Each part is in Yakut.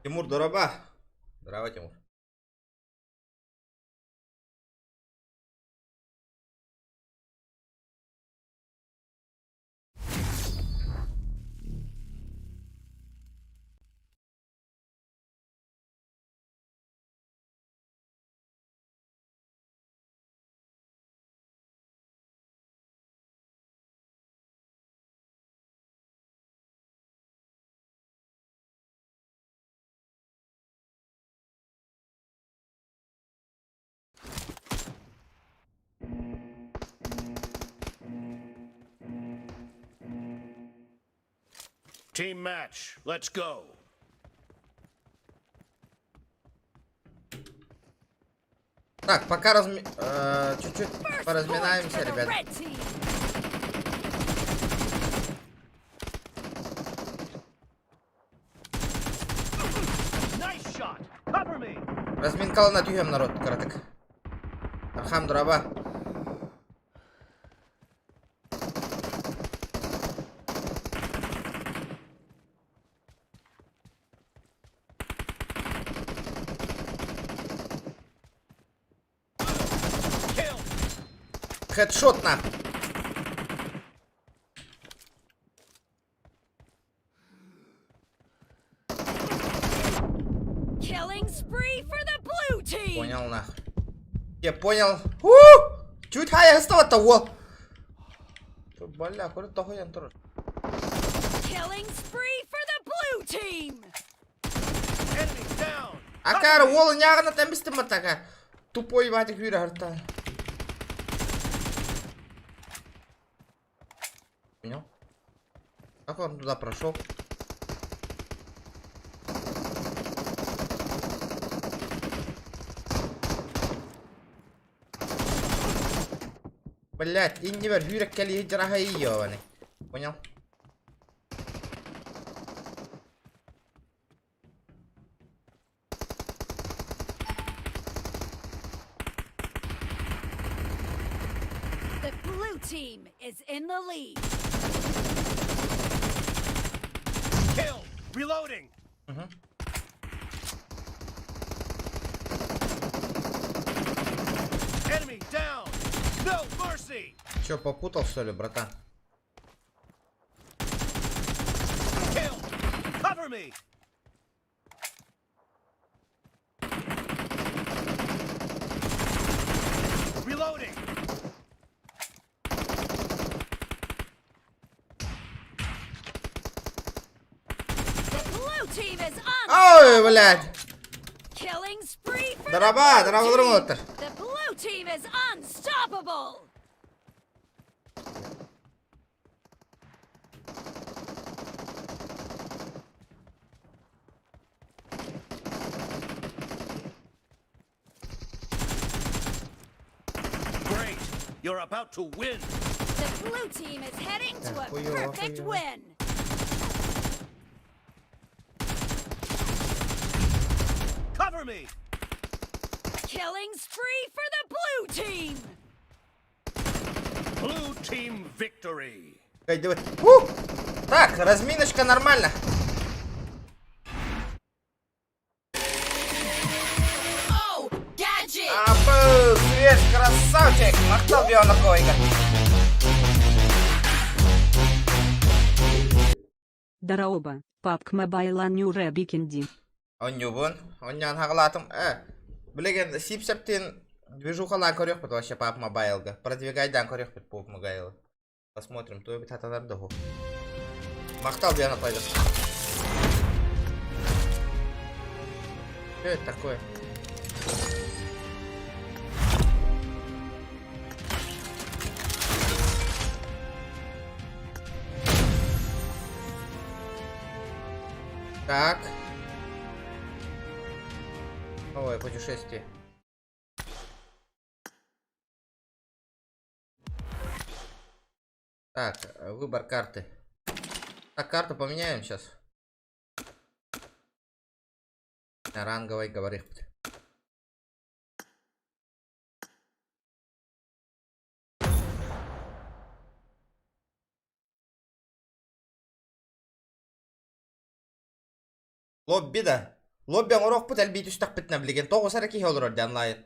Тимур, дороба. Здорово, Тимур. Team match. Let's go. Так, пока разми... Э, чуть-чуть поразминаемся, ребят. Разминкалана түһүөм народ кыратык. Архам дороба. Хедшот на. Killing spree for the blue team. Понял нахуй. Я понял. У! Чуть хая стало того. Бля, куда того я тоже. Killing spree for the blue team. Enemy down. Акар уол ньааҕына тэмбистим матака. Тупой баатик күүрэ харта. Понял? Как он туда прошел? Блять, иннибэр үүрэх кэлии дьараһа ёбаный. Понял? The blue team is in the lead. Kill. Reloading. Угу. Enemy down. No mercy. Че, попутал что ли, братан? Kill. Cover me. Reloading. The blue team is on. Ой, блядь! Killing spree for the Дороба, blue дороба, team. дороба. The blue team is unstoppable. Great. You're about to win. The blue team is heading to a Хуёво, perfect хуёво. win. Cover me. Killing spree for the blue team. Blue team victory. Пойдет. Фу! Так, разминочка нормально. Oh, gadget. Апы, свет, красавчик! Махтал Бионаковика. Дорообо, PUBG Mobile оонньуур эбиккин дии. Оонньуубун. Оонньоон саҕалаатым. Э, билигин Сипсептин движухалаан көрүөхпүт вообще PUBG Mobile-га. Продвигайдаан көрүөхпүт PUBG Mobile. Посмотрим, то эбит хатанар доху. Махтал Биона пойдет. Что это такое? Так. Новое путешествие. Так, выбор карты. Так, карту поменяем сейчас. Ранговой говорит. Лобби, да? Лобби оҥоруохпут элбии түстэхпитинэ билигин тоҕус эрэ киһи олорор дии онлайн.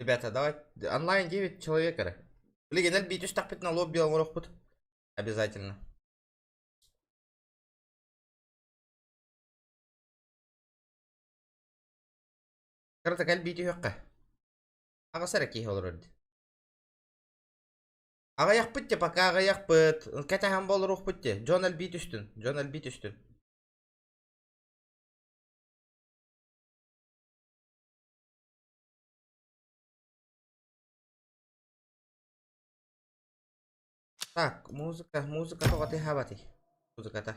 Ребята, давай онлайн 9 человек эрэ. Билигин элбии түстэхпитинэ лобби оҥоруохпут. Обязательно. Кырата кэлбии түһүөххэ. Аҕыс эрэ киһи олорор дии. Аҕыйахпыт те пока аҕыйахпыт. Кэтэһэн болоруохпут те. Дьон элбии түстүн. Дьон элбии түстүн. Так, музыка, музыка тоҕо тыаһаабатый? Музыката.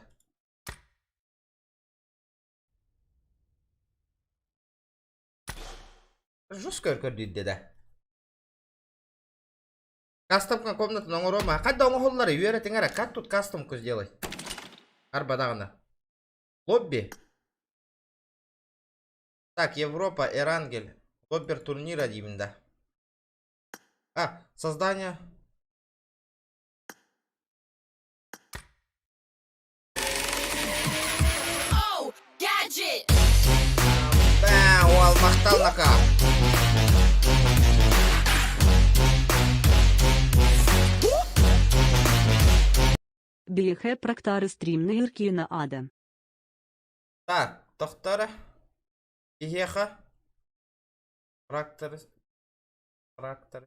Жестко көрдүүрдэ да. Кастомка комнатын оҥоруома. Хайда оҥоһуллар үөрэтиҥ эрэ. Как тут кастомку сделать? Арба даҕаны. Лобби. Так, Европа, Эрангель. Лоббер турнира деймин да. А, создание. Oh, gadget! Бээ, уол махтал нака. Биэхэ практары стримныыр киинэ ада. Так, тохтор. Киһиэхэ. Трактор. Трактор.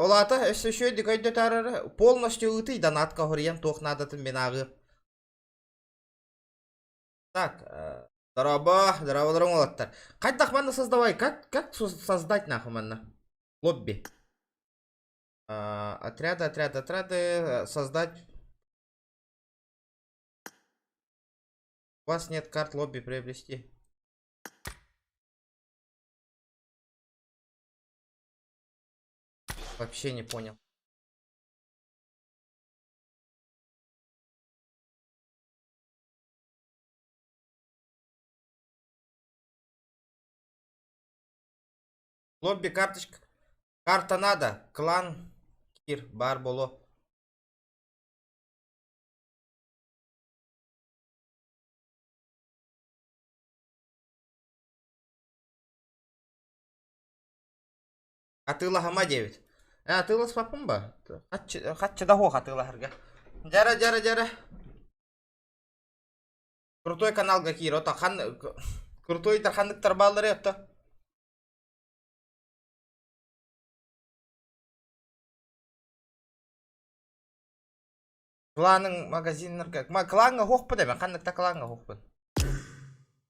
Ол аата өссө үчүгэйдик өйдөтөөрөр полностью ыытый донатка хоруйан туох наадатын мин ааҕыам. Так, дорообо, дорооболоруҥ уолаттар. Хайдах манна создавай? Как создать нахуй манна? Лобби. Отряды, отряды, отряды, создать. У вас нет карт лобби приобрести. Вообще не понял. Лобби карточка. Карта надо. Клан Кир бар боло. Атыылаһыма диэбит. Э, атыыласпаппын ба? Хаччы да суох атыылаһарга. Дьара, дьара, дьара. Крутой каналга киир, ото хан... Крутойдар ханныктар бааллар ото? Кланың магазиннарга... Клаҥҥа суохпун эбэн, ханныкта клаҥҥа суохпун.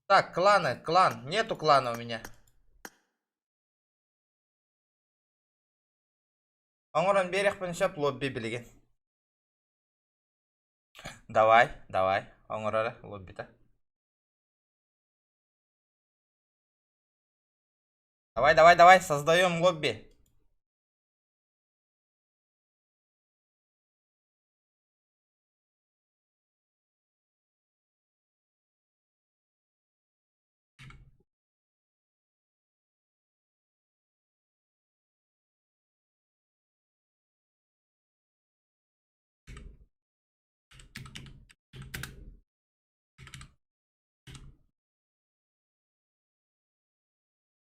Так, кланы, клан. Нету клана у меня. Оҥорон биэриэхпин сөп лобби билигин. Давай, давай, оҥор эрэ лоббита. Давай, давай, давай, создаем лобби.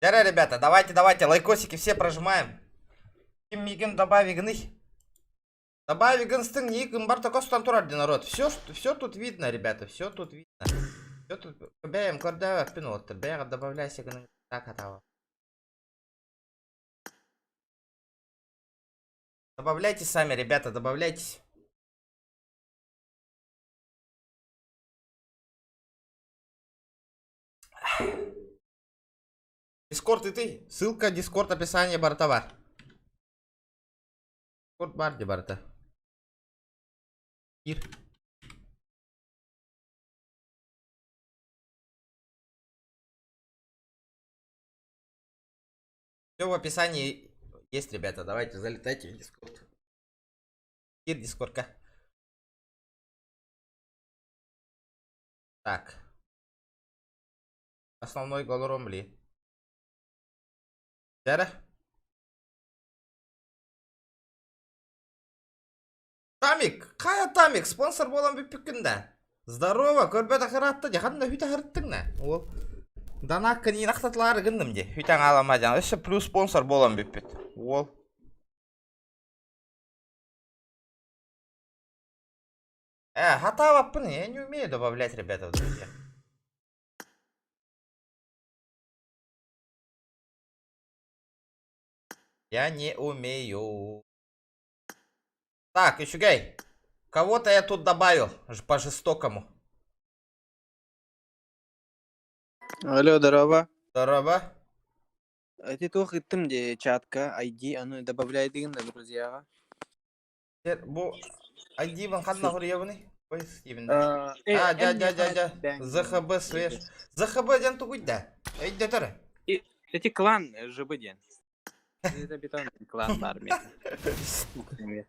Дьэ, ребята, давайте, давайте, лайкосики все прожимаем. Ким миигин добавь гыный. Добавь гынстың никым барта костан турар народ. Все, все тут видно, ребята, все тут видно. Все тут бэйэм көрдөбөппүн уоттар. Бэйэҕэ добавляйся гының так атава. Добавляйте сами, ребята, добавляйтесь. Дискорд и ты. Ссылка Дискорд описание бортова. Дискорд барди барта. Ир. Все в описании есть, ребята. Давайте залетайте в Дискорд. Ир Дискордка. Так. Основной голором ли? Дәрі. Тамик, қая Тамик, спонсор болам бүппүккүн да. Здорово, көрбөт акыраатта дьэ ханна хүтэ харыттыҥ на? Ол Данаакка диин ахтатылаары гынным дии. Хүтэн аалама дьан. Өссө плюс спонсор буолан бүппүт. Уол. Хатаабаппын, я не умею добавлять ребята в друзья. Я не умею. Так, үчүгэй. Кого-то я тут добавил по-жестокому. Алло, здорово. Здорово. Эти туох ыттым дии чатка ID аны добавляйдыгын да друзьяҕа. Бу ID-бын ханна хоруйабыный? Ой, Стивен. А, дя, дя, дя, дя. ЗХБ свеж. ЗХБ диэн тугуй да? Өйдөтөр. Эти клан ЖБ диэн. Это бетон клан бар мен.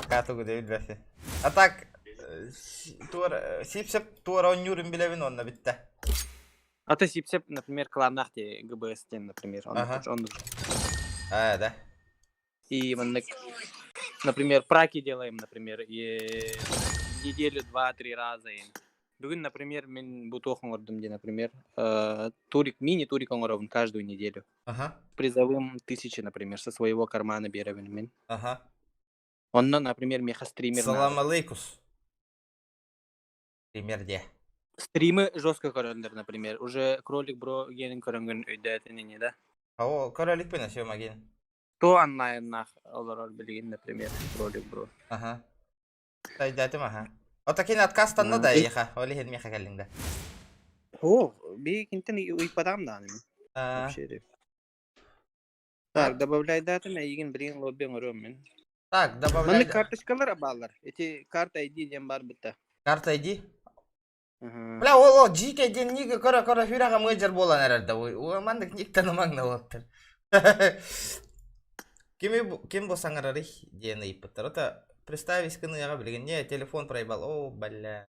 Катугу да билбэти. А так, туор, сипсеп туора онньуурун билэбин онно бүттэ. А то Сипсеп, например, кланнах те ГБС тен, например, он, Ага. он А, да. И например, праки делаем, например, и неделю два-три раза. И бүгүн, например, мин бу туох оҥордум дии, например, турик, мини-турик оҥоробун каждую неделю. Призовым тысячи, например, со своего кармана биэрэбин мин. Онно, например, миэхэ стример Салам наада. алейкус. Пример где? Стримы жестко көрөллөр, например. Уже кролик бро генин көрөнгөн өйдөөтүн ини да. О, кролик пена все магин. То онлайннах олорор билигин, например, кролик бро. Ага. Өйдөөтүм, аха. Отакин отказтанна да еха. Ол иһин миэхэ кэллиҥ да. О, биһикинтэн ыйпатаҕым даҕаны мин. Вообще. Так, добавляй датым, эйигин билигин лобби оҥоруом мин. Так, добавляй. Маннык карточкалар бааллар. Ити карта ID диэн баар бытта. Карта ID? Бля, ол ол GK диэн ниги көрө-көрө сүрэҕим ыалдьар буолан эрэр да. Маннык никтан ымаҥна уоттар. Кими ким бу саҥарарый диэн ыйыппыттар. Это представить гыныаҕа билигин. Не, телефон проебал. О, бля.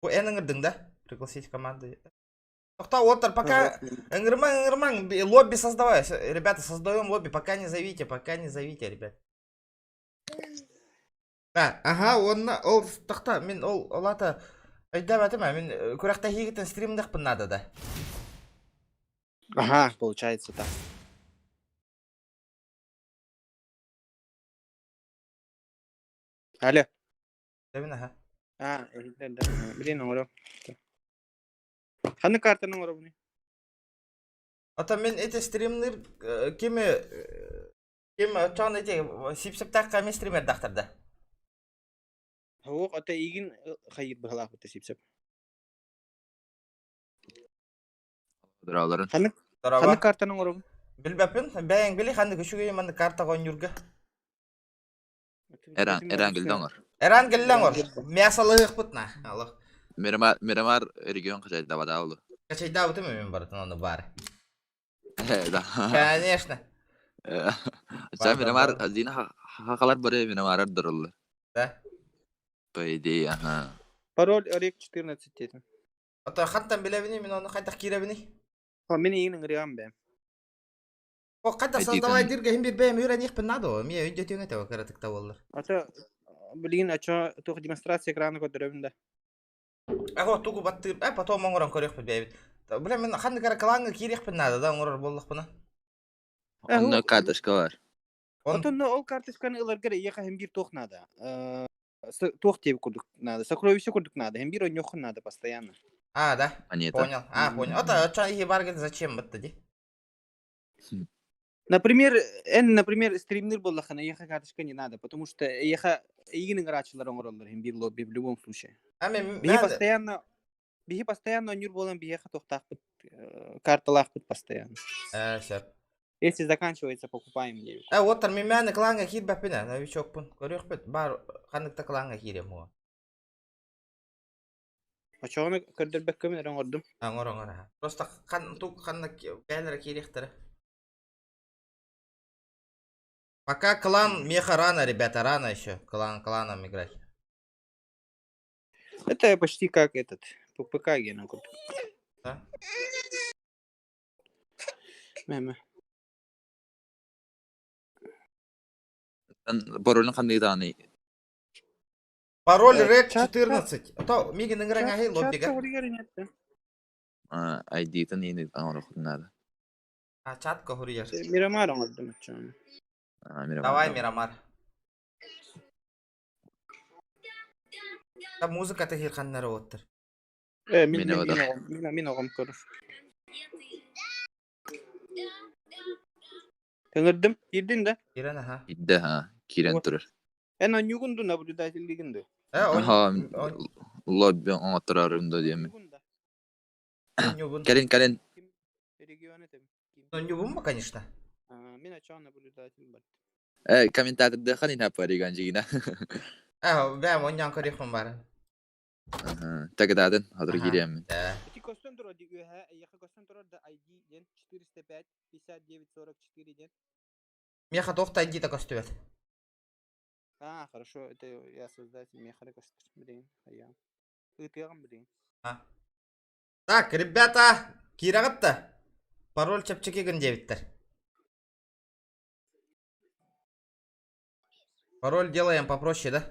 Бу эн ыҥырдыҥ да? Пригласить команду. Тохтоо, уоттар, пока ыҥырымаҥ, ыҥырымаҥ, лобби создавай. Ребята, создаем лобби, пока не зовите, пока не зовите, ребят. А, ага, уонна ол тохтоо, мин ол ол аата өйдөөбөтүм ээ, мин күрэхтэһиигитин стримныахпын наада да. Ага, получается так. Алло. Тэбин аха. А, да, да. Блин, оҥоро. Ханнык картаны оҥоробунуй? Ото мин ити стримныр кими ким очоон ити сипсептаах ками стримердахтар да. Суох, ото игин хайыр быһалаахпыт сипсеп. Дороолорун. Ханнык Дороба. ханнык картаны оҥоробун? Билбэппин, бэйэҥ били ханнык үчүгэй маннык карта оонньуурга. Эран Эран кэллэ оҥор. Эран кэллэ оҥор. Мясолыахпыт на. Аллах. Мирамар Мирамар регион хачайдабатаабылы. Качайдаабытым мен барытын оны баар. Да. Конечно. Ча Мирамар Зина хахалар бары Мирамарар дороллар. Да. По идее, ага. Пароль Орек 14 дедим. Ото хантан билэбиний мин оны хайдах киирэбиний? О, мин иин ыҥырыам бэм. О, хайдах создавай диргэ хин бир бэйэм үөрэниэхпин наада Миэ өйдөтүөҥ этэ кыратыкта буоллар. Ото билигин очо туох демонстрация экраны көрдөрөбүн да. Аго тугу баттыыр, э потом оҥорон көрүөхпүт бэйэбит. Бля, мин ханнык эрэ клаҥҥа киириэхпин наада да оҥорор буоллахпына. Онно карточка бар. Отон ол карточканы ыларгар эйиэхэ хин биир туох наада. Туох диэбит курдук наада. Сокровище курдук наада. Хин биир онньуоххун наада постоянно. А, да. Монета. Понял. А, понял. Ото очон ихи баргын зачем бытты ди? Например, эн, например, стримнер буоллаххына, эйиэхэ карточка не надо, потому что эйиэхэ эйигин ыҥырааччылар оҥороллор иһин биир лобби в любом случае. А мен Биһи постоянно биһи постоянно оонньуур буолан биһиэхэ туохтаахпыт карталаахпыт постоянно. Сөп. Если заканчивается, покупаем диэбит. Э, уоттар мин мээнэ клаҥҥа киирбэппин ээ, новичокпун. Көрүөхпүт, баар ханнык да клаҥҥа киириэм уо. Очоҕуна көрдөрбөккөбүн эрэ оҥордум. Оҥор оҥор аха. Просто хан тук ханна бээлэрэ киириэхтэрэ. Пока клан меха рано, ребята, рано еще. Клан кланом играть. Это почти как этот ППК гена курдук. Да? Мэ-мэ. Паролун ханныгы даҕаны? Пароль Red 14. Ото мигин ыҥыран аһый лоббига. ID-тын иини оҥоруоххутун наада. А чатка хуруйар. Мирамар оҥордум оччоҕуна. Давай Мирамар. Та музыка тахир ханнары оттар. Э, мин мин мин оҕом көрөр. Ыҥырдым. Киирдин да? Киирэн аха. Киирдэ ха, киирэн турар. Эн онньугун ду наблюдательлигин ду? Э, Аха, лобби оҥотторорум да диэмин. Онньугун. Кэлин, кэлин. Регион этим. Онньугун ба, конечно. Мин очоон наблюдатель бар. Э, комментатордыахан инаппа регион жигина. Э, бэм онньон көрүөхпүн бары. Тагдаатын, хатыр киириэммин. Ити көстөн турар ди үөһэ, эйиэхэ көстөн турар да ID диэн 405 59 44 диэн. Миэхэ туох да ID-та көстүбэт. А, хорошо, это я создатель, миэхэ эрэ көстөр. Билигин, хайаан. Ыытыаҕым билигин. Так, ребята, киирэҕит да? Пароль чэпчэки гын диэбиттэр. Пароль делаем попроще, да?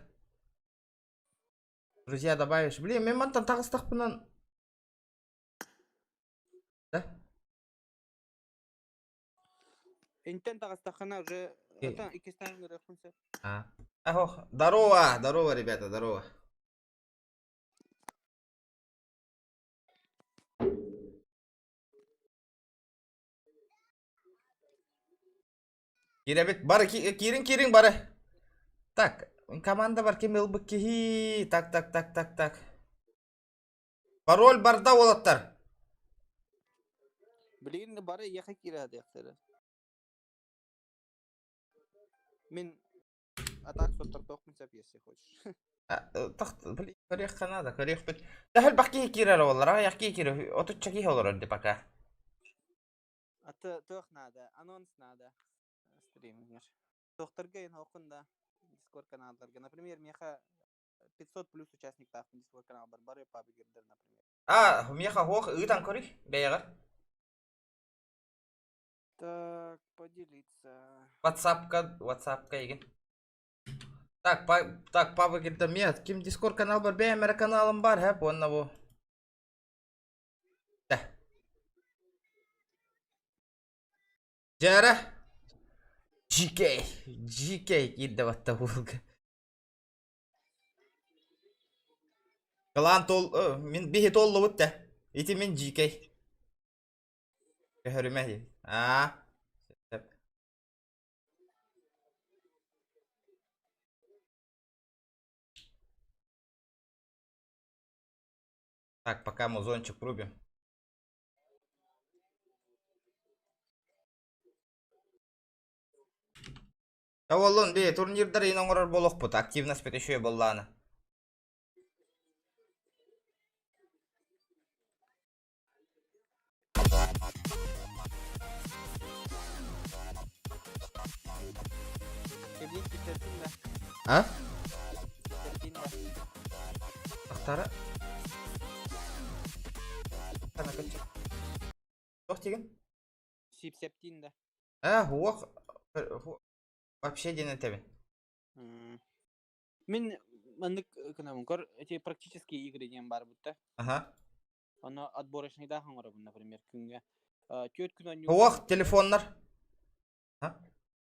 Друзья, добавишь. Блин, мен мантан таҕыстахпынан... Да? Интен таҕыстаххына уже отон иккистээн ыҥырыахпын сөп. А. Ах, здорово, здорово, ребята, здорово. Киирэбит, бары киирин киирин бары. Так, команда бар ким ылбыт киһи. Так, так, так, так, так. Пароль барда уолаттар. Билигин бары эйиэхэ киирэ сатыахтара. Мин атак соттортоохпун сөп если хочешь. Тахт, блин, көрүөххэ наада, көрүөхпүт. Төһө киһи киирэр олар, аҕыйах киһи киирэр, отучча киһи олорор ди пока. Аты туох наада, анонс наада стримигэр. Туохтарга инһооххун да Дискорд каналларга. Например, миэхэ 500 плюс участниктаахпын Дискорд каналбар бары пабигердер, например. А, миэхэ хуох ыытан көрүй, бэйэҕэр. Так, поделиться. WhatsApp-ка, WhatsApp-ка игин. Так, па, так, пабигердер миэ, ким Дискорд канал бар, бэйэм эрэ каналым бар, хэп, уонна бу. Да. Дьээрэ. GK, GK киирдэ батта уолга. Кылаан тол, мин биһи толлубут да. Ити мин GK. Көһөрүмэ Аа. Так, пока музончик врубим. Оллун би турнирдар иин оҥорор буолуохпут, активность еще буоллаана. А? Ахтара. Туох диген? Сипсептин да. Э, хуох вообще диэн этэбин. Мин маннык гынабын көр, эти практические игры диэн баар бутта. Ага. Оно отборочныйдаах оҥоробун, например, күҥҥэ. Түөрт күн оонньууллар. Хуох телефоннар.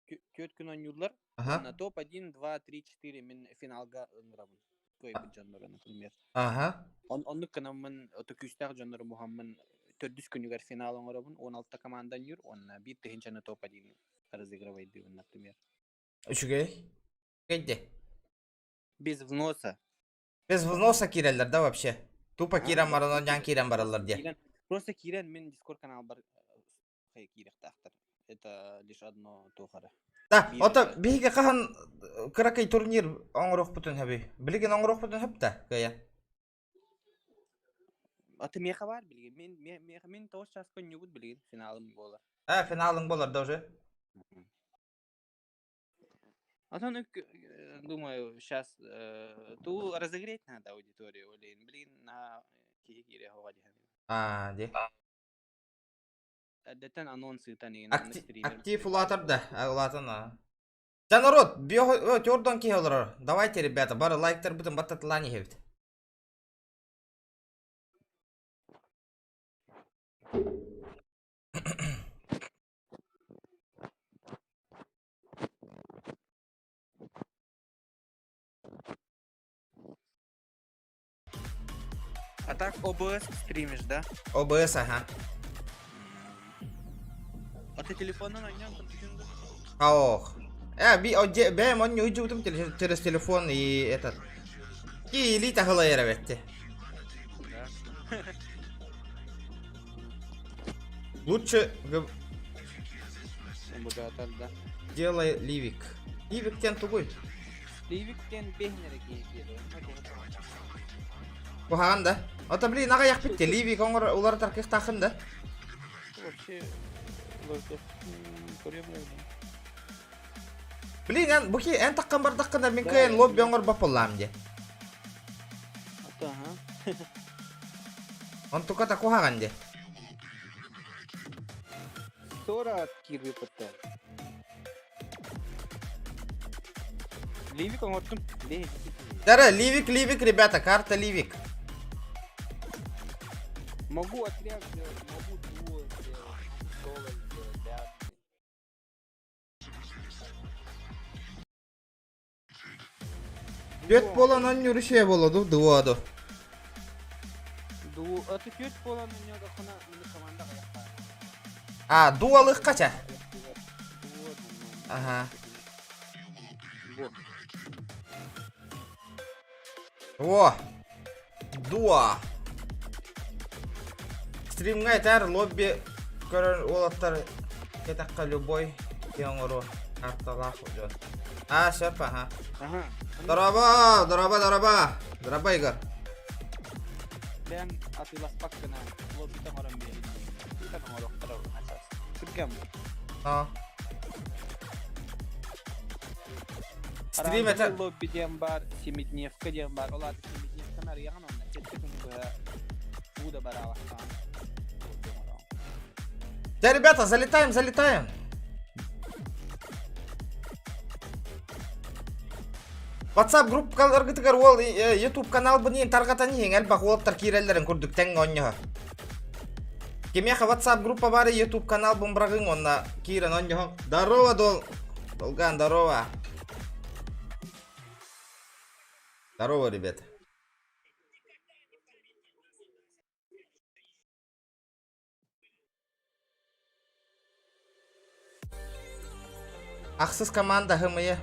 Түөрт күн оонньууллар. Ага. На топ 1, 2, 3, 4 мин финалга ыҥырабын. Кыайбыт дьоннору, например. Ага. Оннук гынаммын, ото күүстээх дьоннору муһаммын төрдүс күнүгэр финал оҥоробун. 16 команда оонньуур, уонна биир тыһыынчаны топ 1 разыгрывайдыыбын, например. Үчүгэй. Үчүгэй Без взноса. Без взноса киирэллэр да вообще? Тупо киирэн баран дьаан киирэн бараллар диye. Просто киирэн мин Дискорд каналбар киириэхтээхтэр. Это лишь одно туохара. Да, ото биһиги хаһан кыракый турнир оҥоруохпутун сөбүй? Билигин оҥоруохпутун сөп да, кыайа? Аты миэхэ баар билигин. Мин миэхэ мин тоҕус чааска онньуубут билигин финалым буолар. А, финалың болар да уже? А то, ну, думаю, сейчас ту разогреть надо аудиторию, блин, блин, на киһи киириэ хоҕо диһэн. Аа, ди. Эрдэттэн анонс ыытан игин Актив улаатар да, улаатан. Да народ, био киһи олорор. Давайте, ребята, бары лайктарбытын баттатылаан иһэбит. А так OBS стримишь, да? OBS, ага. А ты телефонун ойнён компьютерден? Ох. Э, би, о, де, бэм, он не уйдет через телефон и этот. И элита хылайыр эбетти. Да. Лучше Богатар, да. делай ливик. Ливик тен тугуй. Ливик тен бехнere киһи Куһаҕан да. Ото блин, аҕыйах битте. Ливик оҥор уларытар кыахтааххын да. Вообще, Блин, эн бу ки эн таххан бардаххына мин кыайан лобби оҥор баппыллаам дии. Ата, ага. Онтука та куһаҕан дии. Тора кирби пытта. Ливик оҥортум. Дара, Ливик, Ливик, ребята, карта Ливик. Могу отряд сделать, могу дуо сделать, могу соло сделать, да. Түөрт буолан онньуур үчүгэй буолуо дуу, дуо дуу. Дуо, а ты түөрт буолан онньоотоххуна мини команда хайахха. А, дуолыхха чэ. Ага. О! Дуо! Стримҥа этэр лобби көрөр уолаттар кэтэххэ любой киһи оҥоруо карталаах дьон. А, сөп, аха. Ага. Дороба, дороба, дороба. Дороба, Игорь. Бэйэҥ атыыласпаккына лоббита оҥорон биэрин диэн. Оҥоруохтара Түргэн бу. А. Стрим это... Лобби диэн баар, семидневка диэн баар. Ол аата семидневканы арыйаҕын онно. Сэттэ күнү быһа уу да бараабаттаҕын. Да, ребята, залетаем, залетаем. WhatsApp группаларгытыгар уол YouTube каналбын иин тарҕатан иһиҥ элбэх уолаттар киирэллэрин курдук тэҥҥэ онньоһо. Кимиэхэ WhatsApp группа баар YouTube каналбын быраҕыҥ уонна киирэн онньоһо. Здорово, дол. Долган, здорово. Здорово, ребята. Ахсыс команда ХМЕ.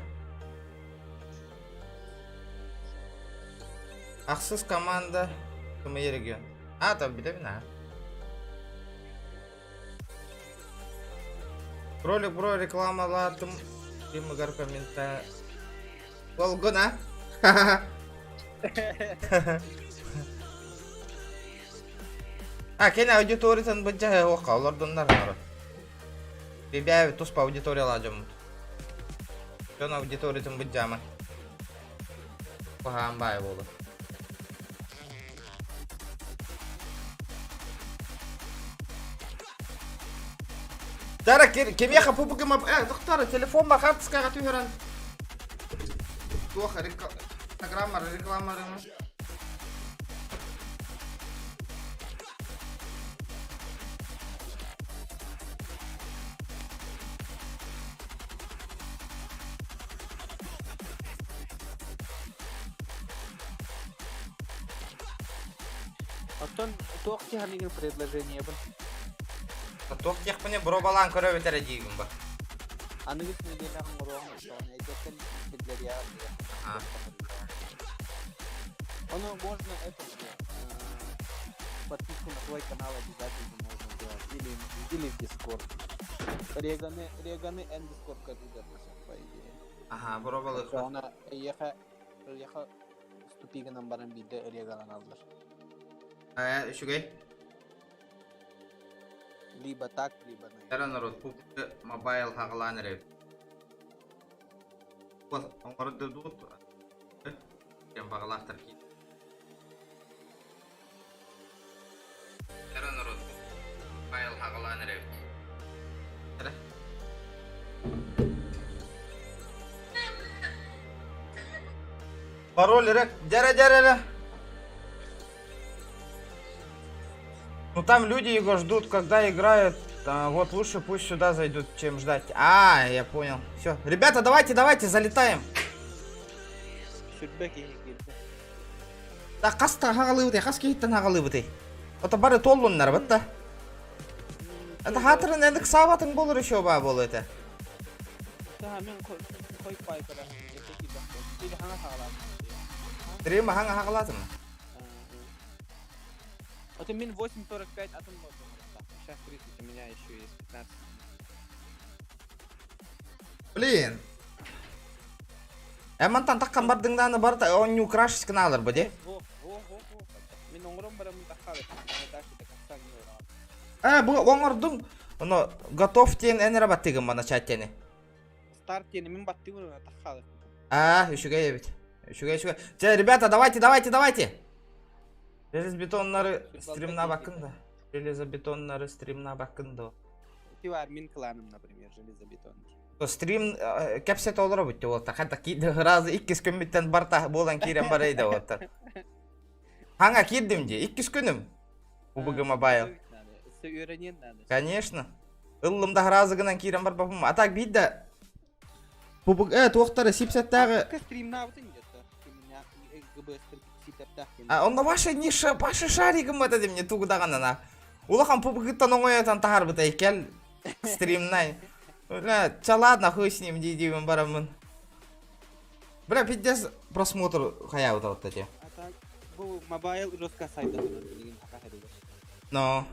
Ахсыс команда ХМЕ регион. А, там билэбин аа. Ролик бро рекламалаатым Тимыгар коммента Долгун а? А, кини аудиториятын былдьаһа уохха олордуннар народ. Бибээбит туспа аудиториялаах дьоммут. Дьон аудиториятын былдьаама. Куһаҕан баай буолуо. Дара, кимиэхэ пубугым... Э, доктор, телефон ба хаартыскаҕа түһэрэн. Туох инстаграммар рекламарыма. Оттон туох киһи предложениебын? Туох диэхпиний боруобалаан көрөбүт эрэ диигин ба. Аныгыс нэдиэлэҕин оҥоруоҕун оччоҕуна эдэртэн биллэриэҕэ А. Ону можно это подписку на твой канал обязательно можно сделать. Или, или в Discord. Реганы, Реганы эн Discord-ка ыытыахха по идее. Аха, боруобалыахпыт. Оччоҕуна эйиэхэ, эйиэхэ ступигынан баран биирдэ регаланаллар. Э, үчүгэй. Либо так, либо на Эрэ народ, PUBG Mobile хаҕалаан эрэбит. Оҥордубут диэн баҕалаахтар киир. Эрэ народ, Mobile хаҕалаан эрэбит. Эрэ. Пароль рек. Дяря дяря дяря. Ну там люди его ждут, когда играют. А, вот лучше пусть сюда зайдут, чем ждать. А, я понял. Все. Ребята, давайте, давайте, залетаем. Сүрбэ киһи киирдэ. Да хас хаҕалыыбытый, хас киһиттэн хаҕалыыбытый? Ото бары туоллуннар бытта. Это хатырын эдик саабатын болор еще баа болу это. Таha мен хой пай кара. Или хана хагалаатым. Стрим хаҥа хаҕалаатым. Вот мин 8.45 атын болду. Сейчас 30, у меня еще есть 15. Блин. Э мантан таххан бардыңдааны барыта оонньуу краш гынаалар бу де. Во, во, во, во. Мин оҥорон бараммын таххаабыт. Дальше до конца не урал. Э бу оҥордуҥ. Оно готов диэн эн эрэ баттыгын мана чат диэни. Старт диэни мин баттыыбын таххаабыт. А, үчүгэй эбит. Үчүгэй, үчүгэй. Чэ, ребята, давайте, давайте, давайте. Железобетоннары стримнаабаккын да. Железобетоннары стримнаабаккын да. Ти бар мин кланым, например, железобетон. Стрим кэпсэтэ олоробут уолта. Хата разы иккис күммүттэн барта буолан киирэн барайда уолта. Хаҥа киирдим дии, иккис күнүм. PUBG Mobile. Үөрэниэн надо. Конечно. Ыллым да разы гынан киирэн барбапым. А так биир PUBG туохтара сипсеттааҕы Стримнаабытын где-то. А онно ваша ниша, ваша шаригым это мне тугудаҕанана. Улахан PUBG-тан оҥойтон таһаарбыта кэл стримнай. Бля, ча ладно, хуй с ним, дии-диибин бараммын. Бля, пиздец просмотр хайаабыта вот эти. А так, бу mobile жестко сайда билигин Но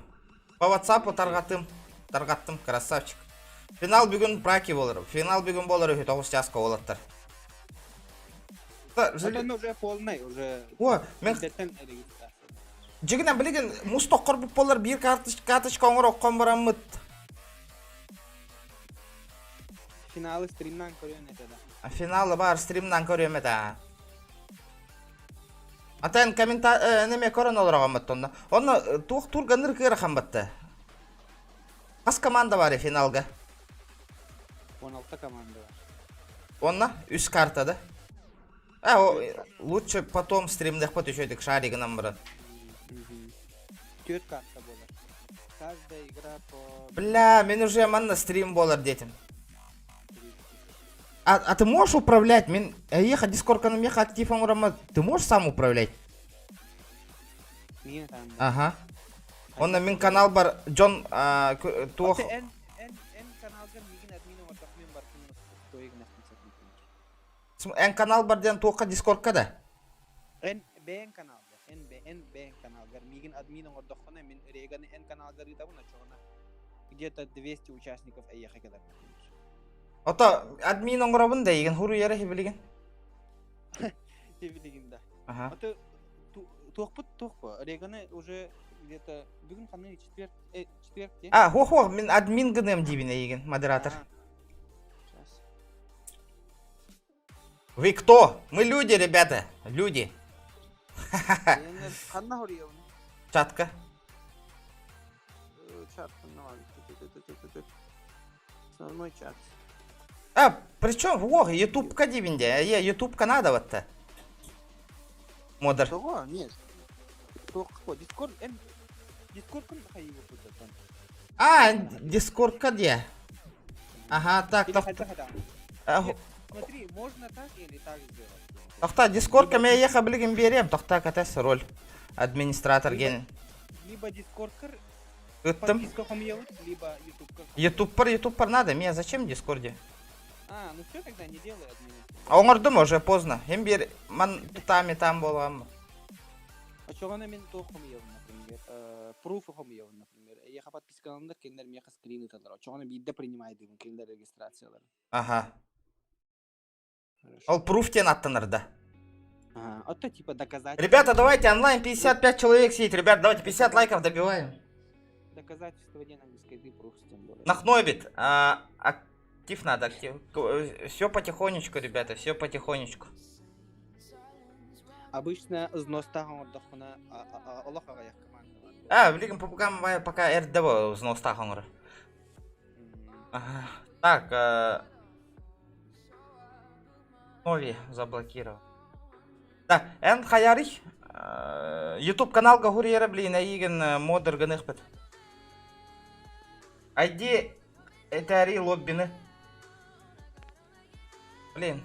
по WhatsApp тарҕаттым, тарҕаттым, красавчик. Финал бүгүн праки буолар. Финал бүгүн буолар үһү тоҕус чааска уолаттар. Это уже полный, уже. О, мен Дьигинэн билигин муус тоххорбут буоллар биир карточка оҥороххон бараммыт. Финалы стримнан көрүөн этэ да. Финалы бар стримнан көрүөм этэ. Атан коммента неме көрөн олороҕоммут онно. Онно туох турганыр кыарахан батта. Хас команда бар финалга? 16 команда бар. Онно үс картада. А, лучше потом стримнехпит үчүгэйдик шаригынан баран. Төрт карта буолар. Каждая игра по... Бля, мин уже манна стрим буолар диэтим. А ты можешь управлять? Мин эйиэхэ дискорканы миэхэ актив оҥоромо ты можешь сам управлять? Мин там. Ага. Онно мин канал бар дьон туох Эн эн эн каналгар мигин админ оҥордох мин барытын Эн канал бар диэн туохха дискордка да? Эн бэйэн каналга, эн эн бэйэн каналгар мигин админ оҥордоххуна мин реганы эн каналгар ыытабын оччоҕуна где-то 200 участников эйиэхэ кэлэр. Ото админ оҥоробун да игин хуруйара хибилигин. Хибилигин да. Ага. Ото туохпут туохпу реганы уже где-то бүгүн ханны четверг четверг А, хо-хо, мин админ гыныам диибин эйигин, модератор. Сейчас. Вы кто? Мы люди, ребята, люди. Ханна хоруйабын? Чатка. Чат, Основной чат. А, причем, во, ютубка диибин дии, е, ютубка надо вот-то. Модер. Того, нет. Туох Дискорд, Дискорд кун хайы А, Дискордка где? Ага, так, так. Смотри, можно так или так сделать. Тохтоо, Дискордка миэхэ билигин биэриэм, тохтоо кэтэс роль. Администратор ген. Либо Дискордкар Ыттым. подписка хомьялыт, либо Ютубка. Ютубпар, Ютубпар надо, мне зачем в Дискорде? А, ну все тогда не делай админа. Оҥордум уже поздно. Им биэр ман тутами там буолам. Очоҕуна мин туох хомуйабын, например, пруфы хомуйабын, например. Эйиэхэ подпискаланнар, кинилэр миэхэ скрин ыыталлар. Очоҕуна биирдэ принимайдыыбын кинилэр регистрацияларын. Ага. Ол пруф диэн аттанар да. Ага, а то типа доказательство. Ребята, давайте онлайн 55 человек сидит. Ребят, давайте 50 лайков добиваем. Доказательство диэн английский пруф тем более. Нахнобит. А, актив надо, актив. Все потихонечку, ребята, все потихонечку. Обычно взностаах оҥордоххуна олох аҕыйах команда бар. А, билигин PUBG пока РДВ взностаах оҥоро. Ага. Так, Нови заблокировал. Да, эн хайарый? YouTube каналга хуриера блин, эйигин модер гыныхпыт. ID этээри лоббины. Блин.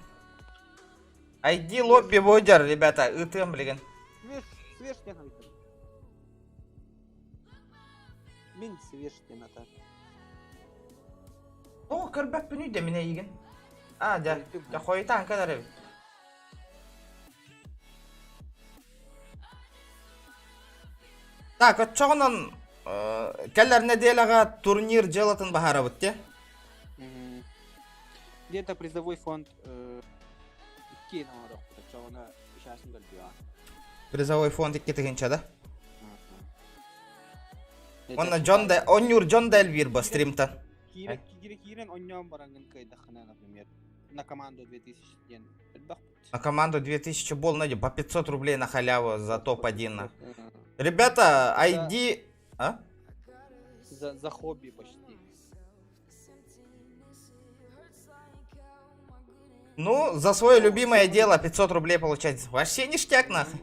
ID лобби бодер, ребята, ытыам билигин. Свеж, свеж Мин свеж диэн ата. Оо, көрбөппүн үйдэ мин эйигин. А, дьэ, дьэ хойутаан кэлэр эбит. Так, оччоҕунан кэлэр нэдиэлэҕэ турнир дьыалатын баһаарабыт дии. Где-то призовой фонд икки оҥоруохпут оччоҕуна сейчас көрдүөҕэ. Призовой фонд 2000 да? Уонна Джон да онньуур Джон да элбиир бо стримтан. Киирэн киирэн онньоон бараҥҥын кыайдаххына, например, на команду 2000 диэн элбэх. На команду 2000 бол найди по 500 рублей на халяву за топ-1. Ребята, ID... А? За хобби почти. Ну, за свое любимое дело 500 рублей получать. Вообще ништяк нахуй.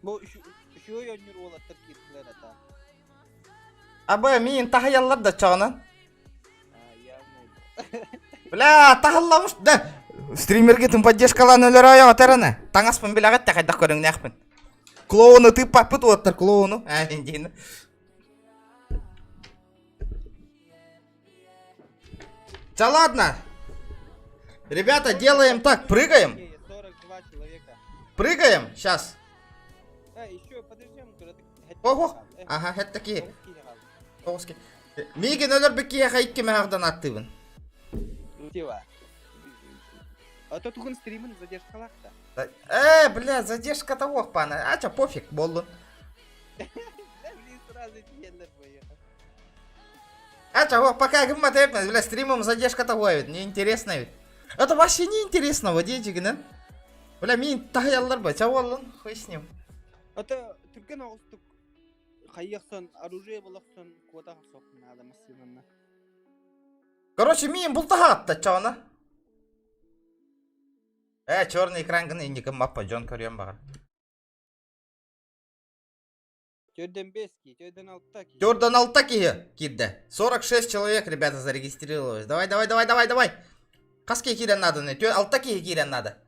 Бу үчүгэй оонньуур уолаттар киирдилэр ата. Аба, мин таһыйаллар да чаҕынан. А, явно. Бля, таһылламыш да. Стримерге тым поддержкалаан өлөр ойоҕо тэрэнэ. Таҥаспын билэҕит да хайдах көрүҥнээхпин. Клоуну тыыппаппыт уоттар клоуну. Аа, диэн. Да ладно. Ребята, делаем так, прыгаем. 42 человека. Прыгаем, сейчас. А, еще подождем, когда ты... Ого. Ага, это такие. Тоҕус Миигин өлөрбүт киһиэхэ икки мөһөҕдөн аттыыбын. Тива. А то тугун стримин задержкалаах да. Э, бля, задержка того пана. А чё, пофиг, боллун. Да, блин, сразу тиэллэр поехал. А чё, пока гыммат эппин, бля, стримом задержка того ведь, неинтересно ведь. Это вообще неинтересно, вот дети, Бля, мин таһыйаллар ба, ча боллун, хуй с ним. Это түргэн оҕустук хайыахсан оружие болохсон куота охсох наада массыынанна. Короче, мин бултаһаатта чаҕына. Э, черный экран гына инники маппа дьон көрүөн баҕар. Төрдөн бес ки, төрдөн алта ки. Төрдөн алта киһи киирдэ. 46 человек, ребята, зарегистрировалось. Давай, давай, давай, давай, давай. Хас киһи киирэн надо? Алта киһи киирэн надо.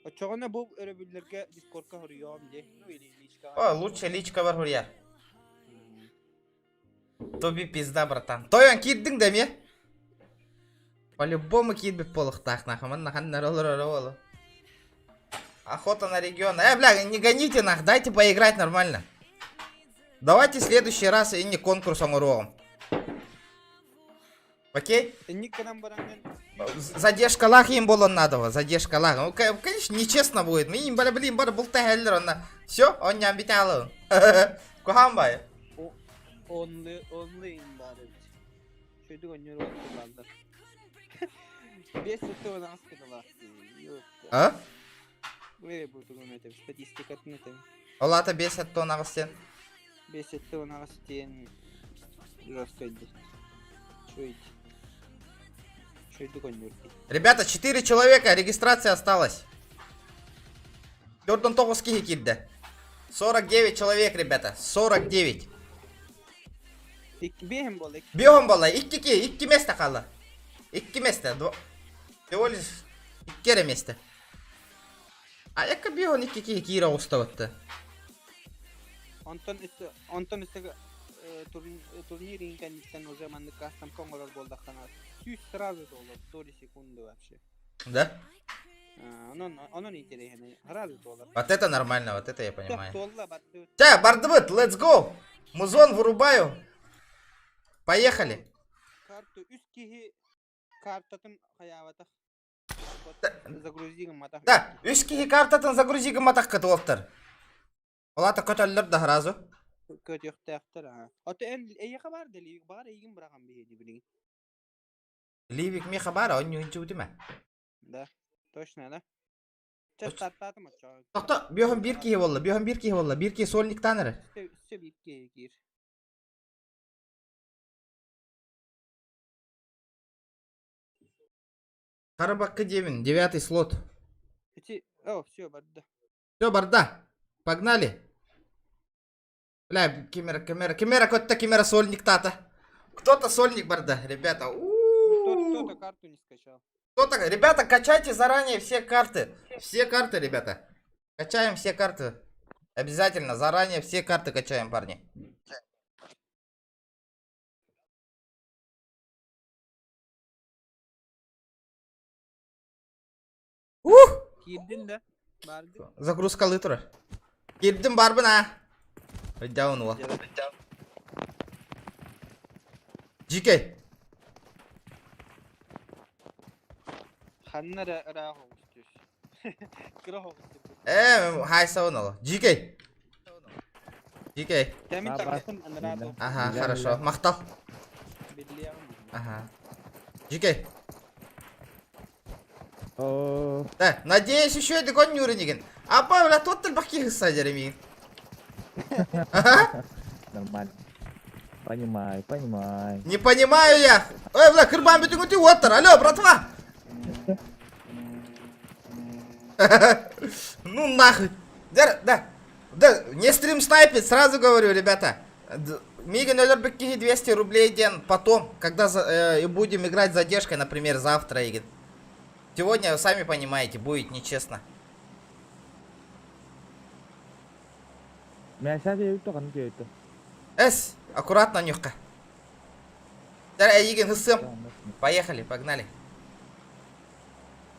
Оччоҕуна бу өрөбүллэргэ дискордка хоруйуом дии. Ну или личкаҕа. Ой, лучше личка бар хуруйар. Тоби пизда, братан. Тойон киирдиҥ да эмиэ? По-любому киирбит буолуохтаах нахуй. Манна ханна эрэ олорор уолу. Охота на регион. Э, бля, не гоните нах, дайте поиграть нормально. Давайте в следующий раз и не конкурс оҥоруоҕум. Окей? Инник гынан бараҥҥын Задержкалаах им буолан надо, задержкалаах. Ну, конечно, нечестно будет. Мин бары блин бары булта онна. Все, он не амбиталы. Куһаан бай. Only only баар эбит. Шөйдүк онньор уолаттар Бес сетте он А? Эй, бу тугун этим статистикатын этим. Олата 5 тонн сен. Бес сетте он тен жестко иди. Чуйт. Шөйдүк онньор. Ребята, 4 человека, регистрация осталась. 49 киһи киирдэ. 49 человек, ребята, 49. Биэһин буолла. Биэһин буолла, икки ки, икки место хаалла. Икки место. Всего лишь икки эрэ место. А якка биэһин икки киһи киирэ оҕустабытты. Онтон онтон өссө турнир кэнниттэн уже маннык кастом оҥорор буоллаххына сүүс сразу туолар доли секунды вообще. Да? Онон онон интересно. Сразу туолар. Вот это нормально, вот это я понимаю. Туолла барды. Ча, бардыбыт, let's go! Музон вырубаю. Поехали. Карту үс киһи картатын хайаабатах. Загрузи гымматах. Да, үс киһи картатын загрузи гымматах кытылыптар. Олата көтөллөр да сразу. Көтүөхтээхтэр аа. Ото эн эйиэхэ баар да ливик баар эйигин быраҕан биһиэни билигин. Ливик миэхэ баар, онньуунчубутума. Да, точно да. Чэ стартаатым оччоҕо. Тохто, биэһин биир киһи буолла, биэһин биир киһи буолла, биир киһи сольниктаан эрэр. Өссө биир киһи киир. Харабакка диэбин, девятый слот. Ити О, все, барда. Все, барда. Погнали. Бля, кимера, кимера, кимера, кто-то кимера сольник тата. Кто-то сольник барда, ребята. Кто-то У-у-у. карту не скачал. Кто-то, ребята, качайте заранее все карты. Все карты, ребята. Качаем все карты. Обязательно, заранее все карты качаем, парни. Ух! Киирдин да? Барды. Загрузка лытра. Кирдим барбын а. Өйдөөн ула. Жикей. Ханна эрэ ыраах оҕус түс. Кыра оҕус түс. Э, хайсабын ол. Жикей. Жикей. Тэмин Ба- тахсым анараа Биллэ. Ага, Биллэ, хорошо. биллэ. Махтал. Биллиэҕим. Ага. Жикей. О, Да, надеюсь, еще и догон Нюринигин. Апа, бля, тот бахки хысса мин. Ага. нормально. Понимаю, понимаю. Не понимаю я. Ой, бля, кырбан бүтүн оттар. Алло, братва. Ну нахуй. Да, да. Да, не стрим снайпит, сразу говорю, ребята. Миган Өлөрбүкки 200 рублей день потом, когда за, э, и будем играть с задержкой, например, завтра. Игорь. Сегодня, сами понимаете, будет нечестно. Эс, аккуратно, нюхка. Игин, хысым. Поехали, погнали.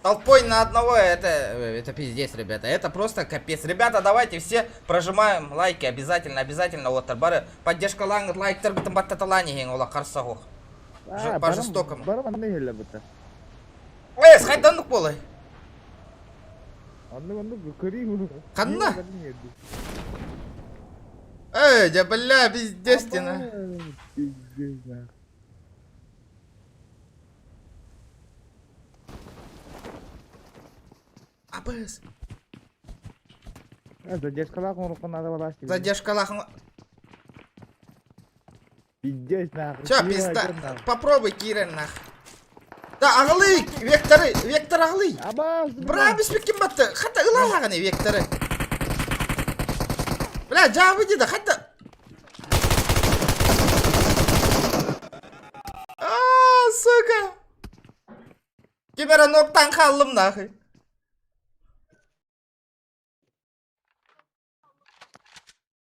Толпой на одного, это, это пиздец, ребята. Это просто капец. Ребята, давайте все прожимаем лайки обязательно, обязательно. Вот, бары, поддержка ланг, лайк, тыргытым баттаталани, ола қарсағух. По жестокому. Эй, хайданнык болай. Ханна? Эй, да бля, пиздец ты на. Пиздец, АБС. Задержкалаах надо было Задержкалаах. Пиздец, нахуй. Все, пизда. Попробуй, Кирен, нах. Да, ағылый, векторы, вектор ағылый. Абаз. Бра, беспеккен батты. Хата ылалағаны векторы. Бля, жабы деді, хата. А, сука. Кемера ноктан қалдым, нахуй.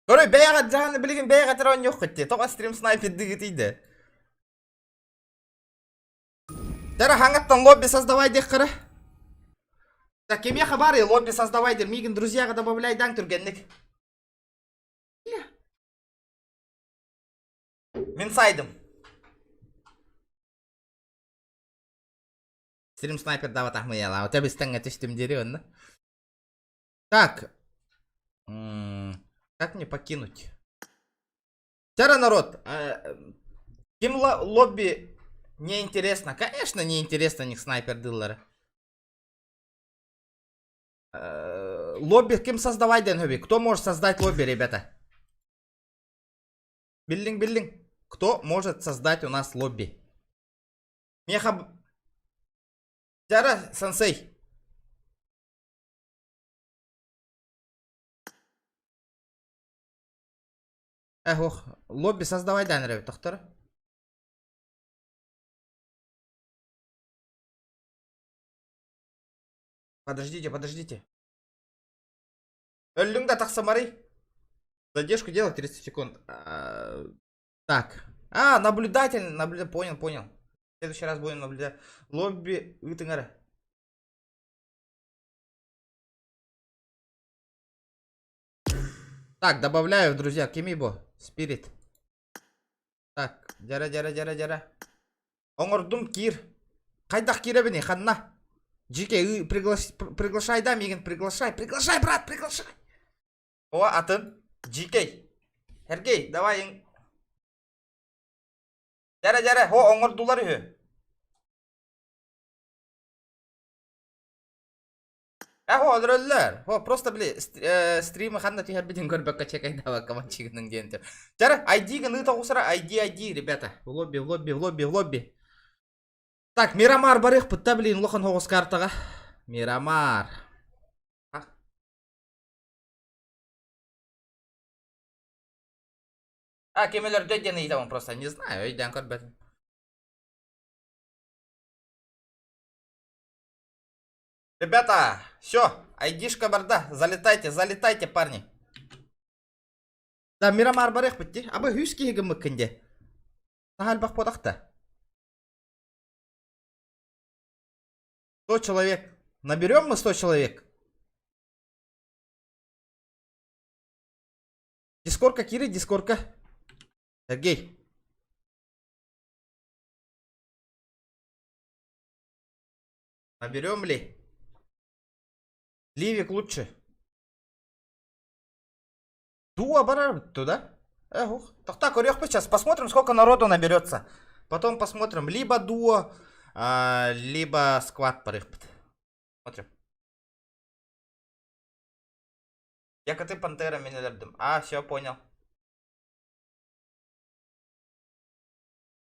Көрөй, бәйға жағаны білген бәйға тұрған жоқ кетті. Тоға стрим снайпер дігітейді. Тәрі хаңаттан лобби создавай дек қыры. Так, кеме хабары лобби создавай дер. Мигін друзьяға добавляй даң түргенлік. Мен сайдым. Стрим снайпер дават ахмыяла. У тебя стаңа түштім дери онна. Так. Как мне покинуть? Тяра народ, кем лобби не интересно? Конечно, не интересно них снайпер дыллары. Лобби кем создавать ден Кто может создать лобби, ребята? Биллинг, биллинг. Кто может создать у нас лобби? Меха... Тяра, сенсей. Эх, ох, лобби создавай, дан, ребят, доктор. Подождите, подождите. Өллүң да тахсамарый. Задержку делать 30 секунд. А, так. А, наблюдатель, наблюдатель, понял, понял. В следующий раз будем наблюдать. Лобби ыытыҥара. Так, добавляю, друзья, Кимибо, Спирит. Так, дьэ, дьэ, дьэ, дьэ. Оҥордум киир. Хайдах киирэбиний, ханна. Жике, приглаш... приглашай, да, миигин, приглашай, приглашай, брат, приглашай. О, атын, GK. Сергей, давай. Дьэ, дьэ, хо, оҥордулар үһү. Э, хо, өлөрөллөр. Хо, просто, били, стримы ханна түһэрбитин көрбөккө чекайдава командчигының диэн. Дьэ, ID гын ыыта оҕусара, ID, ID, ребята. В лобби, в лобби, в лобби, в лобби. Так, Мирамар барыахпыт, блин, улахан соҕус картаҕа. Мирамар. А, ким өлөрдө диэн ыйытабын просто не знаю, өйдөөн көрбөтүм. Ребята, все, айдишка барда, залетайте, залетайте, парни. Да, Мирамар барыахпыт дии. Абы үс киһи гыммыккын дии. Наһаа элбэх буотахта. 100 человек. Наберем мы 100 человек? Дискорка, Кири, дискорка. Сергей. Наберем ли? Ливик лучше. Дуа барар туда. Эх, ух. Так так, сейчас посмотрим, сколько народу наберется. Потом посмотрим, либо дуо, а, либо сквад барыахпыт. Смотрим. Я коты пантера мин А, все, понял.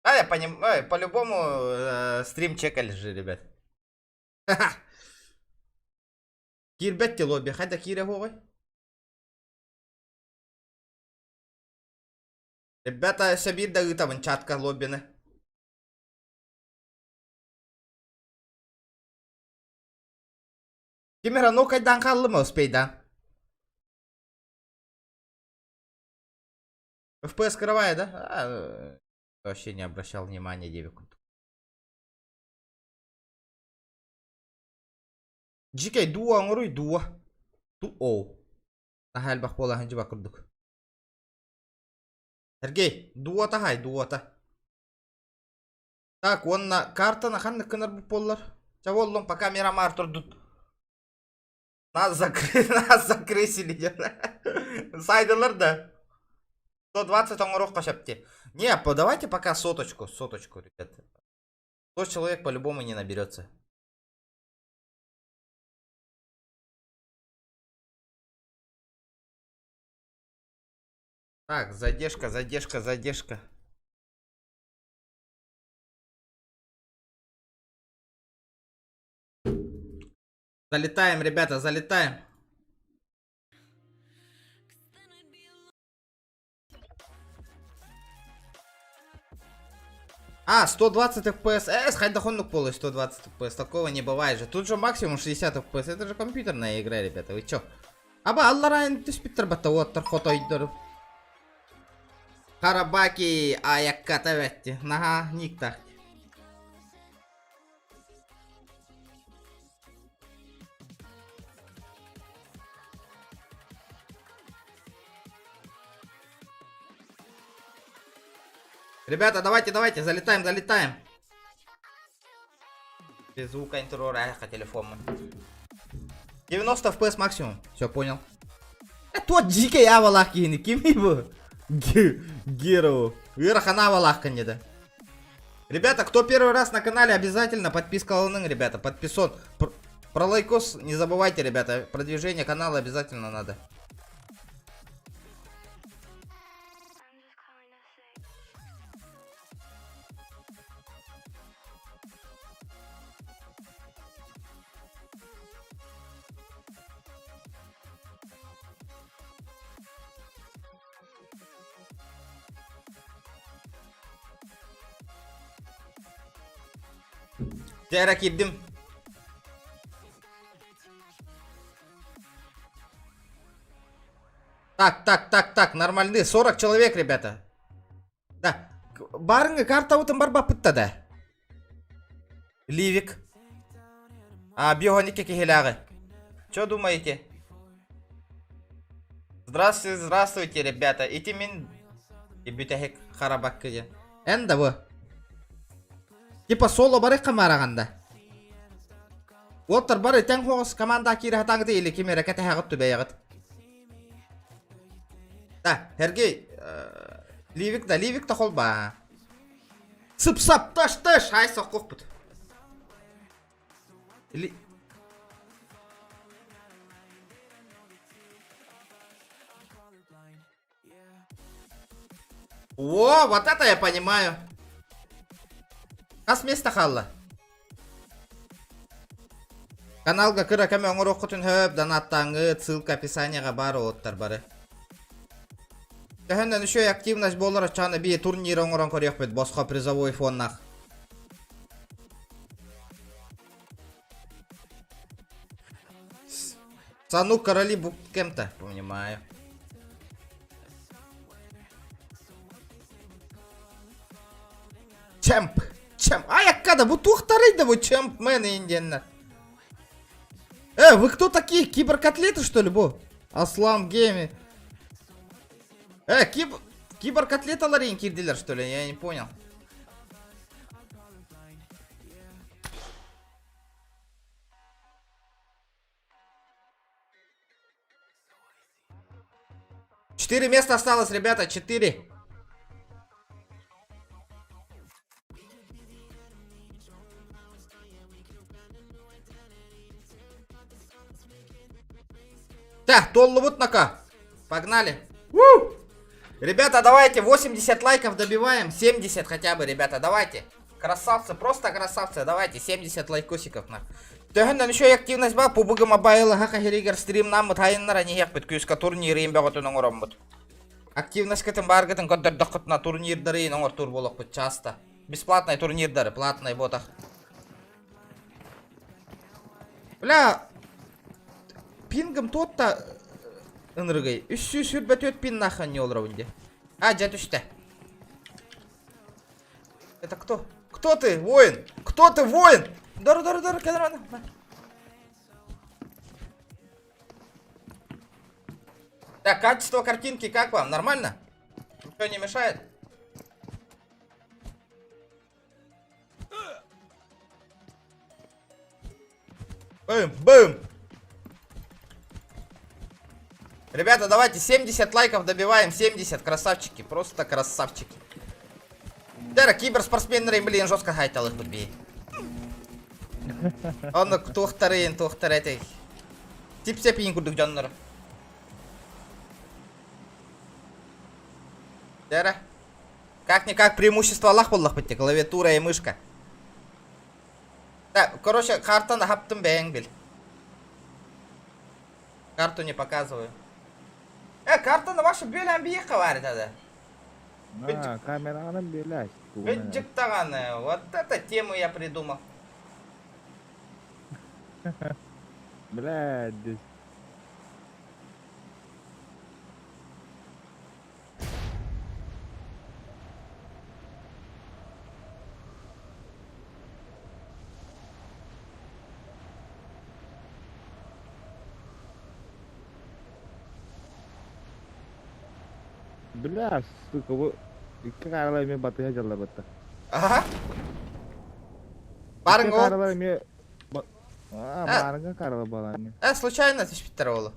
А, я понимаю, по-любому э, стрим чекали же, ребят. Киирбэт лобби, хайда киирэ хуоҕуй. Ребята, өссө биир да ыытабын чатка лоббины. Ким эрэ нокайдаан хааллым успейдаан. FPS скрывая, да? А, э, вообще не обращал внимания девику. Дьикэй дуу оҥоруй дуу. Ту оу. Наһаа элбэх буола сылдьыбат курдук. Сергей, дуота хай, дуота. Так, уонна картаны ханнык гынар буоллар? Чэ буоллун, пока Мирамар турдут. Нас закры... Нас закрысили. Сайдылар да. 120 оҥоруохха сөп дии. Не, давайте пока соточку, соточку, ребят. 100 человек по-любому не наберется. Так, задержка, задержка, задержка. Залетаем, ребята, залетаем. А, 120 FPS. Э, хайдах оннук буолуой 120 FPS. Такого не бывает же. Тут же максимум 60 FPS. Это же компьютерная игра, ребята. Вы чё? Аба алларайн түспүттэр батта уоттар хотойдор. Харабаки аякката бэтти. Наха никтах. Ребята, давайте, давайте, залетаем, залетаем. Без звука интро, эхо телефона. 90 FPS максимум. Все, понял. Э, тот дикий авалах киһини кимий бу? Геру. Ыарахан авалах да. Ребята, кто первый раз на канале, обязательно подписка ылыныҥ, ребята, подписон. Про лайкос не забывайте, ребята, продвижение канала обязательно надо. Дьэ эрэ киирдим. Так, так, так, так, нормальный. 40 человек, ребята. Да. Барыңы картабытын барбаппыт да. Ливик. А, бионики киһилээҕи. Что думаете? Здравствуйте, здравствуйте, ребята. Ити мин бүтэһик харабакка диэн. Эн да бу. Типа соло бары хамараҕанда. Уоттар бары тэҥ хоҕус команда киирэ хатаҥыты или ким эрэ кэтэһэҕит түбэйэҕит. Да, Сергей, э, Ливик да, Ливик да холба. Сып-сап, таш-таш, ай соккухпут. Или... О, вот это я понимаю. Хас место хаалла. Каналга кыра көмө оҥоруоххутун хөп, донаттааҥҥыт, ссылка описанияҕа баар уоттар бары. Төһөннөн үчүгэй активность буолар оччоҕуна бии турнир оҥорон көрүөхпүт босхо призовой фоннах. Сану короли кем-то, понимаю. Чемп! Чемп! Ай, аккада, бу туохтарый да бу чемпмен индианнар. Э, вы кто такие? Киберкотлеты, что ли, бу? Аслан Гейми. Э, киб... Киберкотлеталар кирдилер, что ли? Я не понял. Четыре места осталось, ребята, четыре. Так, толлубут нака. Погнали. У! Ребята, давайте 80 лайков добиваем. 70 хотя бы, ребята, давайте. Красавцы, просто красавцы. Давайте 70 лайкосиков на. Төһөннөн үчүгэй активность баар PUBG Mobile Саха сиригэр стримнааммыт хайыннара иһиэхпит күүскэ турнирын бөҕөтүн оҥороммут. Активноскытын бааргытын көрдөрдөххүтүнэ турнирдарын оҥортуур буолуохпут часто. Бесплатный турнирдары, платный ботах. Бля, пингом тот-то ынырыгый. Үс сүүс сүүрбэ пин нахуй не олоробун дии. А, дьэ түстэ. Это кто? Кто ты, воин? Кто ты, воин? Дор, дор, дор, кэлэр Так, качество картинки как вам? Нормально? Ничего не мешает? Бэм, бэм! Ребята, давайте 70 лайков добиваем, 70, красавчики, просто красавчики. Дара, киберспортсменнары, блин, жестко хайталых бей. Онно туохтарын, туохтары этэй. Типсепин курдук дьоннор. Дара. Как-никак преимущество Аллах буоллахпыт клавиатура и мышка. Так, короче, картаны хаптым бэйэҥ бил. Карту не показываю. Э, картаны ваша бүөлээн биһиэхэ баар этэ А, камеранан бүөлээс. Кыдьык даҕаны, вот это тему я придумал. Блядь, здесь. Бля, сука, бу икки хааралар эмиэ батыһа дьаллабыттар. Аха. Икки Барыҥ ол. хааралар эмиэ Аа, А. баарыҥа хааралар буолаанньа. Э, случайно түспүттэр оҕолу.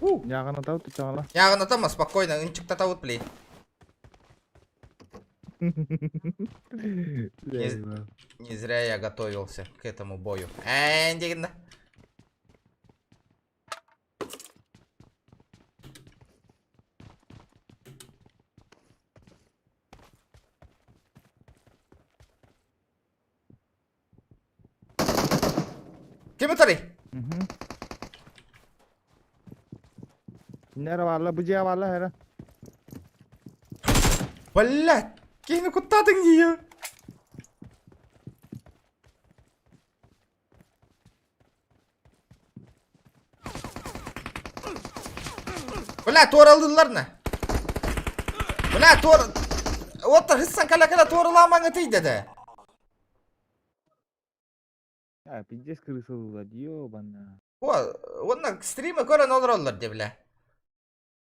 Ньааҕынатабыт тучаҕына. Ньааҕынатама спокойно, ынчыктатабыт, блин. Не зря я готовился к этому бою. Эндигна. Ким ытарый? Нера баалла, бу дьиэ баалла эрэ. Блядь, киһини куттаатыҥ дии. Бля, туоралыыллар на. Бля, туор... Оттор хыссан кэлэ-кэлэ туоралаамаҥ ытый деді. А, пиздец крысалыылар, ёбана. О, уонна стримы көрөн олороллор дии, бля.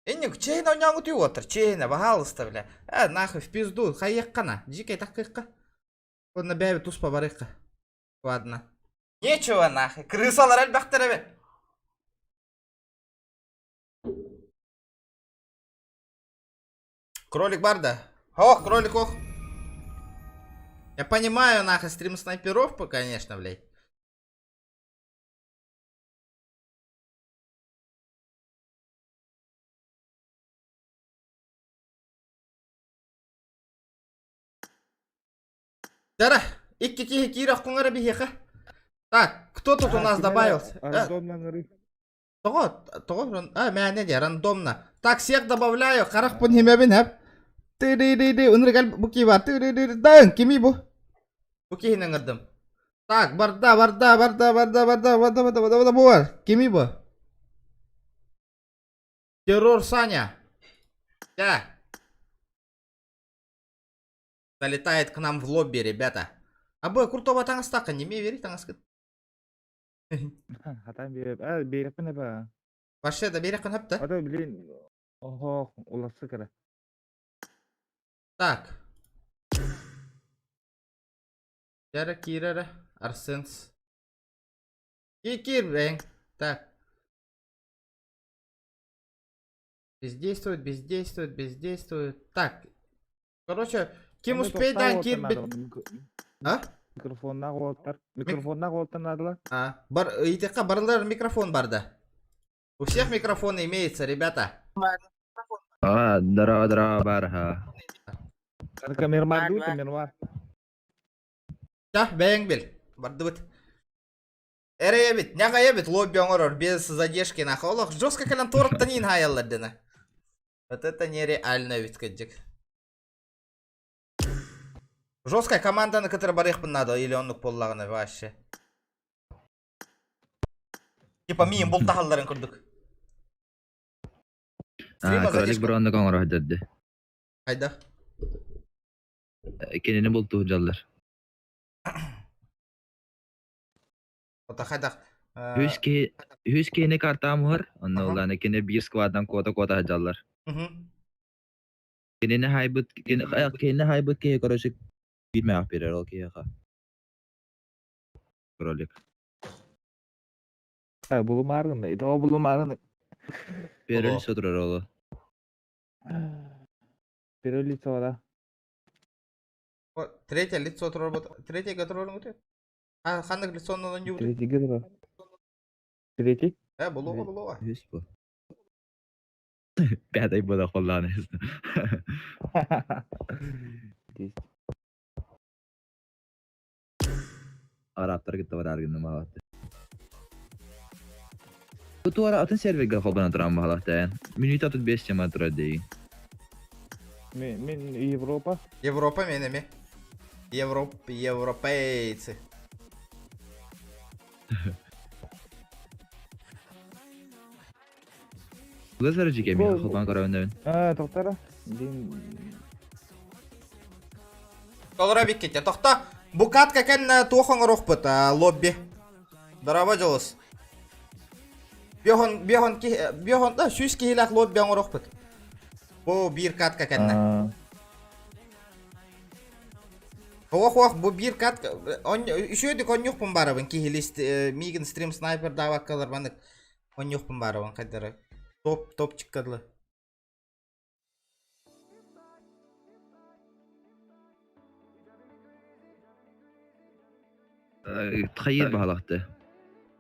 Инник чэйин оонньооҥҥут уоттар, чэйинэ, баһаалыста, бля. Э, нахуй, в пизду, хайыаххана, дьиикэй таккыахха. Уонна бэйэбит туспа барыахха. Ладно. Нечего нахуй, крысалар элбэхтэр эбит. Кролик бар да? Ох, кролик, ох. Я понимаю, нахуй, стрим снайперов, конечно, блядь. Дара, икки киһи киирэ куҥара биһиэхэ. Так, кто тут у нас добавился? Тоҕо? Тоҕо? А, мээнэ дии, рандомно. Так, всех добавляю, харахпын химэбин хэп. Ты-ды-ды-ды, ыныргал бу ки бар. Ты-ды-ды-ды, даын, кими бу? Бу киһини ыҥырдым. Так, барда, барда, барда, барда, барда, барда, барда, барда, барда, бу бар. Кими бу? Террор Саня. Да. Залетает к нам в лобби, ребята. А бу куртова таҥастаахха неме бери таҥаскыт. Хатан биэрэп. А, биэрэппин эбэ. Вообще да биэрэххин хөп да. Ото блин, охо, улассы кыра. Так. Кира киирэрэ Арсенс. Киир бэйэҥ. Так. Бездействует, бездействует, бездействует. Так. Короче, ким успейдаан киирбит... А? Микрофоннаах уолаттар. Микрофоннаах уолаттар наадалар. А, бар, итиэххэ барылар микрофон барда. У всех микрофон имеется, ребята. А, здорово, здорово, барха. Камермар дуу, камермар. Да, бэйэҥ бил. Бардыбыт. Эрэйэбит, няҕайабит лобби оҥорор без задержки нахуй. Олох жестко кэлэн туораттан иин хаайаллар дена. Вот это нереально ведь кыдьык. Жесткая команданы кытары барыахпын надо или оннук буоллаҕына вообще. Типа миин бултаһалларын курдук. А, кролик броннык оҥоро сылдьар Хайдах? Кинини бултуу сылдьаллар. Ота хайдах? Үс киһи үс киһини картаам уһар, онно ыллаана кини биир сквадан куота-куота сылдьаллар. Кинини хайбыт кинини хайбыт киһи короче биир биэрэр ол киһиэхэ. Кролик. Булумааргын, итого булумааргын. Первый лицо турар олу. Первое лицо, да. Третье лицо турар Третье турар А ханнык лицоннан оонньуубут? Третий гыдра. Третий? Э, булуга, булуга. Үс бу. Пятый була холлааны. Десять. Арабтар кытта бараар гынным баҕалаахтар. Бу туора атын сервергэ холбонон туран баҕалаахтар. Минута тут 5 тема турар дейин. Мин Европа. Европа мен эми. Европ, европейцы. Лазар жике мен холбан көрөбүн. А, тоқтара. Дин Толора бикките. Тохто. Букатка кэннэ туох оҥоруохпут лобби. Дорообо дьолус. Биохон биохон биохон да сүүс киһилээх лобби оҥоруохпут. Бу биир катка кэннэ. Ох ох бу биир катка үчүгэйдик онньуохпун барабын киһили миигин стрим снайпер даабаккалар маннык онньуохпун барабын хайдара топ топчикка дылы. Хайыр баһалахты.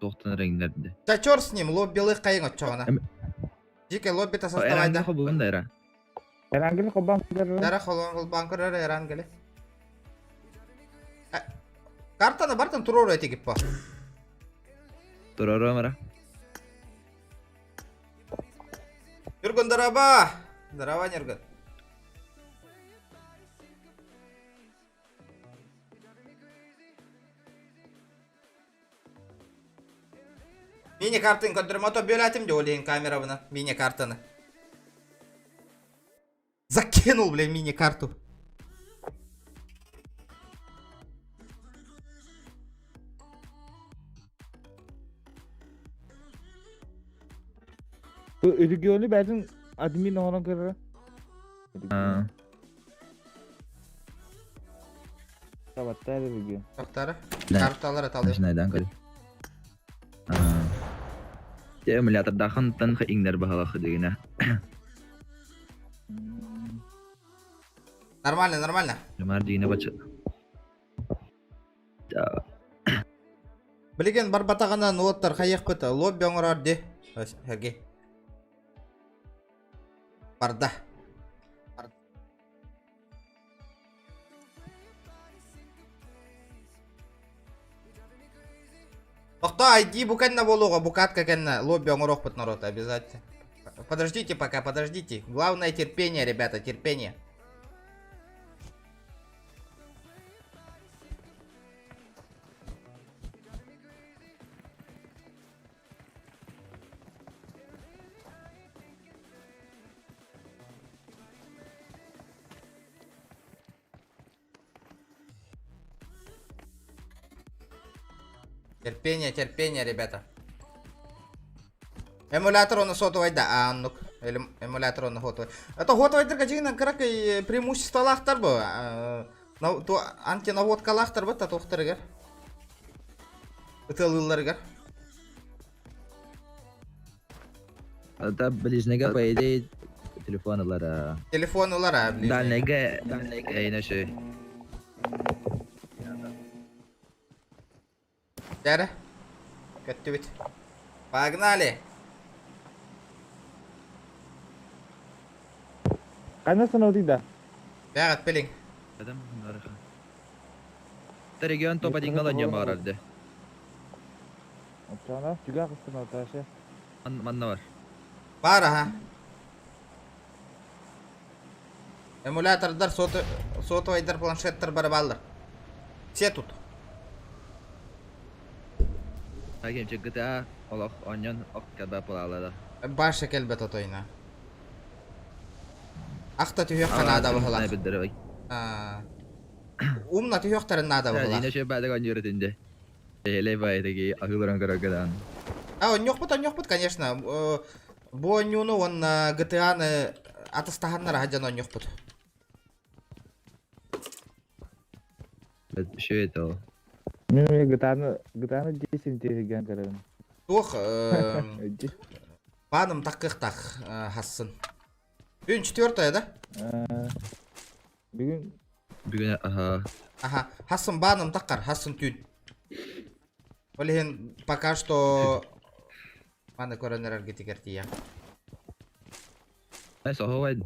Тоқтан реңнерді. Да чёрт с ним, лоббилы хайын отчоҕуна. Дикий лобби-то создавай да. Хобугун да эра. Эрангели холбан көрөр. Дара холбан көрөр Эрангели. Картаны бартан турор этигип по. Турор мара. Нюргун дараба. Дараба Нюргун. Мини-картын көрдөрмото бөләтим де олейін камерабына мини-картаны. Закинул, бля, мини-карту. Регионы бәтин админ оңорон көрөр. Табаттар регион. Тоқтары. Карталары талый. Начинайдан көр. Те эмулятордахан тан иңнер баһалах дегенә. Нормально, нормально. Жамар дегенә бача. Билген барбатаҕына уоттар хайыахпыт лобби оҥорор ди. Сергей. Барда. Тохтоо, ID бу кэннэ буолуоҕа, бу катка кэннэ лобби оҥоруохпут народ обязательно. Подождите пока, подождите. Главное терпение, ребята, терпение. Терпение, терпение, ребята. Эмулятор оны сотовай да, а оннук. Эмулятор оны хотовай. Это хотовайдырга дьиҥинэн кыракый преимуществолаахтар бу. Антинаводкалаахтар бу татуохтарыгар. Ытыалыылларыгар. Это ближнего, по идее, телефон ылара. Телефон ылара ближний. Дальнайга эйне шүй. Дәрі. Көттүбүт. Погнали! Ханна санаутый да? Бәҕат билиҥ. Адам Регион топ один галанья баарарды. Оччоҕуна түгэх ыстаналта ше. Манна бар. Баар аха. Эмулятордар, сотовайдар, планшеттар бары бааллар. Все тут. Агем GTA олох онньон ок кэлбэ пылаалада. Баша кэлбэт отойна. Ахта түһүөххэ наада быһылаах. Умна түһүөхтэрин наада быһылаах. Дина шөй баадык онньур этинде. Элей баайдыги аһыыларан көрөргө даҕаны. А, онньуохпут, онньуохпут, конечно. Бу онньууну уонна GTA-ны атастаһаннар аһа дьон онньуохпут. Шөй это ол. Мен GTA-ны GTA-ны десен тегеген көрөбүн. Туох бааным таккыхтах хассын. Бүгүн четвертая, да? Бүгүн Бүгүн аха. Аха, хассын бааным таккар, хассын түүн. Ол иһин пока что маны көрөн эрэргитигэр тиийэм. Соһовай.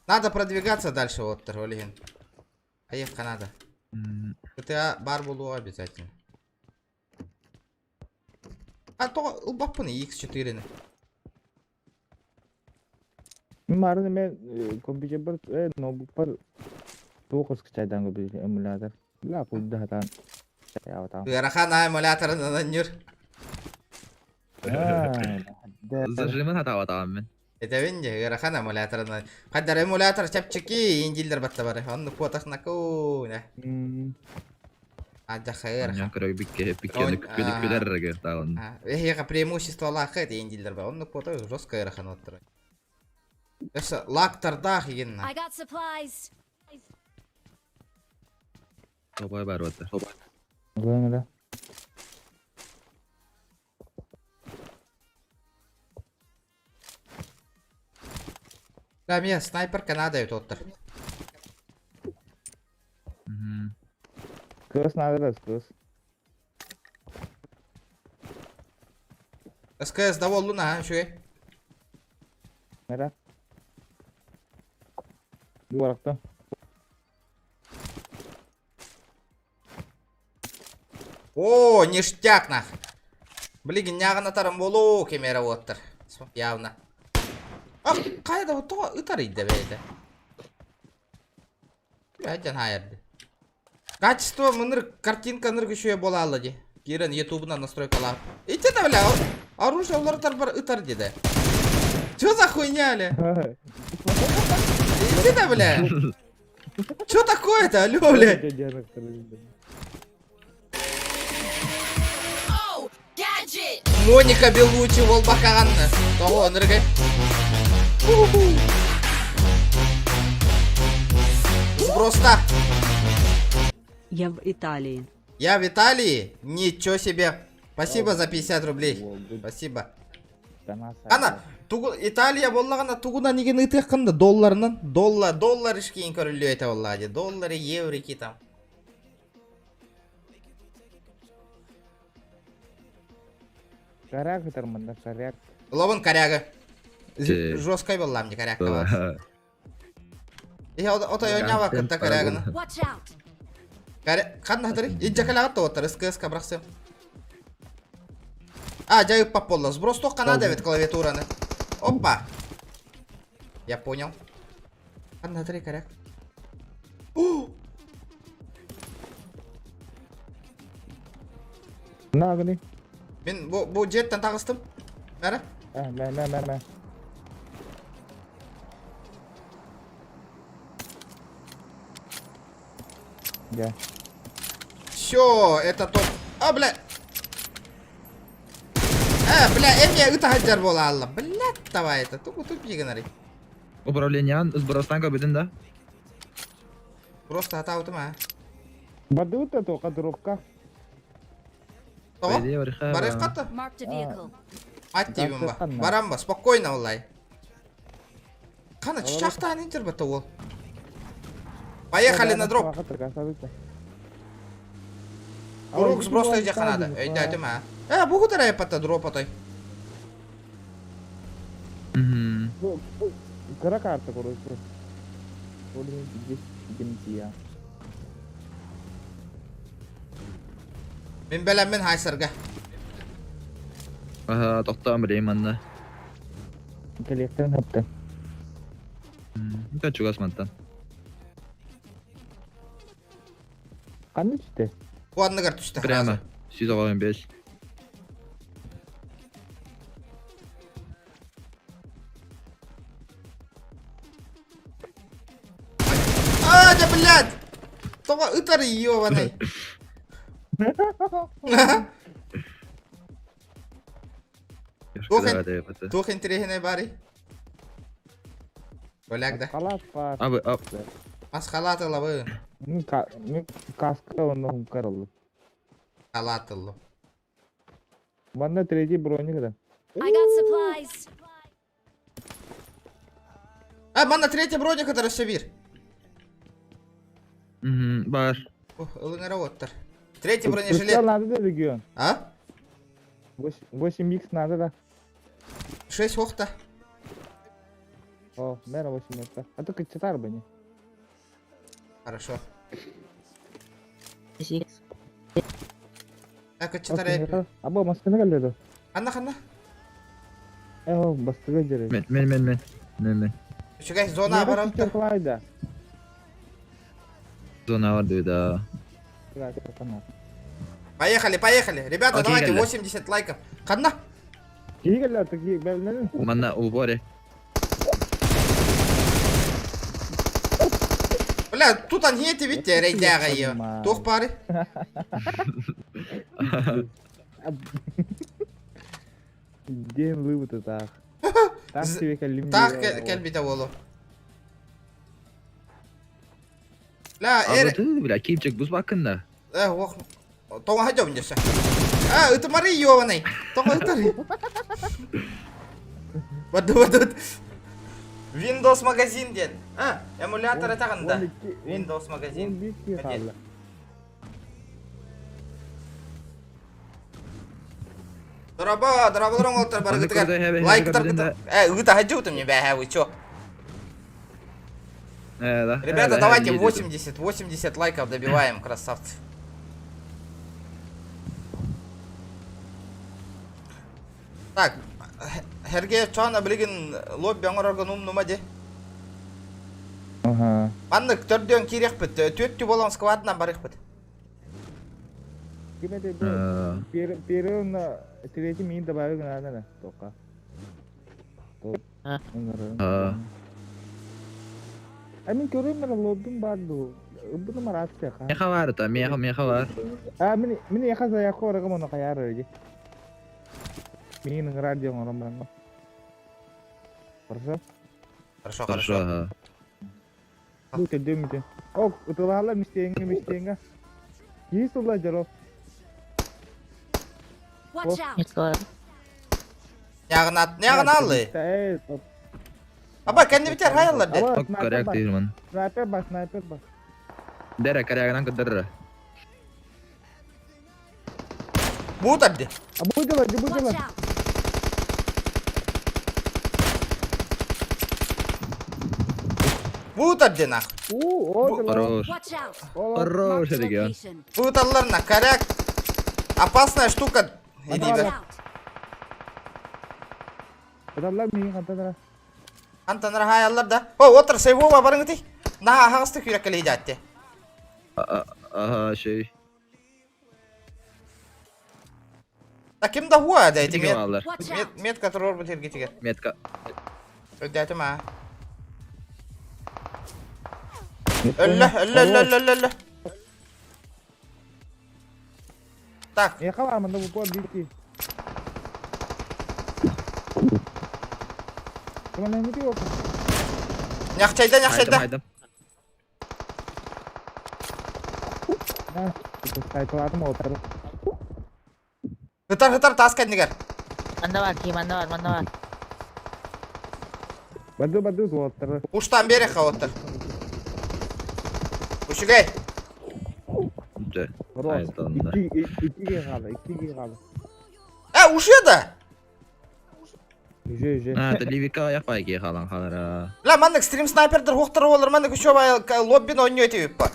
Надо продвигаться дальше оттор, ол иһин. Поехка надо. GTA бар буолуоҕа обязательно. А то ылбаппын X4-ни. Марын мен компьютер ноутбукпар туох скачайдан көбү эмулятор. Бля, кудда хатан. Чаябатам. Ыарахан эмуляторынан анньыр. Зажимын хатаабатаҕым мин. Этэбин дьэ, ыарахан эмуляторынан. Хайдар эмулятор чэпчэки индиллер батта бары. Онну куотахнаку. Адьаха ыарахан. Көрө бикке бикке күлэр таҕын. Эһиэхэ преимуществолаах индиллер ба. Онну куота жестко ыарахан оттор. Өссө лактардаах игинна. I got supplies. Тобой бар оттар. Главное, Да, мен снайпер Канада оттор. Кыз надо раз, кыз. СКС доволлуна, а, үчүгэй. Нера? Бу баракта. О, ништяк нах. Блин, ньааҕынатарым буолуу кемера уоттар. Явно. А, хайа да тоҕо ытар идэ бэйэтэ. Айдан хайарды. Качество мыныр картинка ныр күшүө буолаалла ди. Киирэн ютубунан настройкалаах. Ити да бля, оружие уларытар бар ытар диде. Чё за хуйня, ля? Иди да, бля. Чё такое-то, алло, бля? Моника Белучи буолбакаҕанна. Тоҕо ынырыгай. Сброста. Я в Италии. Я в Италии? Ничего себе. Спасибо за 50 рублей. Спасибо. Ана, тугу Италия буоллаҕына тугунан игин ытыаххын да долларынан доллар доллар ишкиин көрүллүө этэ буоллаҕа дии доллары еврики там Коряк ытар манна, коряк. Лобун корягы жесткай буоллаам дии корякка баар. Иһэ отой оонньообаккын да коряганы Watch out. Ханна хатырый? Иджакаляҕыт тоҕоттор СКС-ка бырахсыам. А, дьэ ыппап буолла. Сброс туохха наада эбит клавиатураны. Опа! Я понял. Ханна хатырый коряк? Нагни. Мин бу бу дьиэттэн таҕыстым. Бары. Э, мэ мэ мэ мэ. Дьэ. Все, это топ. А, бля. Э, бля, эмиэ ыта сылдьар буолаалла. Бля, давай это. Тугу тупи гынарый. Управлениеан сбростан көрбүтүн да? Просто атаабытым а. Бардыбыт да тоqa дробка. Тоҕо? По идее, барыха Барыахха то. Marked a vehicle. Ат диибин ба. Ханна? Баран ба, спокойно олай. Хана чычахтаан интер бата уол. Поехали на дроп. Урук сброс өйдө ханада. Өйдөөтүм а. Э, бу кутара пата дроп атай. Мгм. Кыра карта короче. Здесь Мин бэлэммин хайсарга. Аха, тохтоон билейм манна. Кэлиэхтэрин хаптан. Ка чугас мантан. Ханна түстэ? Бу анныгар түстэ. Прямо. 195. А, да блядь! Тоҕо ытар ёбаный. Туох интэриэһинэй баарый? Оляк да. Халаат баар. Абы, ап. Ас халаат ылабы. Мин каска онно хумкар ыллым. Халаат ыллым. Манна третий броник да. I got supplies. А, манна третья броня, которая все бир. Бар. Ылыңара оттар. Третий бронежилет. надо да регион. А? 8 х надо да. 6 охта. О, мэра 8 х. А то кычытар бы не. Хорошо. Так, кычытар. Аба масканы келді. Ханна ханна. Э, бастыга жері. Мен, мен, мен, мен. Мен, мен. Үчүгэй зона баралта. Клайда. Зона бар да. Поехали, поехали. Ребята, Окей, давайте келді. 80 лайков. Ханна. Киги келді, бәлінен. Манна уборе. Бля, тут ангети видите, рейдяга ее. Тух пары. Ден вывод так. Так тебе кэллим. Так кэлбитэ буолу. Ля, эр... Бля, кимчик бус бакында. Э, ох... Тоҕо хадьобун дьөссө. А, ытымары ёбаный. Тоҕо ытары. Баду баду. Windows магазин диэн. А, эмулятор этаҕын да. Windows магазин. Дороба, дорабалар оҥолтор барыгытыгар. Лайктар кыта. Э, ыта хадьыбытым не бэһэ, вы чё? Ребята, давайте 80, 80 лайков добиваем, красавцы. Так, Херге чоана билигин лобби оҥорорго умнума де. Ага. Маннык төрдүөн киириэхпит, түөртүү буолан сквадынан барыахпыт. Ким это Первый на третий мин добавил надо на тока. А мин көрөм мен лоббим бар ду. Буну марация ха. Меха бар та, меха меха бар. А мин мин яха за яхо рага моно каяр эди. Мин радио ngorом баран. Хорошо? Хорошо, хорошо. Хорошо. Бу көдөмүтэ. Ок, утулаала мистеңге мистеңге. Есть ула жаров. Watch out. Нягына, нягына аллы. Аба, кэннибитер хайаллар де. Ок, коряк деймин. Снайпер ба, снайпер ба. Дәрә корягынан көдөрө. Бу табди. А бу дела, бу Watch дела. out. Бу диэн ах. Уу, о, дела. Хорош. Watch out! Хорош, Marked a регион. location. Буталларна, коряк. Опасная штука. Watch Иди out! Адамлар миигин хантан эрэ. Антон хаяллар да. О, отыр сейвова барыңыты. На хаҕасты күүрэккэлии дьаатте. Ага, şey. Да ким да хуа да эти Тиги мет. баалар. Watch Мет out! мет который бу тергетигер. Метка. Өйдөөтүм аа. Өллө, өллө, өллө, өллө, өллө, өллө. Так, Миэхэ баар манна бу биир Кимэн эмити yok. няхчайда, Хайдам, няхчайда. хайдам. На, кайталатым отыр. Хытар, хытар таас кэннигэр. Манна бар, кии, манна бар, манна бар. Баду баду суоттар. Уштан берег хаоттар. Учугай. Дьэ. Хорош. Айданна. Икки иккиге хаала, иккиге хаала. Э, уже да. Уже уже. А, это Ливика япай халан халара. Ла маннык стрим снайпердер хуктар олар маннык еще лоббин ойнойт үппа.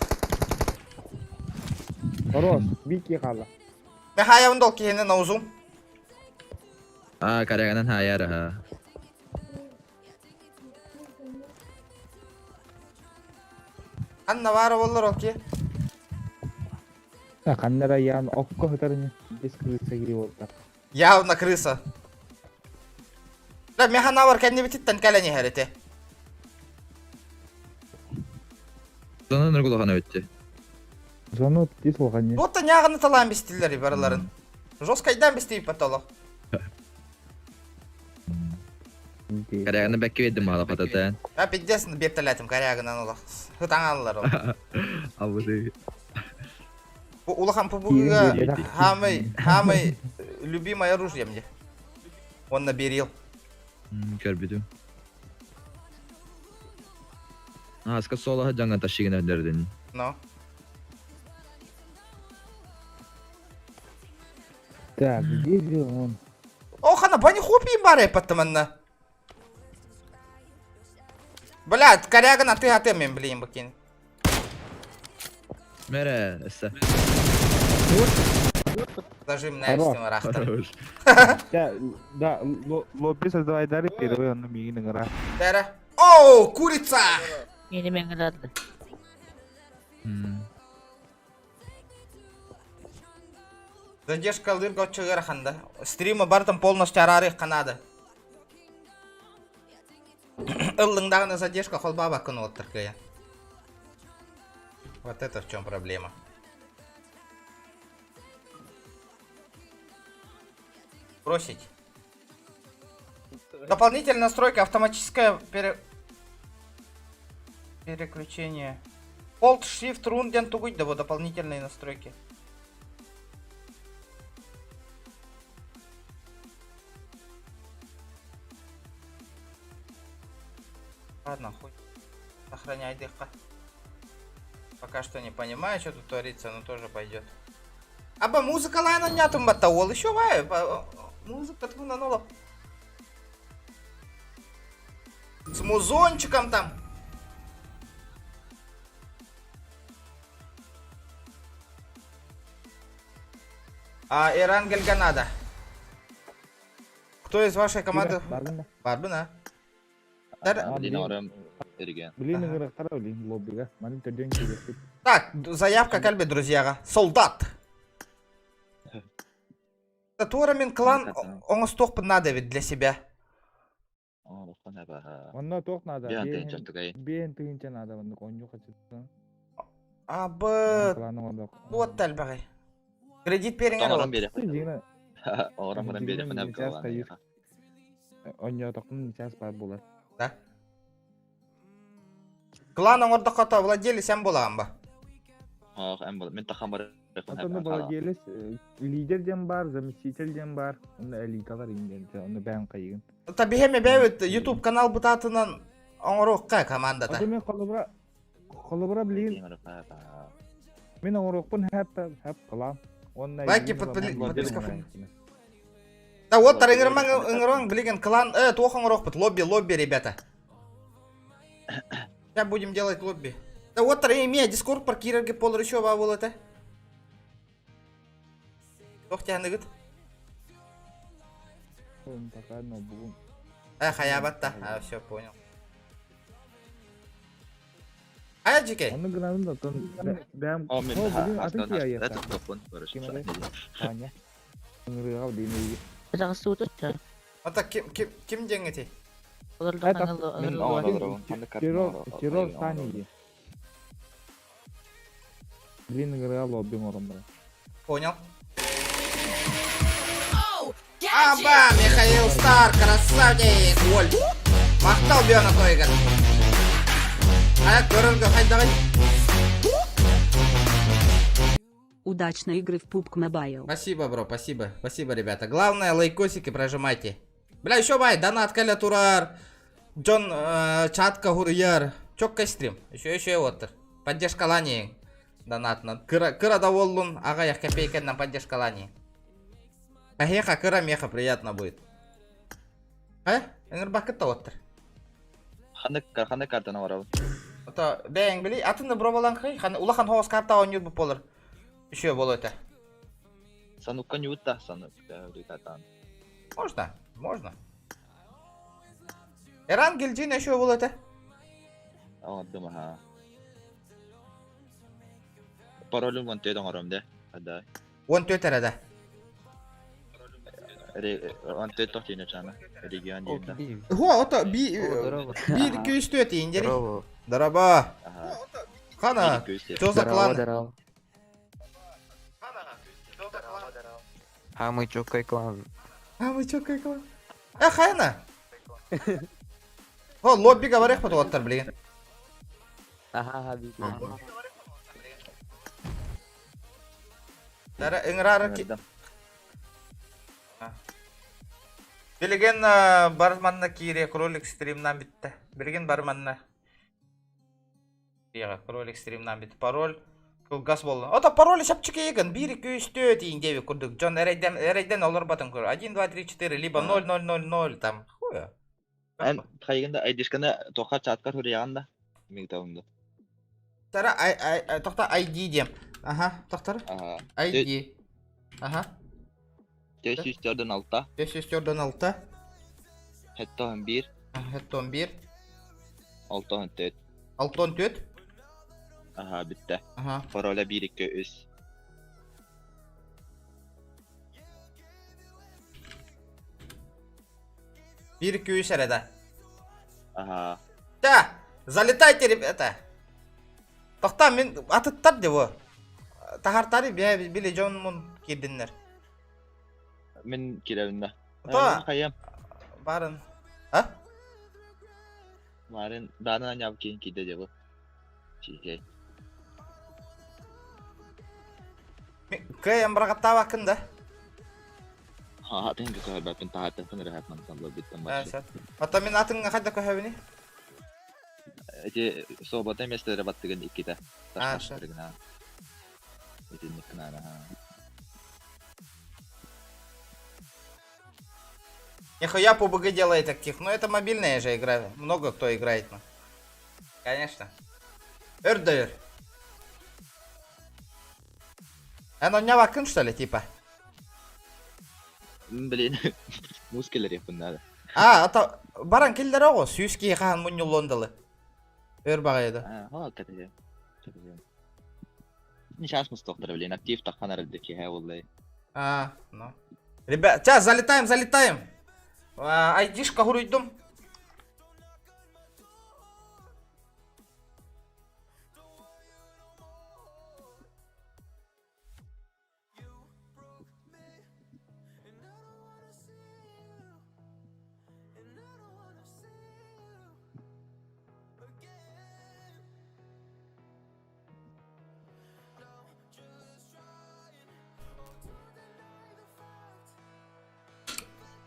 Хорош. Бики хаала. Мен хаябын дол киһини наузум. А, каряганан хаяр ха. Анна баара боллар ол ки. Каннара ян окко хытарыны. Бес крыса кири болта. Явно крыса. Ла меха бар кэнни бититтен кэлэн иһэрити. Сонун нургулахан өттү. Зону тис болған. Бута няганы талаан бистилер бараларын. Жесткайдан бистип потолок. Каряганы бәкке бердим мала патата. А пиздец бертелетим корягынан олох. Хытаңаллар ол. Абы. Бу улахан пубуга хамай хамай любимое оружие мне. Он наберил. Көрбүтүм. Аска солаха жаңа ташигин өндөрдүн. Но. Так, где же он? О, хана бани хопи баре паттаманна. Блядь, корягана ты аты мен блин бакин. Мере, эссе. Зажим на Хорош. эстим рахтар. Хорош. Да, да, лобби создавай дали первый, он миигин ыҥыра. Дара. Оу, курица! Мени мен кыдарды. Задержка лырга чыгар ханда. Стрима бартым полностью арары канады. Ыллыңдағына задержка холбаба күн оттыр кыя. Вот это в чем проблема. Бросить. Дополнительная настройка, автоматическое пере... переключение. Alt Shift Run тугуть, да вот дополнительные настройки. Ладно, хуй. Сохраняй дыха. Пока что не понимаю, что тут творится, но тоже пойдет. Аба музыка лайна нятум батта ол еще вай. Музыка твуна нола. С музончиком там. А, Иран Гальганада. Кто из вашей команды? Барбын да. Барбына. Дар- Блин, Блин, ыҥырыктара блин лоббига. Манын төрдөн киирбит. Так, заявка кальбе, друзья. Солдат. Турамин клан оңостуох надо ведь для себя. Онно туох надо. Биэн тыгынча надо оннук онньу хачыттан. Абы, Кланы ондок. вот тальбагай. Кредит периңер ол. Дигина. Онньу токун час бар булар. Да. Клан оңордокко владелец сен болаган ба. Атын владелец лидер ден бар, заместитель ден бар. Онно элиталар инден, онно бән кайыгын. Табихеме бэбит YouTube канал бутатынан оңорокка командата. Аты мен холобра холобра блин мен оңорокпун хэп хэп кылам. Онно Лайки, подписка. Да вот тарыңырман ыңырон билген клан э туох оңорокпут лобби лобби ребята. Сейчас будем делать лобби. Да вот эмиэ Дискорд паркирерге полар еще баа буол этэ. Туох тяныгыт? Пока ноутбугум. Э, хайаабат да. А, все, понял. Хайа дьикэй? Оны гынабын да тон бэм. О, мен О, бүгүн атын астан киһи айыахтаах. тоқпын Ким эрэ? Аня. Ыҥырыаҕа билин Сутучча. Ата ким ким ким диэҥ эти? Олордо Это Мен ханыл оҥорон ханнык Террор, террор Сани. Блин, ыҥырыаҕа лобби оҥорон баран. Понял. Аба, Михаил Стар, красавчик, Оль. Махтал Биона Тойгар. Ая көрөргө хайдаҕый? Удачной игры в PUBG Mobile. Спасибо, бро, спасибо. Спасибо, ребята. Главное, лайкосики прожимайте. Бля, еще бай, донат кэлэ турар. Дьон э, чатка хуруйар. Чокка стрим. Еще еще оттыр. Поддержкаланиең. Донатынан. Кыра, кыра да буоллун, аҕыйах копейканан поддержкаланиең. Эһиэхэ кыра миэхэ приятно будет. Э? Ыҥырбаккыт да оттыр. Ханнык ханнык картаны оҥоробун? Ото бэйэҥ били атын бробалан хый, хан улахан хоос карта оонньуур бу болар. Еще боло это. Санукка ньуутта санук картан. Можно, можно. Эран Гильдин еще бол это. Оҥордум аха. Паролун вон төт оҥором де. Ада. Он төт эрэ да. Он төт тохтине чана. Регион диэн да. Хо, ото би биир күүс төт индери. Дараба. Аха. Хана. Что за клан? Здорово. А мы чё, клан? А мы чё, какой клан? Э, хайна. О, лобби говорях потуоттар, блин. Ага, видно. Тара ыҥырар Билигин бар манна киириэ кролик стримнан бүттэ. Билигин бар манна. Киириэҕэ кролик стримнан бүттэ. Пароль кылгас буолла. Ото пароль чапчык биир икки үс төрт иин диэбит курдук. Дьон эрэйдэн эрэйдэн олорботун көр. 1, 2, 3, 4, либо 0, 0, 0, 0 там. Хуя. Эн хайгында айдишканы тоха чаткар хуруйаҕын да. Мигтабым да. Тара ай ай тохта ID диэм. Аха, тохтар. Аха. ID. Аха. 546. 546. 71. 71. 64. 64. Аха, бүттэ. Аха. Пароля 1 2 3. 1 2 3 эрэ да. Аха. Да, залетайте, ребята. Тохтаа мин атыттар диво. Тахартары бия били дьон киирдиннэр. Мин кирэбиннэ. То Хайам. барын. А? Марын даана няб киин киирдэ дебу. Чикей. Кыйан бырагаттаабаккын да. Ха, тенге көһөрбөппүн таһааттан ыраһат мантан лоббиттан баршы. Ата мин атын хайда көһөбүнүй? Эти свободное место баттыгын иккитэ. А, Таштыргына. Итинник кынана. Нихуя PUBG делает актив. Но это мобильная же игра. Много кто играет. Ну. Конечно. Өр Эн онньообаккын, что ли, типа? Блин, муус кэлэр надо. А, ата баран киллэр оҕо сүүс киһи хаһан мунньуллуон дылы. Өр баҕайы А, ха, катыга. Сейчас мустохтар, блин, актив таххан арылды киһэ боллай. А, ну. Ребят, сейчас залетаем, залетаем. Айдишка хуруйдум.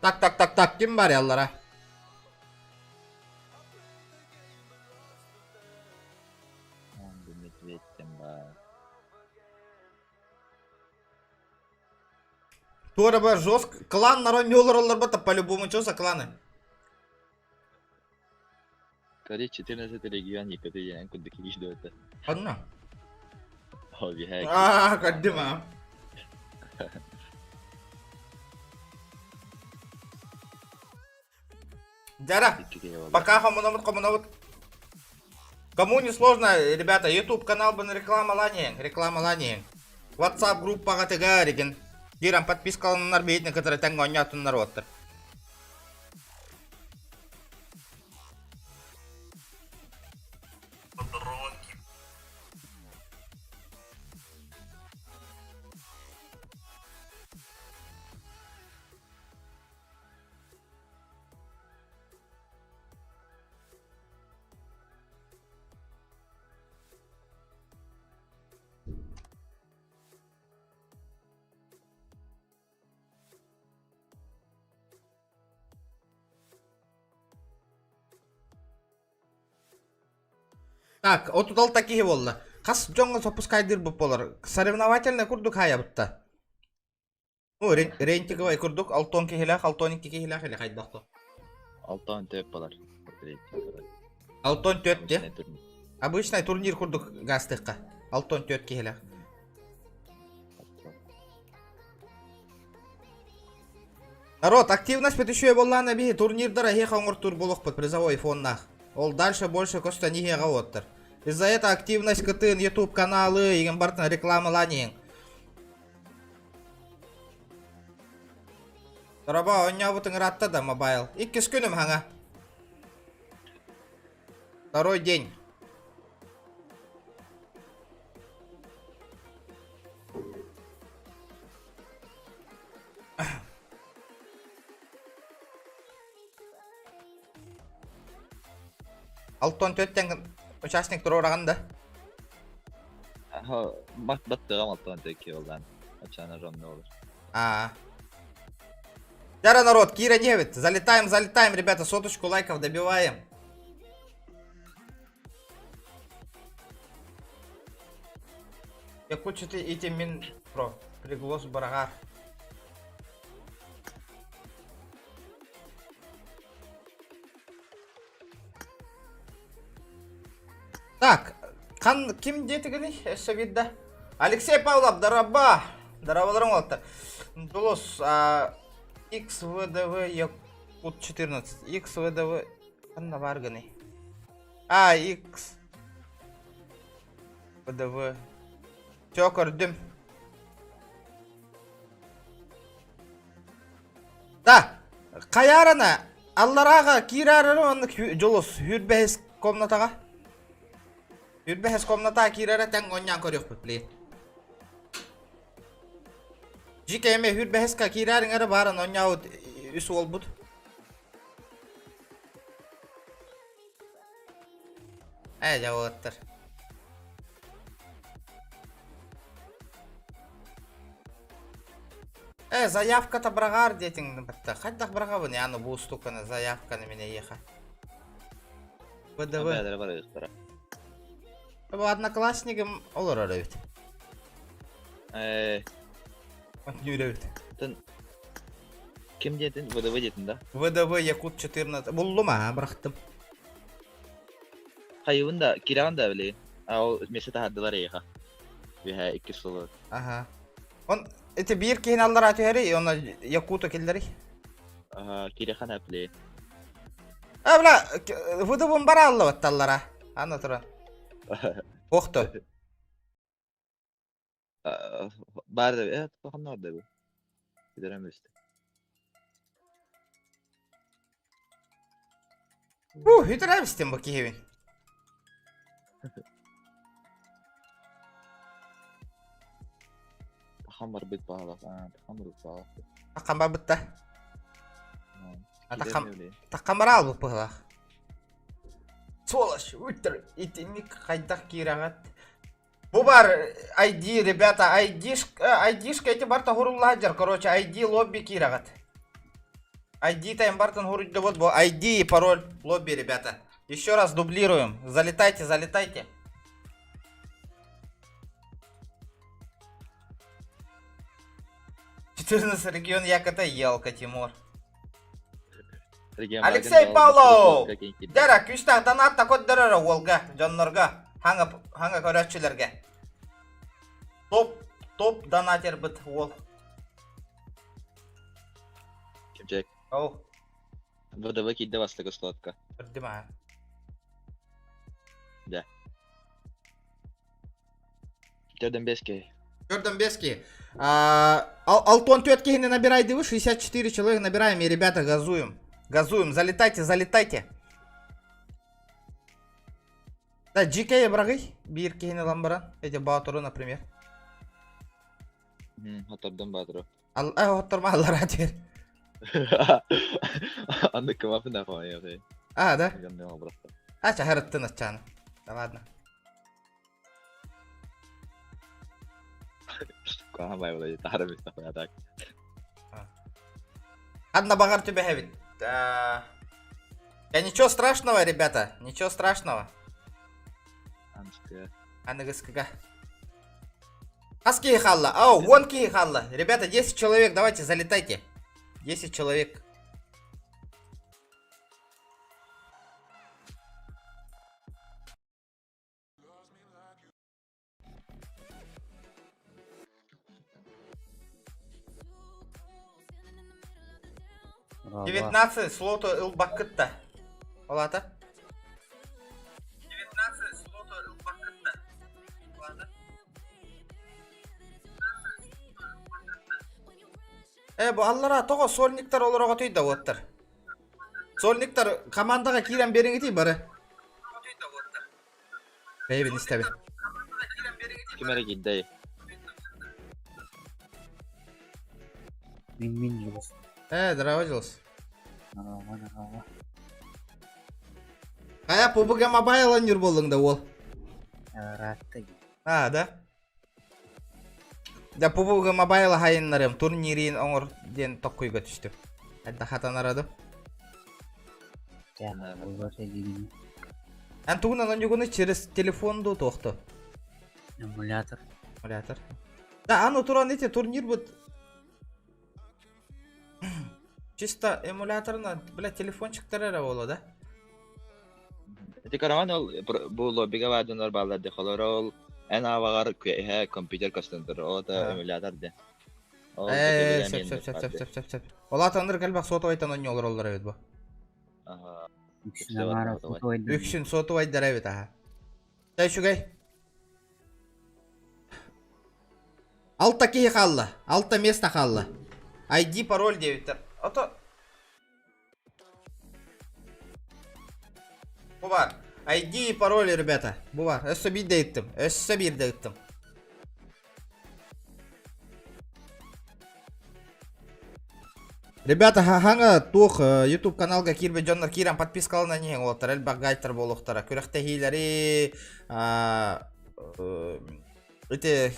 Так, так, так, так, ким бар яллара? Медведь бар. Туора бар жестко. Клан народ не олороллор бата по-любому. Что за кланы? Кори 14 регион Якутия курдук киирдэ. Онно. Ол биһэ. Аа, көрдүм аа. Дяра, пока хомунабыт хомунабыт. Кому не сложно, ребята, YouTube канал бын рекламаланиең, рекламаланиең. WhatsApp группаға тыга реген. Киран подпискаланнар бейтін кытары тәң оñатыннар оттыр. Так, 36 киһи буолла. Хас дьоҥҥо соппускайдыыр буолар. Соревновательный курдук хаайабытта. Ну, рейтинговай курдук алтон киһилээх, алтон икки киһилээх или хайдах то. Алтон төп болар. Алтон төп де. Обычный турнир курдук гастыкка. Алтон төп киһилээх. Народ, активность петүшүө боллаана биһи турнирдара эһиэхэ оҥортуур буолуохпут призовой фоннаах. Ол дальше больше көстөн иһиэҕэ уоттар. Из-за этого активность кытын YouTube каналы игин бартын рекламалаан Дороба, оонньообут ыҥыратта да мобайл. Иккис күнүм хаҥа. Второй день. Алтон төттен участник туруораҕын да? Бат баттыгам алтон төкки болдан. Ачана жонно olur. А. Дяра народ, Кира 9. Залетаем, залетаем, ребята, соточку лайков добиваем. Якутчаты ити мин про приглос барагар. Так, хан ким диэтигиний өссө биирдэ? Алексей Павлов, дараба! Дарабаларың уолаттар. Дулус, XVDV Якут 14. XVDV ханна баар гыный? А, X VDV. Все, көрдүм. Да, хайаарана алларааға киираарары оннук дьулус сүүрбэһис комнатаҕа. Сүүрбэһис комнатаҕа киирэрэ тэҥ оонньоон көрүөхпүт блин. Жике эми сүүрбэһиска киирээриҥ эрэ баарын оонньообут үс уолбут. Ээ дьэ уолаттар. Э, заявката быраҕаар диэтиҥ батта. Хайдах быраҕабын я аны бу устуканы заявканы мин эйиэхэ. ВДВ. Бэйэлэрэ барыахтара. Бу однокласснигым олорор эбит. Э, Нүрэ эбит. тын ким диэтин? ВДВ диэтин да? ВДВ Якут 14. Буллум аа, бырахтым. Хайыбын да, кирэҕин да билигин. А ол месте таһардылар эйиэхэ. Үһэ иккис сылы. Аха. Он ити биир киһини аллараа түһэрий, онно Якуту киллэрий. Аха, кирэхэн эплей. А, бля, ВДВ-м бара аллабат аллара. Аны туран. Охто. Бар да, э, ханна бар да бу. Кидерем өстө. Бу, үтүрәбистин бу киһибин. Тахан барбыт баалах, аа, тахан барбыт баалах. Таккан барбытта. Таккан таккан бара албыт быһылаах. Сволочь, үттер, итинник хайдах киирэҕит. Бу бар ID, ребята, ID-шка, ID-шка эти барта хуруллаһадьар, короче, ID лобби киирэҕит. ID тайм бартын хуруйдубут, бу ID и пароль лобби, ребята. Еще раз дублируем. Залетайте, залетайте. 14 регион Якота Елка, Тимур. Алексей Павлов! Дера, күүстээх донат көрдөрөр уолга, дьоннорго, хаҥа, хаҥа көрөөччүлэргэ. Топ, топ донатербыт уол. Кимчек. Оу. ВДВ киирдэ бастакы слотка. Көрдүм аа. Да. Төрдөн Төрдөн Алтон төрт киһини набирайдыбы, 64 человек набираем, и ребята газуем. Газуем, залетайте, залетайте. Да, GK бырагый, биир киһини ылан баран, эти Баатуру, например. Хотордон Баатуру. Хотторма аллара теперь. Аны кымапын ахуайы. А, да? А, чахарыттын аччаны. Да ладно. Куһаҕан баҕайы таһара мистахпына так. Ханна баҕар түбэһэбит. Да ничего страшного, ребята, ничего страшного. Аныгыскыга. Хас киһи хаалла? Ау, вон киһи хаалла. Ребята, 10 человек, давайте, залетайте. 10 человек. 19 слоту ылбаккытта. Олата. 19 слоту ылбаккытта. Олата. Э, бу аллара тоҕо сольниктар олороҕотуй да уоттар. Сольниктар командаҕа киирэн биэриҥитий бары. Бэйэбин истэбин. Ким эрэ киирдэй? Мин мин Дьулус. Э, здорово, Дьулус. Здорово, здорово. Хайа, PUBG Mobile оонньуур буоллуҥ да уол? Ыраатта дии. А, да? Да PUBG Mobile хайыннарым турнирин оҥор диэн токкуйга түстүм. Хайда хатанара ду? Эн тугунан оонньуугуну через телефон дуу туохту? Эмулятор. Эмулятор. Да, аны туран эти турнир будет чисто эмуляторынан, бля, телефончиктар эрэ буолуо да? Ити караван ол бу лоббига баар дьоннор бааллар дии холоро ол эн аабаҕар күөһэ компьютер көстөн турар ол это эмулятор дии. Ээ, сөп сөп сөп сөп сөп сөп сөп. Ол аата ынырык элбэх сотовайтан оонньуу олороллор эбит бу. Үксүн аҥаара сотовайдар. Үксүн сотовайдар эбит аха. Чэ үчүгэй. Алта киһи хаалла. Алта место хаалла. ID пароль диэбиттэр. Ото Бу бар. ID и пароль, ребята. Бу бар. Өссө биирдэ ыыттым. Өссө биирдэ ыыттым. Ребята, хаҥа туох YouTube каналга киирбит дьоннор киирэн подпискалана иһиҥ уолаттар элбэх гайдтар буолуохтара. Күрэхтэһиилэри ити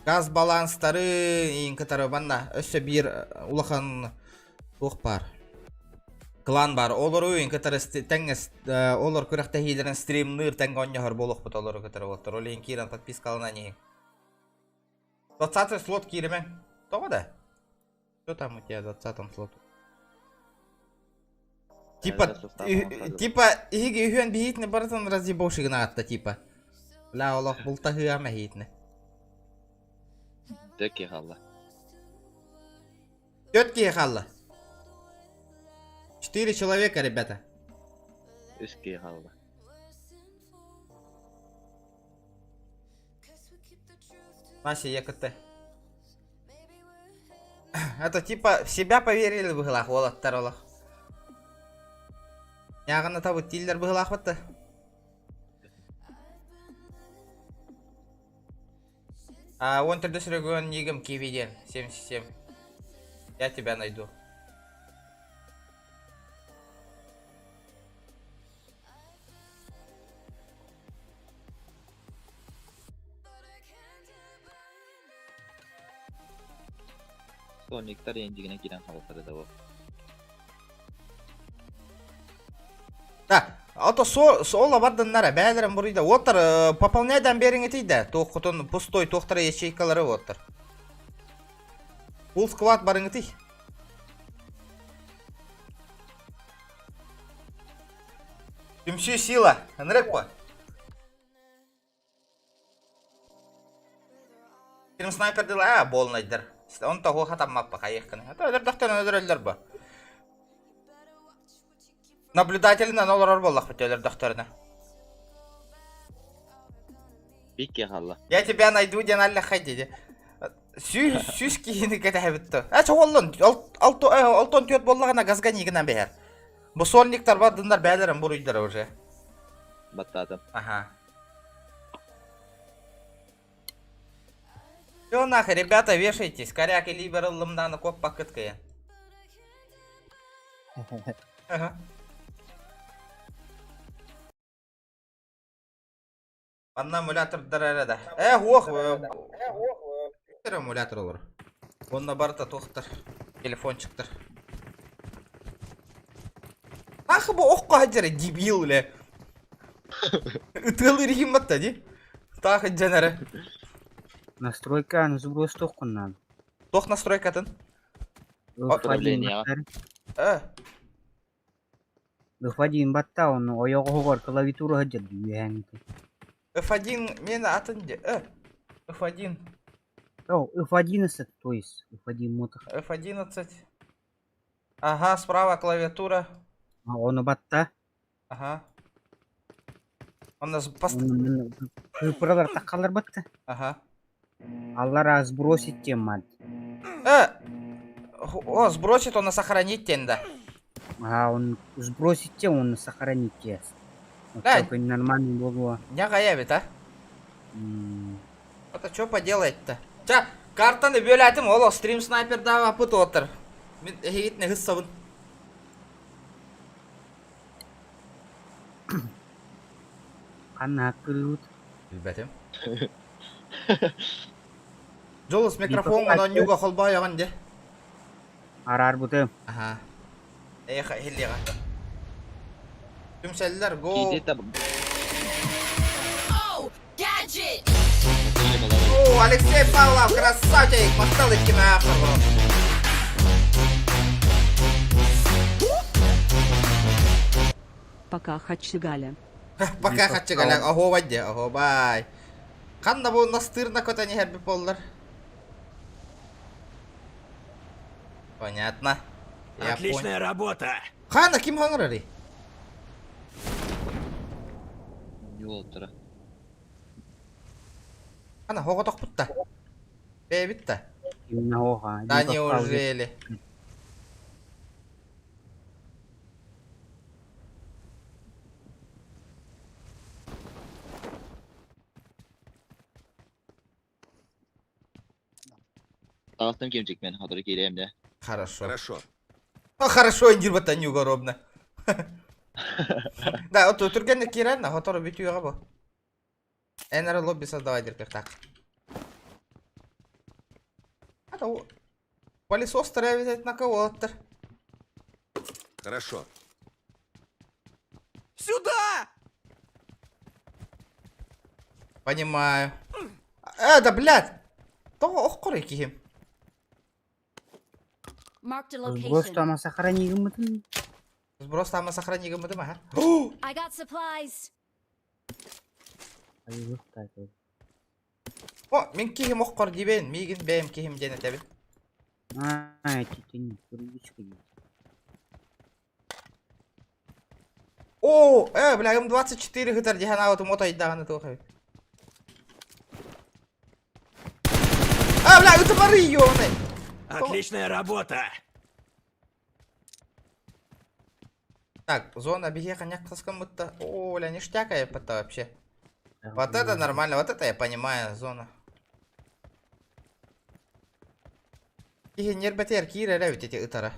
газ баланстары иин кытары манна өссө биир улахан туох баар клан баар олору иин кытары тэҥҥэ олор күрэхтэһиилэрин стримныыр тэҥҥэ оонньоһор буолуохпут олору кытары уолаттар ол иһин киирэн подпискалана иһиҥ 20 слот кииримэҥ тоҕо да Что там у тебя в 20 слоту? Типа, типа, иһиги үһүөн биһиитини барытын разъебавший гынаатта, типа. Бля, олох бултаһыам эһиитини. Төрт киһи хаалла. Төрт киһи хаалла. Четыре человека, ребята. Үс киһи хаалла. Вася, ЕКТ. Это типа в себя поверили быһылаах уолаттар олох. Ньааҕына табыт дииллэр быһылаахпыт да. А, он тогда регион нигом Киви диэн 77. Я тебя найду. Сониктар эндигинэ киирэн хаалбыттара да Да, а то со сол абардыннара бээлэрин буруйда. Уоттар пополняйдан бериңитий да. Туоххутун пустой туохтара ячейкалары уоттар. Фулл склад барыңытый. Түмсүү сила. Ынырык бу. Ким снайпер дыла а болнайдар. Он того хатаммаппа хайыхкын. Это өлөрдөхтөн өлөрөллөр бу. Наблюдателинэн олорор буоллахпыт өлөрдөхтөрүнэ. Бикке халла. Я тебя найду диэн аллахай диди. Сүүс сүүс киһини кэтэһэбит то. Э чоҕоллун алтон түөрт буоллаҕына газганигынан бэһэр. Бу сольниктар бардыннар бээлэрин буруйдара уже. Баттаатым. Ага. Все нахер, ребята, вешайтесь. Коряк и либер ыллымдааны куоппаккыт кыйан. Ага. Манна эмулятордар эрэ да. Э, уох, эмулятор олор. Онно барыта туохтар, телефончиктар. Ах, бу охко хаджара дебил ле. Ытыалыр иһин батта ди. Таах иджан эрэ. Настройка аны сброс тоххуннан. Туох настройкатын? Управление. Э, F1 батта оны ойоҕоһугар клавиатура сылдьар үөһээҥҥитэ. F1 мен атын де. Э, F1, О, F11, то есть F1 мото. F11. Ага, справа клавиатура. Ону батта. Ага. Он нас пост... Цифралар таххалар батта. Ага. Аллара сбросить тем мат. Э, о, сбросит он на сохранить тен, да. А он сбросить тем, он сохранить те. Вот Да. такой нормальный было. Не гаявит, а? М, Это что поделать-то? Ча, картаны бөләтим, оло стрим снайпер дава пыт отыр. Мин эһигитне хыссабын. Ханна аккырыыбыт. Билбэтим. Жолус микрофон онон нюга холбоойоҕун де. Араарбытым. Аха. Эйха иһиллиэҕэ. Түмсэллэр го. Киити таб... Oh, gadget! О, Алексей Павлов, красавчик! Махтал иккиме аахтар Пока хачыгаля. Пока хачыгаля, оһуобай дии, оһуобай. Ханна бу настырно көтөн иһэрбит буоллар? Понятно. Я понял. Отличная работа! Ханна ким хаҥырарый? Юолтара. Ханна хоҕотохпут да. Бэйэбит да. Именно оха. Да неужели? Таҕыстым кимчик мен хатыры киириэм дэ. Хорошо. Хорошо. А, хорошо, индир нюга робно. Да, вот түргэнник киирэн, хотору бүтүөҕэ бу. Эн эрэ лобби создавай диир так. А то пылесос травит на кого-то. Хорошо. Сюда! Понимаю. Да, блядь! Тоҕо оххор киһим. Marked a Сброс location. там сохрани гыммытын. Сброс там сохрани гыммытым, аха. I got supplies. Айылык О, мин киһим оххор диибин, миигин бэйэм киһим диэн этэбин. А, эти привычка. О, бля, М24 хытар диһан аҕытым отайдаҕаны туох эбит. А, бля, ытымары ёбаный. Отличная работа! Так, зона биһиэхэ будто. О, бля, ништяк это вообще. Вот это нормально, вот это я понимаю, зона. Киһи нербэтэр киирэр эбит эти ытара.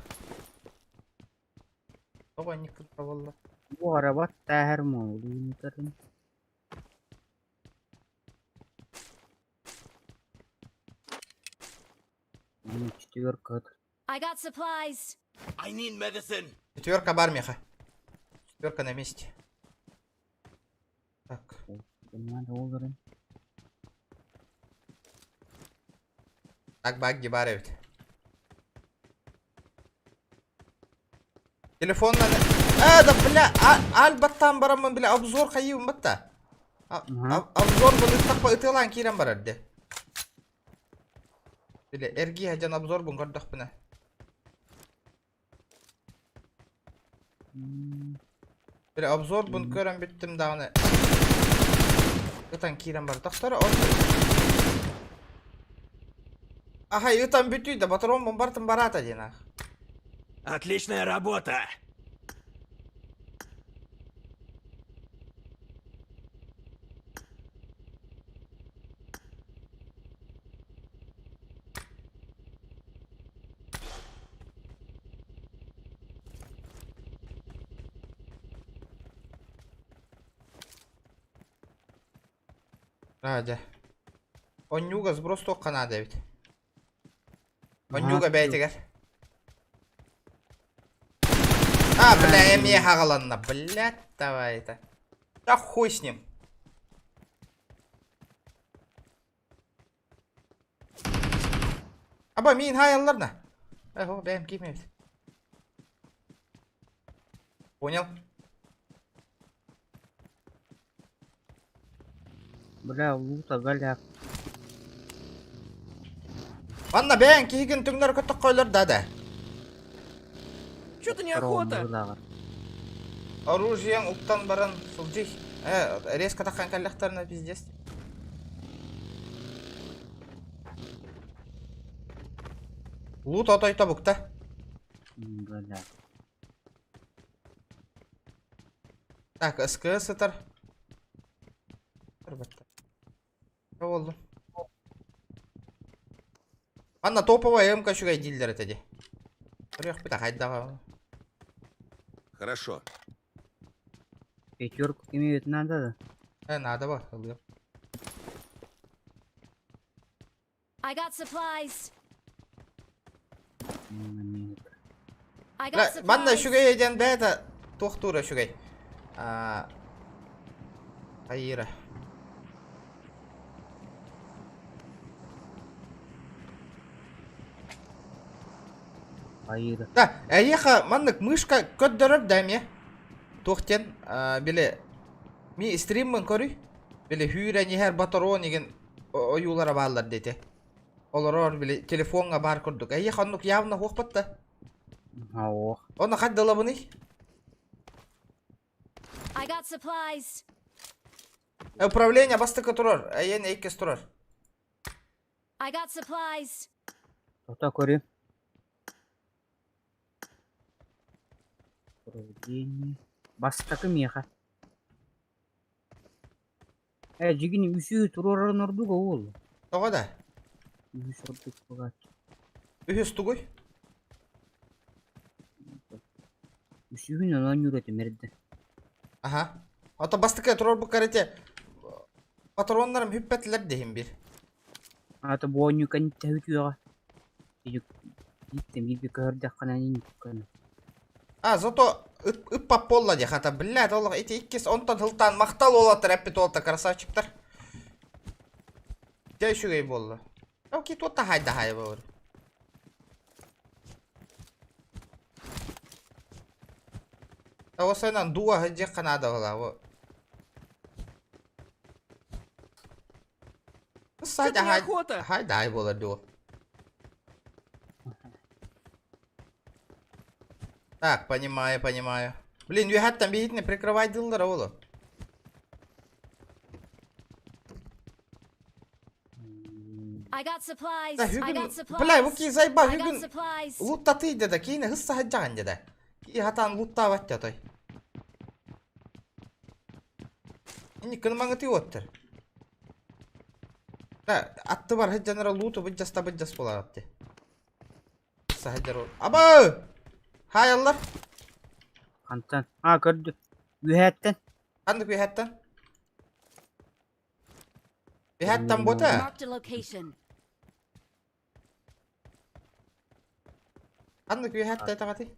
Тоҕо никытта буолла. Бу арабат тахар моулун. Четверка. I got supplies. I need medicine. Четверка баар миэхэ. Четверка на месте. Так. Надо олорун. Так багги баар эбит. Телефоннан... А, да бля, альбаттан бараммын бля, обзор хайыыбын батта. Обзор быныттахпа ытыалаан киирэн барар де. Бile эргии хадьан обзор бун көрдөхпүнэ. Бile обзор бун көрөн бүттүм даҕаны. Ытан киирэн бар. Тохтор Ахай ытан бүтүй да батарон бун бартын барата диэн ах. Отличная работа! Радя. Онньууга сброс туохха наада эбит. Онньууга бэйэтигэр. А, бля, эмиэ хаҕаланна. Блядь, давай это. Да хуй с ним. Аба миин хаайаллар на. Эхо, бэйэм киимэбит. Понял? Бля, лута, голяк. Манна бэйэҥ киһигин түҥнэр көтөххөйлөр да да. Что-то неохота. Оружиең уктан баран сылдьый. Э, резко таххан кэллэхтэринэ пиздец. Лут отой тобукта. Бля. Так, СКС сытар. Не болду? Анна топовая МК үчүгэй дииллэр этэ дии. Көрүөхпүт хайдаҕа. Хорошо. Пятерку имеют надо да? Э, надо ба, ылыам. I got supplies. М, I got Манна supplies. үчүгэй диэн бэйэтэ туохтуура үчүгэй. Аа, Айыра. Айыра. Да, эйиэхэ маннык мышка көрдөрөр да эмиэ. Туох диэн, били ми стриммын көрүй. Били хүүрэн иһэр батарон игин ойуулара бааллар диэти. Олорор били телефоҥҥа баар курдук. Эйиэхэ оннук явно хуохпат да. Ох. Онно хат дылабыный? I got supplies. Управление бастакы турар, эйиэн иккис турар. I got supplies. Тота көрүм. Управление. Бастакы миэхэ. Э, дьигин үсүү туруорарын ордук ол. Тоҕо да? Үһүс ордук буолаат. Үһүс тугуй? Үсүһүн онон юрэтим эрдэ. Аха. Ото бастакы туруорбуккар ити патроннарым хүппэтилэр диһин бир. Аата буонньу кэнниттэ үтүөҕэ. Иттем бииргэ көһөрдөххүнэ инниккин. А, зато ыппап буолла дии хата, блядь, олох ити иккис онтон сылтаан махтал уолаттар эппит уолта красавчиктар. Дьэ үчүгэй буолла. Окей, туот таһай буолар. Осайнан дуа сылдьыахха наада буолла. Что-то неохота. Хайдай буолар дуо. Так, понимаю, понимаю. Блин, үөһэттэн биһитини прикрывайдыыллар оҕолор. I got supplies. Да, I бүгүн, got supplies. бля, бу кии зайба I got бүгүн supplies. луттатый да киини хысса сылдьаҕын деді. Кии хатаан луттаабат дьэ Инник кынымаҥытыы уоттар. Да, аттыбар сылдьанара лууту быдьаста быдьас буолаат дии. Саһадьар Аба! Хаайаллар. Хантан? А, көрдүм. Үһээттэн. Ханнык үһэттэн? Үһэттэн буота. Marked a location. Ханнык үһэттэ таҕатый?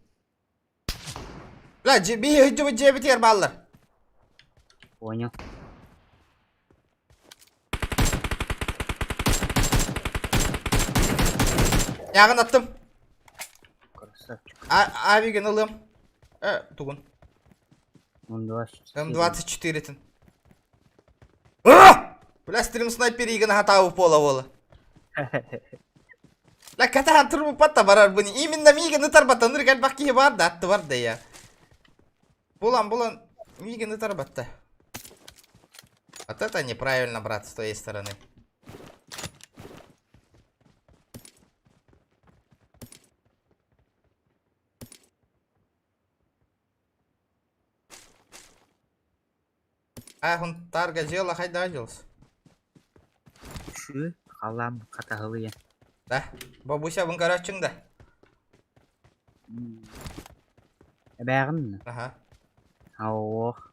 Бля, биһи сылдьыбыт дьиэбитигэр бааллар. Понял. Яҕын аттым. Красавчик. Авигин ылыам. Э, тугун? М24. М24-тин. А! Бля, стрим снайпер игін хатауы пола бола. Ла катахан турбу патта барар бұны. Именно мигін ытар батта. Ныр кәлбақ кихи бар да, атты бар да я. Булан, булан, мигін ытар батта. Вот это неправильно, брат, с твоей стороны. А, он тарга дела, хайда делся. Şu халам катаһылыйа. Да, бабуся бун карачың да. Эбээҕин Ага. Ох.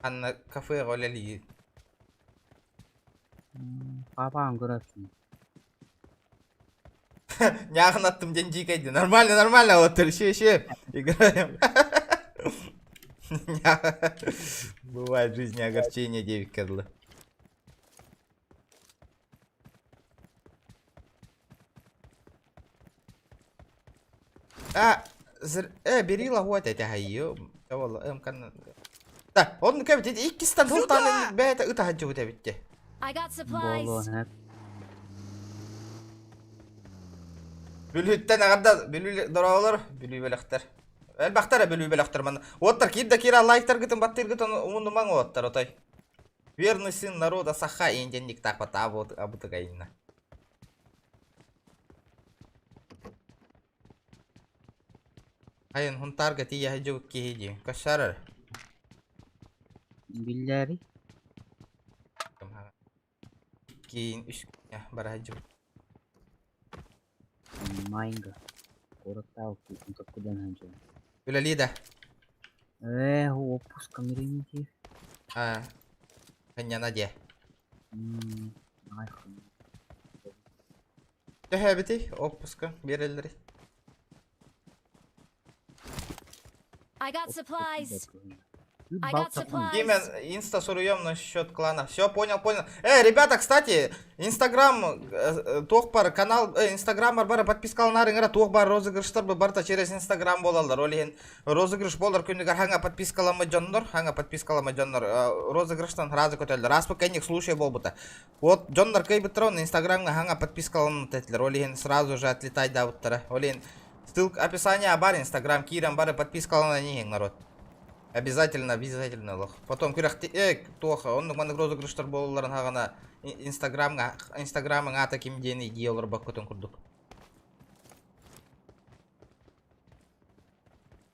Анна кафе ролели. Папам көрөпсүн. Няхын аттым ден дикайды. Нормально, нормально, вот еще, еще. Играем. Бывает в жизни огорчение, девять козлы. А, зр... Э, бери лагуат эти хайё. والله امكن Да, он кэбит иккистен хултан бэйт ыта хаджу битте. I got supplies. Болон Бүлүттен агарда бүлү доролор, бүлү белехтер. Элбахтар бүлү белехтер ман. Оттар кир да кира лайктар гытын баттыр гытын умунумаң оттар отой. Верный сын народа Саха инденник так вот абут абутыгайна. Хайын хунтарга тия хаджу кихиди. Кашарар. Биллери. Кейин үш бар хаджу. Майнга. Кураттау кудан ханжа. Үлелида. Э, отпуск камеринти. А. Ханьяна де. Ай. Төһәбити отпуска берелдери. I got supplies. I got supplies. Димен, инста суруем насчет клана. Все, понял, понял. Ребята, кстати, Инстаграм, туох бар, канал, Инстаграм бар, бар, подпискаланар иңра, туох бар, розыгрыштар барта через Инстаграм болалар. Ол розыгрыш болар күнүгөр хаңа подпискалама дьоннор, хаңа подпискалама дьоннор, розыгрыштан разы көтөлдөр. Аспы кэнник слушай болбута. Вот дьоннор кайбыттар, Инстаграмга хаңа подпискалана тетлер. Ол сразу же отлетай да. Ол ссылка описание бар, Инстаграм, кирам бар, подпискалана не народ. Обязательно, обязательно лох. Потом күрәхти, тоха, он маннык розыгрыштар болаларын хагана Инстаграмга, Инстаграмың ата ким дени идеялар бак көтөн курдук.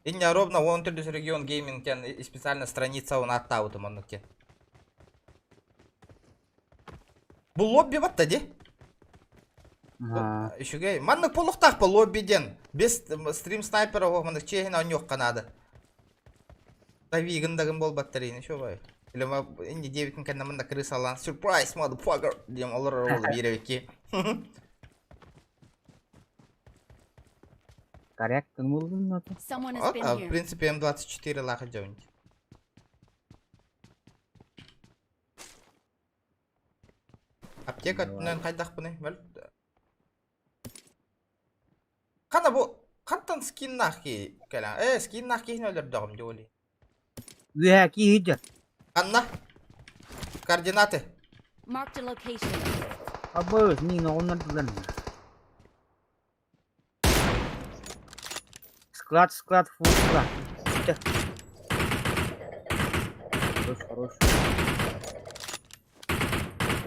Иння ровно он түрдүс регион гейминг тен и специально страница он аттабыты маннык те. Бул лобби батта де? Үшүгей. Маннык полуктак по лоббиден. Без стрим снайпера маннык чехин оньок канады. Тавигын бол батарейны шо бай. Или ма инди девятин кэнна мында крыса алан. Surprise, motherfucker! Дем олар ол биребекки. Корректно болдун аты. Someone has been А, в here. принципе, М24 лаха джонти. Аптека түнен кайдах буны? Бәл. Кана бу кантан скин нахки кәлә. Э, скин нахки нөлөр догым диоли. Үә ки хиджер. Анна. Координаты. Marked a location. Абы, ни ногоннар дилен. Склад, склад, фу, склад. Хорош, хорош.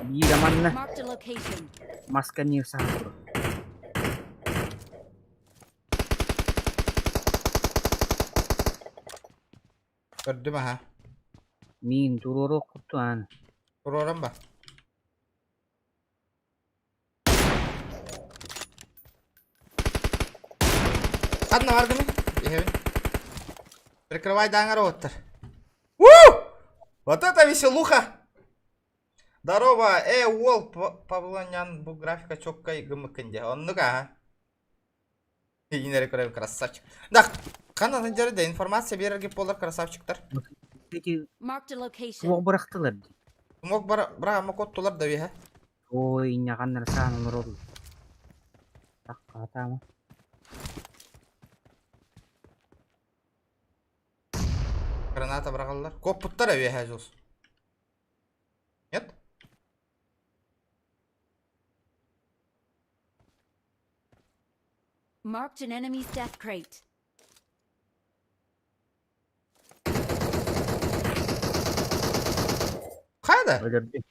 Бир аманна Marked a location. маска не сахар. Көрдүм аха. Мин туруро куттуан. Турорам ба. Анна бардымы? Ехебин. Прикрывай даңар оттар. У! Вот это веселуха! Здорово, уол, Павлонян, бу графика чоккай гымыкынде. Оннука, а? Инере көрөм, красавчик. Да, канан жерде информация берерге болар красавчиктар. Эти Marked a location. суок бырактылар. Мок бар, бра, мок оттулар да бе, Ой, иняган сан олор. Так, катама. Граната быраҕаллар. Куоппуттар эбиэһэ дьулс. Нет? Marked an enemy's death crate. Хайа да? Өлөрдү.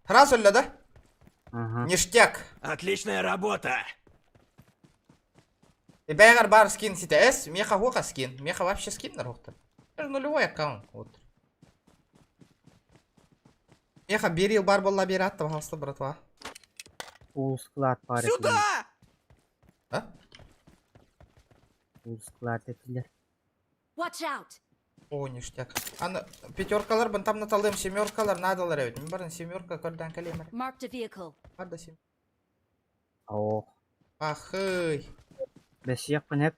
Раз өллө да? Ага. Ништяк. Отличная работа! Бэйэҕэр баар скин ситэ эс, меха хуоха скин. Меха вообще скин нарохта. Это же нулевой аккаунт. Вот. Меха берил бар болла бери атта, пожалуйста, братва. Пул склад бар Сюда! А? Пул склад этилер. Watch out! О, ништяк. Аны пятеркалар бын там наталым, семеркалар надалар эбит. Мин барын семерка көрдөн кэлиэмэр. Marked a vehicle. Бар да сем. Ох. Ахый. Бэсиэхпин эп.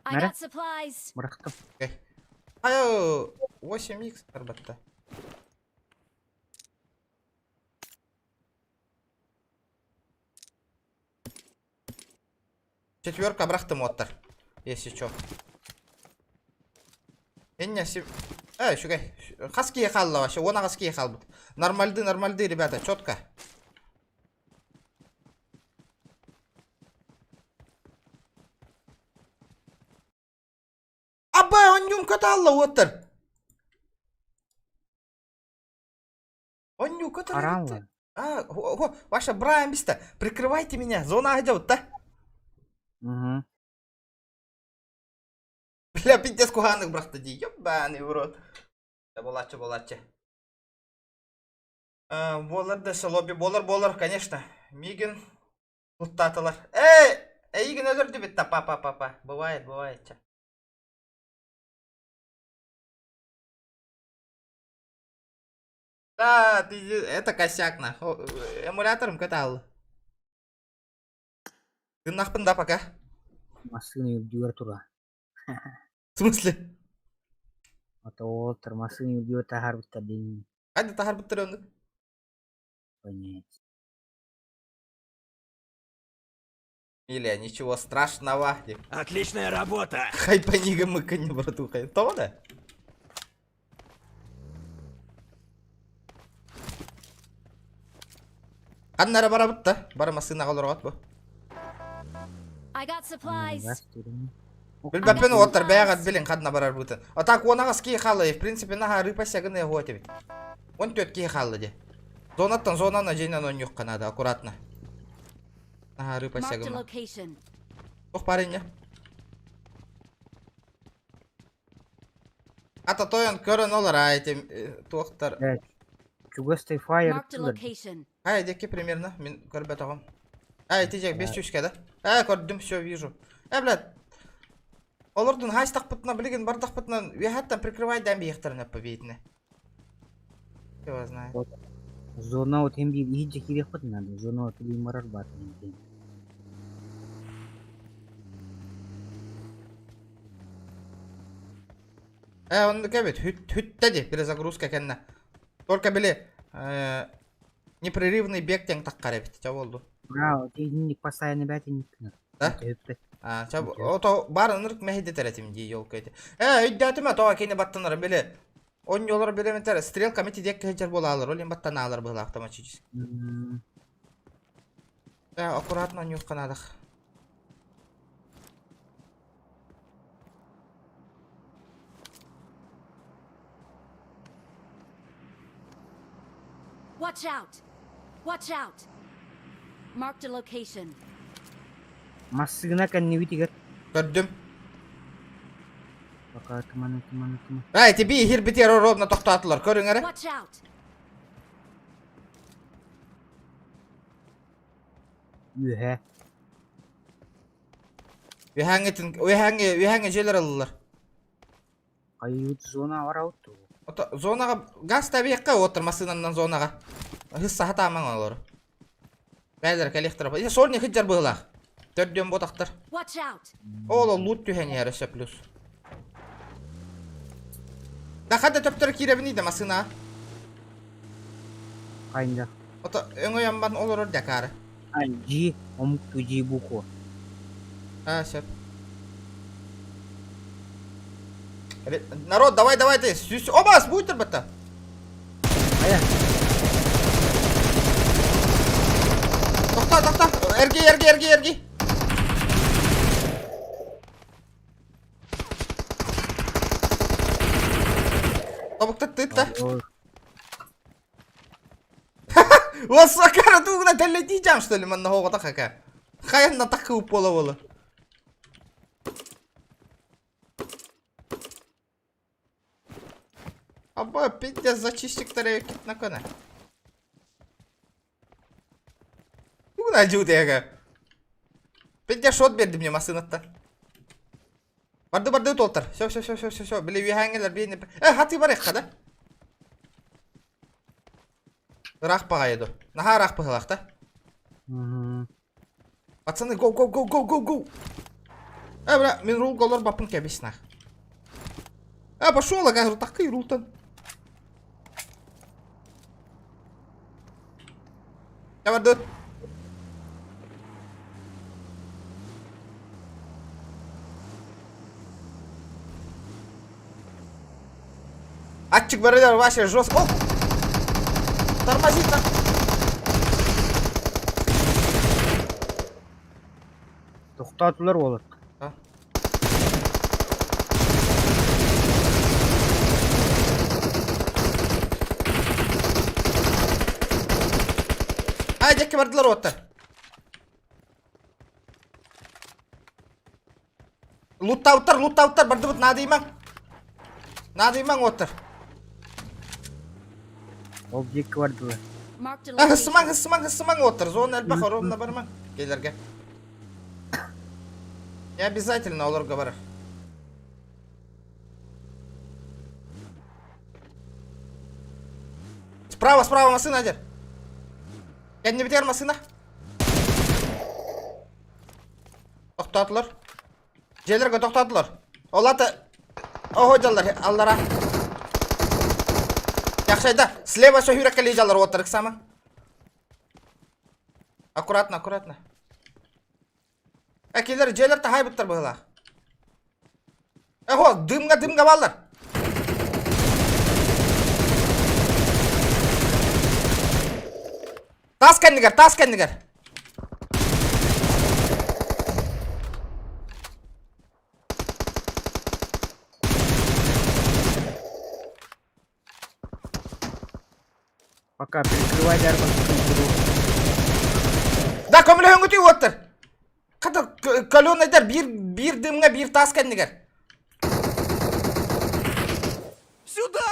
I Мэре? got supplies. Бырахтым. Айо, 8х арбатта. Четверка бырахтым оттар. Если чё. Энне си... Э, үчүгэй. Хас киһи хаалла вообще, уон аҕыс киһи хаалбыт. Нормальды, нормальды, ребята, четко. Аба, онньум каталла уоттар. Оннью который... Араанла. А, о, Ваша Брайан биста, прикрывайте меня, зона идет, да? Угу. Бля, пиздец куханных брахта ди, ёбаный в рот. Да болачы, болачы. Болар да лобби, болар, болар, конечно. Мигин, луттатылар. Эй, эйигин өлөрдү битта, папа, папа. Бывает, бывает. ча. Да, ты, это косяк, нах. Эмулятором катал. Ты нахпын да пока. Массыына үрдүгэр тура. В смысле? Ото уолтар массыына үрдүгэр таһаарбыттар диэн Хайда таһаарбыттар оннук. понять. Или ничего страшного. Отличная работа! Хайпанига мыканье, братуха. То да? Ханна эрэ барабыт да? Бары массыынаҕа олороҕут бу. I got supplies. Билбэппин уоттар бэйэҕит билин ханна барарбытын. А так уон аҕыс киһи хаалла, в принципе наһаа рыпа сягына уот эбит. 14 киһи хаалла дии. Зонаттан зонаны дьиэнэн оонньуохха наада, аккуратно. Наһаа рыпа Marked a сягына. location. Туох баар инньэ? Ата тойон көрөн олор аа ити туохтар. Чугас Файер Marked a location. Ай, диэки примерно, мин көрбөтөҕүм. Ай, ити дьэ бес чүскэ да. Э, көрдүм, все вижу. Э, блядь. Олордун хайстахпытына билигин бардахпытына үөһэттэн прикрывайдаан биһиэхтэрин эппэ Его знает. Зона вот им иһирдьэ киириэхпит надо. Зона вот илиим барар баар диэн. Э, оннук эбит, хүт хүттэ дии, перезагрузка кэннэ. Только били э, непрерывный бег диэн таххар эбит, ча буолду. Браво, ты постоянно бэт инник Да? А, ча ото баар ынырык мэһэйдэтэр этим дии елка эти. Э, өйдөөтүм тоҕо кини баттанара били. Онньолор билементер стрелка мити диэкки сылдьар буолаалар, ол иһин баттанаалар быһыылаах автоматически. Э, аккуратно онньуохха наадах. Watch out! Watch out! Marked a location. Массыына кэннибитигэр Көрдүм. Пока туман туман туман. Ай, тебе иһирбитигэр ровно тохтоотулар. Көрүҥ эрэ. Watch out! Үөһэ. Үһээҥҥитин, үһээҥҥи, үһээҥҥи дьиэлэр ыллылар. Хайыыбыт зона барабыт дуо? Ото зонаҕа газ табиэххэ уоттар массыынанан зонаҕа. Хыс саһатаамаҥ олору. Бээлэр кэлиэхтэрэ. Ити сольник сылдьар быһыылаах. Төрдүөн буотахтар. Watch out! Ол лут түһэн иһэр өссө плюс. Да хада төптөрө киирэбиний да массыына. Хайда. Ото өҥөйөн олорор дакаары. А, G, омук ту G буква. А, сөп. Народ, давай, давай ты. Сүс... Оба, будет бата. Тохта, тохта. Эрги, эрги, эрги, эрги. Тобукта тытта. Уоссакара тугуна тэллэтиичам что ли манна хоҕото хака. Хайанна такы буола буола. Аба, пиздец, зачистиктары кит накона. Тугуна дьуутыга. Пиздец, шот берди мне масынатта. Барды барды толтар. Все, все, все, все, все, все. Били үйәңелер бейне. Э, хаты бар да? Ыраах баҕайы дуо? Наһаа ыраах быһыылаах да? Пацаны, go, go, go, go, go, go! Э, бля, мин рулга олорбаппын кэбис нах. Э, пошел, ага, такый рултан. Давай, Аччык барылар вообще жестко. О! Тормозит на. Тохтоотулар уолат. Ай, дьэкки бардылар уоттар. Луттауттар, луттауттар, бардыбыт наадыймаҥ. Наадыймаҥ уоттар. Ол диэки бардылар. Marked a А, location. һыссымаҥ, һыссымаҥ, һыссымаҥ уоттар. Зона элбэх, ровно барымаҥ. Келерге. Не обязательно олорго барар. Справа, справа машина дер. Кэннибитигэр машина. Тохтоотулар. Дьиэлэргэ тохтоотулар. Ол ата оһо дьаллар аллара. Яхшайда слева сөһүүрэ кэлии дьаллар уоттар ыксама. Аккуратно, аккуратно. Э, килер дьиэлэр таһайбыттар быһылаах. Эхо, дымга дымга баллар. Тас кэннигэр, тас кэннигэр. Пока прикрывай дарбан. Да, көмөлөһөҥҥүтүй уоттар. Хата каленайдар биир биир дымҥа биир таас кэннигэр. Сюда!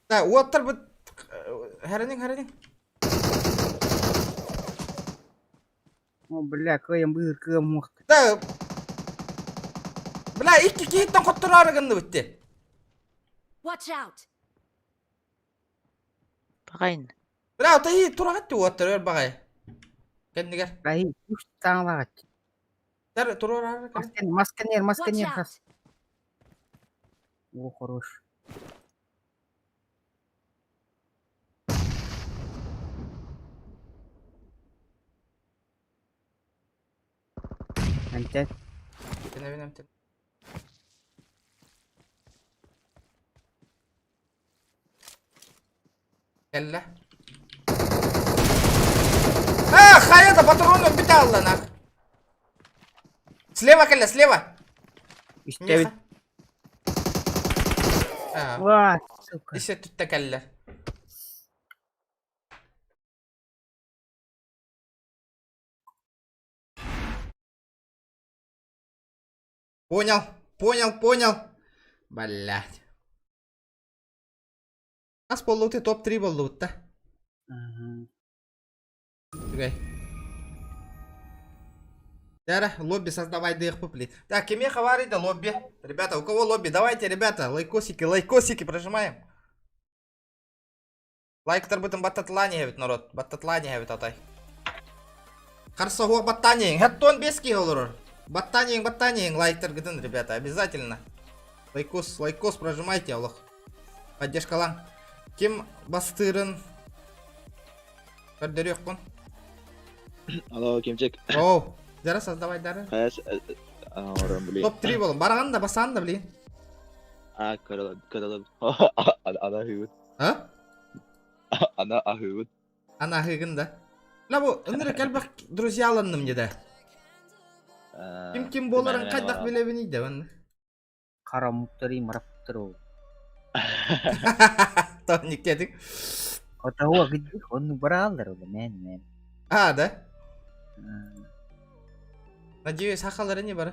Да, уоттар быт Хэрэниҥ, хэрэниҥ. О, бля, кыайан быыр кыам уох. Да. Бля, икки киһиттэн хоттороору гынныбыт дии. Watch out! Баҕайын. Бля, отаһыы тураҕыт дии уоттар өр баҕайы. Кэннигэр. Раһи, үс таҥалаҕыт. Тар туруораары кэлин. Масканер, Watch масканер, out! хас. О, хорош. Антен. Тэнэбин эмтэн. Кэллэ. А, хайа да патроном бүтэ алланах. Слева кэллэ, слева. Истэбит. Миха. А, Ва, сука. исэ түттэ кэллэ. Понял, понял, понял. Блять. Нас буоллубут топ-3 буоллубут да. Үчүгэй. Дара, лобби создавай дыхпы, Так, кимиэхэ баарый да лобби. Ребята, у кого лобби? Давайте, ребята, лайкосики, лайкосики прожимаем. Лайктарбытын баттатылаан иһэбит народ. Баттатылаан иһэбит атай. Харса суох баттаан иһиҥ. Хэттон бес киһи олорор. Баттаан иһиҥ, баттаан иһиҥ лайктаргытын, ребята, обязательно. Лайкос, лайкос прожимайте, олох. Поддержкалаҥ. Ким бастыырын... Көрдөрүөххүн. Алло, Кимчик. Оу, Дара создавай дары. Хайас оҥорон блин. Топ-3 болон. Бараҕан да, басаан да, блин. А, көрөлөм, көрөлөм. Ана аһыыбыт. А? Ана аһыыбыт. Ана аһыыгын да. Ла бу ынырык элбэх друзьяланным деді. Ким ким буоларын хайдах билэбиний да манна. Хара омуктары мараппыттар ол. Тоник дедик. Отауа гиддик онну барааллар ол мэн мэн. А, да? Надеюсь, сахалары не бары.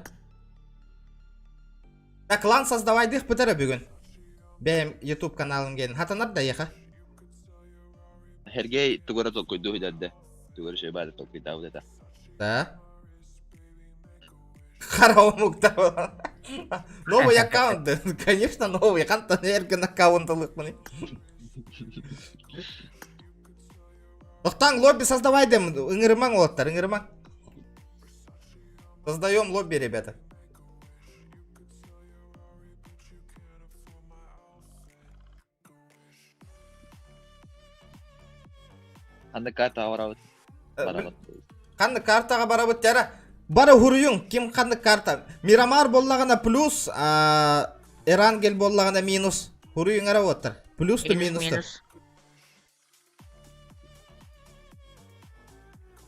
Так, клан создавайдых бытара бүгүн. Бэйэм YouTube каналым келин. Хатанар да еха. Сергей тугара толкуйдуу хүдэрдэ. Тугара шөй баары толкуйдаабыт этэ. Да? Хара омукта Новый аккаунт. Конечно, новый. Хантан эргин аккаунт ылык Тохтаң лобби создавай дем. Ыҥырымаҥ уолаттар, ыҥырымаҥ. Создаем лобби, ребята. Ханнык картаҕа барабыт? Барабыт. Ханнык картаҕа барабыт тера? Бары хуруйуҥ, ким ханнык карта? Мирамар боллаҕына плюс, Эрангель боллаҕына минус. Хуруйуҥ эрэ уоттар. Плюс то минус то.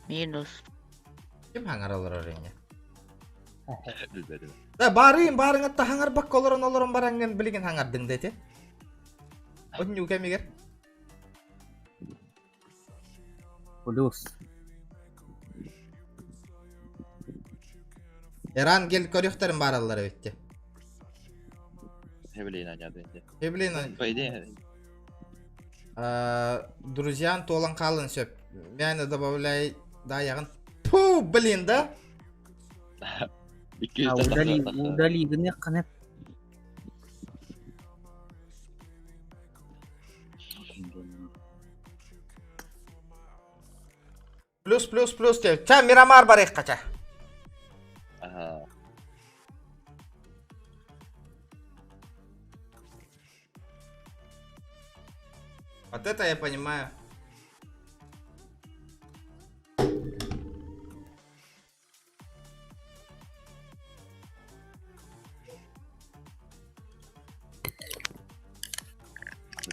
Минус. Ким хаҥар олорор инньэ? Билбэтим. Да барыым барыҥатта хаҥарбакка олорон олорон бараҥҥын билигин хаҥардыҥ да ити. Онньуу кэмигэр. Плюс. Эрангель көрүөхтэрин баараллар эбитти. Эвелина дьаады. Эвелина. По идее. Друзьян туолан хаалын сөп. Мяны добавляй даайаҕын. Пу, блин, да? Удали, удали гыныаххына. Плюс, плюс, плюс деп. Ча, Мирамар барыахха ча. Ага. Вот это я понимаю.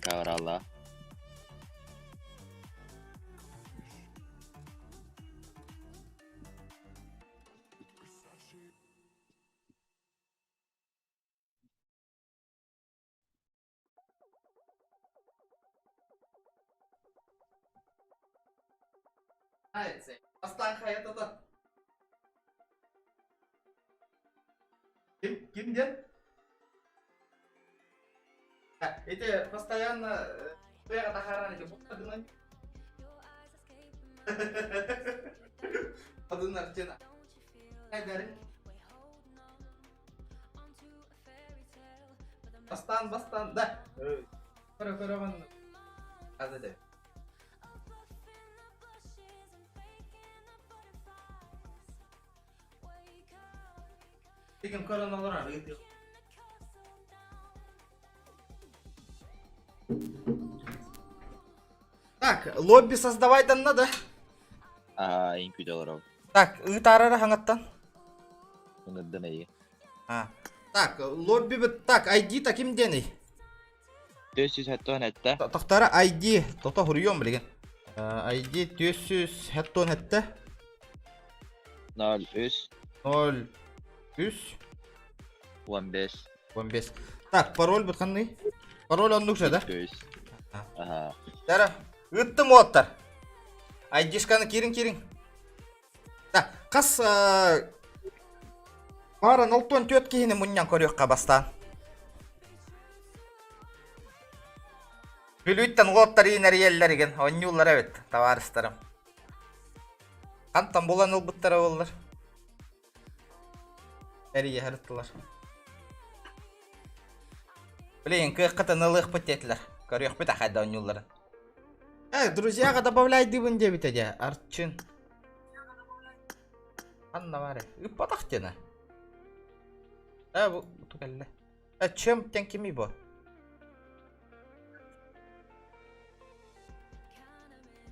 Кавралла. Бастаан хайата Ким, ким диэн? Эти постоянно тыаҕа таһааран эти гынан Адын Артена. Айдары. Бастан, бастан, да. Көрө көрө манна. Азы де. Тигин көрөн олорор. Так, лобби создавай надо. Аа, иң күйде олорор. Так, ыытаарара хаҥаттан. Ыҥырдым эйи. А. Так, лобби так, ID таким диэний. 470 этте. Тохтара ID, тото хуруйуом билигин. ID 477 03 0 3 15 15. Так, пароль бутханный. Пароль оннук же, да? Ага. Дара, ыттым уоттар. Айдишканы кирин кирин. Так, хас Бааран 64 киһини мунньан көрүөххэ бастаан. Бүлүүттэн уолаттар иинэрийэллэригин оонньууллар эбит, табаарыстарым. Хантан булан ылбыттара буоллар. Эрийэ сырыттылар. Блин, кыаххытын ылыахпыт диэтилэр. Көрүөхпүт ахайда оонньуулларын. Э, друзьяға добавляйдыбын диэбитэ дии, Арчын. Ханна баар Ыппатах диэнэ. Э, бу кэллэ. Э, чем тен кимий бу?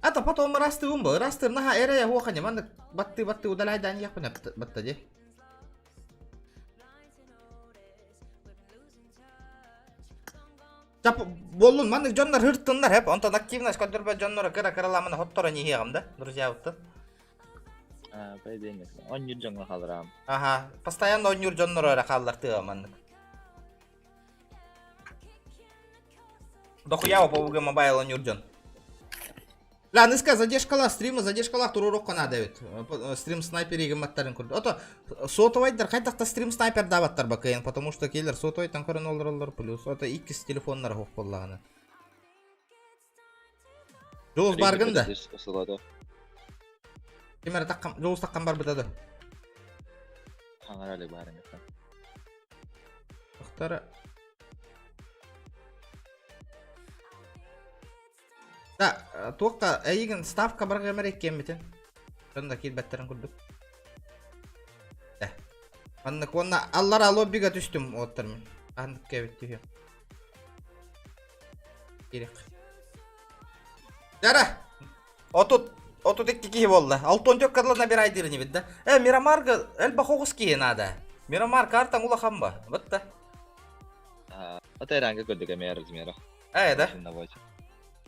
Ата потом ырастыыбын бу. Ырастыыр наһаа эрэйэ хуоханьа. Маннык баттыы-баттыы удаляйдаан иһиэхпин батта дии. Чап буоллун маннык дьоннор һыртыннар хэп. Онтон активность көрдөрбөт дьонноро кыра-кыраламына хотторон иһиэҕим да, друзьябыттан. А, пойдем. Онньур дьоҥҥо хааларам. Аха, постоянно онньур дьонноро эрэ хааллар тыа маннык. Дохуя PUBG Mobile онньур дьон. Ля, ныска задержкалаах стрима задержкалаах туруорукка наада эбит. Стрим снайпер гымматтарын курдук. Ото сотовайдар хайдах стрим снайпер даабаттар бакыйын, потому что келер сотовайтан көрөн олороллор плюс. Ото иккис телефоннара хух боллаҕына. Жолус баргын да. Ким эрэ таккам, Жолус таккам барбыта да. Хаҥара элек баар эмиэ. Тохтара. Да, туохха эйигин ставка барга эмэр иккиэммитин. Дьон да киирбэттэрин курдук. Э. Маннык уонна аллара лоббига түстүм уоттар мин. Аннык кэбит түһүө. Киирик. Дара! Отут 32 киһи буолла. 64 кадла набирай диир бит да. Э, Мирамарга элбэх оҕус киһи наада. Мирамар картаң улахан ба. Бытта. Ата эранга көрдүк эмиэ размера. Э, да.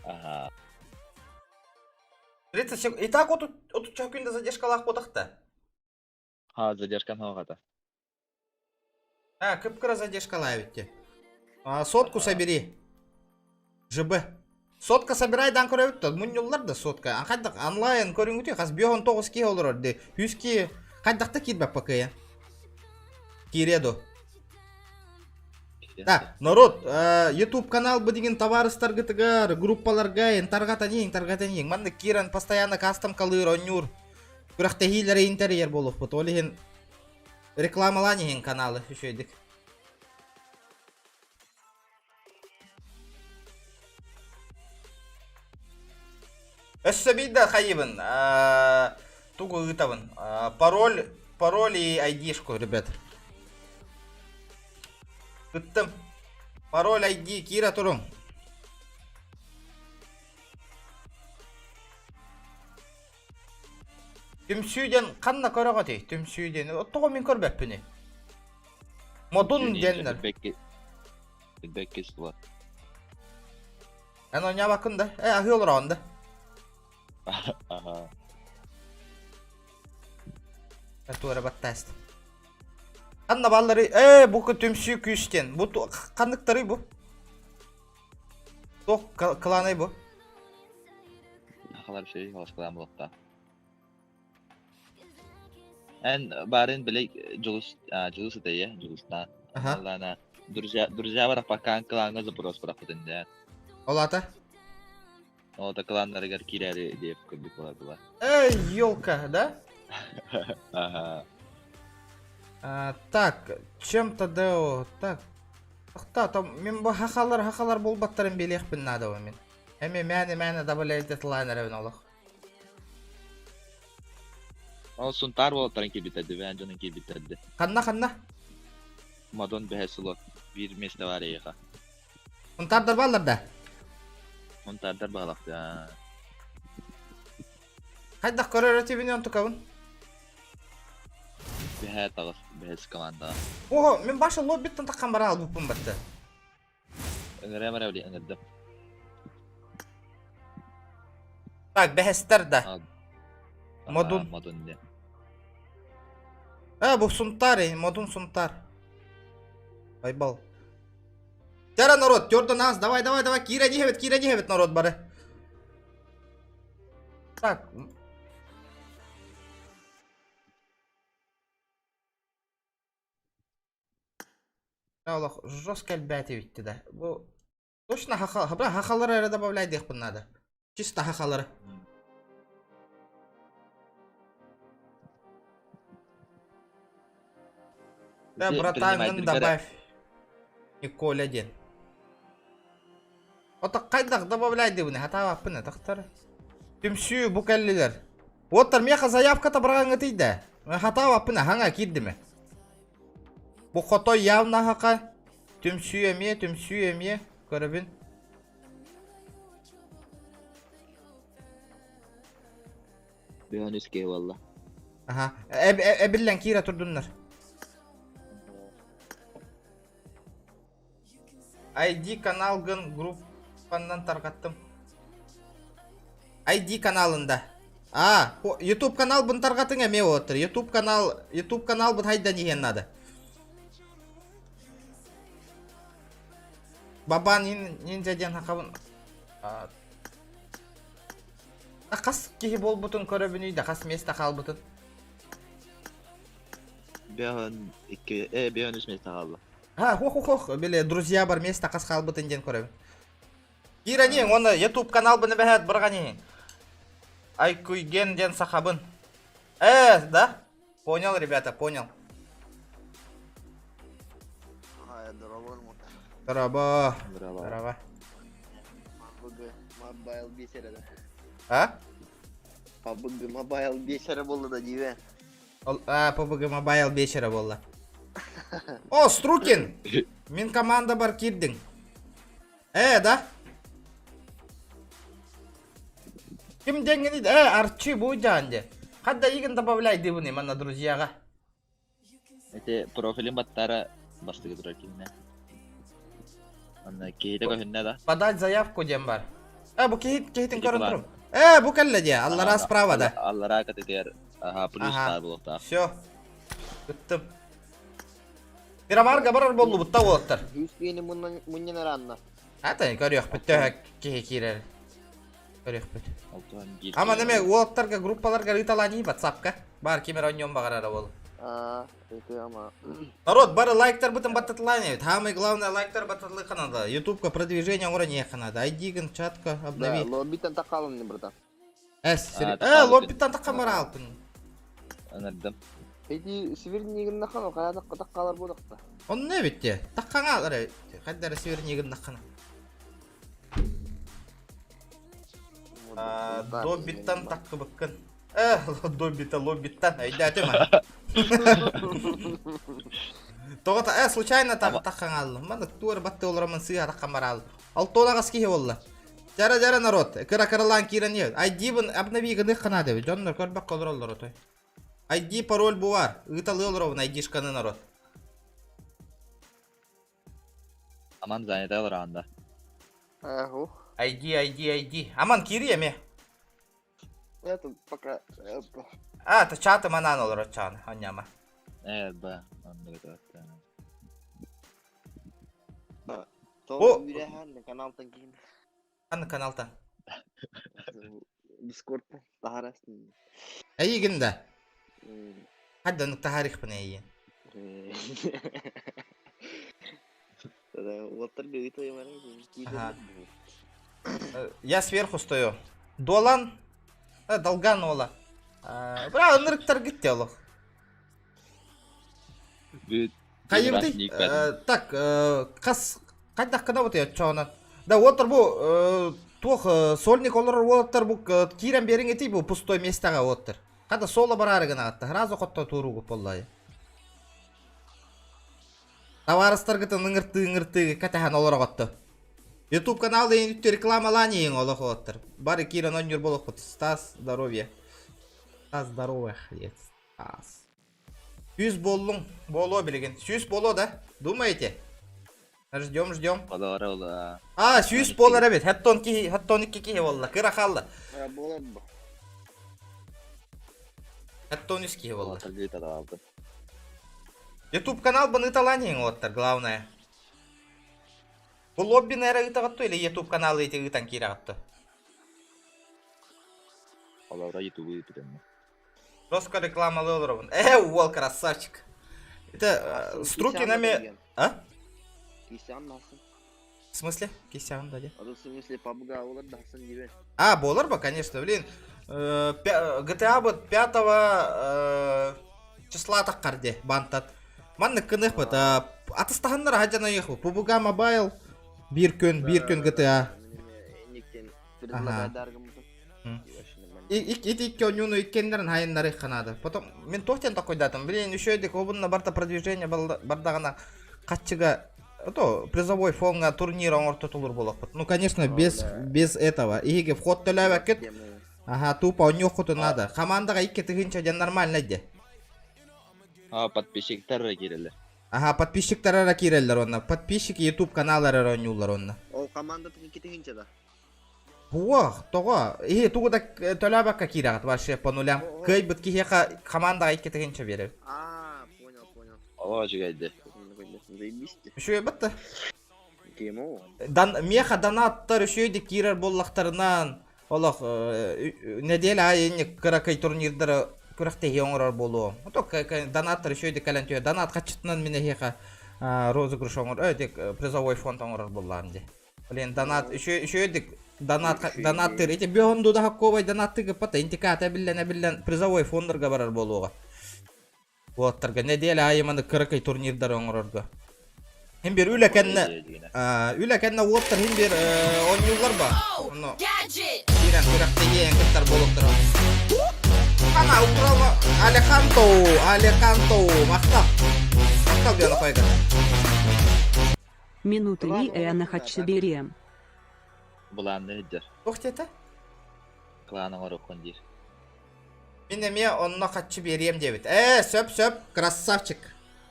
Ага. 30 секунд. И так отут отут күндө задержкалаах буотахта. Ха, задержкам хаҕата. А, кып-кыра задержкалаа эбитти. А, сотку собери. ЖБ. Сотка собирай дан көрөбүт да, мунньуллар да сотка. А хайдах онлайн көрүҥүтүй хас 59 киһи олорор ди. 100 киһи хайдахта киирбэт пакыйа. Киириэ ду. Да, народ, YouTube канал бу деген табаарыстаргытыгар, группаларга эн тарҕатан иһиҥ, тарҕатан иһиҥ. Манна киирэн постоянно кастом калыыр, онньуур. Күрэхтэһиилэри интерьер буолуохпут. Ол иһин рекламалаан иһин каналы үчүгэйдик. Өссө биирдэ хайыбын, тугу ыытабын? Пароль, пароль и айдишку, ребят. Ыттым. Пароль ID киирэ туруҥ. Түмсүү диэн ханна көрөҕүтүй? Түмсүү диэн. Тоҕо мин көрбөппүнүй? Модун диэннэр. Билбэкки сула. Эн оонньообоккун да? Э, аһыы олороҕун да? Аха. Туора баттааст. Ханна баллары? Э, бу түмсүү күүс диэн. Бу ханныктарый бу? Туох кылаанай бу? Сахалар үчүгэй холоскалаан буолуохтаах. Эн баарын били Дьулус, Дьулус ытайа, Дьулустаан. Аха. Аллана, друзья, друзья барахпаккаан клаҥҥа запрос бырахпытын да. Ол ата? Ол да кланнарыгар киирээри диэп көрдүк болар була. Эй, елка, да? Ага. А, так, чем-то да, так. Ахта, там мен бу хахалар хахалар буолбаттарын билиэхпин наада бу мин. Эми мээнэ мээнэ добавляйте тылаан эрэбин олох. Ол Сунтаар уолаттарын киирбиттэрди, бэйэн дьонун киирбиттэрди. Ханна ханна? Модон бэһэ слот биир миэстэ баар эйиэхэ. Сунтаардар бааллар да? Сунтаардар баалахтар. Хайдах көрөр этибин онтукабын? Бэһэ таҕыс, бэһис командаҕа. Ого, мин баша лоббиттан таххан бара албыппын батта. Ыҥырыам эрэ били ыҥырдым. Так, бэһэстэр да. Модун. Модун диэн. Э, бу Сунтар, Модун Сунтар. Байбал. Тера народ, тёрдо нас, давай, давай, давай, киирэн иһэбит, киирэн иһэбит народ бары. Так. Олох жестко элбээтибитти да. Бу точно хаха, бра хахалары эрэ добавляй диэхпин наада. Чисто хахалары. Да, братан, добавь. Николя диэн. Ото хайдах добавляй дибини хатаабаппын тахтар. Түмсүү бу кэллилэр. Уоттар миэхэ заявката быраҕаҥҥытый да. Хатаабаппын хаҥа киирдиме. Бу хотой явно хака. Түмсүү эмиэ, түмсүү эмиэ. Көрөбүн. Бөөн үс киһи буолла. Аха. Эбиллэн киирэ турдуннар. ID каналгын группаннан тарҕаттым. ID каналында. А, YouTube канал бун тарҕатыҥ эмиэ уоттар. YouTube канал, YouTube канал бут хайдан иһэн надо. Бабан ниндзя диэн хакабын. Хас киһи буолбутун көрөбүнүй да хас место хаалбытын. Бөөн икки, э, бөөн үс место хаалла. А, хох-хох, били друзья бар место хас хаалбытын диэн көрөбүн. Кира не, оны YouTube канал быны бэһэт бырҕани. Айкуйген диэн сахабын. Э, да? Понял, ребята, понял. Здорово. Здорово. Mobile бесері да. А? PUBG Mobile бесері болды да дейбе. А, PUBG Mobile бесері болды. О, Струкин! Мин команда бар кирдиң. Э, да? Ким деңгени? Э, Арчи бу жанде. Хадда игин добавляй дибуни манна друзьяга. Эти профилин баттара бастыгы турар кинне. Анна киһитэ көһүннэ да. Подать заявку диэн бар. Э, бу киһит киһитин көрөн турум. Э, бу кэллэ дии. Аллара справа да. Аллара катытыгар аха плюс баар буолуохтаах. Все. Ыттым. Мирамарга барар боллубут да уолаттар. Үс киһини мунньан араанна. Ата көрүөхпүт төһө киһи киирэр. Көрүөхпүт. Ама неме уолаттарга группаларга ыыталаан ватсапка. Бар кимер онньон баҕарара бол. Аа, это ама. Народ, бары лайктар бытын баттатылаан эбит. Самое главное лайктар баттатылы канада. Ютубка продвижение оҥоро не канада. ID-гын чатка обнови. Да, лоббиттан такалым не братан. Эс, э, лоббиттан таккан бара алпын. Анардым. Эти севернигин нахан, кая таккалар болдукта. Он не битте. Таккаңа ара. Кайдара севернигин нахан. Добиттан таккыбыккын. Э, добита лоббиттан. Өйдөөтүм. Тоҕото э случайно таккаҥааллым. Маны туор батты олоромун сыыһа таккан бараал. Алтуонаҕас киһи буолла. Жара жара народ, кыра кыралаан киирэн иһэр. ID-бын обнови гыныах ханаада эбит. Дьоннор көрбөккө олороллор отой. ID пароль бу бар. Ыыталыы олоробун ID-шканы народ. Аман занята олоранда. Аху. ID, ID, ID. Аман киири эми. Это пока... А, то чаты манан олорор чааны, анньама. Э, ба, оннук То үрэхэн каналтан киин. Ханны каналтан? Дискорд таһарастын. Эйигин да. Хадда оннук таһаарыахпын эйигин. Уоттар Я сверху стою. Дуолан, Долган уола. Бра, ынырыктар гитте олох. Хайыбытый? Так, хас хайдах гына бутый оччоҕунан. Да, уоттар бу туох сольник олорор уолаттар бу киирэн биэриҥ этий бу пустой местоҕа уоттар. Хата соло бараары гынаҕатта. Сразу хотто тууруугут буоллаайы. Табаарыстаргытын ыҥыртыы-ыҥыртыы кэтэһэн олороҕотто. Ютуб канал диэн үттү рекламалаан иһиҥ олох уолаттар. Бары киирэн оонньуур буолуохпут. Стас здоровье. Стас здоровье. Стас. Сүүс буоллуҥ. Буолуо билигин. Сүүс буолуо да? Думаете? Ждем, ждем. А, сүүс буолар эбит. Хаттон киһи, хаттон икки киһи буолла. Кыра хаалла. Буолар бу. Хаттон үс киһи буолла. Ютуб канал бын ыталаан иһиҥ уоттар, главное. Бу лоббины эрэ ыытаҕыт или Ютуб каналы ити ыытан киирэҕит Олорро Ютубу ыыппытым. Жестко рекламалыы олоробун. Э, уол красавчик. Это Струкин эми... А? Кисян насын. В смысле? Кисян, да, В смысле, PUBG олар дасын дебе. А, болар ба, конечно, блин. GTA вот 5 числа таххар бантат. Маннык кыныхпыт. Атыстаһаннар хадьан айыхпыт. PUBG Mobile биир күн, биир күн GTA. Ага. Ити икки оонньууну иккиэннэрин хайыннары ханаада. Потом мин туох диэн такойдаатым. Блин, үчүгэйдик обунна барта продвижение бардаҕына хаччыга то призовой фонга турнир оҥортотулур буолуохпут. Ну, конечно, без без этого. Иһиги вход төлөөбөккүт. Ага, тупо онньуоххутун надо. Командаҕа 2000 диэн нормально дии. А, подписчиктар эрэ киирэллэр. Ага, подписчиктар эрэ киирэллэр онно. Подписчики YouTube канал эрэ оонньууллар онно. Ол команда 2000 да. Буох, тоҕо? Иһи тугу да төлөөбөккө киирэҕит вообще по нулям. Кыайбыт киһиэхэ командаҕа 2000 биэрэбит. А, понял, понял. О, үчүгэйди. Заебись. Үчүгэй бытта. Геймо. Дан, меха донаттар үчүгэйдик киирэр буоллахтарынан олох неделя аайы инник кыракый турнирдары күрэхтэһии оҥорор буолуом. Ото донаттар үчүгэйдик кэлэн түһэр. Донат хаччытынан мин эһиэхэ розыгрыш оҥор, призовой фонд оҥорор буоллаҕым дии. Блин, донат үчүгэйдик донат донаттыр. Ити бөһөн дудахакковай донаттыгы пата интиката биллэн эбиллэн призовой фондарга барар буолуоҕа. Уолаттарга нэдиэлэ аайы маны кыракый турнирдары оҥорорго. Хин бир үлэ кэннэ үлэ кэннэ уолаттар хин бир оонньууллар ба. Ону киирэн күрэхтэһиэн кыттар буолуохтара. Ана украла Алеханто, Алеханто, махтал. Махтал диэн койга. Минуты ли Эна хачсыберем. Былаанны ыддыр. Туох диэтэ? Клан оҥоруоххун диир. Мин эмиэ онно хаччы биэриэм диэбит. Ээ, сөп-сөп, красавчик.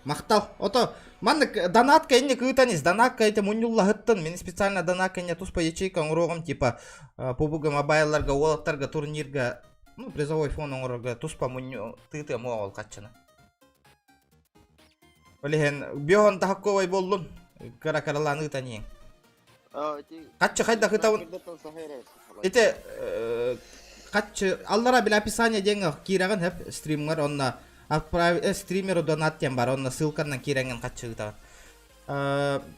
Махтал. Ото, маннык донатка инник ыытан ис, донатка эти мунньуллаһыттын. Мин специально донатка инне туспа ячейка оҥоруоҕум, типа PUBG мобайларга, уолаттарга, турнирга, ну, призовой фон оҥорорго туспа мунньу тыытыам ол хаччыны. Ол иһин биоһон таһакковай буоллун, кыра-кыралаан ыытан иһиҥ. Хаччы хайдах ытабын? Ити хаччы аллара бile описание диэҥҥэ киирэҕин хэп стримҥар онно отправить стримеру донат диэн бар онно ссылканан киирэҥҥин хаччы ыытаҕын.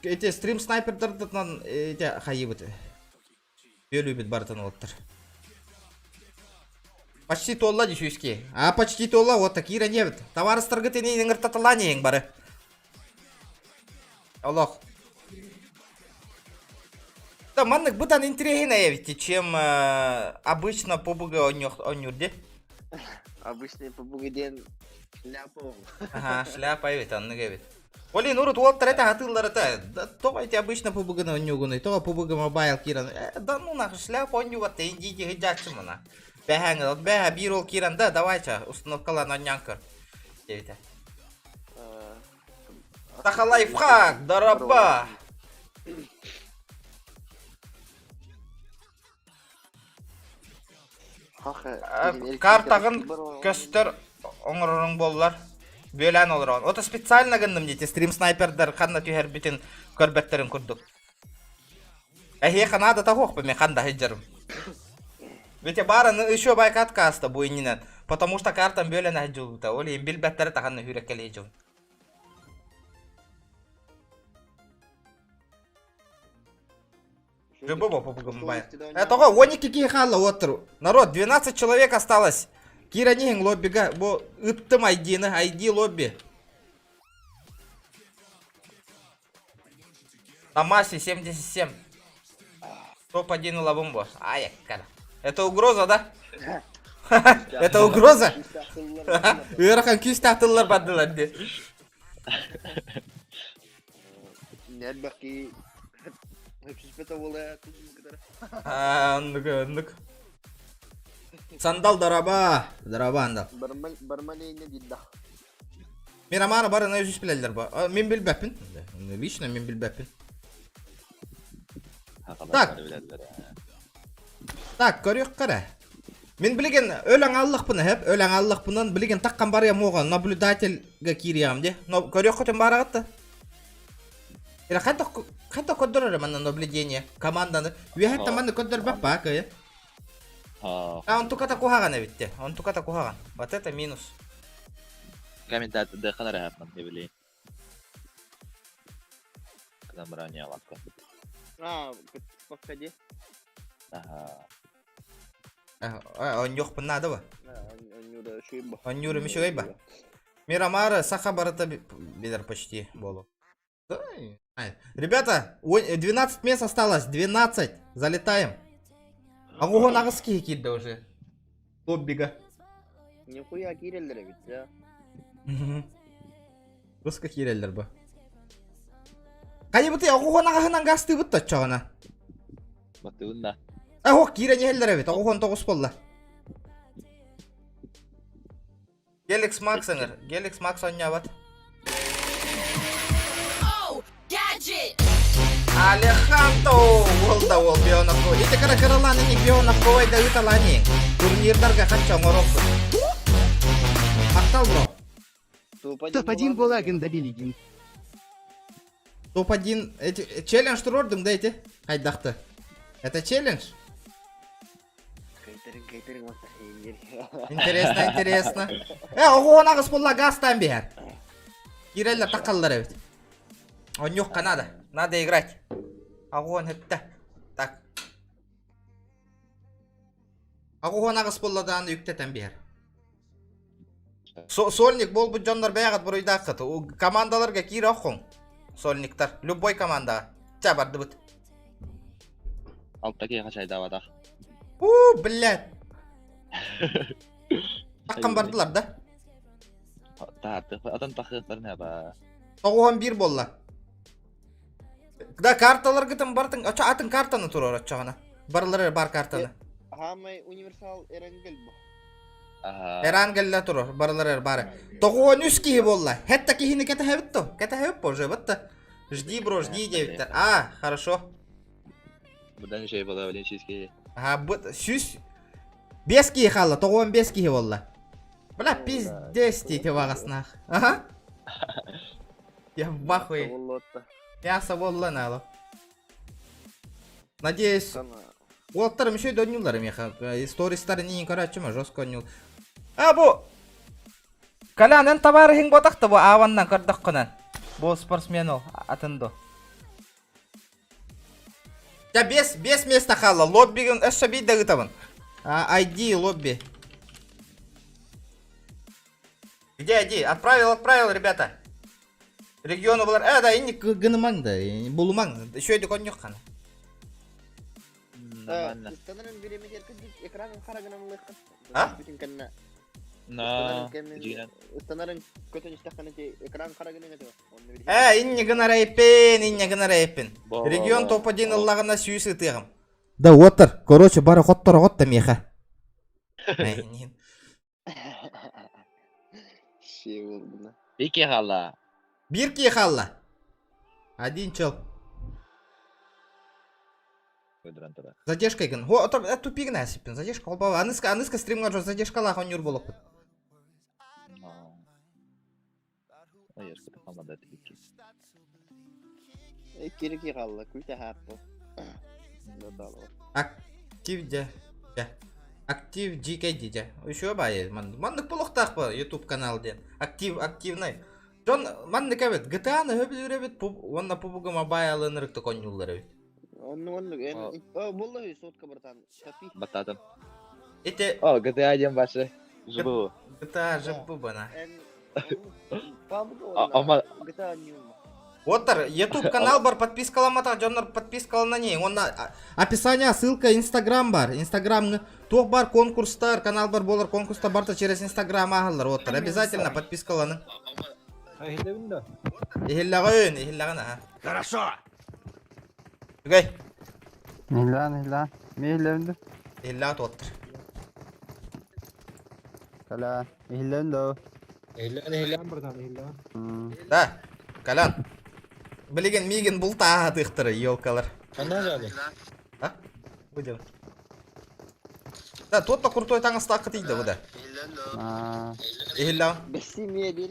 Ити стрим снайпердардан ити хайыбыт Бүөлүүбүт барытын уоттар. Почти туолла дьүсүүски. А почти туолла уотта киирэн диэбит. Табаарыстаргыт ини ыҥыртаталаан иһиҥ бары. Олох. Да маннык бытан интириэһинэй эбит, чем э, обычно PUBG оонньуур ди. Обычный PUBG диэн шляпа ол. Ага, шляпа эбит, оннук эбит. Блин, урут уолаттар этэ хатыыллар этэ. Тоҕо эти обычно PUBG-ны оонньуугунуй, тоҕо PUBG Mobile киирэн. Э, да ну нахуй, шляпа оонньуугат индии сыдьааччымына. Бэһээҥ, вот бэһэ биир ол киирэн да, давай-ча, установкалаан оонньоон көр. Диэбитэ. Саха лайфхак, дороба! Картаҕын көстөр оҥороруҥ буоллар бүөлээн олороҕун. Ото специально гынным диэти стрим снайпердар ханна түһэрбитин көрбөттөрүн курдук. Эһиэхэ наадата суох мен ханда сылдьарым. Ведь баараны еще байка откаста бу иннинэн, потому что картам бүөлэн сылдьыбыта. Ол иһин билбэттэрэ таханна хүреккэлии дьон. Тоҕо 12 киһи хаалла уоттар. Народ, 12 человек осталось. Киирэн иһиҥ лоббига. Бу ыттым ID-ны, ID лобби. Тамаси 77. Топ-1 ылабын бу. Ай, Это угроза, да? Это угроза? Ыарахан күүстээх тыллар бардылар дии. Нербэки Өпсүспэтэ буолая кытары. Оннук, оннук. Сандал дораба, дораба андал. Бармалейне дидда. Мирамара барына өсүс билэллэр ба. Мин билбэппин. Лично мин билбэппин. Так. Так, көрүөх кэрэ. Мин билигин өлөн аллахпына хэп, өлөн аллахпынан билигин таккан барыам уоҕа наблюдательга киириэҕим дии. Көрүөххүтүн баараҕыт да. Или хайдах хайдах көрдөрөр манна наблюдение команданы. Үөһэттэн манна көрдөрбөт баа кыайа. А онтуката куһаҕан эбит Онтуката куһаҕан. Вот это минус. Комментатор дыхан эрэ ман билин. Замрание лапка. А, походи. Ага. Онньуохпун наада ба? Онньуура үчүгэй ба. Онньуура үчүгэй ба. Мирамара саха барыта билэр почти болу. Ребята, 12 мест осталось, 12. Залетаем. Агугон аҕыс киһи киирдэ уже. Лоббига. Нихуя киирэллэр эбит я. Руска киирэллэр бу. Хайыбыты оҕуһун аҕаһынан гастыыбыт точчоҕуна. Батыгын да. Ох киирэн иһэллэр эбит. Оҕуһун тоҕус буолла. Геликс Макс ыҥыр. Геликс Макс оонньообот. Алехандро уол да уол Бионовко. Ити кыра кыралаан ини Бионовковай да ыыталаан иһиҥ. Турнирдарга хачча оҥоруохпут. Махтал бро. Топ-1 Булагин да Билигин. Топ-1 эти челлендж турордум да эти хайдахты. Это челлендж? Интересно, интересно. Э, оҕоон аҕыс буолла газтаан биһэр. Киирэллэр таххаллар эбит. Онньуохха надо. Надо играть. Аҕуон хэттэ. Так. Аҕуон аҕыс буолла дааны үктэтэн биһэр. Сольник буолбут дьоннор бэйэҕит буруйдааххыт. Командаларга киирэ оххуҥ. Сольниктар. Любой командаҕа. Ча бардыбыт. Алта киһиэхэ чайдаабатах. У, блядь. Таккан бардылар да? Таһааттых, атын тахыахтарын хаба. Тоҕуһан биир буолла. Да карталаргытын бартын, очо атын картаны турар оччоҕуна. Барылары бар картаны. Хаамай универсал Эрангел бу. Эрангеллэ турар, барылары бары. Тоҕуон үс киһи буолла. Хетта киһини кэтэһэбит то. Кэтэһэбит позже, вот Жди, бро, жди диэбиттэр. А, хорошо. Будан şey була, блин, сүүс киһи. Ага, бу сүүс бес киһи хаалла, тоҕуон бес киһи буолла. Бля, пиздец диэти бағаснаах. Ага. Я в ахуе. Мясо буолла наало. Надеюсь, уолаттарым еще доннюлар меха. Стористар не көрөччүм, жестко онньул. А бу Колян, эн товарыһыҥ ботахта бу ааваннан көрдөххүнэн. Бу спортсмен ол, атын ду. Я без, без места хаалла. Лоббигин өссө биир да ыытабын. ID лобби. Где ID? Отправил, отправил, ребята. Региону булар. Э, да, инни гынымаң да, булумаң. Еще эди коннюк хана. Нормально. Ыстанарын биремедер кырдык экранын харагынан ылыаххын. А? Бүтүн кэннэ. На, Ыстанарын кэмин дьиҥинэн. ыстанарын көтөн истэххинэ ти экран харагынан этэ. Онно бир. Э, инни гынар эйпин, инни гынар эйпин. Бо, Регион бо, топ-1 бо. ыллаҕына сүүс ытыаҕым. Да, уоттар. Короче, бары хотторо хотто миэхэ. Шие болдуна. Биир киһи хаалла. Биир киһи хаалла. Один чел. Көдөрөн турар. Задержка гын. Хо, отор тупигин әсиппин. Задержка холбаба. Аныска, аныска стримга жо задержкалаах онньур болоппут. Ой, еркете хамада тикки. Икки киһи хаалла, күүтэ хааппы. Актив дьэ. Дьэ. Актив GKD дьэ. Еще баайы. Маннык болохтаах ба YouTube канал диэн. Актив, активный. Дьон маннык эбит. GTA-ны хөбүлүүр эбит. Уонна PUBG Mobile ынырыкты конньууллар эбит. Онну оннук. Булла үс сотка братан. Копи. Баттаатым. Ити О, GTA диэн башы. Жыбы. GTA жыбы бана. Ама GTA ньюма. Оттар, YouTube канал бар, подпискаламатах дьоннор подпискалана не. Онна описание, ссылка, Инстаграм бар. Инстаграм туох бар конкурстар, канал бар болар конкурста барта через Инстаграм аһаллар. Оттар, обязательно подпискаланы. Иһиллэбин да. Иһиллэҕин, иһиллэҕин аха. Хорошо! Үгэй, Иһиллээн, иһиллээн. Мин иһиллэбин да. иһиллэҕит оттар. Кэлээ. Иһиллэбин да. Иһиллээн, иһиллээн братан, иһиллээн. Да, Колян. Билигин миигин бултаатыахтара, елкалар. Ханна жады? А? Выдел. Да, тот то крутой таҥастаахха тиийдэ бу да. Аа. Иһиллэҕин. Бэсси миэ бир.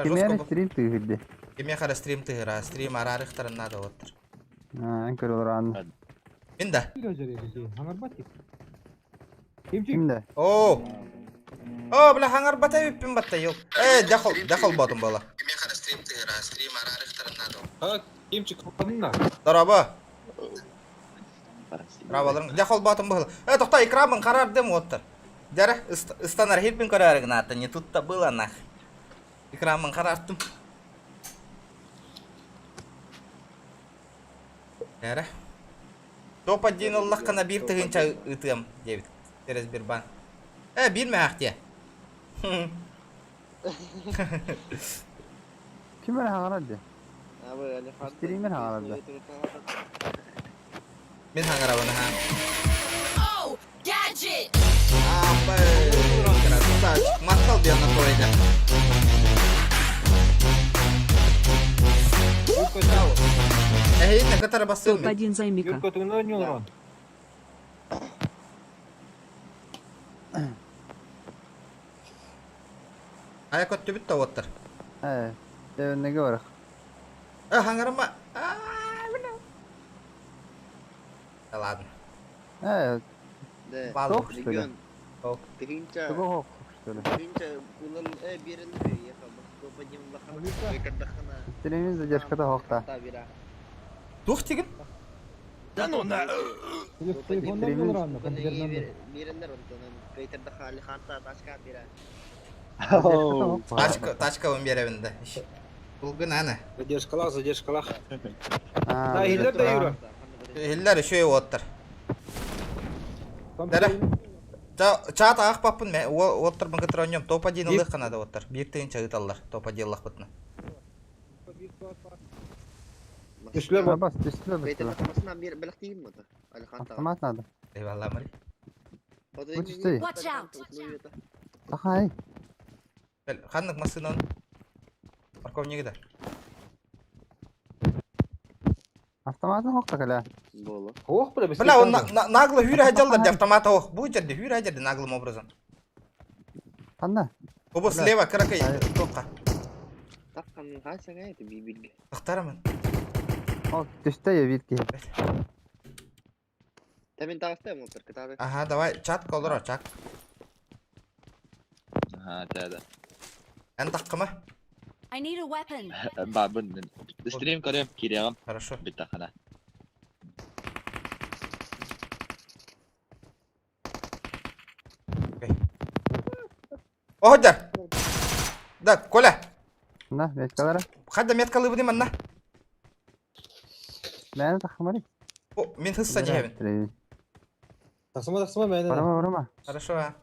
Кимиэхэ стрим тыыһырды? Кимиэхэ эрэ стрим тыһыра, стрим араарыхтарын наада оттор. Аа, эн көрөлөр Мин да. Ким да? Оо. Оо, бля, хаҥарбата эбиппин батта, ел. Э, дяхол, дяхол ботум буола. А, кимчик хоппадын Дорообо. Браво, дяхол ботум буола. Э, тохто, экранын харардым оттор. Дьара, ыстанар хирпин көрөөрү гынаата, не тут-то было нах. Экранын харартым. Дьара. Топ-1 ыллаххына биир тыһыынча ыытыам диэбит. Через Сбербанк. Э, биир мэһээх Ким эрэ хаҥарар дии? Стример хаҥарар да. Мин хаҥарабын аха. Go! Gadget! Абы, красавчик. Махтал Бианатойга. Эһиинэ кытары бассыам мен. Топ-1 займика. Юрка тугунан ойнуулар Айа көттүбүт да уоттар. Э, дәвеннеге бар. Э, хаңарыма. А, бля. Да ладно. Э, Да. Балл. Тох, что ли? Регион. Тох. Тыһыынча. Тугу хох, что ли? Тыһыынча улан э биэрэллэр яха топ-1 лахана. Кырдахана. Стримин задержката хохта. Туох тигин? Да ну на... Телефондан ойнуулар анна, компьютердан да. Биэрэллэр онтон кайтардаха Алиханта ташка бира. Тачка, тачка он беребин да. Булгын аны. Задержкалах, задержкалах. А, Да, Хиллер да Юра. Хиллер еще уоттар. Дәрі. Чат ақ папын мен оттыр мын кытыр ойнем. Топ-1 ылық қанады оттыр. Bir тыйын чагыталлар. Топ-1 ылық бұтны. Түшлөр бар. Бас, түстүлөр быстро. Кайтардаха масына бир белек мата. Алиханта. Автомат надо. Eyvallah Мари. Bu түстүй. Watch out. Ахай. Ханнык машинан. Парковнигы да. Автоматын хохта каля. Боло. Ох, бля, Бля, он нагло хүрі хаджалдар автомата ох. Бу жерде хүрі хаджалдар наглым образом. Канда? Оба слева кракай тоққа. Таккан хасага это бибирге. Тақтарамын. О, түстө я витки. Та мен тагыста мотор кытады. Ага, давай чат колдоро, чат. Ага, да, да. Эн таққыма. I need a weapon. Бабын. Стрим көрөм, кириягым. Хорошо. Биттахана. Оходар. Да, Коля. На, меткалара. Хадда меткалы будем анна. Мен тахмари. О, мен хысса жебин. Тахсыма, тахсыма, мен. Барама, барама. Хорошо, а.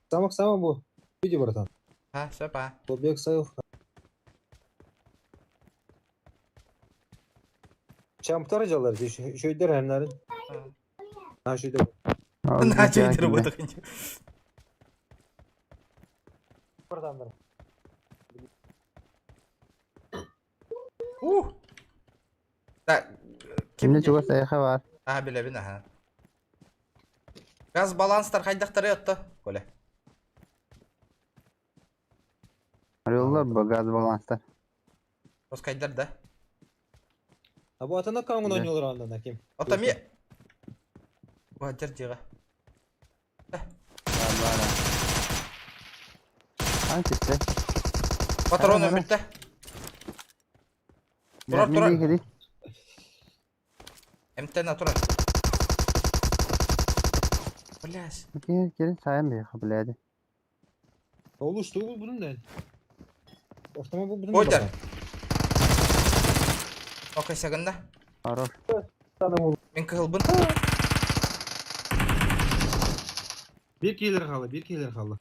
Самок, самок бу. Видео, братан. А, все, па. Побег сайыл. Чамптар жалар, шөйдер хемнәрин. Ha шөйдер. На чөйдер будық. Братандар. Ух. Так, Кимне чугас айха бар. А, билебин, аха. Газ баланстар хайдақтары ятты, Коля. Арыйлар бу газ баланстар. Оскайдар да. А бу атана каңын ойнуулар андан ким? Ата ми. Бу жер жыга. Ан түстө. Патрон өмүттө. Турар, турар. МТ на турар. Бляс. Кел, кел, сайын бе, блядь. Олуш тугул бунун да. Автомат бу бунун. Ойдар. Окей, сагында. Хорош. Мен кылбын. Бир кейлер калды, бир кейлер калды.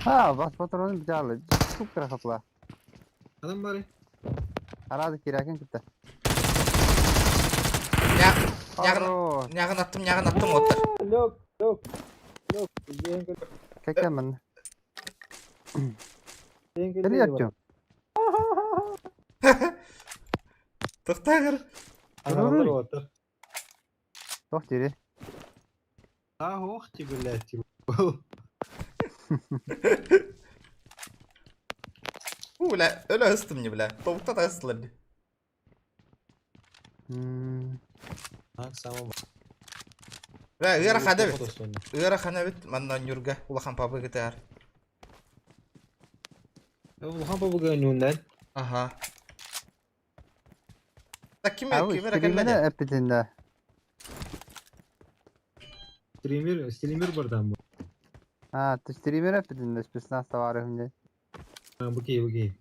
А, бас патронын бите алды. Туп красотла. Адам бары. Арады кирәкен китте. Я, нягын, нягын аттым, нягын аттым оттар. Лёк, лёк. Лёк, Кәкәмен. Кем яттың? Тоқтағыр. Аналар оттар. Тох тире. А, ох ти, блядь, ти. У, бля, өлі ыстым не, бля. Тобықта да ыстылар. Так, самом. Бля, ыра хана бит. Ыра хана бит, манна нюрга, улахан пабы гытар. Улахан пабы гынюндан. Ага. Так ким Ау, ким стример эпитинде. Стример, стример бардан бу. А, ты стример эпитинде спецназ товары хымде. Букей, букей.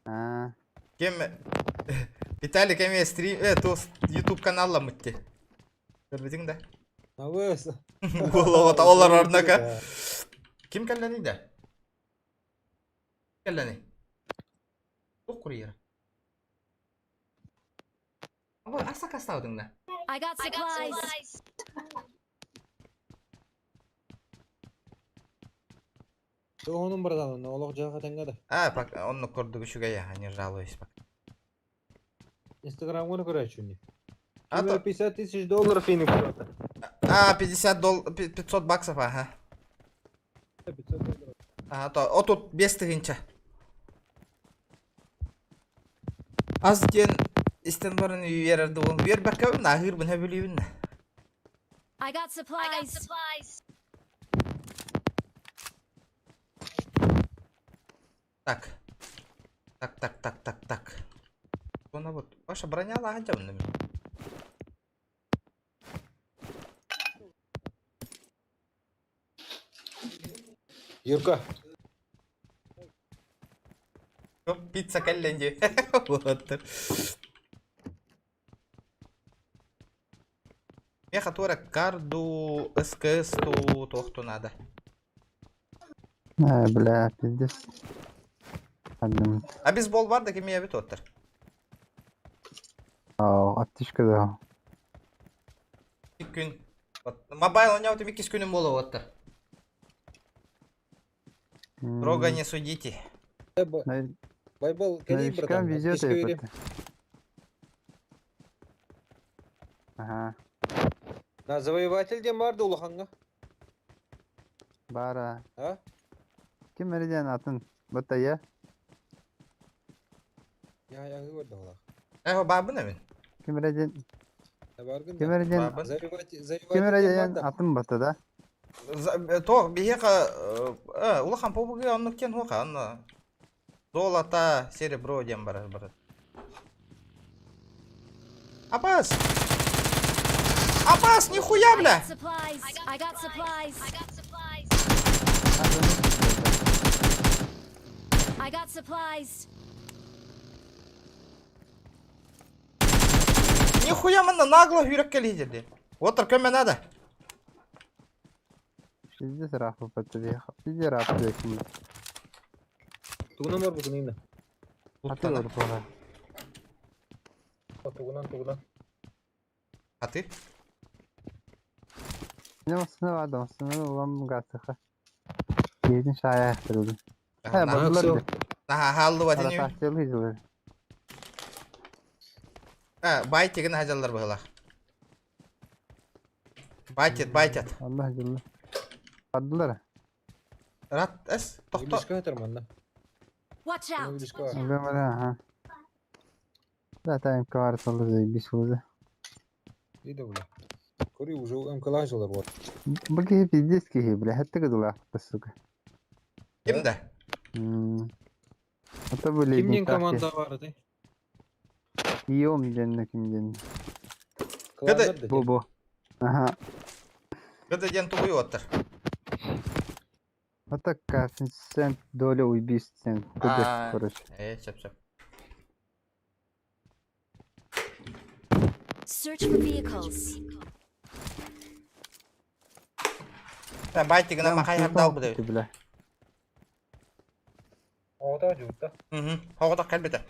А. Кем Виталий кем стрим, то YouTube каналла мытты. Көрбүтүң да? Абыс. Олар олар орнака. Ким каллани да? Каллани. Тук курьер. Абы аса кастаудың да. I got supplies. Тоҕонун братан, олох дьаха тэҥҥэ да. А, пока оннук курдук үчүгэй, а не жалуюсь пока. Инстаграмҥа көрөөччүнү. А то 50 тысяч долларов и куда-то. А, 50 дол 500 баксов, ага. 500 долларов. Ага, то отут 5 тыһыынча. Ас диэн истэн баран үөрэр дуон. Үөрбэккэбин, аһыырбын сөбүлүүбүн. I got supplies. Так. Так, так, так, так, так. Она вот, ваша броня лагадя. Юрка. Пицца кэллэ дии. Вот. Меха туора карду СКС ту туохту надо. Э, бля, пиздец. Адым. А бейсбол бар да кими эбит оттар. Ау, аптечка да. Күн. Мобайл у него иккис күнүм буолла оттар. Строго не судите. Байбол, кэлий, Новичкам братан. везет Аптечка бери. это. Ага, На завоеватель диэн баар да улахаҥҥа. бара. А? Ким эрден атын? Бата я. Я я говорю да. Э, бабын эбин. Ким эрден? Баргын. Ким эрден? Бабын. Завоеватель, Ким завоеватель диэн бар эрден да. атын бата да? То биһиэхэ улахан побугы оннук диэн хуоха онно золото, серебро диэн барар барар. Апас! Апас, нихуя, I бля! got supplies. I got supplies. Атын. I got supplies. Нихуя манна нагло хүрек лидерди. Вот көмө надо. Пиздец рафа бата биһиэхэ. Пиздец рафа деким. Тугунан бар бу кунина. Аты бар була. Тугунан, тугунан. А ты? Не масына барды, масына улам гатыха. Киһитин шая ахтырды. Ха, бардылар. Наха халлы Ара ватини. тахтелы жылы. А, байтигин хажаллар быһыла. Байтит, байтит. Allah жылы. Бардылар. Рат, эс, тохто. Близко это манна. Watch out. Близко. Бемара, ага. Да, там квар солы заебись уже. Иди бля. Кори уже МКЛ жылар бар. Бу киһи пиздец киһи, бля, хэтте кыдыла, сука. Кимде? Это были Кимнин команда бар ты? Иом денно ким денно. Кланнар да. Бу-бу. Ага. Кыда ден тугуй оттар. Это коэффициент доля убийств. А. КД, короче. Э, сөп, сөп. Search for vehicles. Та байтигин махай хардал бу. Бля. Ота жутта. Мгм. Хогота кэлбите.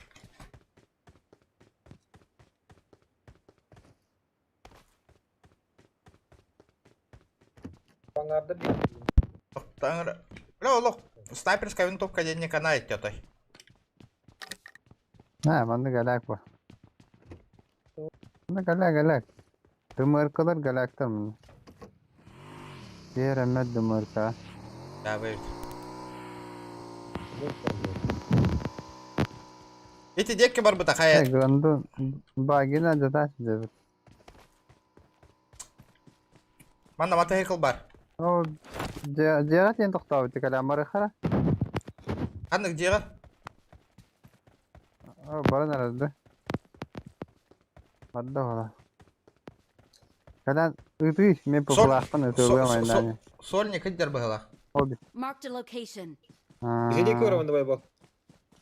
Аңарды бир. Таңыр. Бля, олох. Снайперская винтовка ден не канает тётой. А, манна галяк бар. Манна галяк, галяк. Дымыркалар галяктар мына. Беремет дымырка. Да, выйдет. Эти детки бар бу Э, тахая. гранду багина жатас деп. Манна мотоцикл бар. О, жега тен токтап бит калам бар хара. Ханнык дьиэҕэ? О, баран арады. Барда бала. Калан ыты мен популахпын ытылган айнаны. Сольник иддер быһыла. Оби. Marked a location. Где көрөм давай бак.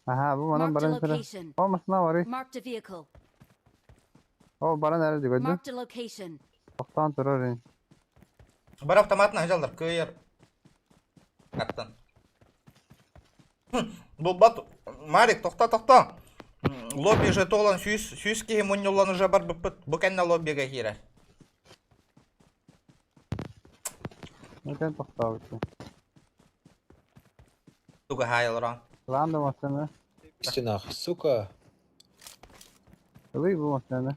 Аха, бу манан Marked a баран сыра. location. О, масына бары. Marked a vehicle. О, баран арады көдү. Marked a location. Токтан турар. Бар автоматына жалдар көйер. Аттан. Бу бат Марик тохта тохта. Лобби же туолан сүүс сүүс киһи мунньуллан уже барбыппыт. Бу кэннэ лоббига киирэр. Neden toxtabıtı? Туга хаайылран. Lan da masanı. Стенах, сука. Ылый bu masanı.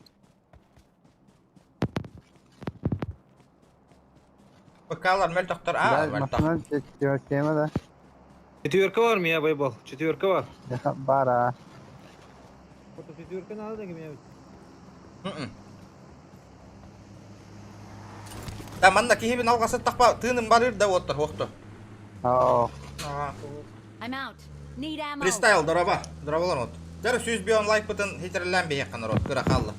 ПК-лар мөлтөхтөр. А, мөлтөх. Masanı тема да. Четверка var mı ya Baybal? Четверка var. Бара. Четверка надо меня. Да манна киһибин алҕасыттахпа тыыным барыр да уоттар хуохту. Оо. I'm out. Need ammo. Фристайл, дороба. Дорабалар от. Дәрі сүүс бион лайкпытын хитереллән биһиэххэ народ кыра хаалла.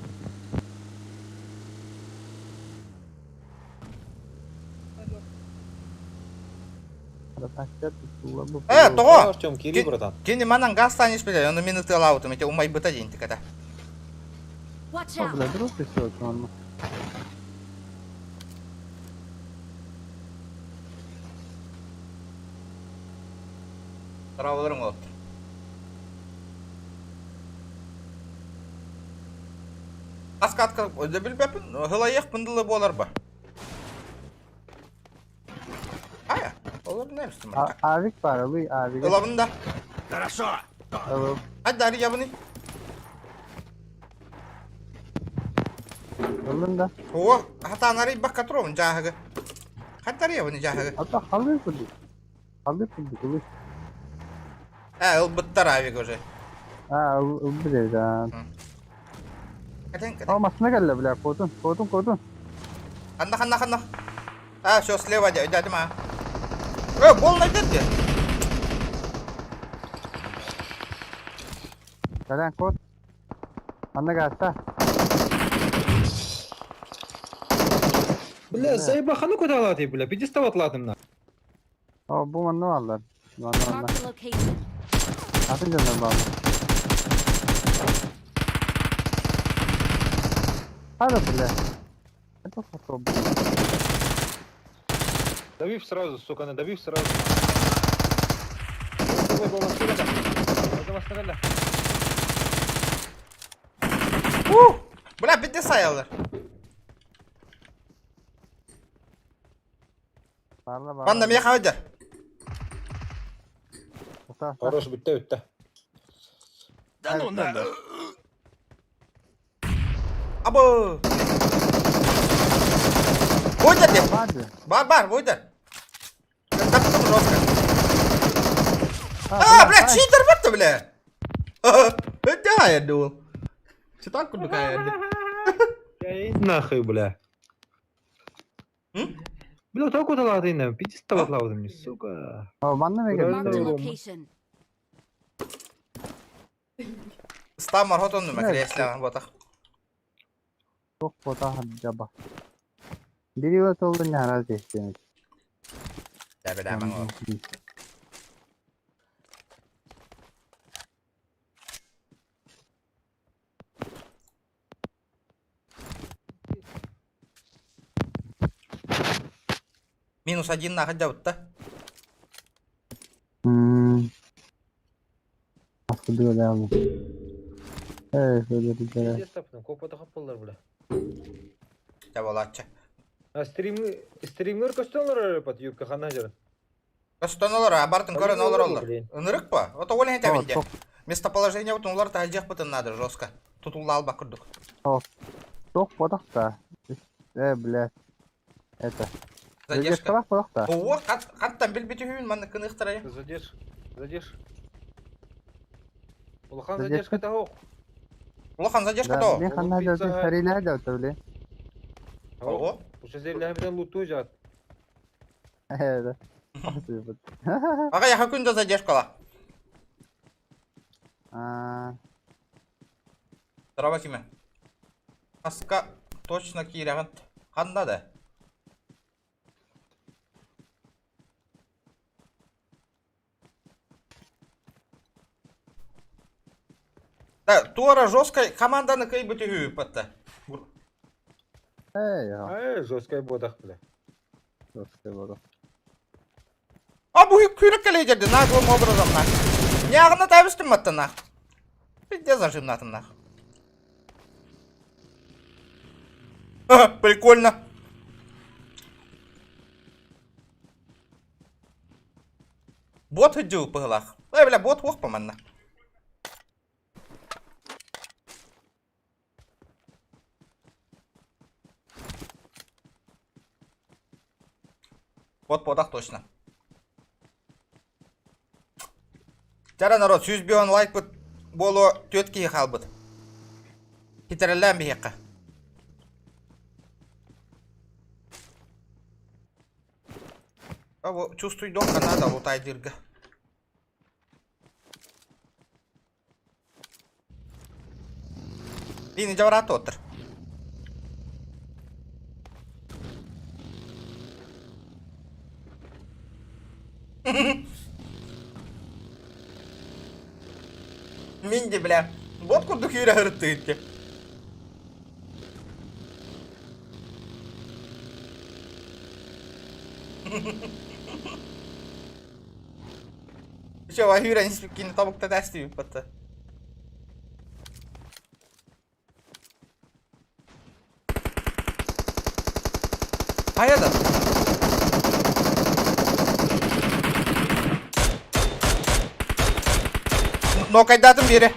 Э, тоҕо? Артем, кири, братан. Кини манан газ испиле, оны мин ытыалаабытым, ити умайбыта диэн тиката. Watch О, out. бля, друг ты онно. Дорабаларың от. Аскатка билбеппин, хылайых пындылы буолар ба. Ая, олар нәмістім. Авик бар, ылый, авик. Ылабын да. Хорошо. Ылып. Hadi Dari ябыны. Ылын да. О, хатанари баккатровын жаһыгы. Hadi Dari ябыны жаһыгы. Ата халый курдук. Халый курдук, ылый. Ә, ыл быттар авик уже. А, ыл биле да. Катен, О, машина келди, бля, кодун, кодун, кодун. Ханна, ханна, ханна. А, все, слева, дядя ма. Э, бол найдет где? Кален код. Анна гаста. Бля, заебахану куда латы, бля, пиздец латым на. О, бу манны алlar. Манны Mark алlar. the location. Атын жондан балы. Hadi бля. Это фото, бля. Давив сразу, сука, надавив сразу. Бля, битте сайалар. Барла, барла. Манна меха өдер. Хорош, бітті, бітті. Да ну на. Абы. Бойдар деп. Бар, бар, бойдар. Таптым жестко. А, бля, читер бітті, бля. Да, я думал. Читал курдука я. Нахуй, бля. Бля, так вот латы на, пиздец латы мне, сука. О, манны ме Mark the келди. location. Стамар хотон нума кресле ботах. Çok bota жаба. Бири толду не хараз дейсен. Да, бля, маңо. Минус один на хотя бы, да? Асты да. Эй, өдөрү Пиздец таптым, көп отақап болдар, бля. Да болатчы. А стрим, стример көстөн под юбка хана жер. Көстөн олар, абартын көрөн олар олар. Ынырык па? Ото ол хәтә О, бинде. тоқ. Местоположение вот олар та бытын надо жестко. Тутулла алба курдук. Ток бодақта. Э, бля. Это. Задержка. Задержка бодақта. О, каттан билбити хүн манны кыныктырай. Задерж, задерж. Улахан Задержка? задержка того. Улахан задержка то. Мен ханна жауды сарилер жауды, бля. Ого. Уже зерләбедән луту жат. Э, да. Ага, я күндө задержкала. А, Здорово, киме. Аска точно кирәгән. Канда да? Да, туара жесткой команданы кый бөтү патта. Эй, я. Ай, жесткая бодах, бля. Жесткая бодах. А бу күрек келе жерде наглым образом на. Нягына табыстым маттана. Пиздец зажимнатым нах. Прикольно. Бот дьыл быһылаах. Эй, бля, бот уох манна. Бот бодах точно. Чара народ, 100 лайкпыт буолуо түөрт киһи хаалбыт. Хитэрэллээн биһиэххэ. А чувствуй дом надо лутайдырга. Лини дьабараат оттор. Мин де бля, бот курдук үүрэ ырыттыгытте. Все, үүрэн испиккини тобукта тәстүү батта. Хайа да. Нокайдатым биэре.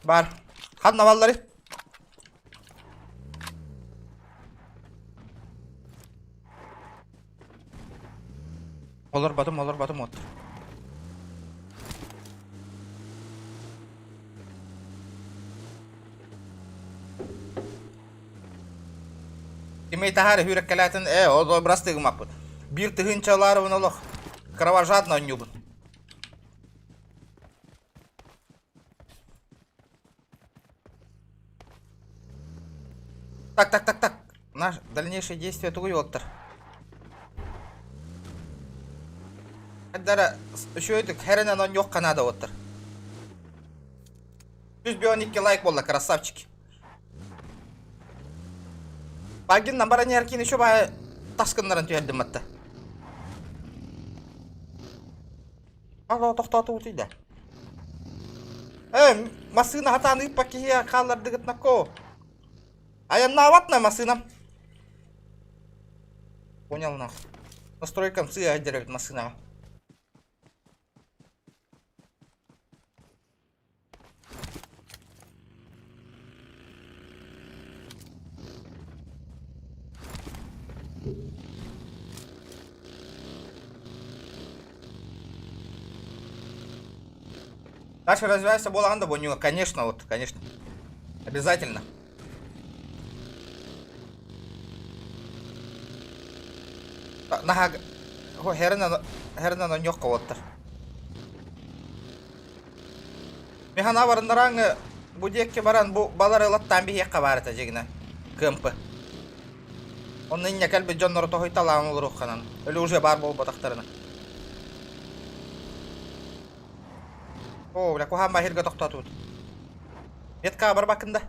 Бар. Ханна баллары. Олорботум, олорботум от. Кимей таһаар үүрэккэлээтин ээ ол бырастыы гыммаппыт. Биир тыһыынчалаарыбын олох кровожадно оонньуубун. Так, так, так, так. Наш дальнейшие действия тугуй уолаттар. Дара үчүгэйдик хэрэнэн оонньуохха наада уолаттар. 112 лайк буолла, красавчики. Багин баран иһэр еще баа тас гыннаран түһэрдим атта. Алло, тохтоотубут да. Э, массыына хатаан ыыппа киһи хааллардыгыт накко. Айаннаабат на массыынам. Понял нах. Настройкам сыа айдеребит массыынаҕа. Дальше развивайся буолаҕын да бонньуга. Конечно, вот, конечно. Обязательно. Наһаа херинэн онньуохха уоттар. Михана барыннараҥ бу диэкки баран бу балар ылаттаан биһиэххэ баар этэ дьигинэ. Кымпы. Онно инньэ кэлбит дьоннору тоһуйталаан олоруохханан. Өлө уже баар буолбатахтарына. Оо, бля, куһаан баһырга тохтоотубут. Меткаҕа барбаккын да.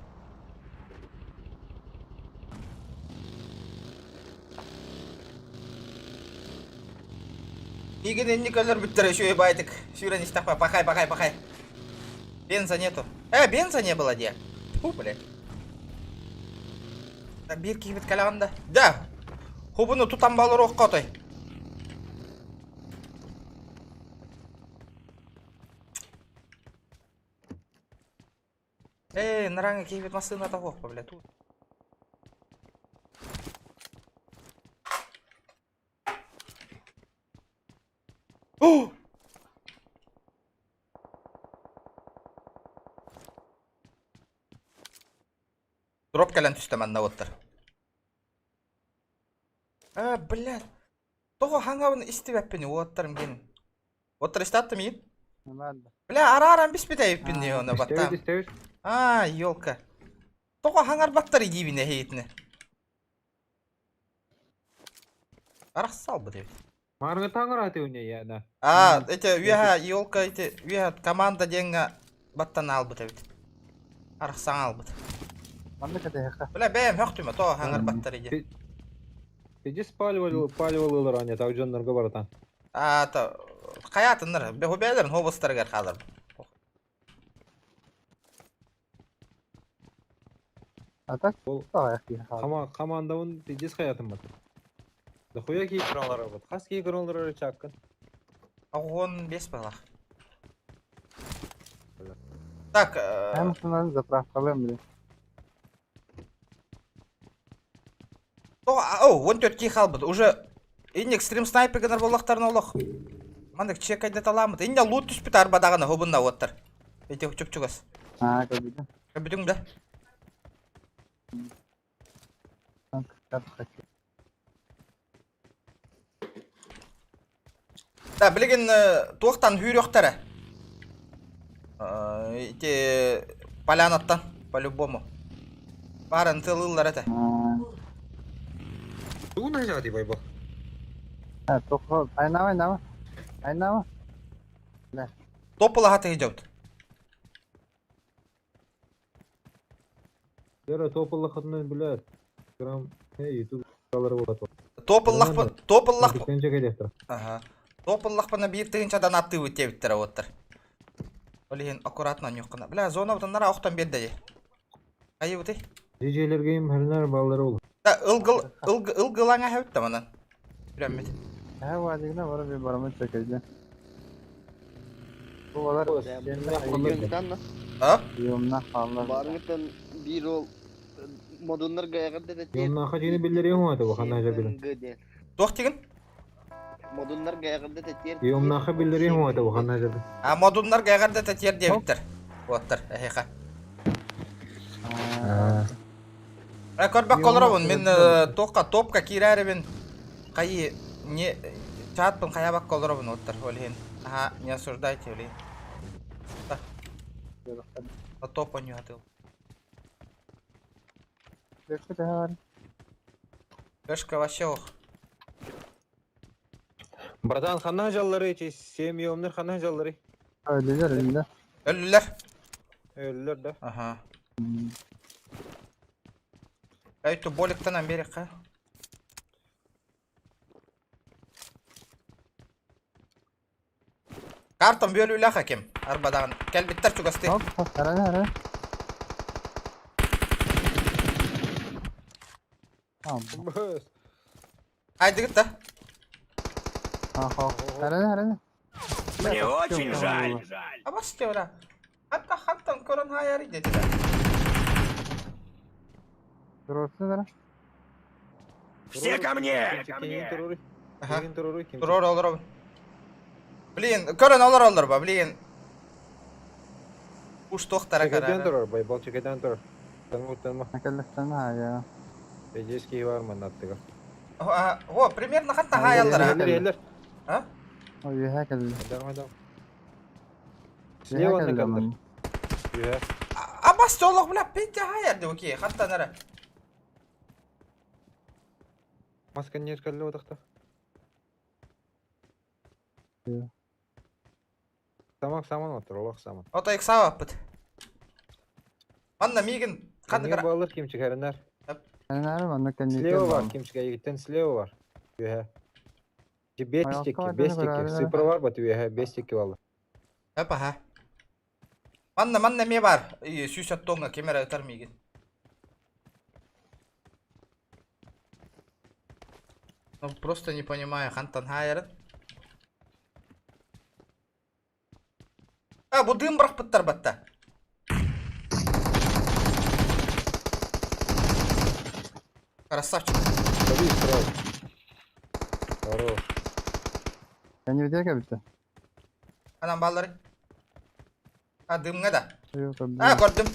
Миигин инник өлөрбүттэрэ үчүгэй баайдык. Сүүрэн истэхпэ, пахай, пахай, пахай. Бенза нету. Э, бенза не было де. Фу, блядь. Биир киһибит кэлэҕин да. Да. Хубуну тутан балыруохха отой. Эй, нараҥа киһибит массыыната суох, бля, тут. О! Дроп кэлэн түстэ манна уоттар. А, блядь. Тоҕо хаҥабын истибэппин уоттарым диэн. Уоттар истаттым иин? Ладно. Бля, арааран биспит эбиппин дии оны баттаан. Истэбит, истэбит. А, елка. Тоҕо хаҥарбаттар диибин эһиитини. Арахсалбыт эбит. Маарга таҥарааты уня яна. А, эти үөһэ елка эти үөһэ команда диэҥҥэ баттан аалбыт эбит. Арахсан аалбыт. Манна кэтэһиэххэ. Бля, бэйэм хөхтүмэ, тоҕо хаҥарбаттар иди. Иди спаливал, паливал ылар аня, так дьоннорго баратан. А, то... Хайаатыннар, бэһу бэйэлэрин хобустарыгар хаалар. А так аҕыйах киһи хаалла. Хама командабын тидис хаятым бат. Да хуя кии көралар бат. Хас кии көралар чаккын. 15 балах. Так, Hem şundan заправкалыам бile. О, 14 кии хаалбыт. Уже инник стрим снайпер буоллахтарын олох. Маннык чекайдаталамыт. Инне лут түспүт арбадагана хобунна оттар. Эти чуп-чугас. А, көрбүтүм. Бүтүң да. Так, хочу. Да, билигин туохтан хүүрүөхтэрэ. Ити полянаттан, по-любому. Барын тылыллар этэ. Тугун ажаати байбал. А, тоқо, айнама, айнама. Айнама. Тополаха тыгыжабыт. Яра топылла хатынан билер. Грам YouTube алары болот. Топыллах топыллах. Дүкенче келектир. Ага. Топыллахпына биир тыгынчадан аттыы тебиттер оттар. Ол иһин аккуратно ньуккана. Бля, зона бутаннара охтон берди. Айы бути. Жижелерге им хернер баллары ол. Да, ылгыл ылгы ылгылаңа хэбит таманан. Үрәммит. Һә, вадигна бара bir барамы чекейде. Bu kadar А? Yomna kallar. Барыгыттан бир ол модуннар гаягырда да Йомнаха жини биллери хуата бу ханна жабилен. Туох тигин? Модуннар гаягырда да тер. Йомнаха биллери хуата бу ханна жабилен. А модуннар гаягырда та тер дебиттер. Оттар, эхеха. А көрбәк колоробун мен тоққа топка кирәребин кайы не чатпын каябак колоробун оттар олин. Ага, не осуждайте олин. А топа не атыл. Кэшка вообще ох. Братан ханна жаллары чи сем йомнер ханна жаллары. Өлүлөр, өлүлөр. Өлүлөр. Өлүлөр да. Ага. Әйтті боликтан Америка. Картам бөлүлэ хаким. Арбадаган. Кэлбиттер чугасты. Хоп, хоп, арана, арана. Хайдыгыт да. Аха, арана, арана. Мне очень жаль. Абас теора. Хатта хаттан көрөн хаяри деди да. Турорсун Все ко мне! Ага. Турор олор. Блин, көрөн олор олор ба, блин. Уж тохтара Чекеден кара. турар, байбал чекеден турар. Танму танма. Акаллахтан хая. Эжески бар манаттыга. О, примерно хатта хаяллар. Эллер, эллер. А? Ой, хакал. Адам, адам. Слева на кадр. Абас толох бля, петя хаяр де окей, хатта нара. Маска не скаллы отакта. Самак саман отыр, олақ саман. Ото иксава пыт. Манна мигин Қанды қанды баллар ким чыгарынар? Арана, манна Слева бар, ким чыга, слева бар. Юхэ. Бестики, бестики, цифра бар бат юхэ, бестики баллар. Хапа ха. Манна манна ме бар. Сүүс оттоңга кемера өтөр мигин. Ну просто не понимаю, хантан хайырын. А, бу дым бырах батта. Красавчик. Ходи сразу. Хорош. Я не видел, как Анам баллары. А, дымга да. А, көрдүм.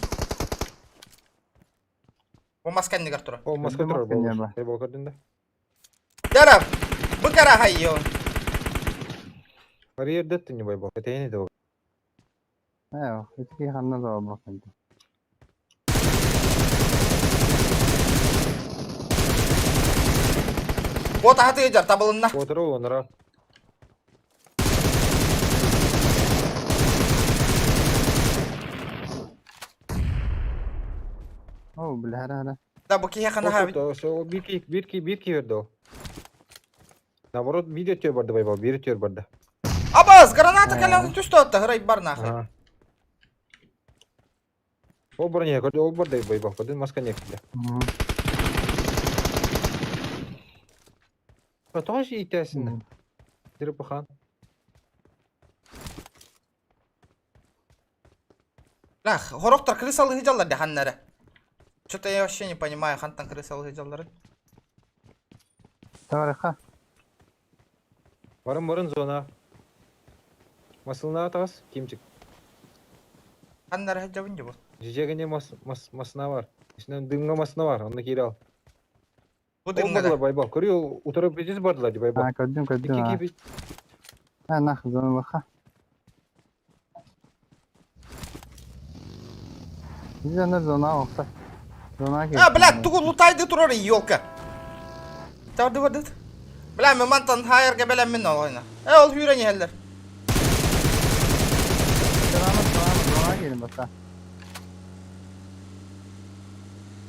О масканны тура. О, маска тура бол. Бол көрдүн да. Яра, быкара хайо. Барьер деттин не байбал. Это не того. Эё, итки ханна да бакынды. Вот аты жар табылынна. Отыру онра. О, бля, хара, хара. Да, бу кихе хана хаби. О, бир бир бир ки берди ол. Наоборот, бир өтөр барды байбал, бир өтөр барды. Абас, граната кэлэн түстэ отта, хырай бар нахуй. Ага. Ол бар не, ол бар да байбах, көдүн маска не килде. Тоҕо иитээсиннэ? Дирипахан. Лах, хорохтор крысалы ыдьаллар да ханнары. Что-то я вообще не понимаю, хантан крысалы ыдьаллары. Тарыха. Барын барын зона. Масылна тас, кимчик. Ханнары хадьабын дьыбы. Жижегене мас мас масына бар. Үстүнэн дымга масына бар, онно киирэ ал. Бу Ол дымҥа бардылар байбал. Көрү утары бизис бардылар ди байбал. А, көрдүм, көрдүм. Икки А, киби. А, нах, зоналаха. Биз аны зона окта. Зона А, блядь, тугу лутайды турар, елка. Тарды бардыт. Бля, мен мантан хайырга бэлэм мин олойна. Э, ол хүрен иһэллэр. Зона, зона, зона келин бата.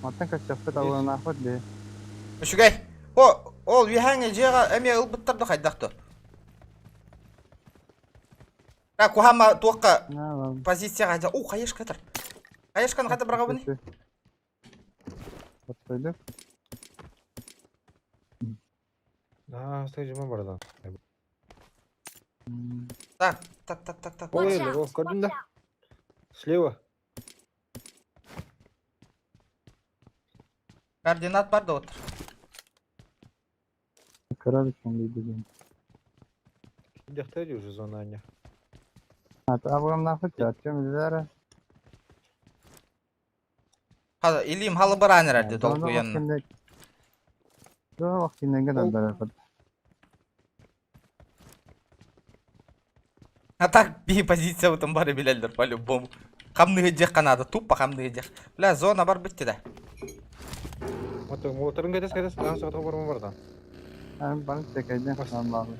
Маттан качаппыт алынахпыт бе. Үчүгэй. О, ол үһэҥ дьиэҕэ эмиэ ылбыттар да хайдах то. А, кухама туохха позицияҕа дьа. О, хайышка атар. Хайышканы хата быраҕабыный? Отойдук. Аа, стой жима бардан. Так, так, так, так, так. Ой, ол көрдүм да. Слева. Координат бар да отыр. Көрөбүт мен дейди. Дехтери уже зона аня. Абгамнахпыт Артем билер. Хада, илим халы баран эрэрди толкуянна. Зона вакытында да А так би позиция бутын бары билелдер по-любому. Хамныгы дьэх канада, тупо хамныгы дьэх. Бля, зона бар битти да. Мотор моторын кетес кетес, аа, сатып барма бардан. Барын текайден ханлалы.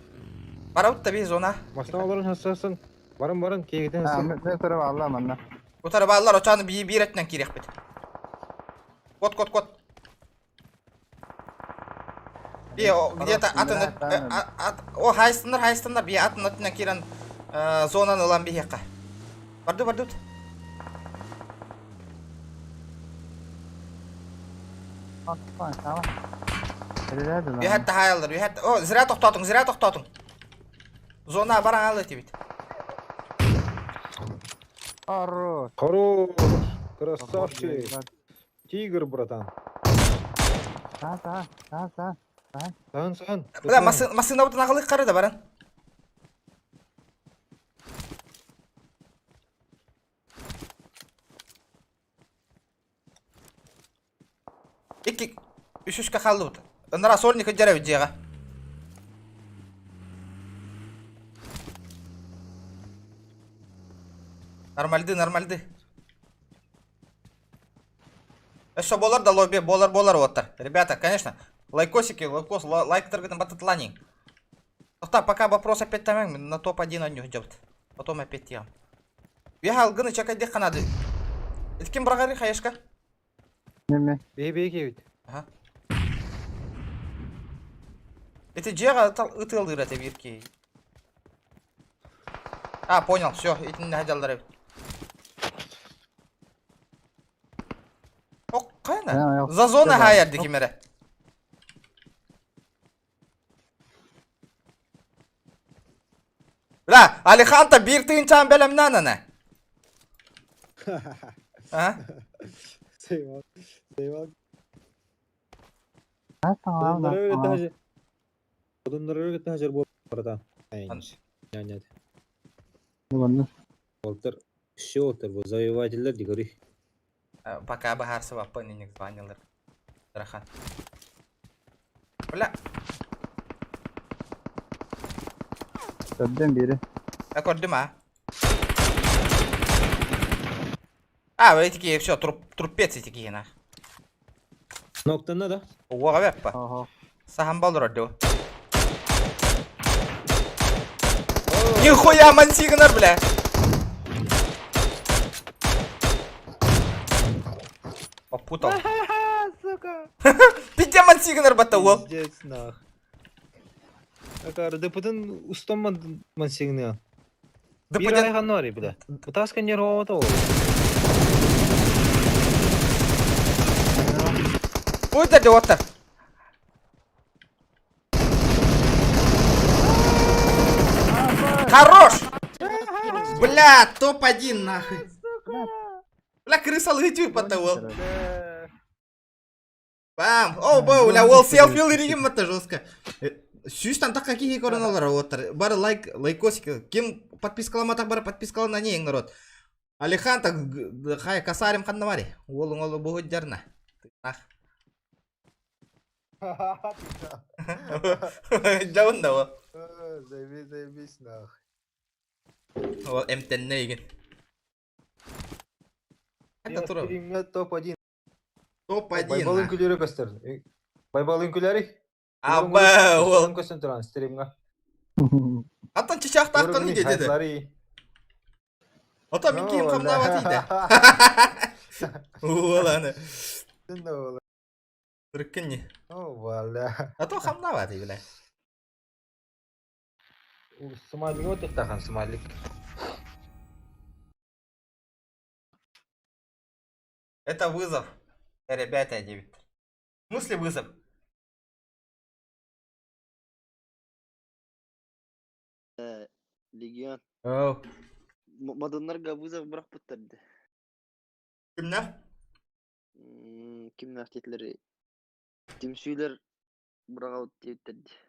Барабыт да би зона. Масына оларын хасасын. Барын барын кегитен А, мен турап алла манна. Утары баллар очаны би биретинен кириэхпит. Кот, кот, кот. Би где-то атын о хайстыннар хайстыннар би атын өтүнэн киирэн зонаны ылан биһиэххэ. Барды барды. Үһәт хаялар, үһәт. О, зря тоқтатың, зря тоқтатың. Зона баран алы тибит. Хорош. Хорош. Красавчик. Тигр, братан. Та, та, та, та. Сан, сан. Бля, машина бутын ағылық қары да баран. Икки, үш үшке қалды бұт. Ынара сольник жарабит жеға. Нормальды, нормальды. Еще болар да лобби, болар, болар оттар. Ребята, конечно, лайкосики, лайкос, лайк таргетом бататланин. Так, пока вопрос опять там, на топ-1 он идет. Потом опять я. Я алгыны чакай канады. Это кем брагари хаешка? Неме. Бей, бей, кебит. Ага. Это жега ытылдыр это бирки. А, понял, все, эти не хотел О, кайна? За зона хаяр дикимере. Бля, Алиханта бир тыынчаан бэлэмнэн аны. А? Сейвал. Сейвал. Та, та, Одуннары öyle tajer bu братан. Нет. Ладно. Олтер, все олтер, бу завоевательдер дигори. Пока бахарсы баппын иник звонилар. Рахан. Бля, Көрдөн бири. көрдүм а. А, эти все, труп, трупец эти на. Ноктан да? Уға бәппа. Ого. Сахан балыр орду. Нихуя мансигнар, бля. Попутал. Сука. Пиздец мансигнар бата ол. Пиздец нах. Акары дыпытын устан мансигныан. Биир айхан нори бile. Бутаска не рота ол. Ой, да оттар. Хорош! Бля, топ-1 нахуй. Бля, крыса лытю потовал. Бам! О, бо, бля, ол селфи ылыригин батта жестко. Сүүс тантаққа киһи көрөн олар оттар. Бары лайк, лайкосик. Ким подпискаламатах бары подпискалана не народ. Алихан так хай касарим ханнавари. Уолуң олу буһуджарна. Нах. Жабын да ол. Заебись, заебись, нах. Ол эмтенне игин. Это тура. Стримҥэ топ-1. Топ-1. Байбалын күлөрө көстөр. Байбалын күләри. Аба, ол. Көстөн туран стримҥэ. Аттан чычахтаахтан иде деді. Ата мен киім қамдават иде. Ол аны. Түркін не? О, валя. А то хамнават бля. Смайлик вот их смайлик. Это вызов. Ребята, девять. В смысле вызов? Легион. Оу. Мадоннарга вызов бырахпыттар дии. Кимнэ? Кимнээх диэтилэр Түмсүүлэр быраҕабыт диэбиттэр дии.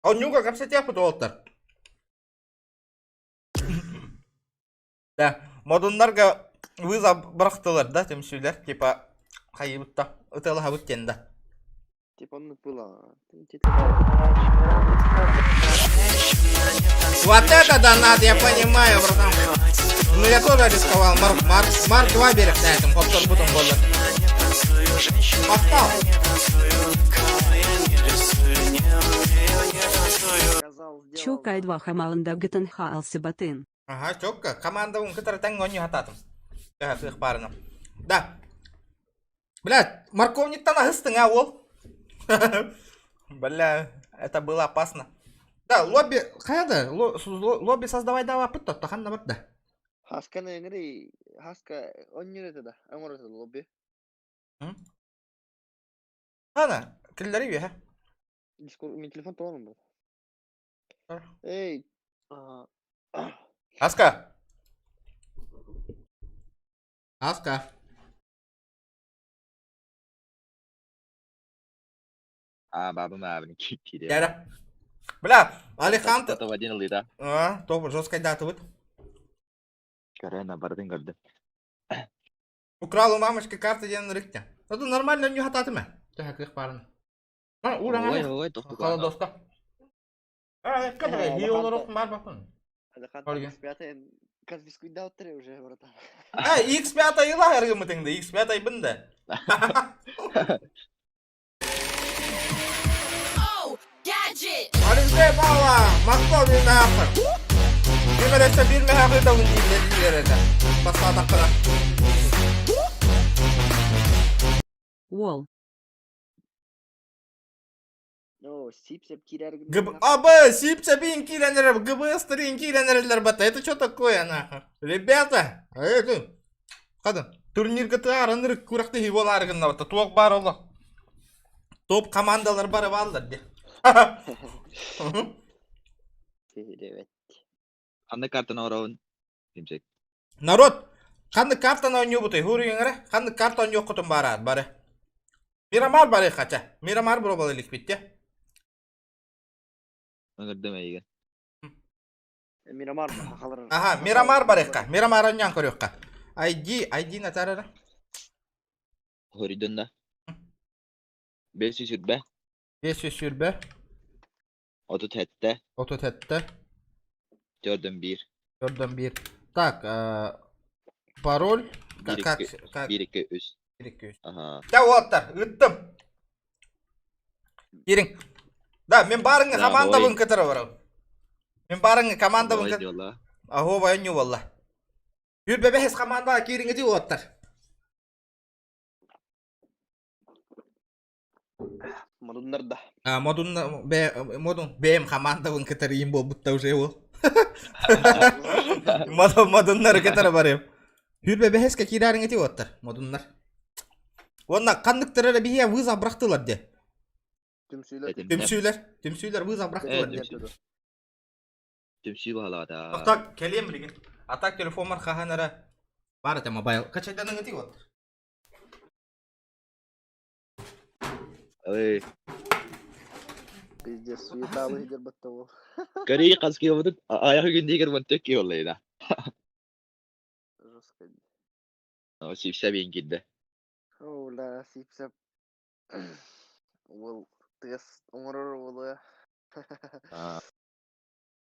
Онньууга кэпсэтиэхпит уолаттар. Да, модуннарга вызов бырахтылар да түмсүүлэр, типа хайыбыт да, ытыалаһабыт диэн да. Типа оннук было. Вот это донат, я понимаю, братан. Ну я тоже рисковал. Марк, Марк, Марк 2 берег на этом, хоптор бутон болды. Попал. Чокай два хамалында гытын хаалсыбатын. Ага, четко. Команда ун кытары тэҥ оонньуу хатаатым. Төһө баарына. Да. Блядь, морковниктан аһыстың, а, ол? Бля, это было опасно. Да, лобби, хайда, лобби создавай дава пытта, таханна бар да. Хасканы эҥири Хаска оонньуур этэ да, оҥорор этэ лобби. Ана, киллери үөһэ. Дискорд мин телефон тоҕо был. Эй, Аска. Аска. А, бабым аабын киирэ. Дәрі. Бля, Алихан... Топ один ылыта. А, топ жесткой даты вот. Көрөн бардын көрдүм. Украл у мамочки карты диэн рыкте. Это нормально не хататыма. Төһө кых барын. А, ура. Ой, ой, тохту. Холодоска. А, кадра, и олорох бар бапын. Алихан Ольга. X5 конфискуйдаутыр уже, братан. А, X5 ыла эргымытыңды, X5 бында. Алексей Павла, Москва бир мехақыр. Бир бир мехақыр да үндейлер еді. Басқа таққына. Уол. О, сип-сеп киирэр ГБ... АБ, сип-сепин киирэннэр, ГБС трин киирэннэр бата. Это что такое, нахуй? Ребята, а это... Қады, турнир ГТА ынырык күрэхтэһии буолаары гынна бата. Туох баар олох. Топ командалар бары бааллар дии. Ребят. Аны картаны оробун. Кимсек. Народ, ханнык картаны оонньуубутуй, хуруйуҥ ханнык карта оонньуоххутун баараар бары. Мирамар бары хача. Мирамар буробал иликпит те. Ыҥырдым эйигин. Мирамар хахалар. Ага, Мирамар барыахха. Мирамар оонньоон көрүөххэ. ID, ID натарара. Хоруйдун да. 5 сүүс сүүрбэ. 5 сүүс сүүрбэ. 37. 37. 41. 41. Так, пароль. 1 Как, 2 как? 1 2 3. 1 2 3. Ага. Да, уолаттар, ыыттым. Киириҥ. Да, мин баарыҥҥа Да, командабын ой. кытары барабын. Мин баарыҥҥа командабын Ой, кытары. дела. Аһоо байонньу буолла. 25 командаҕа киириҥ ити уолаттар. Модуннар да. А, модун, бэ, модун, бэйэм хамаандабын кытары им буолбутта уже ол. Модун, модуннары кытары барыам. Хүрбэ бэһэскэ киирээриҥ ити уоттар, модуннар. Уонна ханныктар эрэ биһиэ вызов бырахтылар де. Түмсүүлэр. Түмсүүлэр, түмсүүлэр вызов бырахтылар де. Түмсүү баһылаата. Так, кэлиэм билигин. А так телефоммар хаһан эрэ бар этэ мобайл. Качайданыҥ ити уоттар. Ой. Пиздец, суеталы сидер батта ол. Көрей қаз киобутут аяқ күндегер монтек киоллайна. Жестко. О, сипсә бен кидде. О, ла, сипсәп. Ол тыас оҥорор уолуя.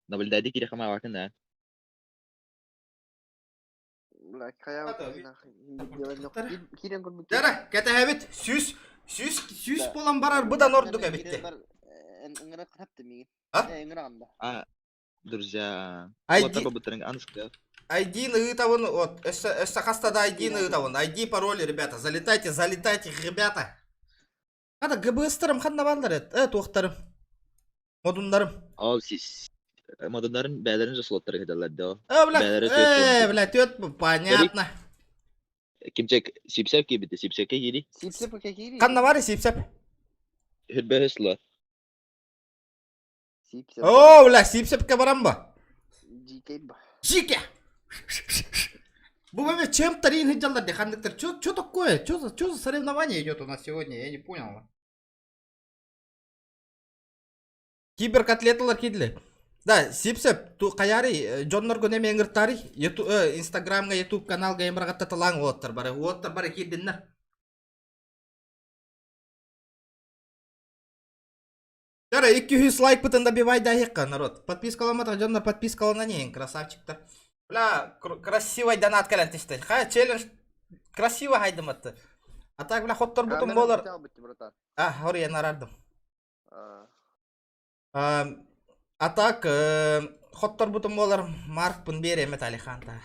Наблюдайды кире хамаабакын да. Бля, хайа киирэн көрбүт. Дара, кэтэһэбит. Сүүс, сүүс, сүүс буолан барар быдан ордук эбитти. Ыҥыра хапты миигин. А? Ыҥыраҕын да. А, друзья. ID Буттарын аныскы. ID-ны ыытабын, вот, өссө, өссө хаста да ID-ны ыытабын. ID пароли, ребята, залетайте, залетайте, ребята. Хата ГБС-тарым ханна бааллар эт, э, туохтарым. Модуннарым. Ол сис модуннарын бээлэрин же слоттары кетеллер да. Э, бля, Бээлэри э, бля, түөт, понятно. Кимчек сипсеп кийбити, сипсекке киири. Сипсеп киири. Ханна бар сипсеп. Хүрбөһө слот. Сипсеп. О, бля, сипсепке барам ба. GK ба. Жике! Бу вообще чем тарин хиджаллар дехандыктар. Чё, чё такое? Чё за, чё за соревнование идет у нас сегодня? Я не понял. Киберкотлеталар кидли. Да, сипсеп, ту каяри, дьоннорго неме ыҥыртари, Инстаграмга, Ютуб каналга эмрагатта талаң уоттар бары. Уоттар бары кирдиннер. Тара, 200 лайк бытын добивай да народ. Подпискаламата, дьоннор подпискалана не, красавчиктар. Бля, красивый донат кэлэн түстэ. Ха, челлендж красиво хайдыматты. А так, бля, хоттор бутун болар. А, хоруйан арардым. А так, хоттор бутун болар Маркпын береме Алиханта.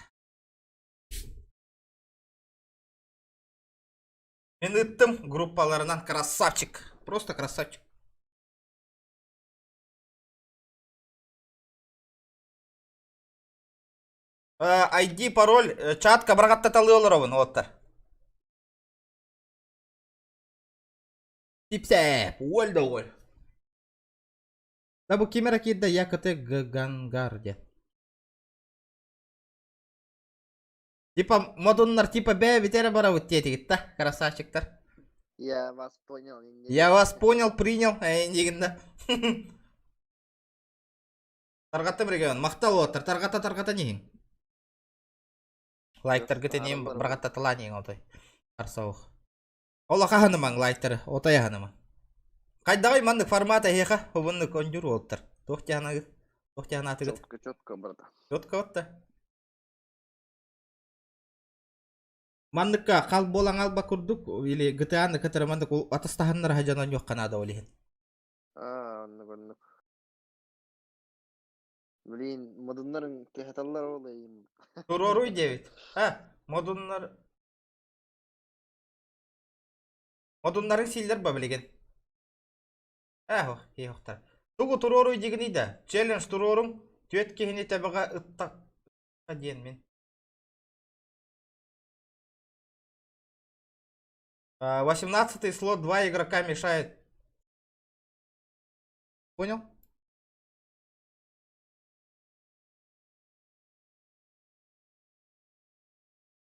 Мен ыттым группаларынан красавчик. Просто красавчик. ID, пароль, чатка барҕатта талыы олоробун, оттар. Типсэп, уоль да уоль. Да бу ким эрэ киирдэ ЯКТ Гангар диэн. Типа модуннар типа бэйэбит эрэ барабыт диэтигит да, красавчиктар. Я вас понял. Я вас понял, принял, эйигин да. Тарҕаттым регион, махтал уоттар, тарҕата тарҕата ниһин. Лайктаргыт иниим барҕаттаталаа ниһин отой. Арсаух. Ол хаһанымаҥ лайктары, отой аһанымаҥ. Хайдаҕый маннык формат эһиэхэ хобуннук ондьур уолтар. Туох тиһанагыт? Туох тиһанаатыгыт? Четко, четко, брат. Четко отта. Манныкка хал буолан алба курдук или GTA-ны кытары маннык атастаһаннар хаҗан онньуохха наада ол иһин. Аа, оннук, оннук. Блин, модуннарын тыһаталлар ол эйим. Туруоруй диэбит. А, модуннар Модуннарыҥ сииллэр ба билигин? Ээ, киһи Тугу туруоруй дигиний да? Челлендж туруоруҥ, түөрт киһини тэбэҕэ ытта диэн мин. 18 слот, два игрока мешает. Понял?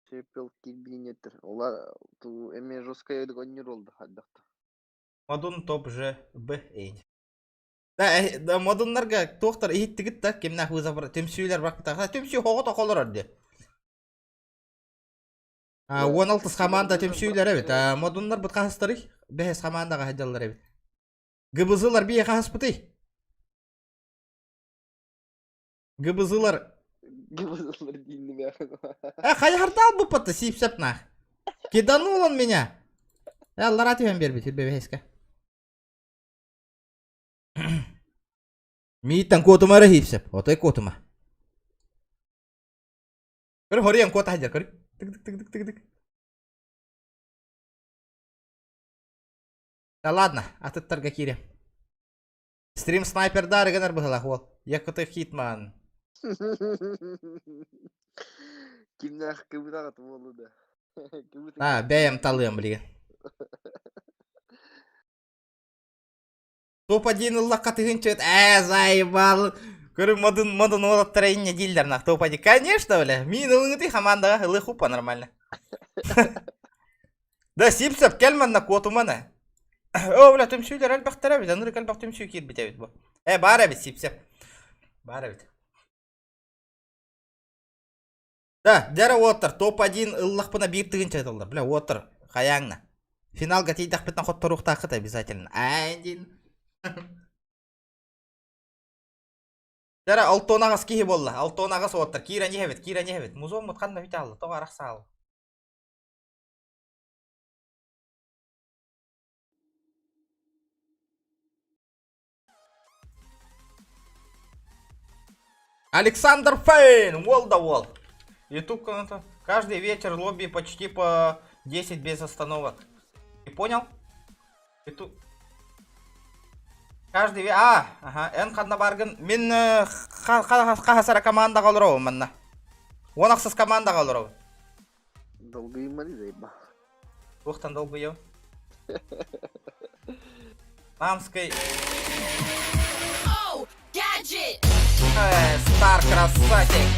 Чепел кибинетер. Ола ту эме жесткая гоннер олду хаддахта. Модун топ Ж Б Э. Да, да модуннарга туохтар иһиттигит да кимнээх вызов түмсүүлэр барбыттар. Түмсүү хоҕо тохолорор диye. 16 команда түмсүүлэр эбит. Модуннар бут хаһыстарый? Бэһэс командаҕа сылдьаллар эбит. ГБЗлар бие хаһыспытый? ГБЗлар ГБЗлар диинни Э, хайахардаал буппатта сиипсэп нах. Киданул он меня. Э, аллара түһэн биэрбит бэбэһэскэ. Мииттэн куотума эрэ хиипсэп. Отой куотума. Көр хоруйан куота сылдьар, көр. Тык тык тык тык тык. Да ладно, атыттарга киирэ. Стрим снайпердары гынар быһылах уол. Якуты хитман. Кимнээх кыбытаҕыт буолу да. А, бэйэм талыам билигин. Топ-1 ыллахха тыһыынча ээ, заебал. Көрү модун модун уолаттара инньэ дииллэр нах топ-1. Конечно, бля. Мин ылыҥытый хамаандаҕа ылы хупа нормально. Да, Сипсеп, кэл манна куотумана. О, бля, түмсүүлэр элбэхтэр эбит, ынырык элбэх түмсүү киирбит эбит бу. Э, баар эбит Сипсеп. Баар эбит. Да, дьэрэ уоттар, топ-1 ыллахпына биир тыгынча ытыллар. Бля, уоттар, хайааҥна. Финалга тиийдэхпитинэ хотторуохтааххыт обязательно. Один. Дьэрэ, алтон аҕыс киһи буолла. Алтон аҕыс уоттар. Киирэн иһэбит, киирэн иһэбит. Музон ханна бүтэ алла, тоҕо арахсаал. Александр Фейн, уол да уол. Ютуб канал. Каждый вечер лобби почти по 10 без остановок. Ты понял? Ютуб. Каждый ве... А, ага, эн ханна баргын. Мин хахасара командаға олоробун манна. Уон ахсыс командаға олоробун. Долгуйманы заебал. Туохтан долгуйу? Намский. Э, Стар красавчик.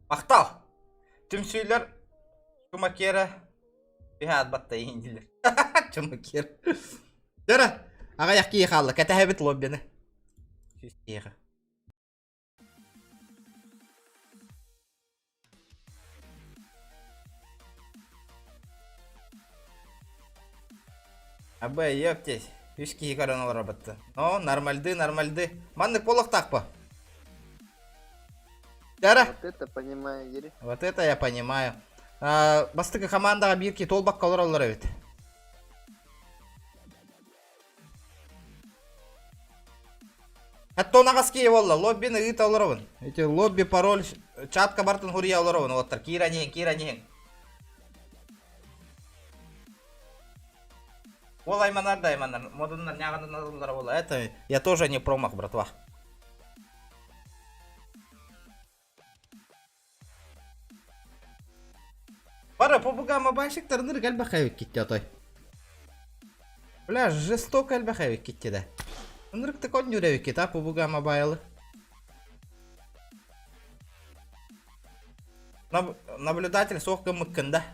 Махтал. Түмсүүлэр Чумакера Биһаат батта иһиндилэр. Чумакер. Дөрө, аҕыйах киһи хаалла, кэтэһэбит лоббины. Сүүс киһиэхэ. Абы, ёптесь, үс киһи көрөн олоробут. Но, нормальды, нормальды. Маннык буолуохтаах Дара. Вот это понимаю, Юрий. Вот это я понимаю. А, бастакы командаға биир киһи туолбакка олороллор эбит. Хатта онаҕас киһи буолла, лоббины ыыта олоробун. Эти лобби, пароль, чатка бартын хуруйа олоробун, уоттар. Киирэн иһин, киирэн иһин. Ол айманар да айманар, модуннар ньааҕынан алыллара буолла. Это я тоже не промах, братва. Бары попуга мобайщиктарыныр элбэх эбит китти отой. Бля, жестоко элбэх эбит китти да. Ынырыкты коннюр эбит кит, а пубуга мобайлы. Наблюдатель суох гыммыккын да.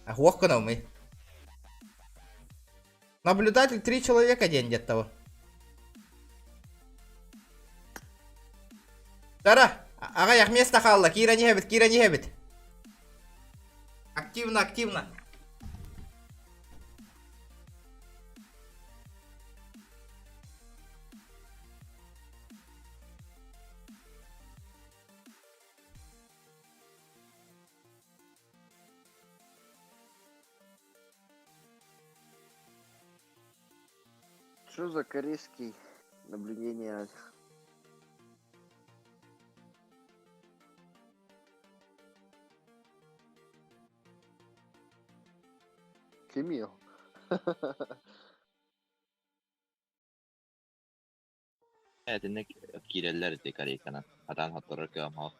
Хуох гынамый. Наблюдатель три человека день где того. Тара, аҕыйах место хаалла, киирэн иһэбит, киирэн иһэбит. Активно, активно. Что за корейский наблюдение? Кимил. Этинник киирэллэр ити корейканан. Хатаан хотторор кыамһаах.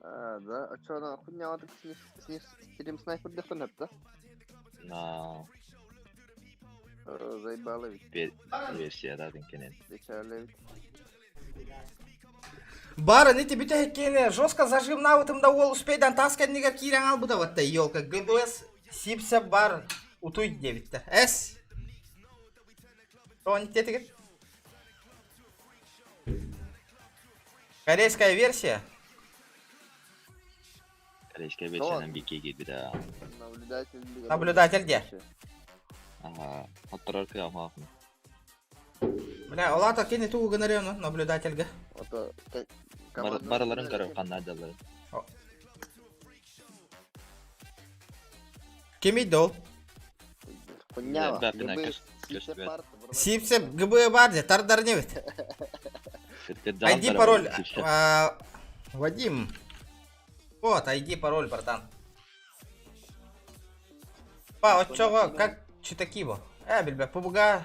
А, да? А что она хуйня так с ним стрим снайпер дефенеп, да? На Заебало ведь. Версияда кенен. Печально ведь. Барын ити бүтэһиккиэни жестко зажимнаабытым да уол успейдан тас кэннигэр киирэн албыта батта елка ГБС сипсэ бар утуй диэбиттэр. Эс Тони Корейская версия. Корейская версиянан бикки киирбитэ. Наблюдатель. Наблюдатель где? Ага, отторор кыамаахын. Бля, олата кини тугу гынар наблюдательга. Барыларын көрөр ханна дьалларын. Кимий дол? Хуйня. Сипсеп ГБ бар де, тардар не бит. ID пароль. Вадим. Вот, ID, пароль, братан. Па, оччоҕо, как читакиво? Э, билбэ, пубуга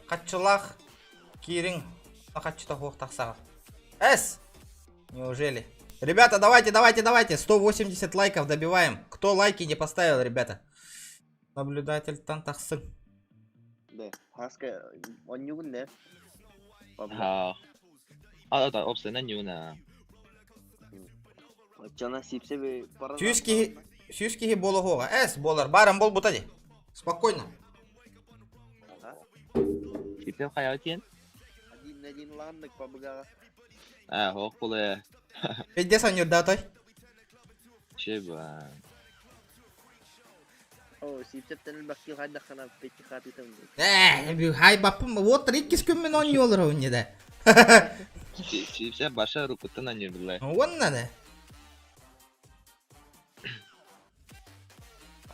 хаччылах киириҥ хаччыта хуох тахсаҕа. С! Неужели? Ребята, давайте, давайте, давайте, 180 лайков добиваем. Кто лайки не поставил, ребята? Наблюдатель тан тахсың. Да, хаска онньугун не? Ha. А, да, опсена нюна. Оччана сипсе би пара. Сүүс киһи, сүүс киһи буолуоҕа. Эс, буолар, баран буолбута дии. Спокойно. Сипсеп хайа тиэн? Один один ланнык пабыгаҕа. А, хоох буле. Пиздец анньырдатай. Чеба. О, сипсептен элбэхки хайдаххана пети хатытым. Э, хай баппым, вот иккис күммүн оонньуулар оннье да. Сипсеп баша рукуттан анньырдылар. Уонна да.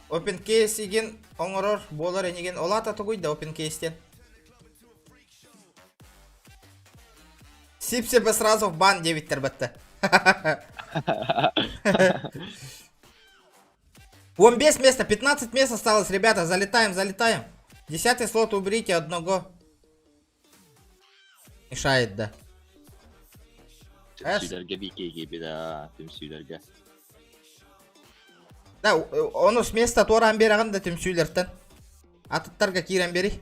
Open case игин оҥорор буолар энигин олата тугуй да open case-тен. Сип-сипе сразу в бан диэбиттэр батта. 15 место, 15 мест осталось, ребята, залетаем, залетаем. Десятый слот уберите одного. Мешает, да. Түмсүүлэргэ биикэй киирбит аа, түмсүүлэргэ. Да, ону с места туораан биэрэҕин да түмсүүлэртэн. Атыттарга киирэн бери.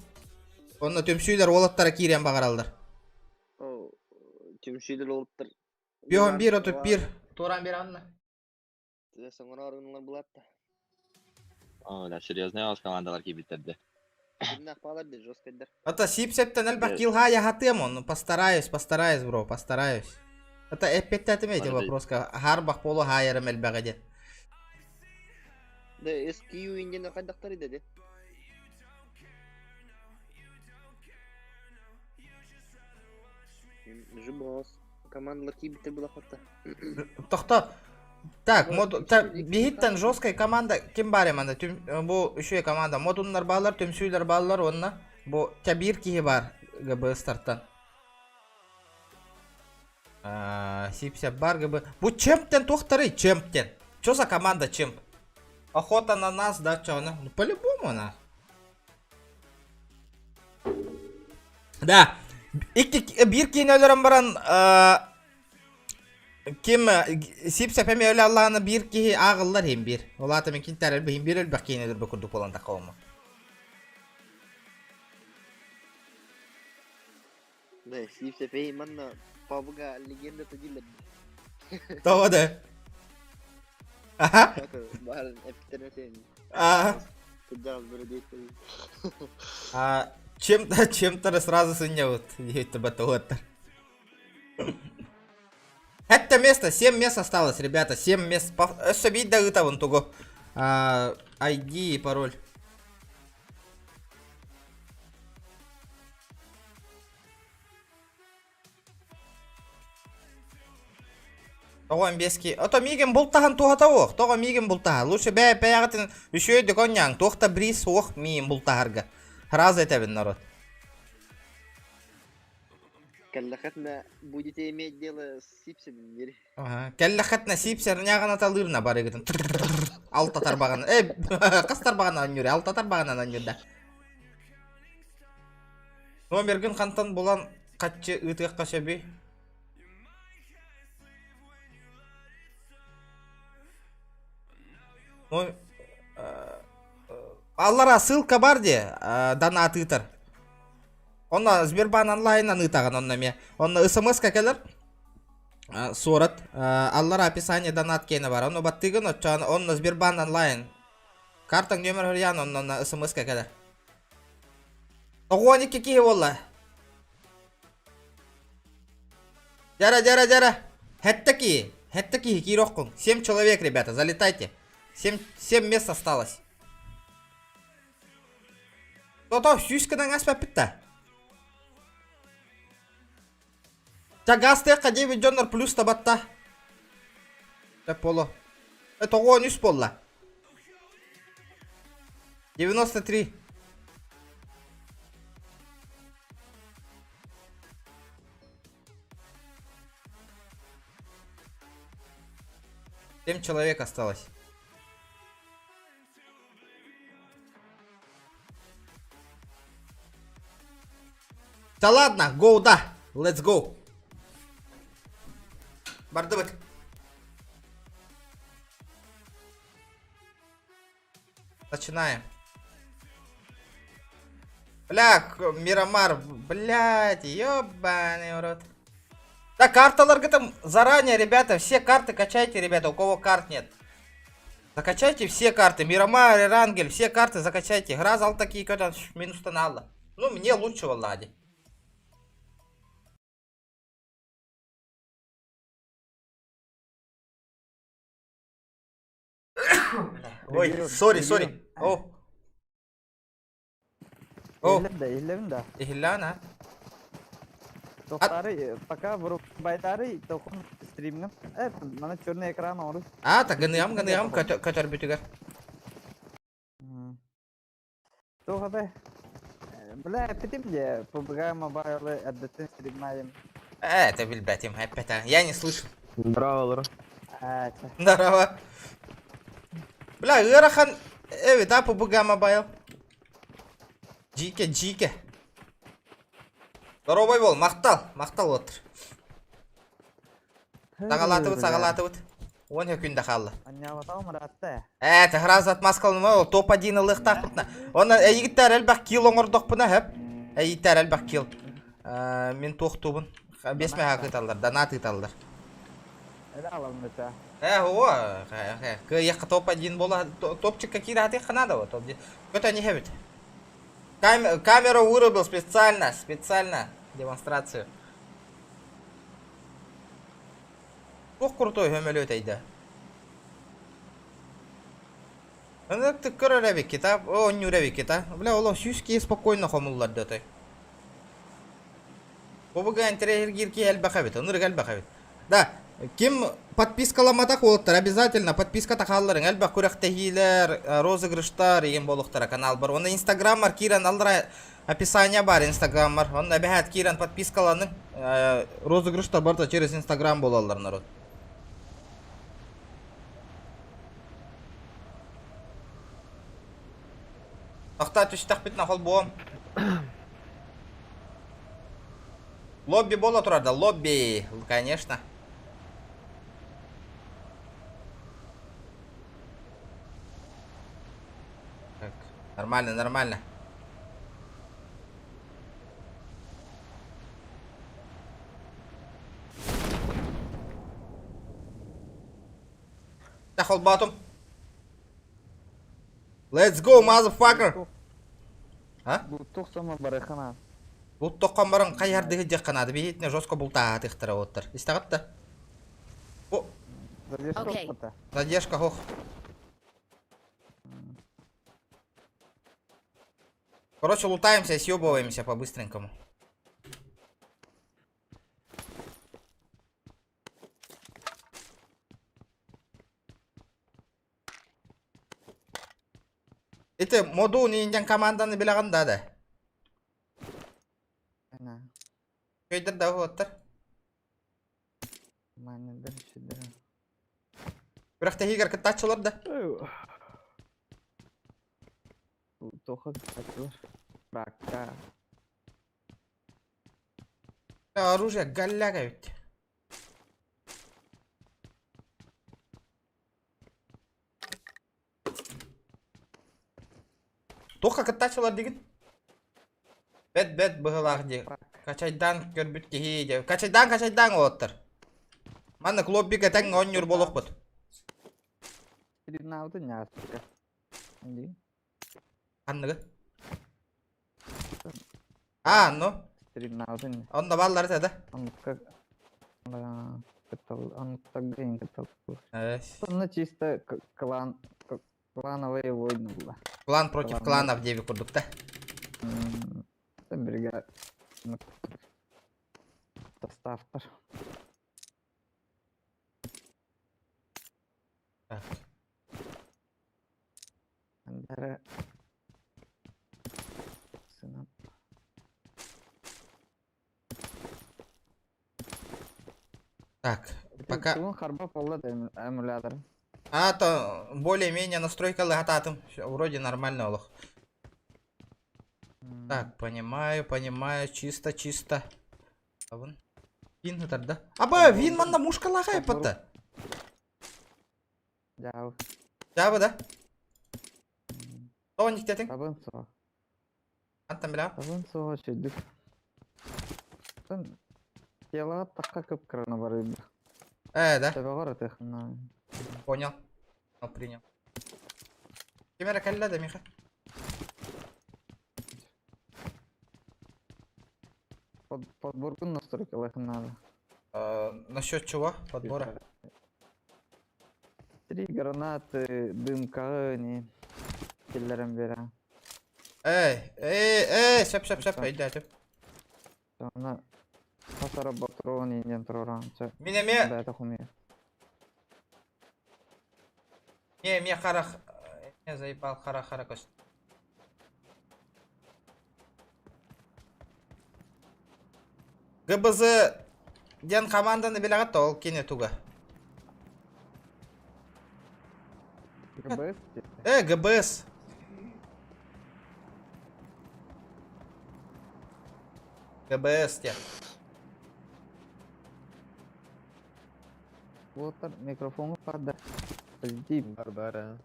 Онно түмсүүлэр уолаттара киириэн баҕараллар. О, түмсүүлэр уолаттар. Бион бир отут бир. Туораан биэрэҕин да. Тыа соҥороор гыналар булаатта. О, да, серьезный оҕус командалар киирбиттэр Кимнээх баалар да жесткайдар. Это сипсептен элбэх килха яхатыам он. Постараюсь, постараюсь, бро, постараюсь. Это эппеттэтим эти вопроска. Харбах полу хайарым элбэҕэ диэн. Да, SQ индиэн хайдахтар идэди. Жубос. Командалар киирбиттэр булахатта. Тохто. Так, мод так, биһиттэн жесткая команда ким бар манна түм бу үчүгэй команда модуннар баалар, түмсүүлэр баалар уонна бу Чабир киһи бар ГБСтартан. Сипсеп бар ГБ. Бу Чемптен туохтарый Чемптен. Что за команда Чемп? Охота на нас, да, что она? Ну, по-любому она. Да. Икки биир киин өлөрөн баран ким сип сэпэми өлө аллааны биир киһи ааҕыллар иһин биир. Ол аата мин кинтэр элбэһин биир өлбөх киин өлөрбө курдук буолан таххаҕым. Да, сип сэпэй манна пабыга легенда тадилер. Того да. Аха. Баар эптернетен. Ага. Кырдьаҕас бөрөдүөттэн. А, чем-то, чем-то сразу сынньабыт, диэбит батуоттар. Это место, 7 мест осталось, ребята, 7 мест. Өссө биир да ыытабын тугу. А, ID и пароль. Тоҕо эмбиэски ото миигин бултаһан туһата уох тоҕо миигин бултаһа лучше бэйэ бэйэҕитин үчүгэйдик оонньооҥ туох да бриз суох миигин бултаһарга сразу этэбин народ Кэллэххитинэ будете иметь дело с Сипсиным дири. Ага. Кэллэххитинэ Сипсер ньааҕына талыырна барыгытын алта тарбаҕын э хас тарбаҕынан оонньуур алта тарбаҕынан оонньуур да номергын хантан булан хаччы ыытыахха сөбүй Ну, аллара ссылка бар дии, донат ыытар. Онно Сбербанк онлайнынан ыытаҕын онно эмиэ. Онно смс-ка кэлэр суорат аллара описание донат киэнэ бар. Онно баттыыгын оччоон онно Сбербанк онлайн. Картаҥ нүөмэр хөрүйээн онно смс-ка кэлэр. 92 киһи буолла. Дьара, дьара, дьара. Хэттэ киһи. Хэттэ киһи киироххун. Семь человек, ребята, залетайте. Семь, семь мест осталось. То-то, сүүс гынан аспаппыт да. Ча газ тыахха диэбит дьоннор плюс табатта. Сөп боло. Э, 93 буолла. 93. Семь человек осталось. Да ладно, go да. Let's go. Бардыбыт. Начинаем. Бля, Мирамар, блядь, ёбаный в рот. Да, карталарга там заранее, ребята, все карты качайте, ребята, у кого карт нет. Закачайте все карты, Мирамар, Эрангель, все карты закачайте. Граз такие, когда минус тонала. Ну, мне лучше, Влади. Ой, сори, сори. О. О. Иһиллэр да, иһиллэбин да. Иһиллээн, а? Тохтары, пока вырубайтары, тохун стримҥа. Э, мана черный экран оҥору. А, та гыныам, гыныам көтөрбүтүгэр. Туох этэй? Бля, эппитим дии, PUBG Mobile эрдэттэн стримнаайым. Э, это билбэтим, эппэтэ. Я не слышал. Здорово, Здорово. Бля, ыарахан эбит, а, PUBG Mobile. Дьиикэ, дьиикэ. Здоровай бол, махтал, махтал отыр. Саҕалаатыбыт, саҕалаатыбыт. Уон күн да хаалла. Анньаабатаҕым ыраатта. Ээ, тэһраз отмазкалыма ол топ-1 ылыахтаахпытына. Онон эйигиттэр элбэх килл оҥордохпуна сөп. Эйигиттэр элбэх килл. Мин туохтуубун. Бес мэһэ ыыталлар, донат ыыталлар. Эдэ алалым беча. Э, о, кыайыахха топ-1 буола топчикка киирэ надо вот. Көтө не хэбит. Камеру вырубил специально, специально демонстрацию. Туох крутой көмөлөт эйдэ. Аны тыккыр эбиккит, а? Оонньуур эбиккит, а? Бля, олох сүүс киһи спокойно хомуллар да Бу интэриэһиргиир киһи элбэх эбит, ынырык элбэх эбит. Да, ким подпискаламматах уолаттар, обязательно подписката хаалларыҥ, элбэх күрэхтэһиилэр, розыгрыштар игин буолуохтара канал бар. Онно инстаграммар киирэн аллара описание бар инстаграммар. Онно эбэһээт киирэн подпискаланыҥ. Розыгрыштар барыта через инстаграм буолаллар народ. Тохтоо түстэхпитинэ холбуом. Лобби буола турар да, лобби, конечно. Так, нормально, нормально. Так, холбоотум. Let's go, motherfucker! А? Тохсома барыхана. Булт тоххон баран хайһардыгы дьахханаады биһитне жестко бултаатыхтара оттар. Истэҕит да? О, Задержка задержка хох. Короче, лутаемся и съебываемся по-быстренькому. Это моду ниндян команданы билэҕин да да. Көйдөр да оттар. Маннедер шидер. Күрэхтэһиигэр кыттааччылар да. Тоха кыттааччылар. Бакка. Оружие голяга ведь. Туохха кыттааччылар диигин? Бэт бэт быһыылаах дии. Хачайдаан көрбүт киһи дии. Хачайдаан хачайдаан уолаттар. Маннык лоббига тэҥ оонньуур буолуохпут. Стримнаабыты ньааска. Дии. Ханныгы? А, ну. Стримнаабыты. Онно бааллар этэ да. Оннукка кыттал оннукка кыттал. Онно чисто клан клановые войны была. Клан против кланов диэбит курдук да. Биригэ составтар. Так. Андара сынап. Так, пока Тугун харба болла да эмулятор. А, то более-менее настройка лыгататым. Вроде нормально олох. Так, понимаю, понимаю, чисто, чисто. А вон. Вин да? Аба, вин манна мушка лагай патта. Дьаабы. Жабы да? Тоҕо никтетиҥ? Табын суох. Антан билэҕин? Табын суох үчүгдүк. Тон телаҕа тахха кып-кыраны барыйда. Э, да? Төбөҕөр ытыахына. Понял. Принял. Ким эрэ кэллэ да, Миха? Подборкун настройкалыахын наада. Насчет чего? Подбора? Три гранаты, дымкаҕы не киллэрэн биэрэ. Эй, эй, эй, сөп, сөп, сөп, өйдөөтүм. Онно хас эрэ ботуруон иинэн туруораҕын чэ. Мин эмиэ Бэйэтэ хомуйар. Не, эмиэ харах, эмиэ заебал хара-хара көст. ГБЗ диэн команданы билэҕит да ол кини туга? ГБС Э, ГБС. ГБС диэн. Уоттар микрофоҥҥа баар Подожди. Бар бар а.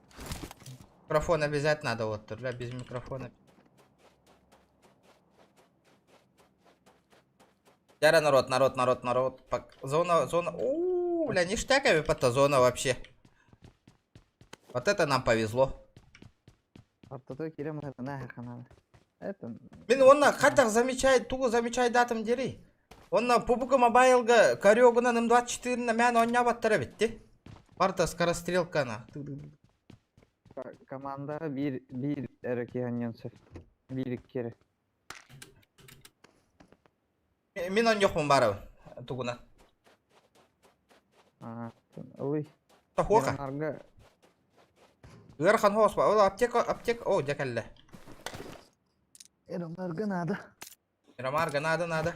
Микрофон обязательно надо вот, бля, без микрофона. Дяра народ, народ, народ, народ. Зона, зона. У, бля, ништяк это зона вообще. Вот это нам повезло. Ортото киирэн наһаа ханаада. Это Мин онно хатах замечай, тугу замечайдаатым дири. Онно PUBG Mobile-га Корёгунан М24 на мээн оонньооботтор эбит дии. Барыта скорострелкана. Командаҕа биир биир эрэ киһи анньыан сөп. Биир икки эрэ. Мин оонньуохпун баарабын. Тугунан. Аа, ылый. Тохуоха. Мирамарга Ыарахан хооспа. Ол аптека, аптека, о, дьэ кэллэ. Мирамарга надо. Мирамарга надо, надо.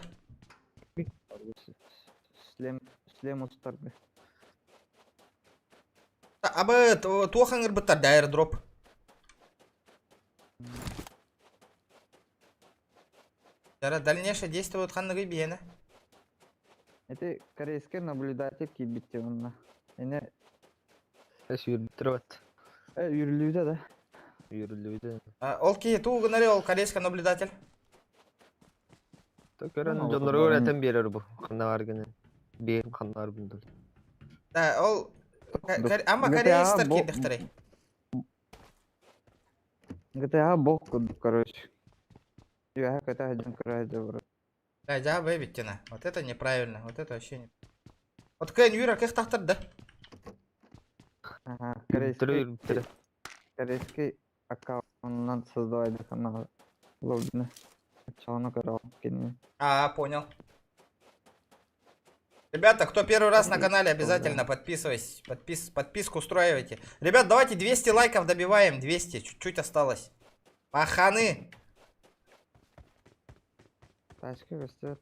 Шлем, шлем устарга. Абы, туох ыҥырбыттар да аирдроп. Дара дальнейшее действует ханныгый биһиэнэ? Это корейский наблюдатель киирбит онно. Эне Сүүрдүрбэт. э үүрүллүбүтэ да. Үүрүллүбүтэ. Ол киһи тугу гынарый ол корейский наблюдатель? Көрөн дьонноругар этэн биэрэр бу. Ханна баар гынан. Биэрим ханна баар бундул. Да, ол ама GTA корейстар киирдэхтэрэй. GTA бог курдук, короче. Үөһэ көтө сылдьан көрө сылдьар. Да, дьаабы эбиттина. Вот это неправильно, вот это вообще не. Вот кэн юра кыахтаахтар да. Ага, корейский корейский аккаунтунан создавайдыхына логины. Оччоҕуна көрөҕүн кинини. А, понял. Ребята, кто первый раз на канале, обязательно подписывайтесь. Подписку устраивайте. Ребят, давайте 200 лайков добиваем. 200, чуть-чуть осталось. Паханы! Тачка көстүбэт.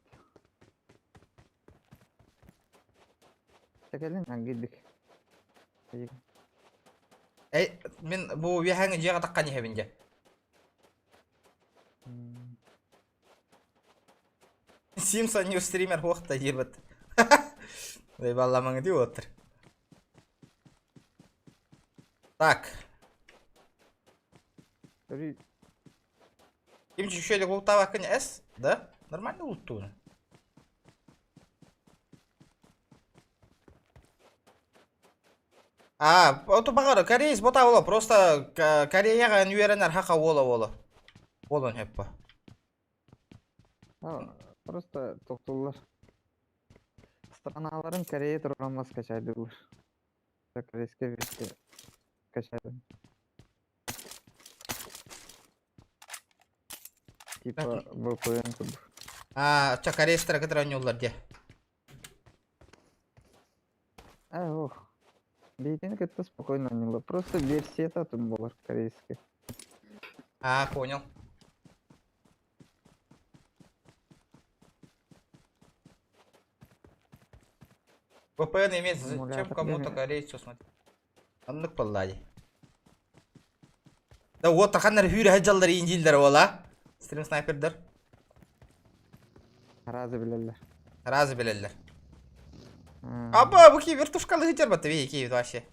Чэ кэлин аргыйдык. Эй, мин бу үөһээҥи дьиэҕэ таххан иһэбин дьэ. Симсон Нью стример хуохта диирбит. Балламаҥы дии уоттар. Так. Ким еще лутаабаккын С, да? Нормально луттууну. А, оту баҕар кореец бота буолуо, просто Кореяҕа үөрэнэр хаха уола буолуо. Буолуон сөп бо. Просто тохтууллар. Страналарын Корея турураммас скачайдылар. Корейская версия скачайдым. Типа VPN курдук. А, ча корейстар кытары оонньууллар дии. А, ох. Бэйэтин кытта спокойно оонньууллар. Просто версията атын буолар корейская. А, понял. VPN имеет зачем Эмулятор кому-то диэн корейцу смотреть? Оннук буоллаа дии. Да уот ханнар хүүрэ сылдьаллар иин дииллэр уола. Стрим снайпердар. Разы билэллэр. Разы билэллэр. Аба, бу ки вертушкалы сылдьар батта бии ки вообще.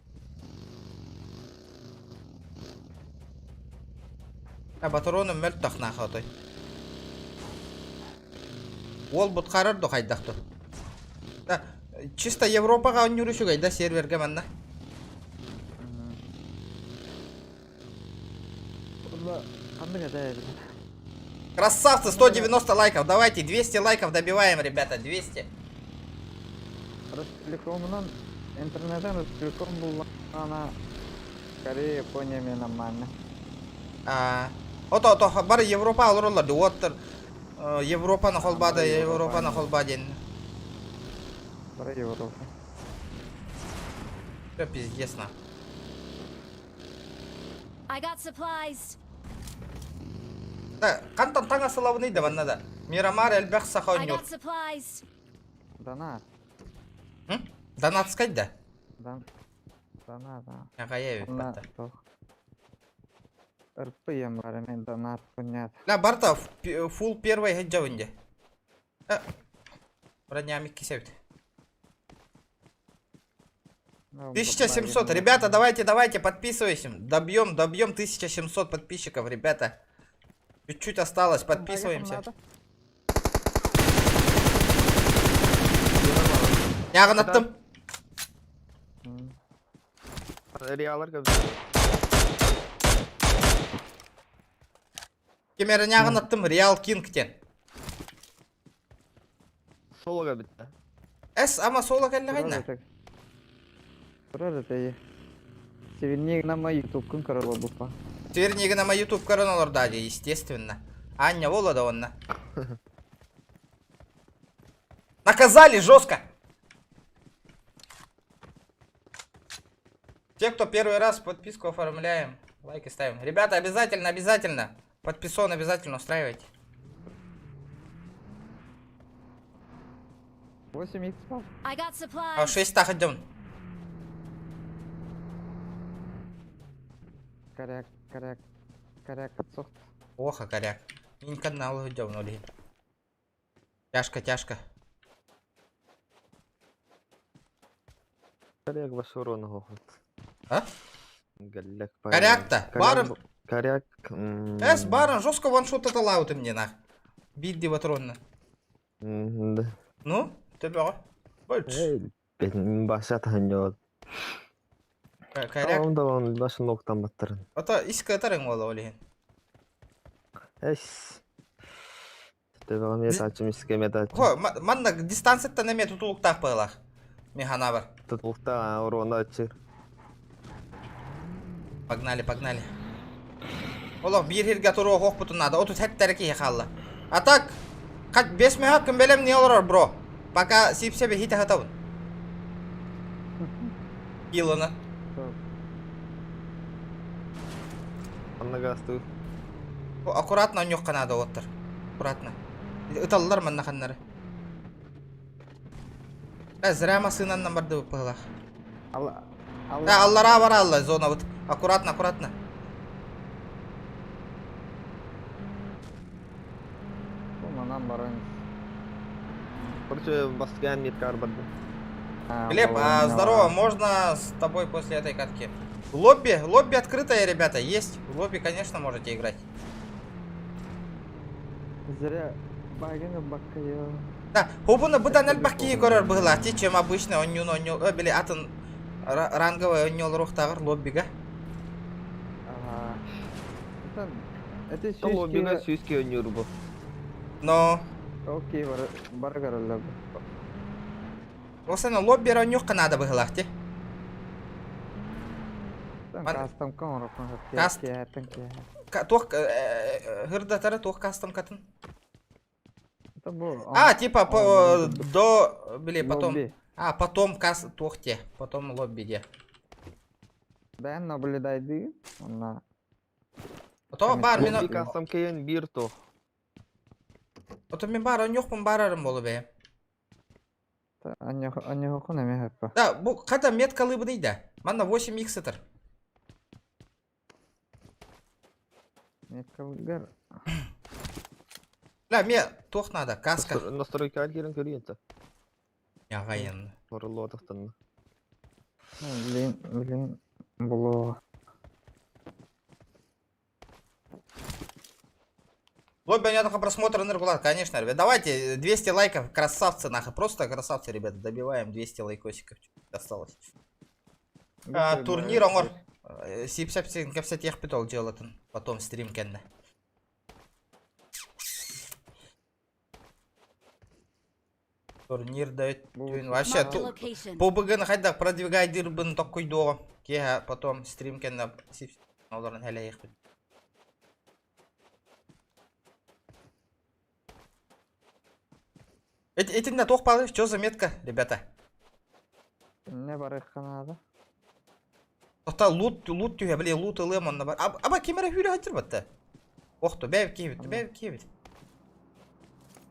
А батарону мөлтөх нахатой. Уол бутхарар до хайдах ту. Да, чисто Европаҕа оонньуур үчүгэй да сервергэ манна. Красавцы, 190 лайков. Давайте 200 лайков добиваем, ребята, 200. Ростелекомунан интернеттен Ростелеком буллаҕына Корея, Япония эмиэ нормально. А, ото ото бары Европа олороллор ди уоттар Европаны холбаада Европаны холбаа диэн. Бары Европа. Все пиздец на. I got supplies. Да, хантан таҥас ылабыный да манна да. Мирамар элбэх саха I оонньуур. got supplies. Донат. Донатскай да? Дан. Донат. Аҕайа эбит Онно батта. туох. РПМ бар эмиэ донат понят. Да, барта фул первый хеджабын де. Броням иккис эбит. 1700. Ребята, давайте, давайте, подписывайся. Добьем, добьем 1700 подписчиков, ребята. Чуть-чуть осталось, подписываемся. Ньааҕынаттым. Реалар Ким эрэ ньааҕынаттым Реал Кинг диэн. Солога битте. Эс, ама соло кэллэҕинэ. Турар это Севинник на ютубкун көрөр буолбуппа. Севернигин ама ютуб көрөн олордоо дии, естественно. Аня буолла да онно. Наказали жестко. Те, кто первый раз подписку оформляем, лайки ставим. Ребята, обязательно, обязательно. Подписон обязательно устраивайте. 8 х бар. I got А supplies. 6 идем. Коряк, коряк, коряк сохт. Оха, коряк. Мин канал идем, нули. Тяжко, тяжко. Коряк ваш урон гохот. А? Галляк Коряк-то, баром. Коряк. Эс, барон, жестко ваншот это лауты мне нах. Бидди патронно. Да. Ну, ты бега. Больше. Баша танёт. Коряк. Он да он баш ноктан баттырын. Ото иска тарың ола олиһин. Эс. Төбөҕө метачым иске метачым. Хо, манна дистанцияттан эмиэ тутулуктаах быһыылаах. Мин санаабар. Тутулуктаах урона ачыр. Погнали, погнали. Олох биир сиргэ туруох надо. Отут сэттэ киһи хаалла. А так, хат бес мөһөк бэлэм не олорор, бро. Пока сипсе бихите хатабын. Илона. Анна гасту. Аккуратно онньуохха надо оттар. Аккуратно. Ыталлар манна ханнары. Э, зря массыынанан барды быһыылаах. Алла. Да, аллара бар алла зона вот. Аккуратно, аккуратно. Манан баран. Короче, баскан меткар барды. Глеб, а, здорово, можно с тобой после этой катки? Лобби, лобби открытое, ребята, есть. В лобби, конечно, можете играть. Зря багины баккайо. Да, хобуна быдан элбэх киһи көрөр быһыылаах чем обычно онньуун онньуу, э, били атын ранговый онньуол рухтагыр лоббига. Ага. Это это То лоббига сүүс киһи бу. Но Окей, бар бар көрөллөр. Осана лобби онньуохха надо быһыылаах ти. Кастом кон Каст. Туох хырдатара туох кастом катын? А, типа по, до, били, потом. А, потом кас туох те, потом лобби де. Бэн наблюдайды. Онна. Ото бар мен Лобби кастом кейен бир то. Ото мен бар онньуохпун барарым болу бе. Анья анья хокун эме хаппа. Да, бу хата меткалыбыный да. Манна 8x сытар. Меткалгар. Бля, мне туох надо, каска. Настройка киирэн көрүйэн та. Яҕайын. Орулуотахтанна. Блин, блин, було. Лобби только просмотр Ныргулат, конечно, ребят. Давайте 200 лайков, красавцы, нахуй. Просто красавцы, ребята. Добиваем 200 лайкосиков. Осталось. А, турнир оҥор. Сипсеп кэпсэтиэхпит ол дьыалатын. Потом стрим кэннэ. Турнир дает вообще ПУБГ-ны хайдах продвигайдырбын токкуйдуоҕум. Киэһэ потом стрим кэннэ олорон хэлэйиэхпит. Итиннэ туох баалый? Что за метка, ребята? Не барыахха наада. Тота лут лут түһэ, били лут ылыам онно бар. Аба ким эрэ хүүрэ сылдьар батта. Охто, бэйб киһибит, бэйб киһибит.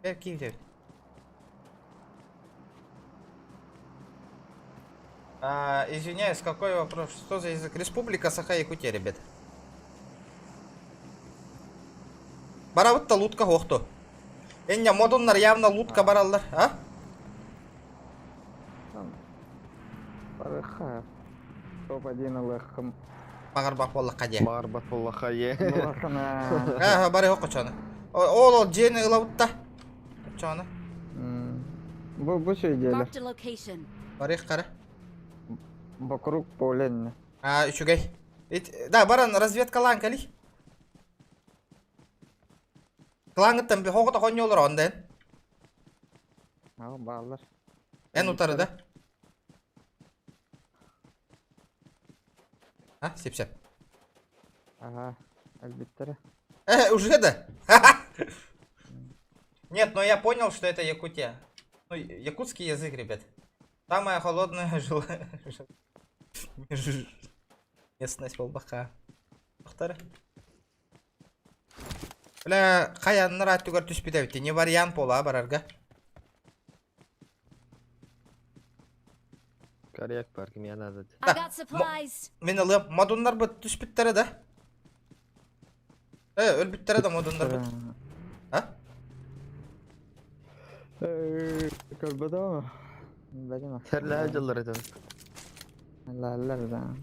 Бэйб киһибит. А, извиняюсь, какой вопрос? Что за язык? Республика Саха-Якутия, ребят. Барабыт да лутка охто. Эння модуннар явно лутка бараллар, а? Барыха. Топ-1 ылыаххым. Баҕарбах буоллахха дии. Баҕарбат буоллахха е. Буоллаххына. Аа, бары хокочону. Ол ол дьиэни ылабытта. Очону. Бу бу şey диэлэр. Marked a location. Барых қара. Вокруг поля. А, үчүгэй. Да, баран разведкалаан кали. Клаҥыттан хоҕото хонньолор онда эн. Aa, бааллар. Эн утары да. А, сип-сеп. Ага, өлбүттэрэ. Уже да? Нет, но я понял, что это Якутия. Ну, якутский язык, ребят. Самая холодная жила... Местность буолбакка. Тохтары. Бля, хайаннар аттыгар түспүт эбит. Не вариант буола барарга. Коряк бар, кимиэ надо. I got supplies. Мин ылыам. Модуннар түспүттэрэ да. Э, өлбүттэрэ да модуннар быт. А? Көрбөтө Бәдим. Терлää дьыллар этэн. Лаллар да.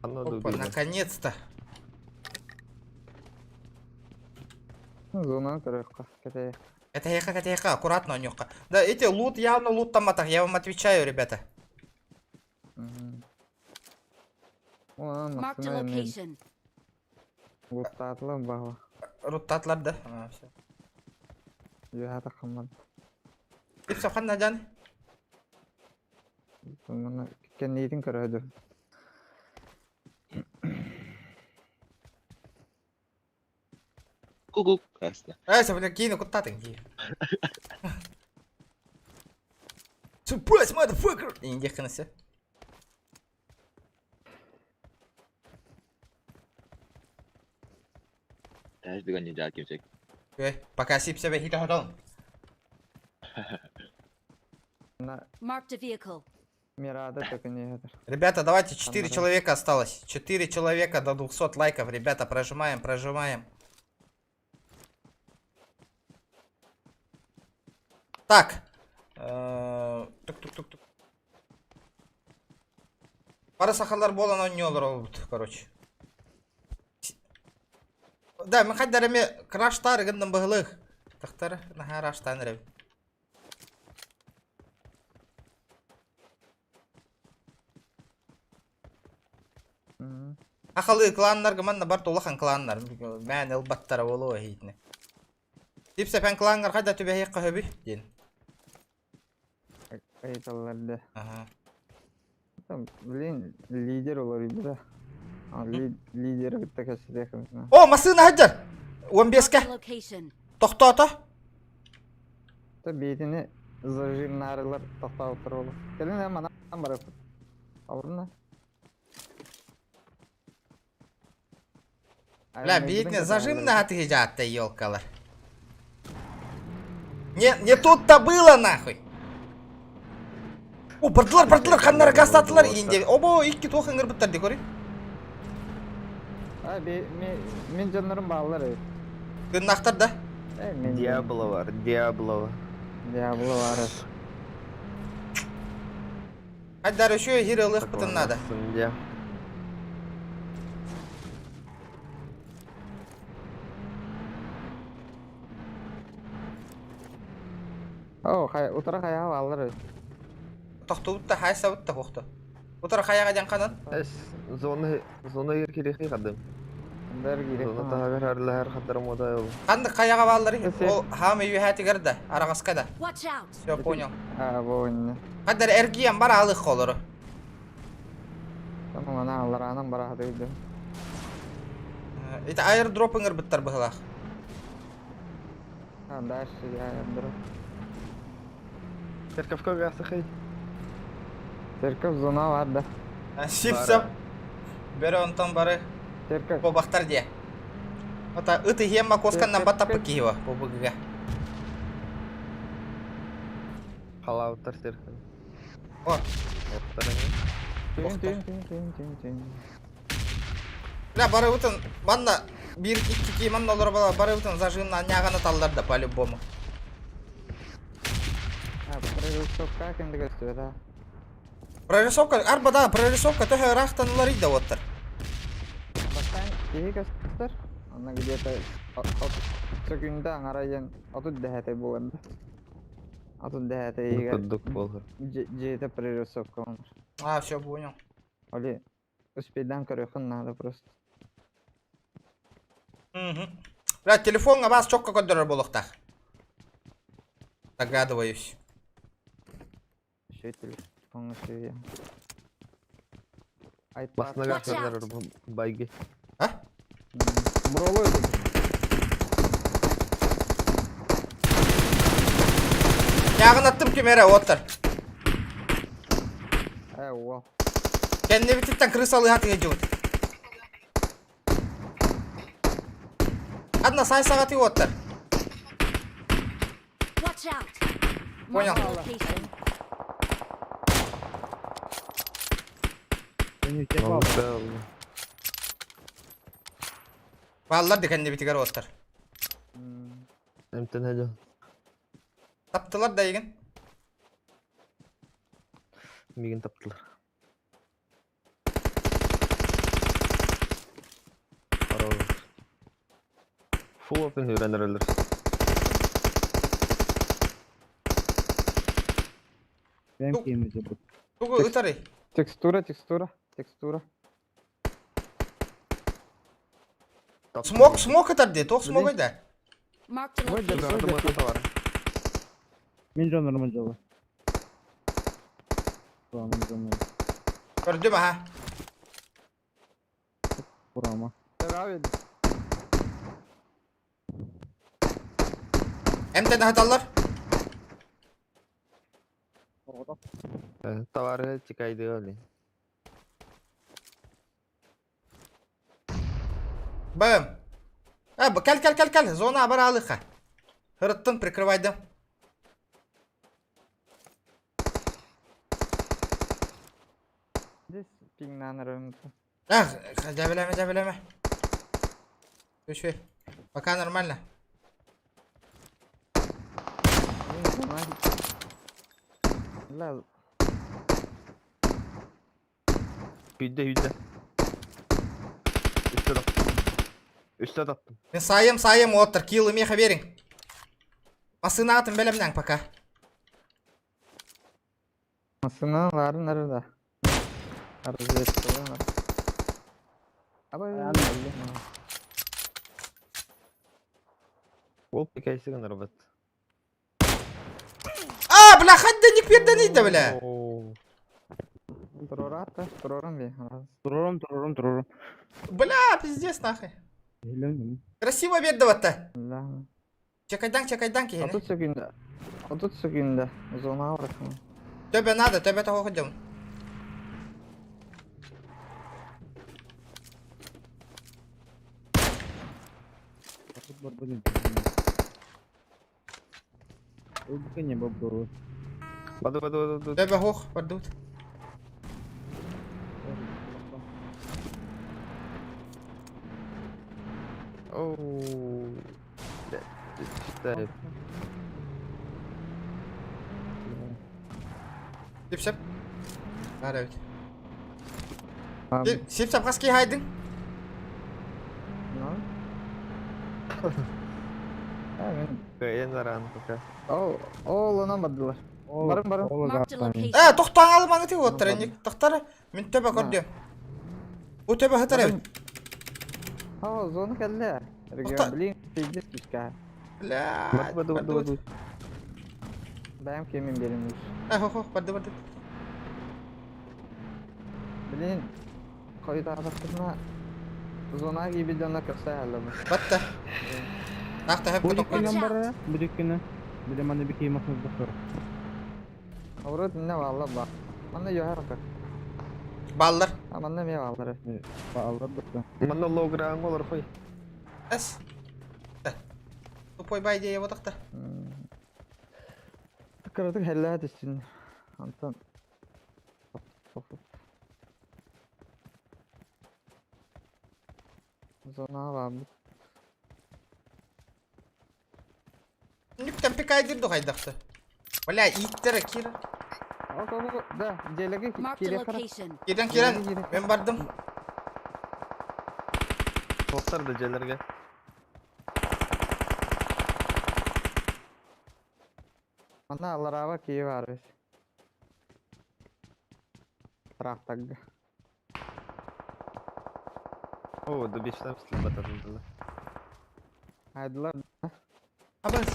Опа, наконец-то. Зона көрөккө. Кете. Это яка, это яка, аккуратно у них. Да, эти лут явно лут там атах, я вам отвечаю, ребята. Marked a location. Луттаатылар баҕа. Руттатлар да. А, все. Үөһэ таххаммын. Ипсэ ханна дьан? Маны кэнниитин көрөөдүм. Ку-ку. Ясно. Э, бля, киини куттаатыҥ дии. Surprise, motherfucker! Индиэххинэсэ. Täs бүгэн ньдьаа кимсек. Пока сип себе хита хотон. Marked a vehicle. Мирада төкүнүөтөр. Ребята, давайте 4 человека осталось. 4 человека до 200 лайков. Ребята, прожимаем, прожимаем. Так. Тук-тук-тук-тук. Бары сахалар буолан оонньуулар олбут, короче. Да, мен хайдар эми краштар гынным быһылык. Тахтар наһаа раштаан эрэбин. Ахалы кланнарга манна барт улахан кланнар. Мээн ылбаттара буолуо иһитинэ. Типсэпэн кланнар хайда түбэһиэххэ сөбүй диэн. Ыйыталлар да. Ага. Там, блин, лидер олорбута. Лидер кытта кэпсэтиэх О, массыына сылдьар! 15-ке. Location. Тохтоото. Та биитини зажимнаарылар тохтообуттар буолуо. Кэлин эн манан барыппыт. Олорно. Бля, биитини зажимна хатыһы дьаатта елкалар. Не, не тут-то было нахуй. О, бардылар, бардылар, ханнара гастатылар инде. Обо, икки туох ыҥырбыттар дии көрүй. А, би, ми, мин дьоннорум бааллар эбит. Тыыннаахтар да? Э, мин Диабло бар, Диабло. Диабло бар. Хайдар еще хир ылыахпытын надо. Дьэ. О, хай, утара хайаҕа бааллар эбит. Тохтубут да, хайсабыт да хуохта. Утара хайаҕа диэн ханан? Эс, зона зона егер кириэхи хадым. Бэр кириэхи. Зона таһыгар арылаһар хаддарым ода ол. Ханнык хайаҕа баалларый? Ол хаам үйэһээтигэр да, араҕаска да. Watch out! Все, понял. А, бу инне. Хаддар эргийэн бар аалых холору. Там она аллараанан бараһатыйдым. Это аирдроп ыҥырбыттар быһылаах. А, дальше я аирдроп. Церковка гасахай. Церковь зона бар да. Сипсап. Бөрө онтон бары. Церковь. Куобахтар диэ. Ата ыт иһиэн макосканнан баттаппыт киһи ба бу быгыга. Халауттар церковь. О. Түйін, түйін, түйін, түйін, түйін, түйін. Бля, барыбытын манна биир икки кии манна олоро бала барыбытын зажимна ньааҕаны таллар да по-любому. А, прорисовка кэнди көстүбэт а. Прорисовка, арба да, прорисовка төһө ыраахтан ыларый да уоттар. Бастаан киһи көстөр, онно где-то сөкүндэ аҥара диэн отут дэһэтэй буолар да. Отут дэһэтэйигэр Курдук буолар. дьиэтэ прорисовка оҥор. А, все, понял. Оли успейдаан көрүөххүн наада просто. Мгм. Бля, телефоҥҥа баас чокко көрдөрөр буолуохтаах. Догадываюсь. Еще телефоҥҥа сүүйэ. Басына Watch out. гасардар байги. А? Бролой Ньааҕынаттым ким эрэ уоттар. Э, уол. Кэннибититтэн крысалыһа тыгыдьыбыт. Одна сай саҕаты уоттар. Watch out! Понял. Mark the location. Бааллар да кэннибитигэр уоттар. Эмтен хәдө. Таптылар да егин. Мигин таптылар. Арал. Full open үйренерелер. Тугу ытарый? Текстура, текстура, текстура. Смок, смок ытар дии, туох смогой да? Marked a location. Мин дьоннорум дьолу. Бурамам дьоннорум. Көрдүм аха. Бурама. Правильно. Эмтен аһаталлар. Товары тикайды али. Бэм. А, кэл кэл кэл кэл, зона бар алыха. Хырыттын прикрывайдым. Здесь пингнан рынка. Ах, дьэбэлээмэ, дьэбэлээмэ. Үчүгэй. Пока нормально. Ла. Hüdde hüdde. Üste таптым. Үстэ таптым. Мин саайым саайым уоттар, килл меха бериҥ. Массыынаҕытын бэлэмнээҥ пока. Массыына ларын арыда. Разведка. Абай. Ол пикайсы гына робот. А, бля, хадда ник перден да, бля. Турората, турорам би. Турорум, турорум, турорум. Бля, пиздец нахуй. Красиво берді Да. Чекайдан, чекайдан киһини. 30 секунда. 30 секунда. Зона барахын. Төбө надо, төбө того ходим. Ылбыка не бобдору. Баду баду баду. Төбө хух бардыбыт. Оу. Читает. Сипсеп. Баар эбит. Сипсеп хас киһи хайдың? Ну? Кыайан аран пока. Ол, ол онан бардылар. Барым барым. Э, тохтоон алыманы ти уоттар инник. Тохтар, мин төбө көрдүм. Бу төбө хатар эбит. О, зона кэллэ. Регион, блин, пиздец кишка. Бля. Баду баду баду. Бэм кемин беремиш. Э, хо хо, барды барды. Блин, хойутаатахпытына зона киирбит дьонно көрсө аһаллабын. Батта. Нахта хэп Бу диккенен барара, бу диккенен. Биле маны бики масны доктор. Урут инне бааллар ба. Манна йоһар көр. Баллар. А манна эмиэ бааллар. Бааллар доктор. Манна лоуграан олор хой. Эс. Тупой бай дее бодохта. Кыратык хэллэһэ түстүн. Онтон Зона баабыт. Нүктэн пикайдыр духайдахты. Бля, ииттер кир. Да, дьиэлэргэ Marked a киириэх хара. location. Кирен кирен, мен бардым. Тоқтар да дьиэлэргэ. Манна аллараба киһи баар эбит. Трактарга. О, да бештам сылбатадылар. Айдылар. Абас.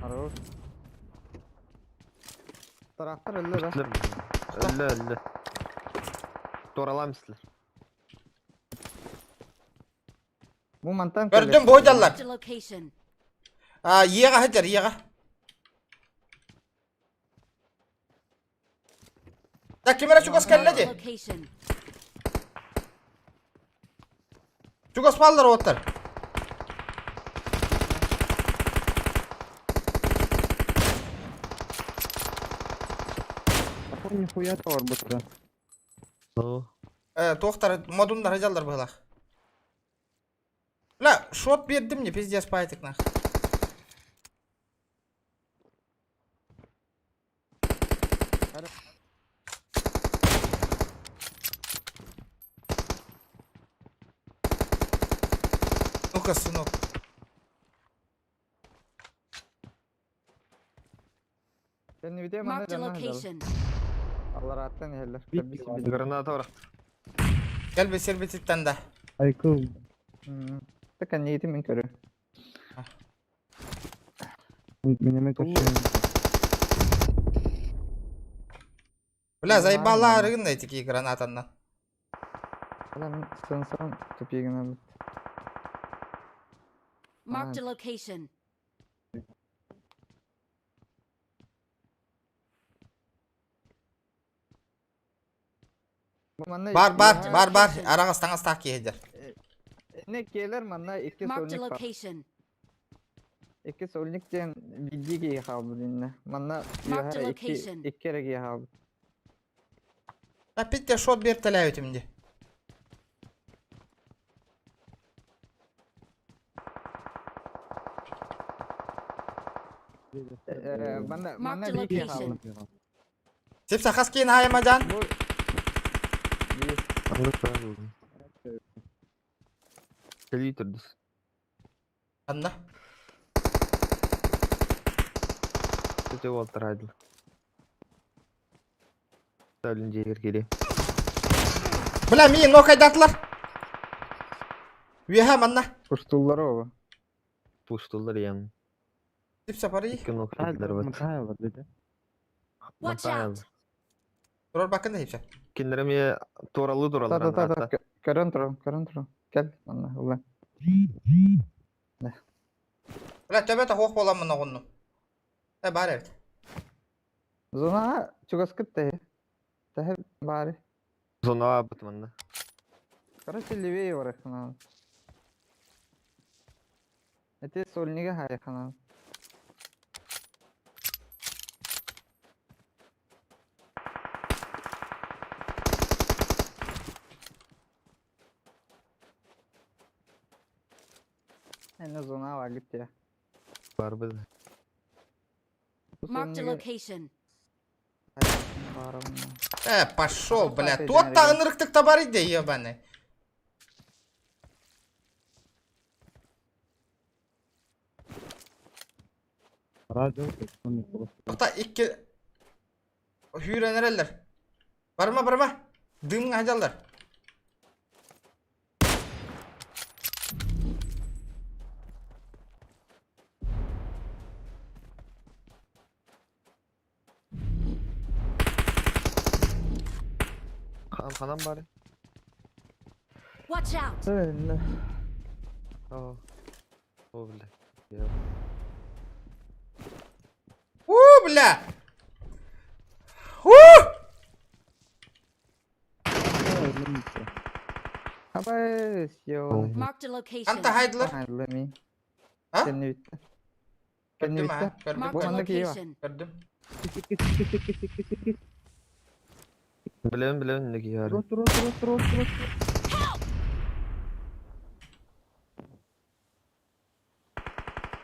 Хорош. Трактор өллө да. Өллө өллө. Торалам силер. Бу мантан Көрдүм бойдаллар. Marked a location. А, иэҕэ сылдьар, иэҕэ. Так, ким эрэ чугас кэллэ Marked a дии. location. Чугас бааллар уоттар. Такой нихуя товар бутта. Э, туохтар, модуннар сылдьаллар быһылаах. Бля, шот биэрдим не пиздец пайтик нах. Ну-ка, сынок. Кэннибитэ манна Marked a дьонно сылдьаллар. location. Алларааттан иһэллэр. Граната бар. Кэл бисер бититтен да. Айкыл. Кэннигитин мин көрү. Минеме көрсөм. Бля, заебала арыгын эти гранатаннан. Бля, мин сенсорым тупигина бит. Marked a location. Манна Бар бар бар бар араҕас таҥастаах киһи Не келер манна икки Marked a сольник бар. location. Икки сольник диэн биирдии киһи хаалбыт иннэ. Манна Marked a үөһэ икки location. икки эрэ киһи хаалбыт. Опять шот бертелээбитим дии. Э, манна манна Marked a биир киһи location. хаалла. Сипса хас киин хаайамажан? Кэлии түрдүс. Анна. Өтө уолтар айдыл. Сәлін жегер келе. Бля, миин нокайдатылар. Үөһэ манна. Пуштуллар оба. Пуштулар ян. Сипса пари. Икки нокайдылар бат. Матаева деди. Watch out. Турар бакын да сипса. Киндер эме туоралыы Та туралар та та та анда. көрөн турам, көрөн турам. Кел манна ула. Бля, төбөтө хуох буоламмын оҕунну. Э, бар эбит. Зона чугаскыт тэһи. Тэһи баары. Зона бат манна. Короче, левее барыхна. Эти сольнига хайханан. Эне зона var gitti. Барбыт. Marked a location. Пошел, бля. Тот та ынырыктык табар иде, ебаный. Тоқта, икки... Hүүрэн эрэллэр. Барма, барма. Дымҥа сылдьаллар. Ханан ханан бары. Watch out! О. О, бля. У, бля! У! Абай, съел. Marked a location. Ханта хайдылар? Хайдылар А? Кэннибиттэ. Көрдүм, а? Кэннибиттэ. Көрдүм. Marked a Манна киһи бар. location. Көрдүм. Билэбин билэбин не киһи бары.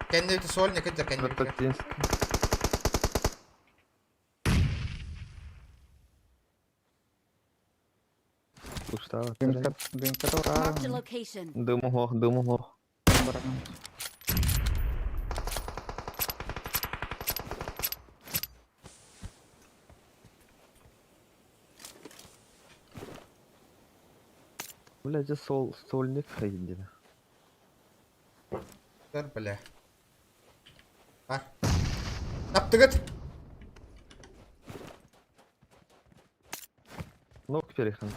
Кэннибитэ сольник кытта кэннибитэ. Устава. Marked a location. Дымы хох, дымы хох. Бля, это сол, сольник хайдина. Көр, бля. Бар. Таптыгыт. Ног перехан.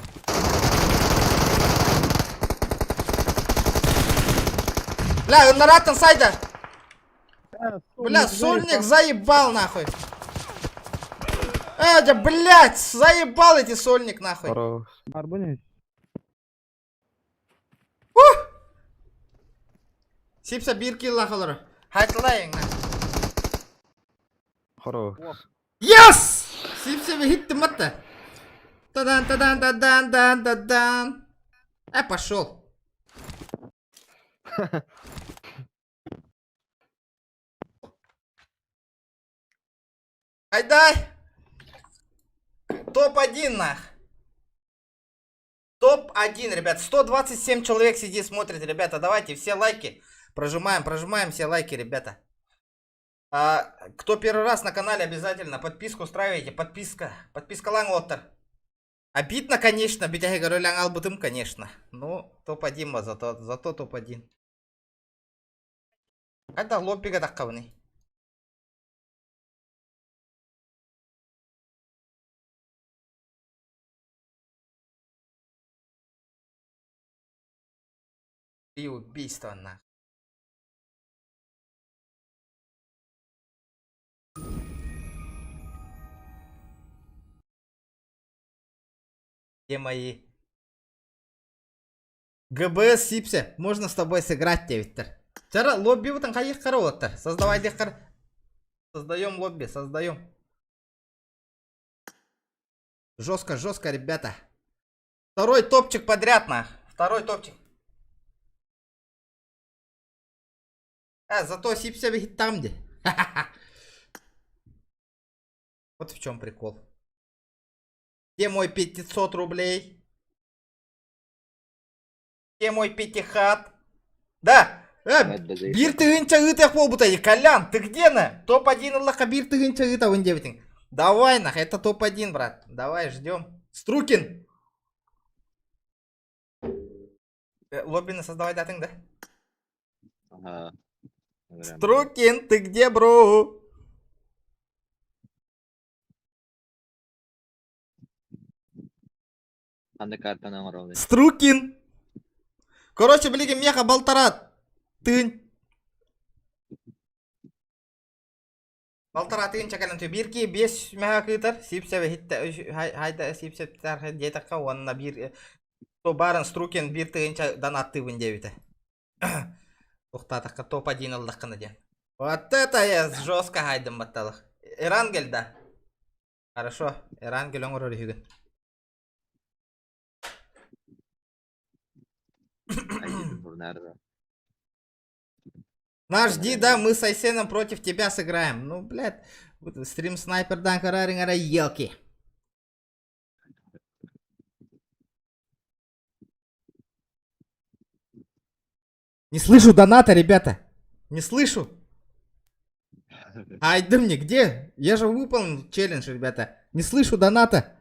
Бля, ыныратын сайда. Бля, сольник заебал нахуй. Э, да, блядь, заебал эти сольник нахуй. Хорош. Сипса бир килл лахалары. Хайтлайың на. Хорош. Yes! Сипса хитти матта. Тадан тадан тадан дан тадан. Э, пошел. Айдай! Топ-1 нах. Топ-1, ребят. 127 человек сидит, смотрит, ребята. Давайте все лайки. Прожимаем, прожимаем все лайки, ребята. А, кто первый раз на канале, обязательно подписку устраивайте. Подписка. Подписка лаҥ Обидно, конечно, битяги говорю, албытым, конечно. Ну, топ-1, зато, зато топ-1. Это лоббига таххабыный. И убийство на. Где мои? ГБС Сипсе, можно с тобой сыграть, Виктор. Вчера лобби вот там Создавай дехар. Создаем лобби, создаем. Жестко, жестко, ребята. Второй топчик подряд, на. Второй топчик. А, зато Сипсе там где. Вот в чем прикол. Где мой 500 рублей? Где мой пятихат? Да! Биир тыһыынча ыытыах буолбута Колян, ты где на? Топ-1 ыллахха биир тыһыынча ыытабын диэбитиҥ. Давай нах, это топ-1, брат. Давай, ждем. Струкин! Лоббины создавай датың, да? Ага. Струкин, ты где, бро? Анда картаны оҥоробун. Струкин! Короче, билигин миэхэ балтараа тыһын. Балтараа тыһыынча кэлэн биир киһи биэс мөһөөк ыытар, Сипсев иһиттэ, хайда Сипсевтэр диэтэххэ уонна биир то баарын Струкин биир тыһыынча донаттыыбын диэбитэ. Туохтаатахха топ-1 ыллаххына диэн. Вот это я жестко хайдым батталах. Эрангель да. Хорошо, Эрангель оҥорор үһүгүн. Наш жди, да, мы с Айсеном против тебя сыграем. Ну, блядь, стрим снайпер дан елки. Не слышу доната, ребята. Не слышу. Ай, да мне где? Я же выполнил челлендж, ребята. Не слышу доната.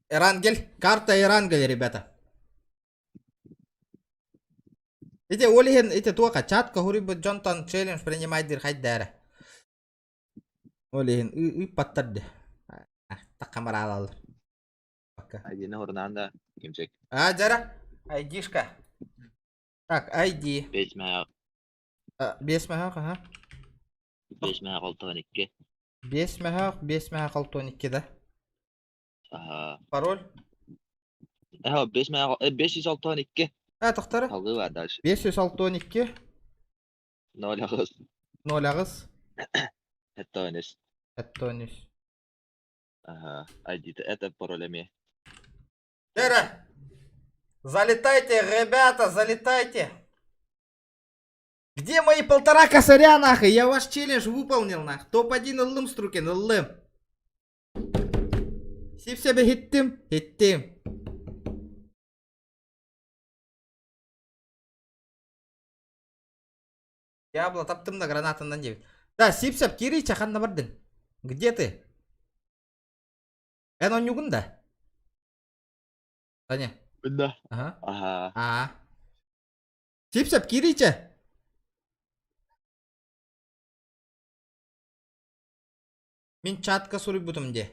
Эрангель. Карта Эрангель, ребята. Ити ол иһин ити туоха чатка хуруйбут дьонтон челлендж принимайдыр хайдара. Ол иһин ыыппаттар де. Такамараалалар. Пока. Айдина хорнаан да кимчик. А, дьара. Айдишка. Так, ID. Бес мэ. Бес мэхэх, ага. Бес мэ алтан икки. Бес мэхэх, бес мэхэх алтан икки да. Ага. Пароль? Эһэ, бес мэ 562. А, тохтара. Салгыы бар дальше. 562. 0 аҕыс. 0 аҕыс. Эттонис. Эттонис. Ага. ID это пароль эмиэ. Дера! Залетайте, ребята, залетайте! Где мои полтора косаря, нахуй? Я ваш челлендж выполнил, нах. Топ-1 ыллым, Струкин, ыллым. Сип себе хиттим, хиттим. Диабло таптым да гранатынан 9. Да, Сипсеп, кири чаханна бардын. Где ты? Эн онньугун да? Таня. Да. Ага. Ага. А. Сипсеп, кириче. Мин чатка суруйбутум де.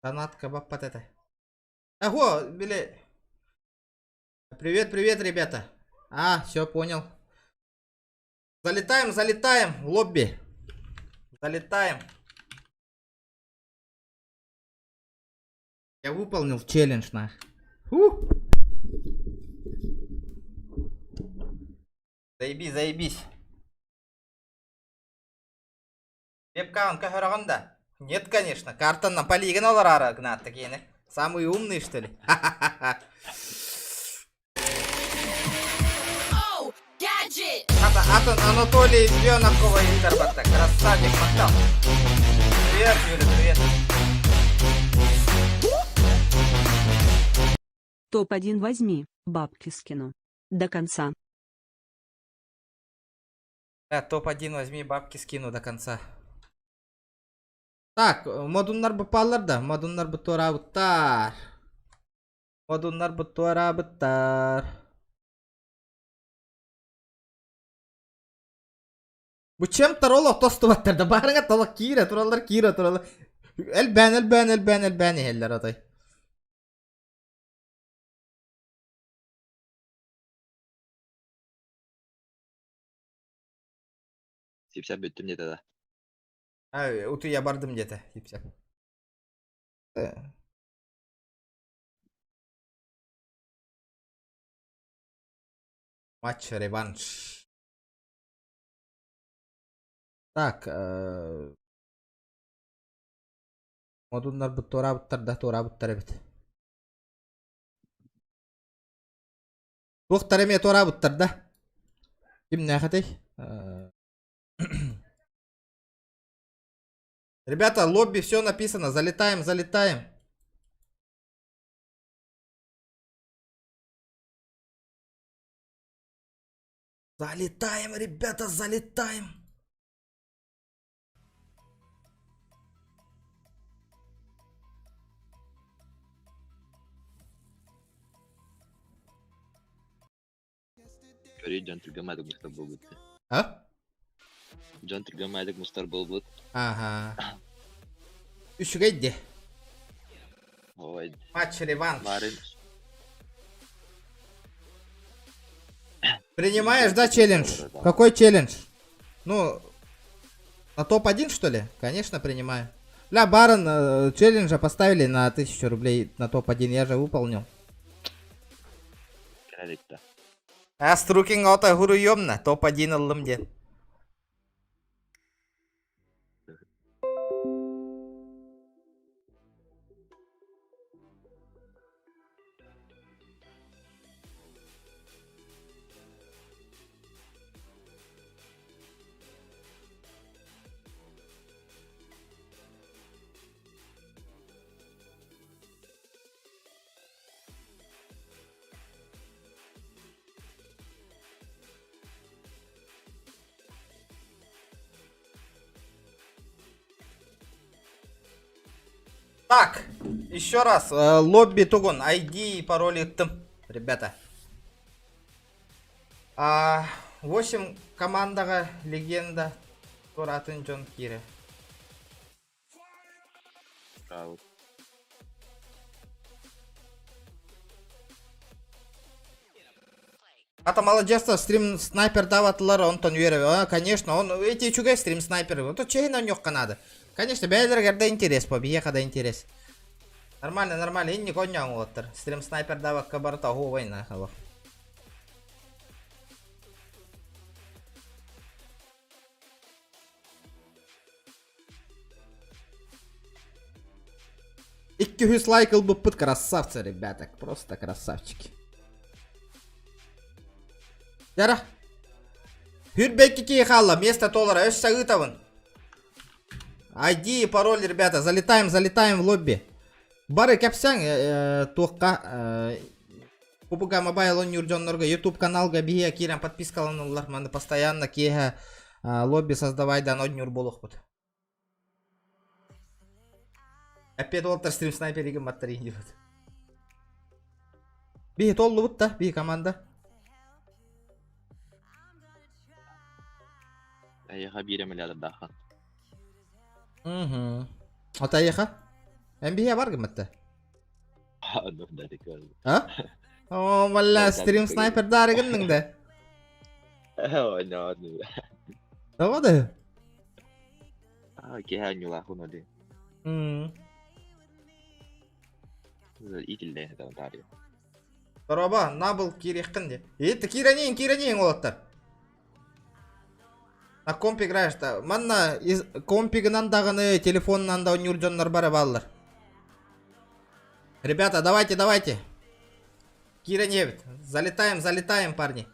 Донатка баппат это. Аго, били. Привет, привет, ребята. А, все, понял. Залетаем, залетаем в лобби. Залетаем. Я выполнил челлендж, на. Фу. Заебись, заебись. Вебкам көһөрөҕүн да? Нет, конечно. Картаннан полигон олорары гынатты киэни. Самый умный, что ли? Ата, атын Анатолий Бенакова ыытарбатта. Красавчик, махтал. Привет, Юля, привет. Топ-1 возьми, бабки скину. До конца. Да, топ-1 возьми, бабки скину до конца. Так, модуннар бупаллар да, модуннар бу туораабыттар. Модуннар бу туораабыттар. Бу чем-то олох тостубаттар да баарыңа толох киирэ тураллар киирэ тураллар. Элбээн элбээн элбээн элбээн иһэллэр отой. Сипсәп бүттүм диэтэ да. Утуйа бардым диэтэ Сипсәп. Матч реванш. Так, модуннарбыт туораабыттар да туораабыттар эбит. Туохтар эмиэ туораабыттар да. Кимнээхэтэй? Ребята, лобби все написано. Залетаем, залетаем. Залетаем, ребята, залетаем. Көрүй дьон түргэн маадык мустар буолбут. А? Дьон түргэн маадык мустар буолбут. Ага. Үчүгэй дии. Ой. Матч реванш. Марын. Принимаешь, да, челлендж? Какой челлендж? Ну, на топ-1, что ли? Конечно, принимаю. Бля, Барон, челленджа поставили на 1000 рублей на топ-1, я же выполнил. А Струкинг ото хуруйомна, топ-1 ыллым диэн. Так, еще раз, лобби тугун, ID и пароль ыттым, ребята. А, 8 командаҕа легенда туоратын дьон киирэ. Ата маладьыастар стрим снайпер даабатылар онтон үөрэбэ. А, конечно, он эти үчүгэй стрим снайпер. То чэһин онньуохха наада. Конечно, бэйэлэригэр да интерес по, биһиэхэ да интерес. Нормально, нормально, инник онньоон уолаттар. Стрим снайпер даабакка барыта оһуобай нахалов. 200 лайк ылбыппыт красавцы, ребята, просто красавчики. Яра. Хүрбекки киһи хаалла, место толора, өссө ыытабын. ID, пароль, ребята, залетаем, залетаем в лобби. Бары кэпсэҥ туохха PUBG Mobile оонньуур дьоннорго YouTube каналга биһиэ киирэн подпискаланаллар. Маны постоянно киэһэ лобби создавайдан оонньуур буолуохпут. Опять уолтар стрим снайперигин баттарыйын диэбит. Биһи толлубут да, биһи команда. Эйиэхэ биир эмулятор Угу. Ата эйиэхэ? Эн биһиэ бар гымматта? А? О, валла, стрим снайпер дарыгынның да. Тоҕо да? Киһи анньулаахын оди. Итиллээ таарыйа. Дороба, набыл киириэххин диэ. Ит киирэниин, киирэниин уолаттар. На комп играешь-то. Манна компигынан даҕаны, телефонунан да оонньуур дьоннор бары бааллар. Ребята, давайте, давайте. Кира Невит. Залетаем, залетаем, парни.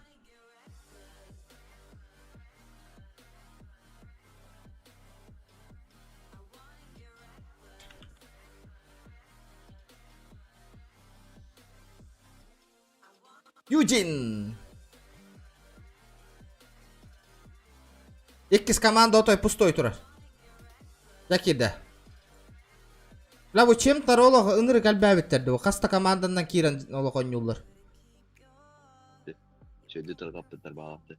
Юджин! Иккис команда отой пустой турар. Дьэ киирдэ. Бля, бу чем олох ынырык элбээбиттэр дуу. Хас да команданан киирэн олох оонньууллар. Чөйдү тырҕаппыттар баҕалаахтар.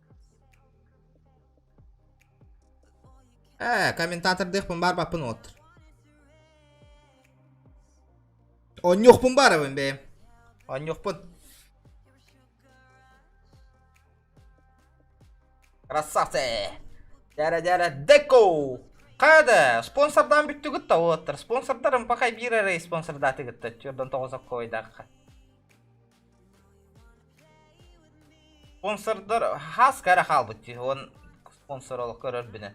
Ээ, комментатордыахпын баарбаппын уоттар. Оонньуохпун баарабын бэйэм. Оонньуохпун. Красавцы! Дярэ-дярэ Деко! Хайда, спонсордаан бүттүгүт да уолаттар. Спонсордарым пока биир эрэ спонсордаатыгыт да төрдөн тоҕус оккойдаахха. Спонсордар хас кэрэ хаалбыт дии, он спонсор олох көрөр бинэ.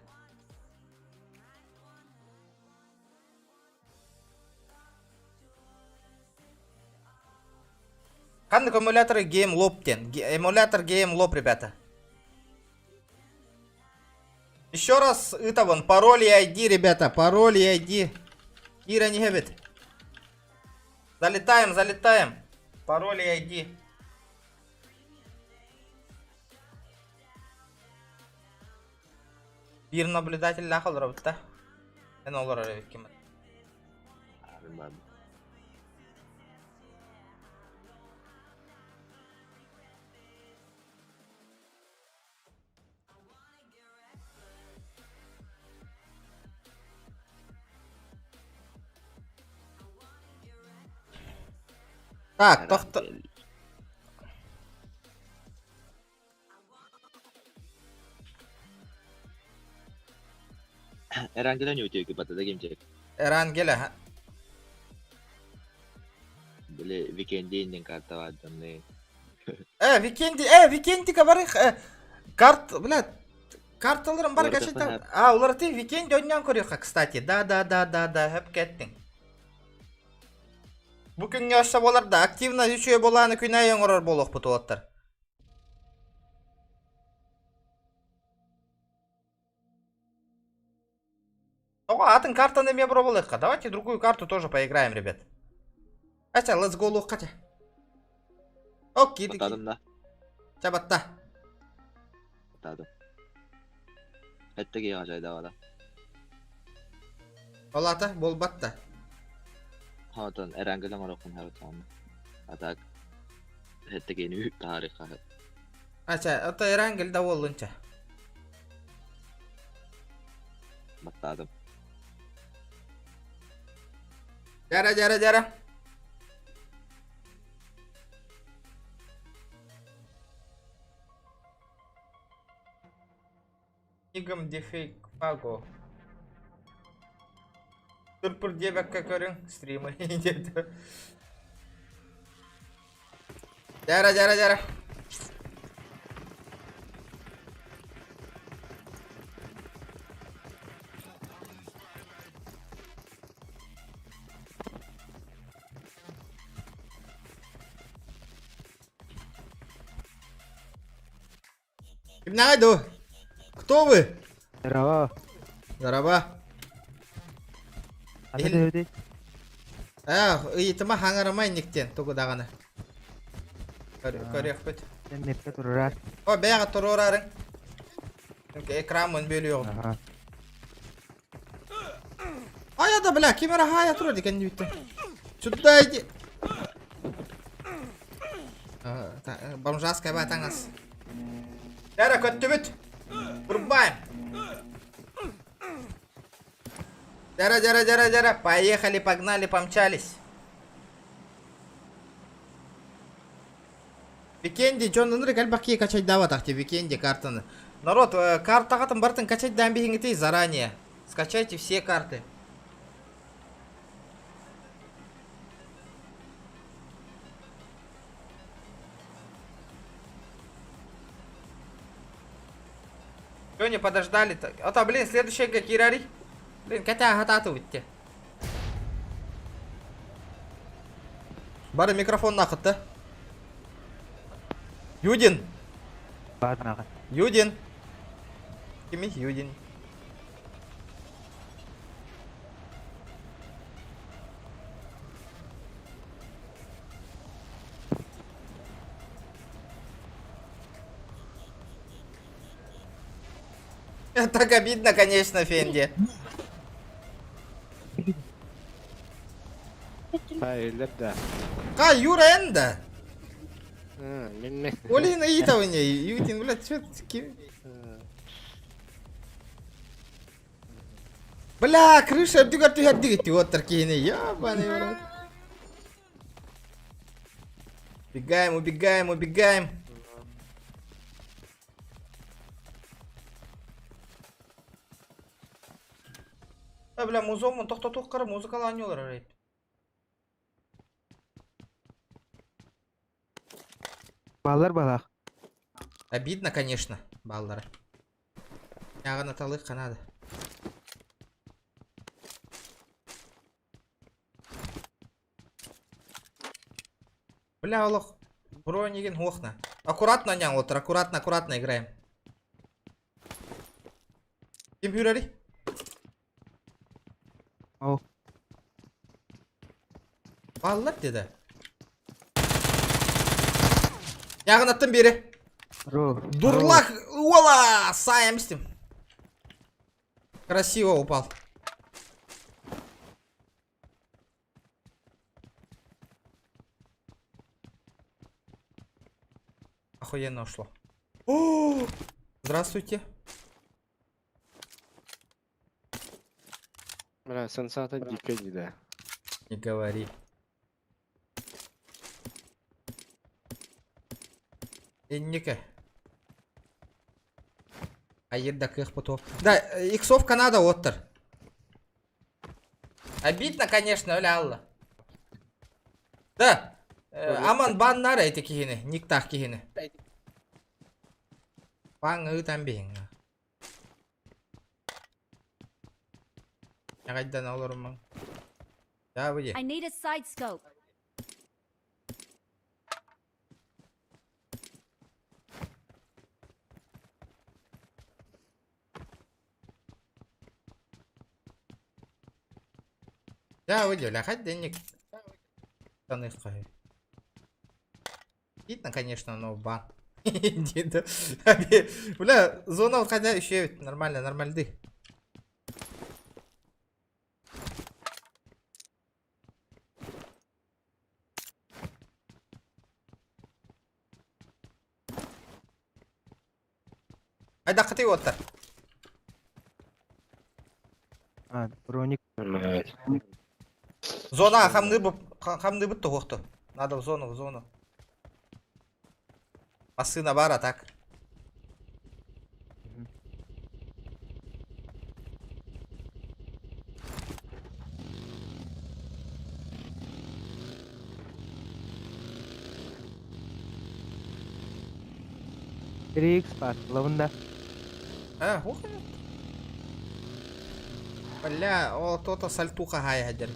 Ханнык эмулятор Game Loop диэн. Эмулятор Game Loop, ребята. Еще раз ыытабын. Пароль и ID, ребята. Пароль и ID. Кира не хэбит. Залетаем, залетаем. Пароль и ID. Биир наблюдателлээх олоробут да. Эн олорор эбиккин. Так, тохто... Эрангела не утек батада кимчек. Эрангеля. Били Викенди иннин карта бар дьонны. Э, Викенди, э, Викендика барых, э, карт, блядь, карталарым бар качайта. А, уларты Викенди оннан көрүөххэ, кстати. Да, да, да, да, да, хөп кеттиң. Бу күҥҥэ өссө буолар да, активно үчүгэй буолааны күн аайы оҥорор буолуохпут уолаттар. Тоҕо атын картаны эмиэ пробовалыахха. Давайте другую карту тоже поиграем, ребят. Хотя, let's go луохха чэ. Окей, Баттадым да. Чэ батта. Баттадым. Этте киһи хачайдавала. Олата буолбатта. Хотон эрангел оҥороххун хабытааны. А так этте киһини таһаарыахха сөп. Ача, ото эрангел да буоллун чэ. Баттаатым. Дьара, дьара, дьара. Игом дефейк фаго. Турпур диэбэккэ көрүҥ стримы диэтэ. Дьара, дьара, дьара. Кимнээҕий дуу? Кто вы? Здорово. Здорово. Аны төһөтүй? Ээ, ыйытыма хаҥарыма инниктен тугу даҕаны. Көрүөхпүт. Сен меппе турурар. О, бэйэҕэ туруорарыҥ. Экраммын бөлүөҕүм. Аха. Ая да, бля, ким эрэ хаайа турар кэннибиттэн. Сюда иди. Бомжаская таҥас. Эрэ көттүбүт. Врубаем. Дяра, дяра, дяра, дяра. Поехали, погнали, помчались. Викенди, дьон ынырык элбэх киһи качайдаабатах ти Викенди картаны. Народ, картаҕытын барытын качайдаан биһиҥитий заранее. Скачайте все карты. Чё не подождали-то? А то, блин, следующая кирари. Блин, кэтэ хатааты битте. Бары микрофон нахытты. Юдин. Баар Юдин. Кими Юдин. Так обидно, конечно, Фенди. Хайылар да. Ка, Юра Энда. Мен Олин ыйытабын Юдин, блядь, что ким? Бля, крыша үрдүгэр түһэрдигит уоттар киһини. Ебаный в рот. Убегаем, убегаем, убегаем. А, бля, музон тохтотуох кара музыкалаан арайт. Баллар балах. Обидно, конечно, баллары. Ягына талых канада. Бля, олох. Бронигин хохна. Аккуратно, нян, вот, аккуратно, аккуратно играем. Ким хүрери? О. Баллар деді. Ягынаттын бері. Ро. Дурлах, ола, сайым истим. Красиво упал. Охуенно ушло. О, здравствуйте. Бля, сенсата дико да. Не говори. Инника. Айыр да кыах буту. Да, иксов Канада оттор. Обидно, конечно, öyle алла. Да, аман баннар эти киһини, никтах киһини. Баң ыытан биһиҥ. Нягайдан олорумаң. Да, выйди. I need a side scope. Да, выйди, ля, хоть денег. Видно, конечно, но бан. Бля, зона хотя еще нормально, нормальды. Айда кыты оттар. А, броник. Зона хамны бу хамны бут тоохту. Надо в зону, в зону. Массына бар, а так. Три икс бар, лавында. А, ух. Бля, о, то-то сальтуха хай хадер.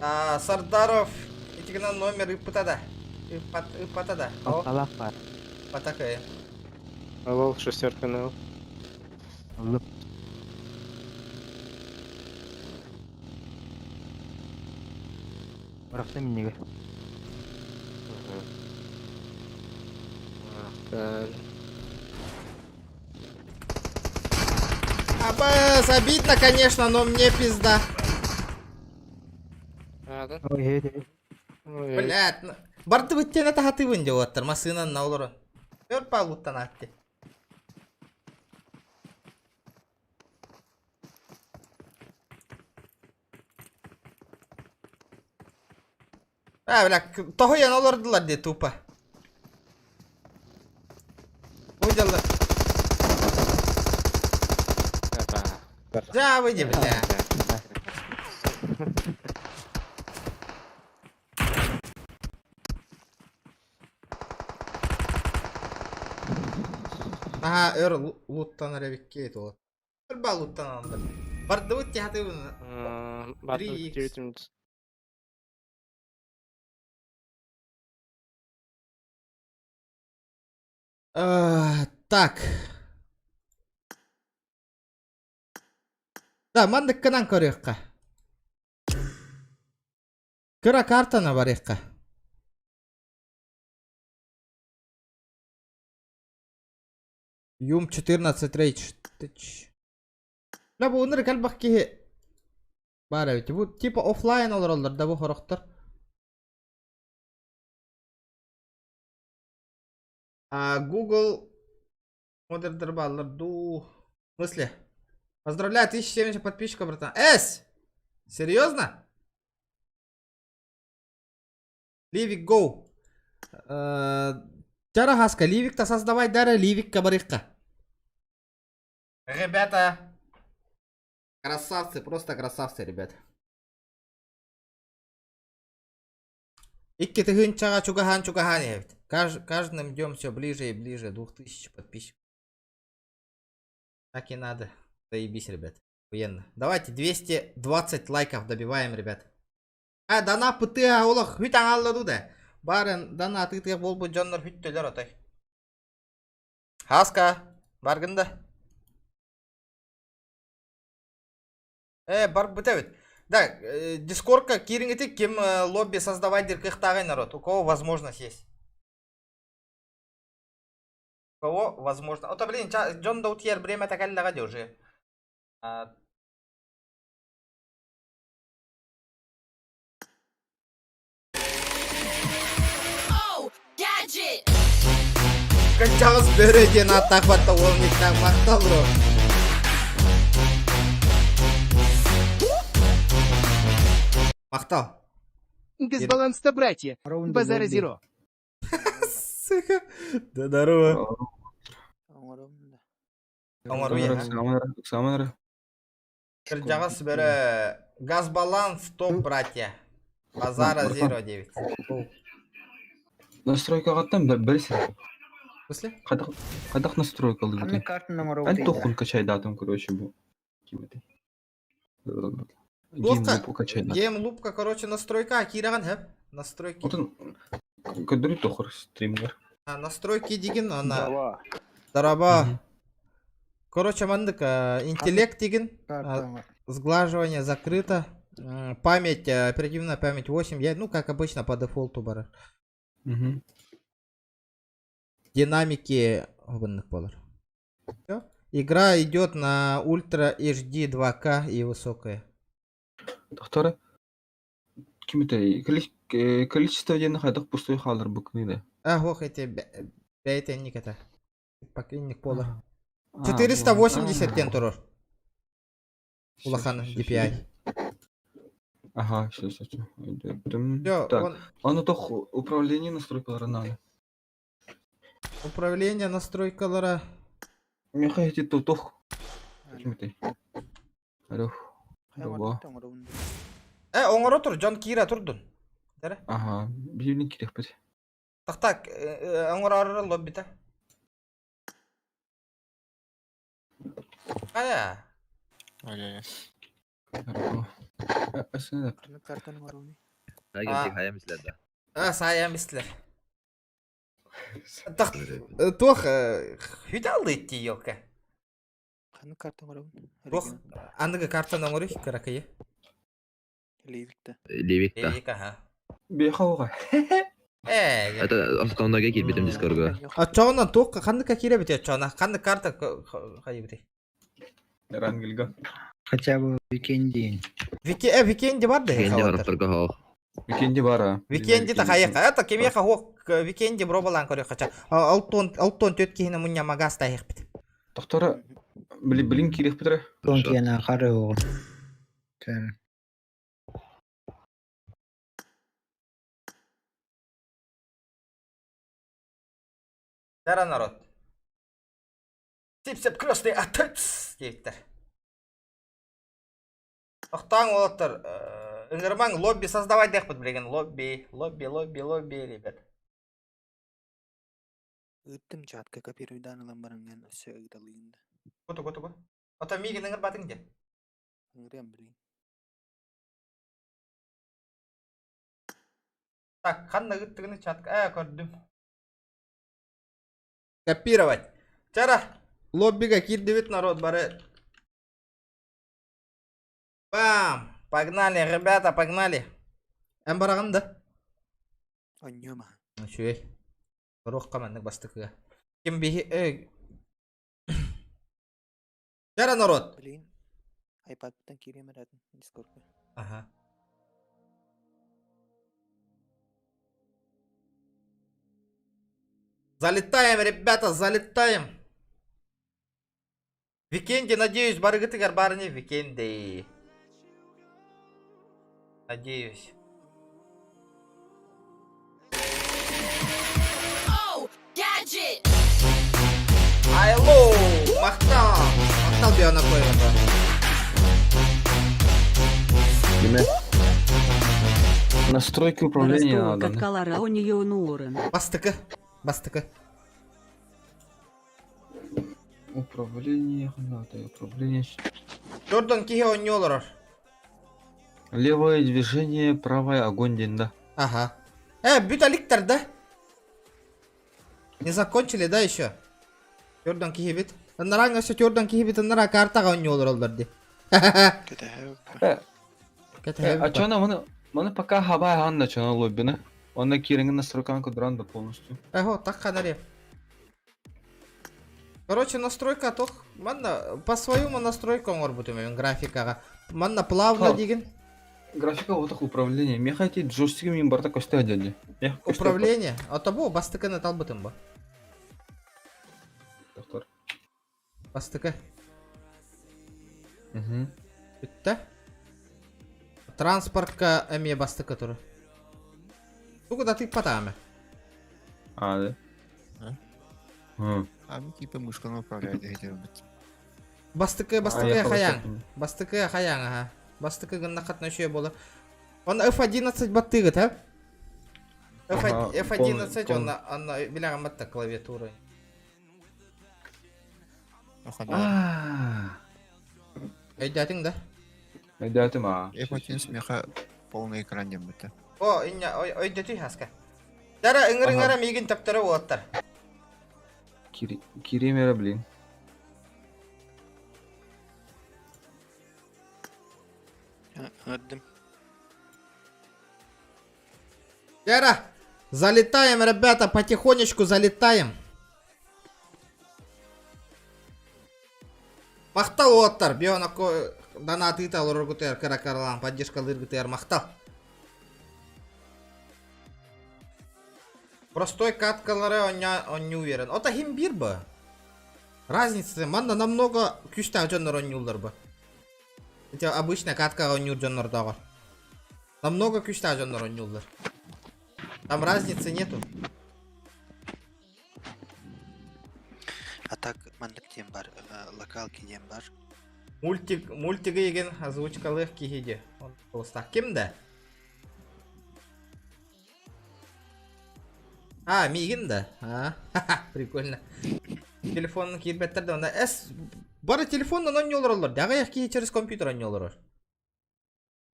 А, Сардаров, итигина номер ыппытада. Ыппат, ыппатада. О, Аллах бар. патакая. Алло, шестерка нл. Алып. Бырахта минеге. Абас, обидно, конечно, но мне пизда. Ой, эй, Блядь, барды бүттен тахаты вынде оттар, масынан на олору. Өр палуттан атты. А, бля, тохуян олордулар де тупо. Выделла. Да, выйди, бля. Ага, өр луттан ревикке ол. Өр ба луттан алды. Барды вот тяты Батл 9 Так. Да, мандык кынан көрөккө. Кыра картана барыйкка. Юм 14 рейдж. Бля, бу ыныр калбак киһи бар эбит. Бу типа офлайн олороллор да бу хорохтор. А Google модердер баллар ду. В смысле? Поздравляю, 1070 подписчиков, братан. Эс! Серьезно? Ливик Go. Чара хаска, Ливик-то создавай дара, Ливик кабарыхка. Ребята, красавцы, просто красавцы, ребят. Икки тыгынчага чугахан чугахан эбит. Каждым днем все ближе и ближе. 2000 подписчиков. Так и надо. Заебись, ребят. Охуенно. Давайте 220 лайков добиваем, ребят. А, дана пытыа олох хүт аңалладу да. Барын дана тытыа болбу дьоннор хүттөлөр отой. Хаска, баргында. Бар бітәбіт. Да, дискордка кириңити ким лобби создавать кыхтагай народ. У кого возможность есть? У кого возможно? Ото, блин, Джон Даутьер время такаллага уже. Gadget! Кончалыс бөрөден аттақ батта ол никтан мақтал бро. Мақтал. Дисбаланс-то, братья. Базара зеро. Сука. Да здорово. да. Оҥоруй Ыксааман эрэ, ыксааман эрэ. Кырдьаҕас бөрө газбаланс топ братья. Базара 09. Настройкаҕыттан бэрис эрэ. В смысле? Хайдах хайдах настройкалыыбытый? Ханнык картаны Эн оҥоробутуй да? туоххун качайдаатым, короче, бу. Ким этэй? Туохха? Геймлупу качайдаатым. Геймлупка, короче, настройка киирэҕин хэп. Настройки. Отон көрдөрүү тохор стримгер. А, настройки дигин, ана. Дараба. Короче, маннык, интеллект дигин, сглаживание закрыто, память, оперативная память 8, я, ну, как обычно, по дефолту барар. Динамики маннык болар. Всё. Игра идет на Ультра HD 2К и высокая. Доктора, ким этэй? Количество диэн хайдах пустой хаалар букны да? А, ох, эти бэйте это. Покинник пола. 480 тен турар. Улахан DPI. Ага, сейчас, сейчас. Всё, Так, он- аны тох управление настройкалары надо. Управление настройкалара. Меха эти тох. Ким этэй? Алло. Алло. Оҥоро тур, дьон киирэ турдун. Дэрэ. Ага, билин кириэхпит. Так так, оҥорор лоббита. Хайа. А, сайам истилер. Так, туох хүдалды итти елка. Ханнык карта оҥоробун? Туох аныгы картаны оҥоруй кыракыйы. Ливикта. Ливикта. Ливик, аха. Беха оҕа. Это основной киирбитим Дискордга. Оччоҕунан туох ханнык киирэбит оччоҕуна? Ханнык карта хайыбыты? Рангельга. Хотя бы викенди. Вики, викенди бар да? Викенди барыптарга хоох. Викенди бар а. Викенди та хайыка. Это кемеха хоох викенди бробалан көрө хача. Алтон алтон төт киһини мунья магас тайыхпит. Доктора, блин кириэхпит эрэ. Тонкиена хары оҕо. Дара народ. Сип-сип крестный отец диэбиттэр. Охтааҥ уолаттар, ыҥырымаҥ лобби создавать диэхпит билигин лобби, лобби, лобби, лобби, ребят. Ыыттым чатка копируйдаан ылан баран өссө ыыталыын да. Куту, куту, куту. Ото миигин ыҥырбатыҥ диэн. Ыҥырыам билигин. Так, ханна ыыттыгыны чатка? Көрдүм. Копировать. Чара, лоббига киирдибит народ бары. Бам! Погнали, ребята, погнали. Эн бараҕын да? Онньума. Үчүгэй. Туруохха маннык бастакыга. Ким биһи... Чара народ. Блин. iPad'тан киириэм эрэ Дискордка. Ага. Залетаем, ребята, залетаем. Викенди, надеюсь, барыгытыгар барыны Викенди. Надеюсь. Oh, gadget! Айло! Махтал! Махтал биона койрата. Настройки управления надо. Каткалара у нее нуорен. Бастыкы. Бастыкы. Управление надо, управление. Jordan киһи оонньуу Левое движение, правое огонь день, да. Ага. Бүт аликтар, да? Не закончили, да, еще? Jordan киһи бит. Ыннараҥ өссө Jordan киһи бит ыннара картаҕа оонньуу олороллор дии. А чё она, маны пока хабай ханна чё она лоббина? Он на кирингин настройкан кудран да полностью. Эго, так ханаре. Короче, настройка тох, манна по-своему настройка оҥорбутум мен графикаҕа. Манна плавно диген. Графика вот так управление. Меха эти джойстики мен барта косте дяди. Управление. А тобо бастыканы талбытым ба. Доктор. Бастыкы. Угу. Бүттэ. Транспортка эмиэ бастыкы туру. Тугу да тыыппатаамы. А, да? Ами типа мышканы управляет этим. Бастыкы, бастыкы хаяң. Бастыкы хаяң, аха. Бастыкы гыннахатна үчүгэй буолар. Он F11 баттыгыт, а? F11 онна онна билэҕин батта клавиатура. Өйдөөтүҥ да? Өйдөөтүм аа. F11 меха полный экран диэн бутта. О, иння өйдөтүй хаска. Дара ыҥыр-ыҥыра миигин төптөрө уоттар. Кириим эрэ блин. Ыҥырдым. Дара, залетаем, ребята, потихонечку залетаем. Махтал уоттар, бионакко донатыыта олороргутугар кыра-кыралаан поддержкалыыргытыгар махтал. Простой каткалары онньуу үөрэн. Ота хим биир бы. Разница, манна намного күүстээх дьоннор онньууллар бы. Эти обычная каткаҕа онньуур дьоннордооҕор. Намного күүстээх дьоннор онньууллар. Там разницы нету. А так маннык диэн бар, локалки диэн бар. Мультик, мультигы еген озвучкалыах киһи ди. Он ким да? А, миигин да? А, прикольно. Телефон киирбэттэр да, онно эс бары телефоннан онньу олороллор. Аҕыйах киһи через компьютер онньу олорор.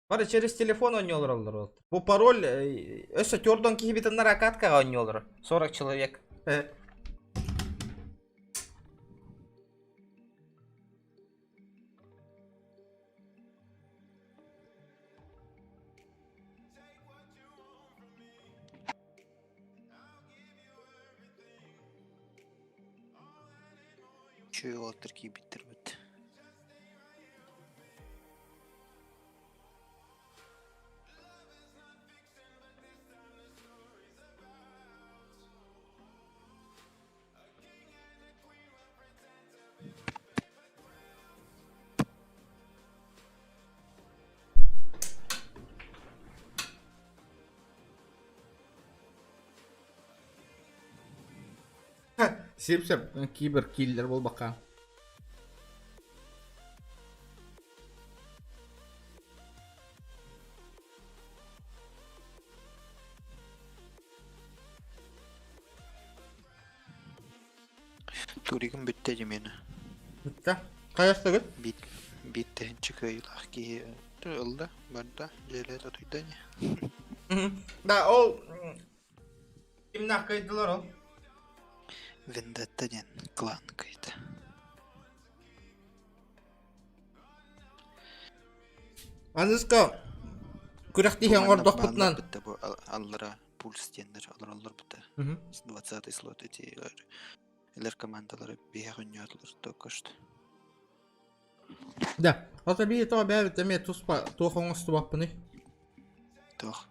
Бары через телефон онньу олороллор. Бу пароль өссө төрдөн киһи битиннар акаткаҕа онньу олорор. 40 человек. Үчүгэй уолаттар киирбиттэр эбит. Сипсеп кибер киллер буолбакка. Туригым бүттэ димени. Бүттэ. Хайастыгыт? Бит биттен чыкыйлах киһи ылла барда дьиэлэт отуйда ини. Да, ол кимнах кыйдылар ол? Вендетта диэн клан кыйда. Аныска күрэхтиһэн оҥордохпутунан бу аллара пульс диэннэр олороллор бута. 20 слот эти элер командалары биһэх өнньөтулар только что. Да, ото биһи тоҕо бэйэбит эмиэ туспа туох оҥостубаппыный? Туох?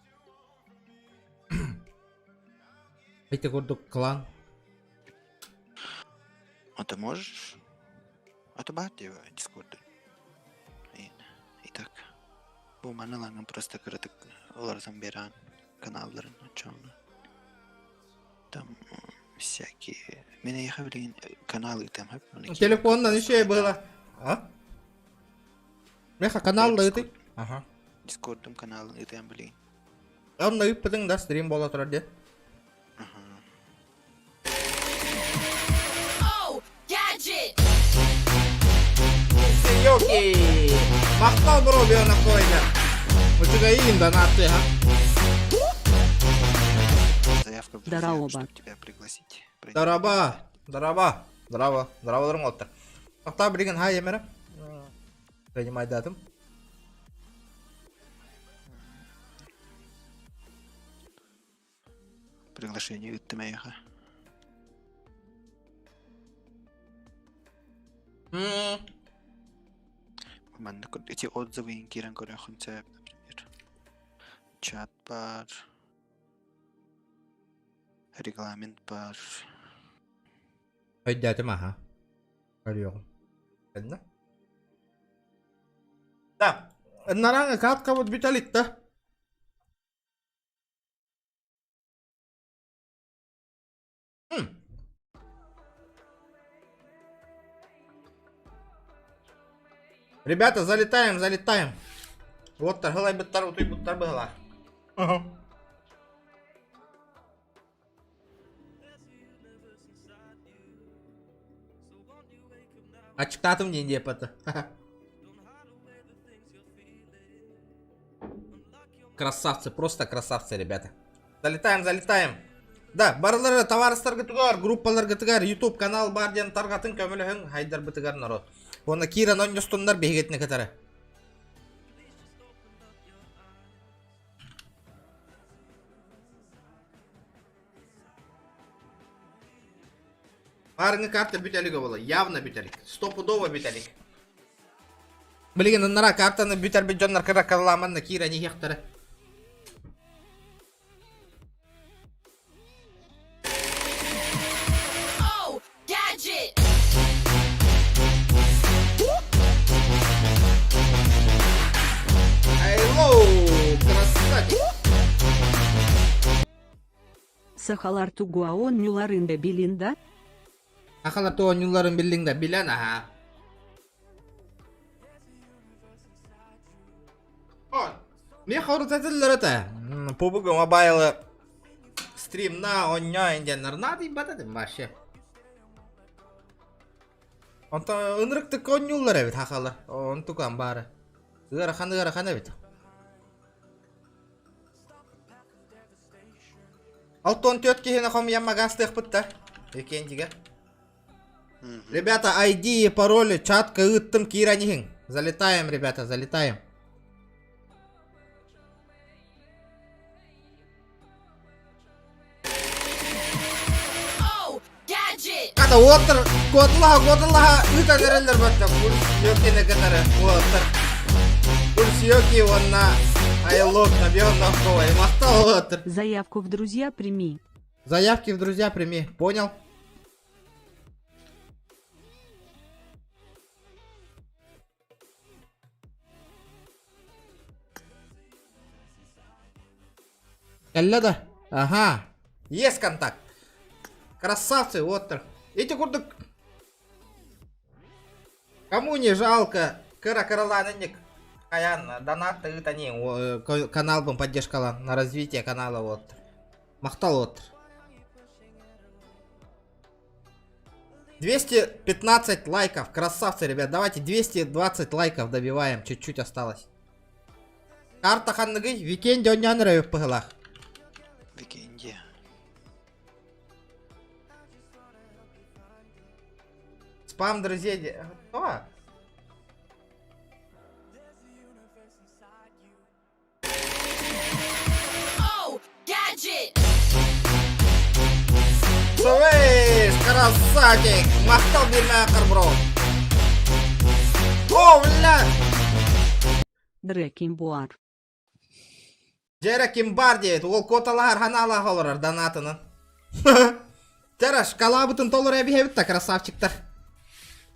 Ити курдук клан. А ты можешь? А ты бар Дискорда. Итак. Бу маны лаңын просто кыратык оларсан беран каналларын очону. Там всякие... Мен яха билигин канал ыытам хөп. Телефоннан еще было. А? Меха канал ыытый. Ага. Дискордум каналын ыытам билигин. Онно ыыппытыҥ да стрим буола турар диэн. Gadget! Йоки! Махтал бро Биона Койна. Учугайын донаты, ха? Заявка в друзья, Здорово. чтобы тебя пригласить. Дараба, дараба, здраво, здраволарың оттар. Тоқта билигин хай емері. Принимайдатым. Приглашение ыттым эйиэхэ. Маннык эти отзывы киирэн көрүөххүн сөп, например. Чат бар, регламент бар. Өйдөөтүм аха. Көрүөҕүм. Кэннэ. Да, нараҥа кааткабыт бүтэлит да. Ребята, залетаем, залетаем. Вот таргылайбыттар, утуйбуттар быһылаах. Ачыктаатым диэн диэппата. Красавцы, просто красавцы, ребята. Залетаем, залетаем. Да, барылары товарыстаргытыгар, группаларгытыгар, YouTube канал бар диэн таргатын көмөлөһүҥ хайдарбытыгар народ. Уонна киирэн онньостуннар биһигитини кытары. Баарыҥы карта бүтэлик буола, явно бүтэлик. Стопудово бүтэлик. Билигин ыннара картаны бүтэрбит дьоннор кыра кыралааманна киирэн иһиэхтэрэ. Oh, gadget! Hello, красавчик! Сахалар тугу оонньууларын да билин да? Сахалар тугу оонньууларын биллиҥ да билэн аһа. Миэхэ урутатыллар этэ. PUBG Mobile стримна онньоо диэннэр наадыйбат этим вообще. Онтон ынырыктык оонньууллар эбит хахалар. Онтукан баары. Ыарахан ыарахан эбит. 64 киһини хомуйан магаастыахпыт да. Викендигэ. Ребята, ID и пароли чатка ыыттым киирэн иһиҥ. Залетаем, ребята, залетаем. Oh, gadget! Хата уоттар куотулаһа куотулаһа ыытан эрэллэр бачча Пульсиокины кытары уоттар. Пульсиоки уонна Айлок набьем нахуй. Махтал уоттар. Заявку в друзья прими. Заявки в друзья прими. Понял? Кэллэ да? Ага. Есть контакт. Красавцы, вот так. Эти курдук. Кому не жалко, кыра кыралаанынник. Хаян, донат ыытани, канал бун поддержкала на развитие канала вот. Махтал вот. 215 лайков, красавцы, ребят. Давайте 220 лайков добиваем, чуть-чуть осталось. Карта ханныгый, Викенди онньоон эрэ быһылаах. Викенди. Спам друзей. Кто? Oh, gadget! Слышь, красавчик! Махтал бирмәкер, бро! О, бля! Дреким буар. Дьэрэ ким бар диэт, уол куоталаһар ханаалаах олорор донатынан. Дьэрэ, шкалаабытын толору эбиһэбит да, красавчиктар.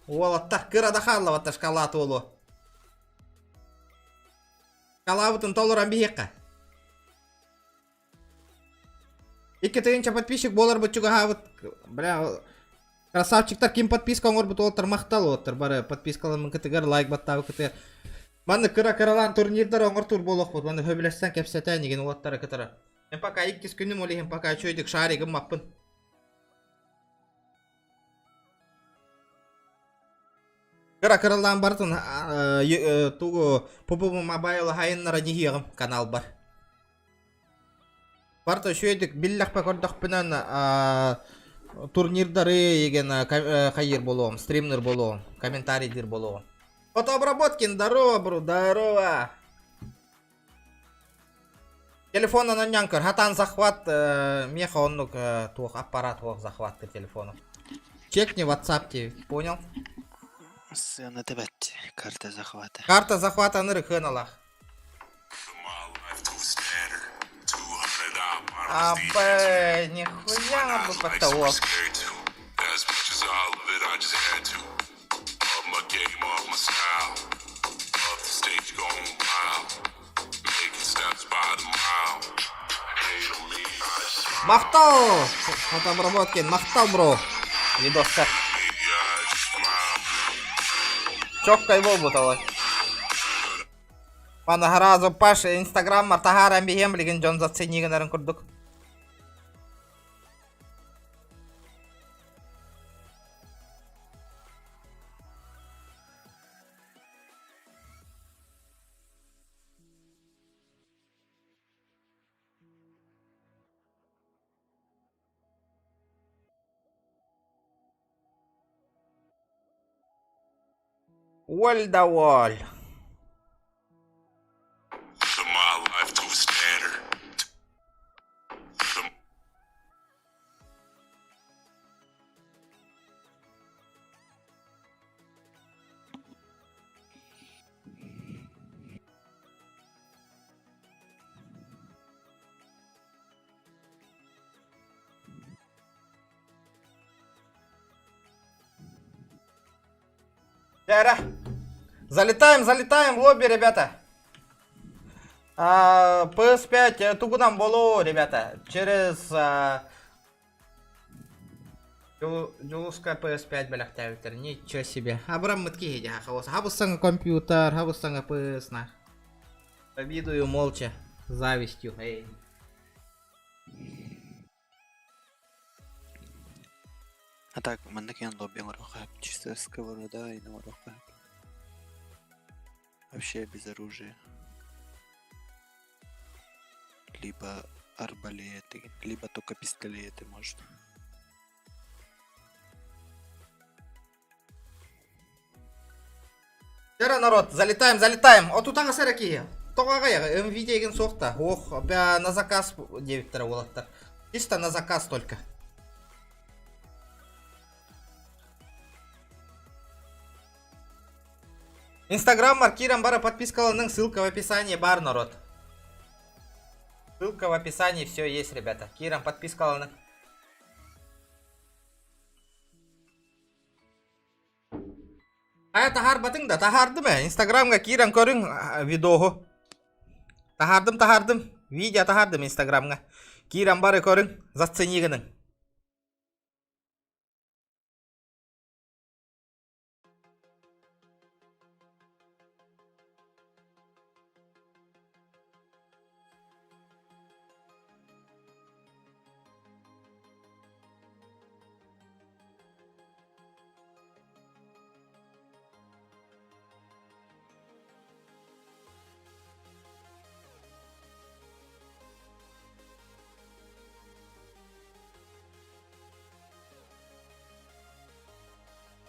Уолаттар, кыра да хааллабаттар шкалаат уолу. Шкалаабытын толорон биһиэххэ. 2000 подписчик буоларбыт чугаһаабыт. Бля, красавчиктар ким подписка оҥорбут уолаттар махтал уолаттар бары подпискаламмыкытыгар лайк баттаабыкытыгар. Манна кыра-кыралаан турнирдар оҥортуур буолуохпут. Манна сөбүлэссэн кэпсэтэн игин уолаттары кытары. Мен пока иккис күнүм ол иһин пока үчүгэйдик шаригым маппын. Кыра кыралаан барытын тугу PUBG Mobile хайыннара диһиэҕим каналбар. Барыта үчүгэйдик биллэхпэ көрдөхпүнэн турнирдары еген хайыр буолуом, стримнер буолуом, комментарийдир буолуом. Фотообработкин, здорово, бро, здорово! Телефонун онньоон көр, хатаан захват, миэхэ оннук туох аппарат туох захваттыр телефону. Чекни WhatsApp тебе, понял? Сыана тэбэт карта захвата. Карта захвата ынырык хыаналаах. А, б, нихуя бы потолок. Махтал! Фотообработкин, махтал, бро! Видоска. Чоккай буолбут алай. Маны сразу Паш инстаграммар таһааран биһиэм билигин дьон зацени гынарын курдук. Уоль да уоль. Дара. Залетаем, залетаем в лобби, ребята. А, PS5 э, тугунан болу, ребята. Через а, Дьулуска PS5 бэлэхтээбиттэр. Ничего себе. Абыраммыт киһи дьэ хаос. Хабыс саҥа компьютер, хабыс саҥа PS на. Завидую молча. Завистью. Эй. А так, манна киэн лобби оҥоруохха чисто сковорода и оҥоруохха Вообще без оружия. Либо арбалеты, либо только пистолеты может. Дьэ народ, залетаем, залетаем. Отутаҥа сэрэ киһи. Тоҕо аҕайаҕы МВ диэгин суох да. Ох, бя на заказ диэбиттэрэ уолаттар. Чисто на заказ только. Инстаграм маркиром бара подпискаланың, ссылка в описании бар народ. Ссылка в описании, все есть, ребята. Кирам подпискаланың. Хайа таһаарбатыҥ да, таһаардым ээ. Инстаграмҥа киирэн көрүҥ видеоһу. Таһаардым, таһаардым. Видео таһаардым Инстаграмҥа. Киирэн бары көрүҥ, зацени гыныҥ.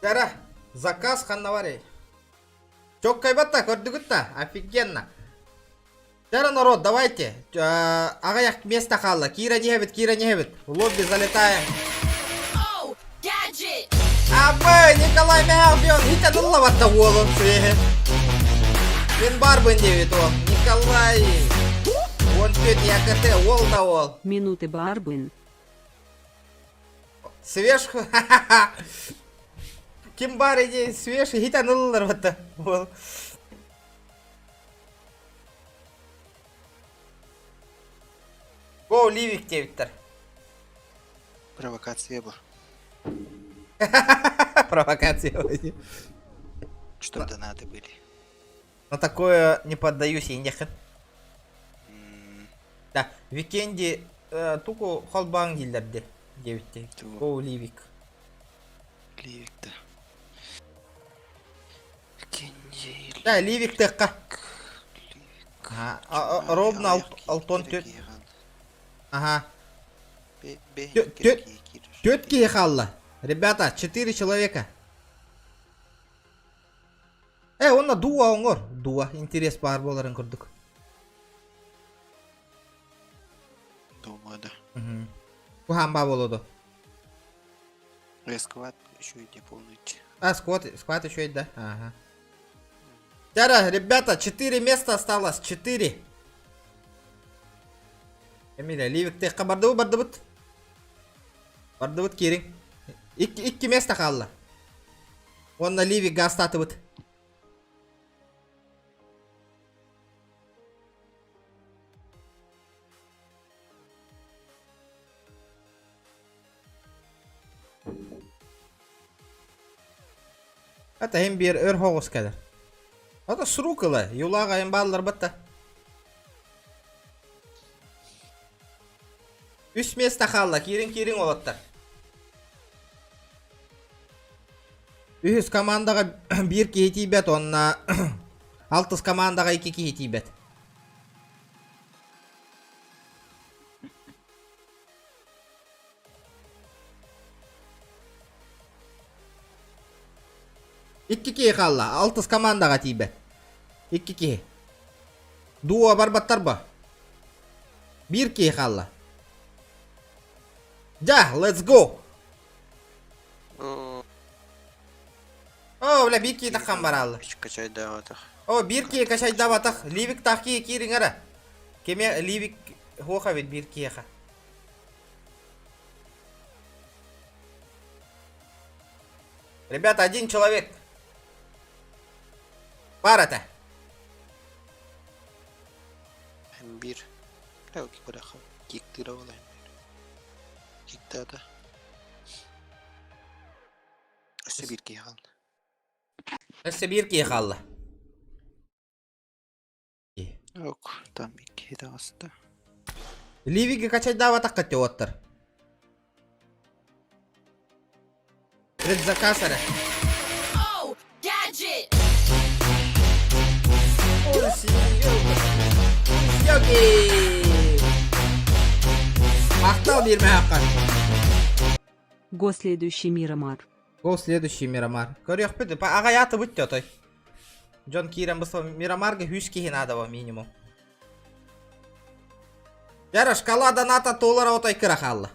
Дара, заказ ханна барый? Чоккайбат көрдүгүт да, офигенно. Дара, народ, давайте. Аҕыйах место хаалла. Кира не Кира не В лобби залетаем. Абы, Николай Мелбион, итэ дыллабатта уолун свеһи. Мин барбын диэбит ол. Николай. Он пет ЯКТ, ол да ол. Минуты барбын. Свеж, Ким бар иди, свеж, хитэн ыллар батта. Ол. Го, Ливик диэбиттэр. Провокация был. Провокация. Чтоб донаты были. На такое не поддаюсь, я нехер. Да, Викенди э, туку холбаң дииллэрди диэбитти. Го Ливик. Ливик да. Викенди. Да, Ливик тыакка. Ровно алтон төт. Ага. Түөрт киһи хаалла. Ребята, четыре человека. Э, онно дуо оҥор. Дуо, интерес баар буоларын курдук. Думаю, да. Куһаан баа буолуо дуо? Э, сквад еще иди полный. А, сквад, сквад еще и да? Ага. Тяра, ребята, четыре места осталось, четыре. Эмилия, Ливиктехха бардыбыт, бардыбыт. Бардыбыт киириҥ. Икки, икки место хаалла. Уонна Ливик гаастаатыбыт. Ата иһин биир өр соҕус кэлэр. Ата сурук ыла, юлаах айан бааллар батта. Үс место хаалла, киирин-киирин уолаттар. Үһүс командаҕа биир киһи тиийбэт уонна алтыс командаҕа икки киһи тиийбэт. Икки киһи хаалла, алтыс командаҕа тиийбэт. Икки киһи. Дуо барбаттар ба? Биир киһи хаалла. Да, let's go! О, бля, биир киһи таххан бараалла. Качайдаабатах. О, биир киһи качайдаабатах. Ливик таах киһи киириҥ эрэ. Кеме Ливик хуоха бит биир киһиэхэ. Ребята, один человек. Пар это. Биир. Киктыра буолайын. Киктаата. Өссө биир киһи хаалла. Өссө биир киһи хаалла. Ок, там икки таҕыста. Ливиги качайдаабатахха теоттар. Предзаказ эрэ. Oh, gadget! Махтал биирмэһэххэ. Го следующий Мирамар. Го следующий Мирамар. Көрүөхпүт. Аҕай атыбыт отой. Дьон киирэн бысла Мирамарга үс киһи надо во минимум. Яра шкала доната туолара отой кыра хаалла.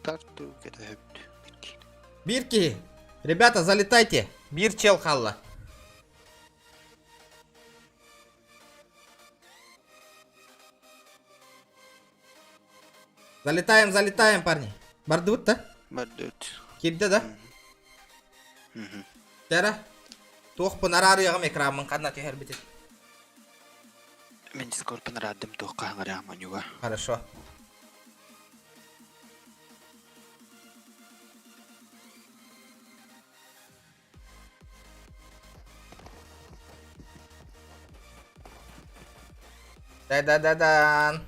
Тарту кэтэһэбит. Биир киһи. Ребята, залетайте. Биир чел хаалла. Залетаем, залетаем, парни. Бардыбыт да? Бардыбыт. Кирдэ да? Тара. Туохпун араарыаҕым экраммын ханна түһэрбитин. Мин Дискордпун араардым туохха хаҥараам оньуга. Хорошо. Да-да-да-дан.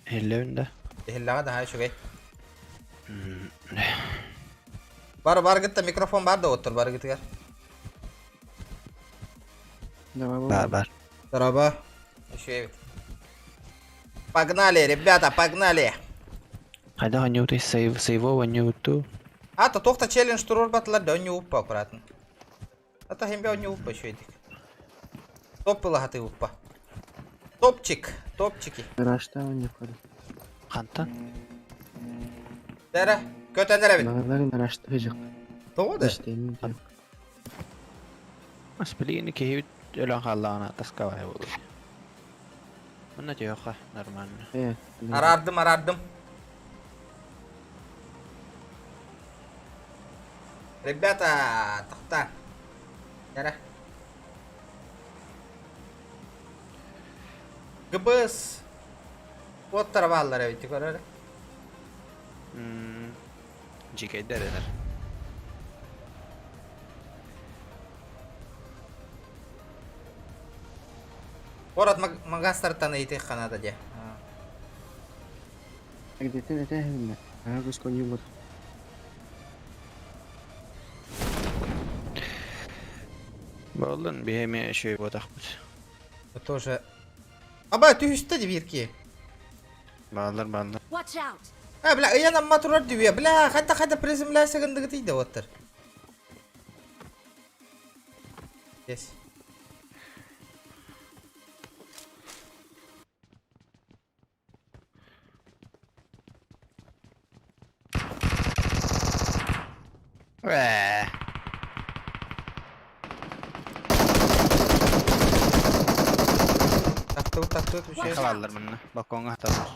Иһиллэбин да? Иһиллэҕэ да үчүгэй. Бар баргытта микрофон бар да оттор баргытыгар. Бар бар. Дороба. Үчүгэй эбит. Погнали, ребята, погнали. Хайдах онньуутуй сейв сейвов онньууту. А то туохта челлендж туруорбатылар да онньууппа аккуратно. А то хембе онньууппа үчүгэйдик. Топ ылаһаты уппа. Топчик, топчики. Рашта онньук. Хантан? Дәрә, көтөн эрэбит. Балаларын рашта хыжык. Тоҕо да? Ас билигин киһибит өлөн хааллаҕына таскабай буолуо. Манна түһүөххэ нормально. Араардым, араардым. Ребята, тохтаа. Дәрә. ГБС уоттара бааллар эбит көрөр. Дьикэйдэр эрэр. Куорат магазтартан ыйытыахха наада дии. Эгдэтин этээһиннэ. Аһагыс коньюлар. Буоллун биһи эмиэ үчүгэй буотахпыт. Тоже. Аба түһүстэ ди биир киһи. Бааллар бааллар. Watch out! А, бля, ыйан амма турар дивия. Бля, хайда хайда приземляйся гындыгы да оттар. Yes. Ээ. Тахтыбыт, тахтыбыт, үчүгэй. Халаллар манна. Балкоҥҥа хаталлар.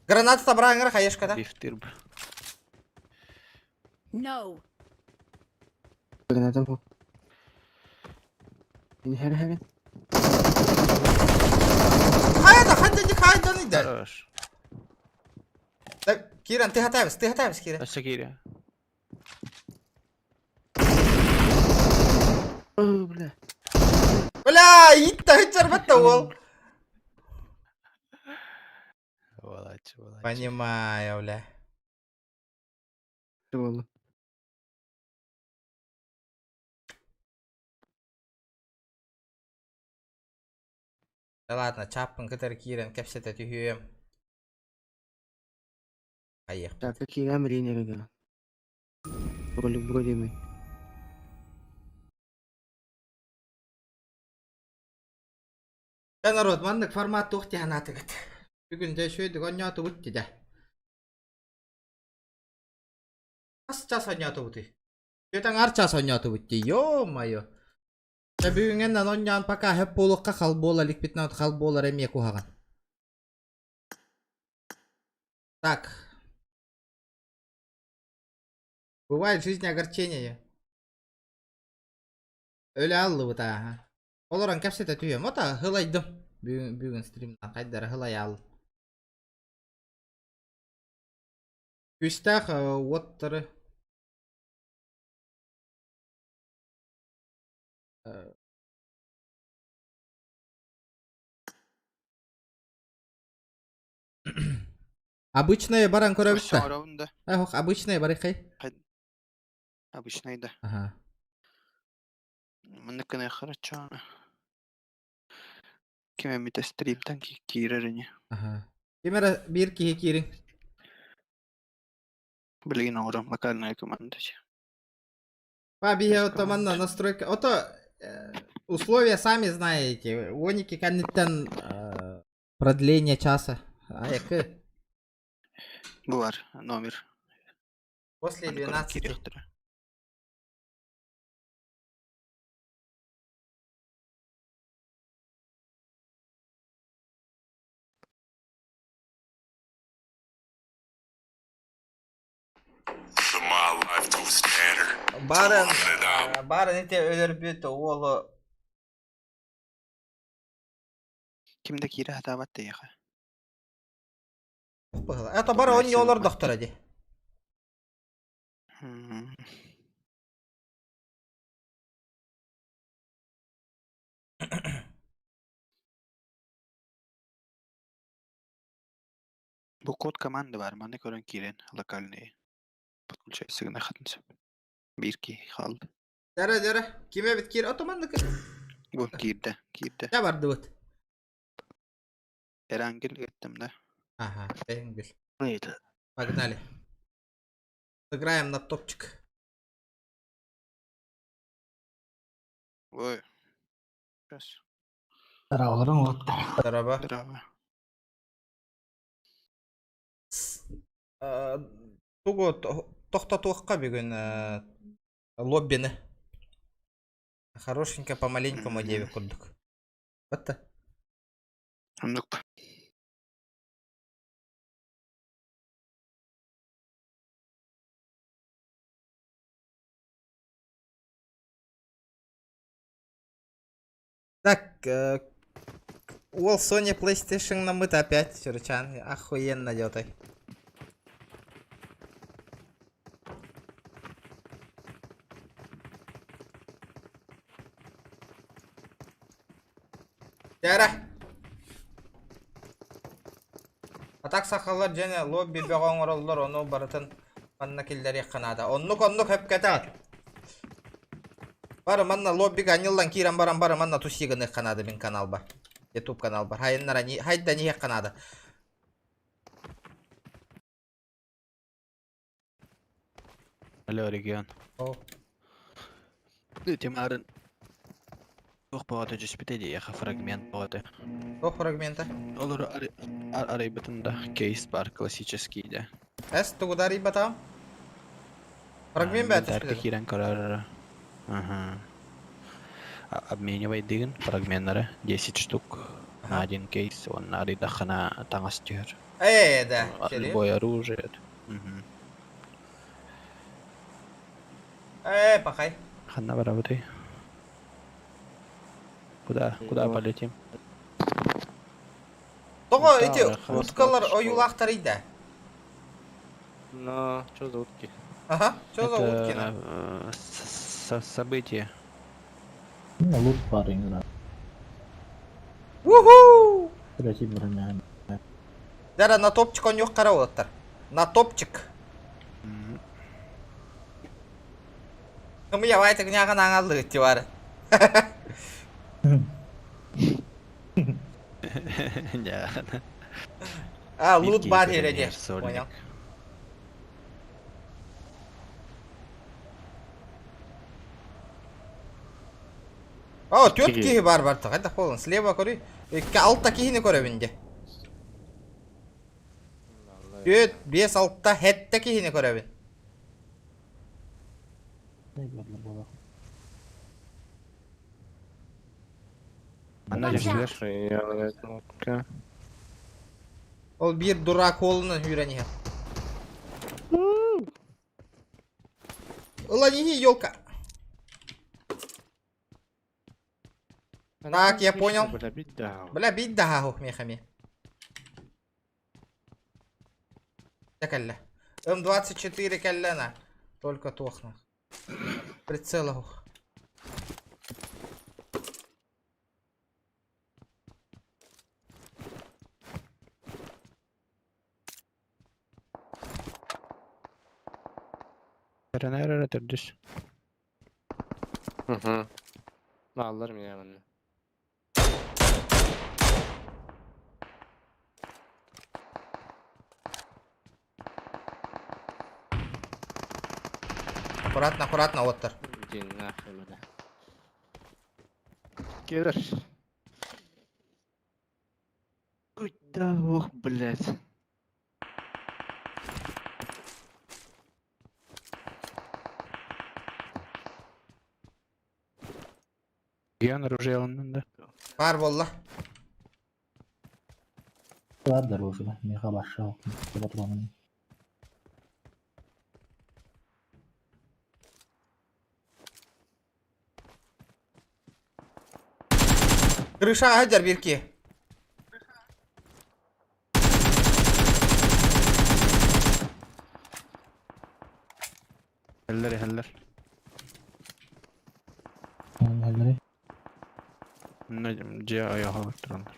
Граната табрааңар хаешкада. Бифтир. No! Гранатам хо. Инхер херин. Хайда хайдан иде. Хорош. Так, Киран, ты готовишь, ты готовишь, Киран. Өссө киирэ. О, бля. Бля, итта хычарбатта ол. Буолааччы, буолааччы. Понимаю, бля. Буолла. Да ладно, чаппын кытары киирэн кэпсэтэ түһүөм. Поехали. Так, какие камеры не рыгала? Ролик вроде мы. Да народ, маннык формат туох тиһанаатыгыт. Бүгүн дьэ үчүгэйдик оонньоотубут дии. Хас час оонньоотубутуй? Түөрт аҥаар час оонньоотубут дии, ё-моё. Дьэ бүгүҥҥэнэн оонньоон пока сөп буолуохха хал буола иликпитинэ хал буолар эмиэ куһаҕан. Так. Бывает в жизни огорчение. Өлө аллыбыт ааһа. Олорон кэпсэтэ түһүөм. Ото һылайдым. Бүгүн, бүгүн стримнан хайдара һылайаал. Күүстээх уоттары Обычное баран көрөбүт Өссө да. оҥоробун да. Эх, обычное барыхай. Обычный да. Ага. Маннык гыныахха оччоҕуна. Ким эмитэ стримтан киирэр ини. Ага. Ким эрэ биир киһи киириҥ. Билигин оҥором локальная команда. Па биһи ото манна настройка. Ото условия сами знаете. Оники кэнниттэн продление часа. Айакы. Бу бар номер. После Аны көрөн 12. киириэхтэрэ. Барын, барын ити өлөрбүт уолу Ким да киирэ сатаабат тэйиэхэ. Это бары он олор доктора ди. Бу код команды бар, маны көрөн киирэн локальный. Подключайся гына хатын сөп. Биир киһи хаалды. Дәрә дәрә. Киме бит кир отоманнык. Бу киирдэ, киирдэ. Я бардыбыт. Эрангел ыыттым да. Ага, Энгель. Это. Погнали. Сыграем на топчик. Ой. Сейчас. Здорово, вот. Здорово. Здорово. Тугу тохтотуохха бүгүн лоббины. Хорошенько по-маленькому диэбит курдук. Батта. Оннук. Так, Уол Sony PlayStation намыт опять, Чурчан, охуенно делай. Дәрә. А так сахалар дьэ лобби бөҕө оҥороллор, ону барытын манна киллэриэххэ наада. Оннук оннук хөпкэтэ. Бары манна лоббига анньыллан киирэн баран бары манна туси гыныахха наада мин каналбар. Ютуб каналбар. Хайыннара хайда ниһиэххэ наада. Алло, регион. О. Тимарын туох бөҕөтө түспүтэ диэхэ фрагмент бөҕөтө. Туох фрагмента? Олору арыйбытым да кейс бар классический да. Эс тугу да арыйбатаҕым. Фрагмент бää Инвентарьга түспүтэ. киирэн көрөр. Ага. Обменивайдыгын фрагменнары 10 штук на один кейс, он арыйдаххына таҥас түһэр. Ээ, да. Серьезно? Любое оружие. Мгм. Ээ, пахай. Ханна барабытый. Куда? Куда полетим? Тоҕо ити уткалар ойуулаахтарый да? Но, что за утки? Ага, что за утки? Это событие. Лут парень, да. Уху! Третий броня. Дара на топчик он yok kara олаттар. На топчик. Кымы явай тыгняга аңалды бар. Да. А, лут бар ереде. Понял. О, төрт киһи бар бар тагай да болын. Слева көрүй. Икки алта киһини көрөбүн де. Төрт, бес, алта, хетте киһини көрөбүн. Ана жердер. Ол бир дурак олунан хүрен иһэ. Ыла нихи елка. Так, я понял. Бля, бить да. Бля, бить да, мехами. Кэллэ. М24 кэллэна. Только тохна. Прицел ух. Эренер төрдүс. Угу. Аллар меня манна. Аккуратно, аккуратно, оттар. Иди нахуй, бля. Кирш. Да, ох, блядь. Ген оружие да. Бар болла. Бар уже, меха башал. Патроны. Крыша ажар бирки. Хеллер, хеллер. Хеллер. Же аяға турандар.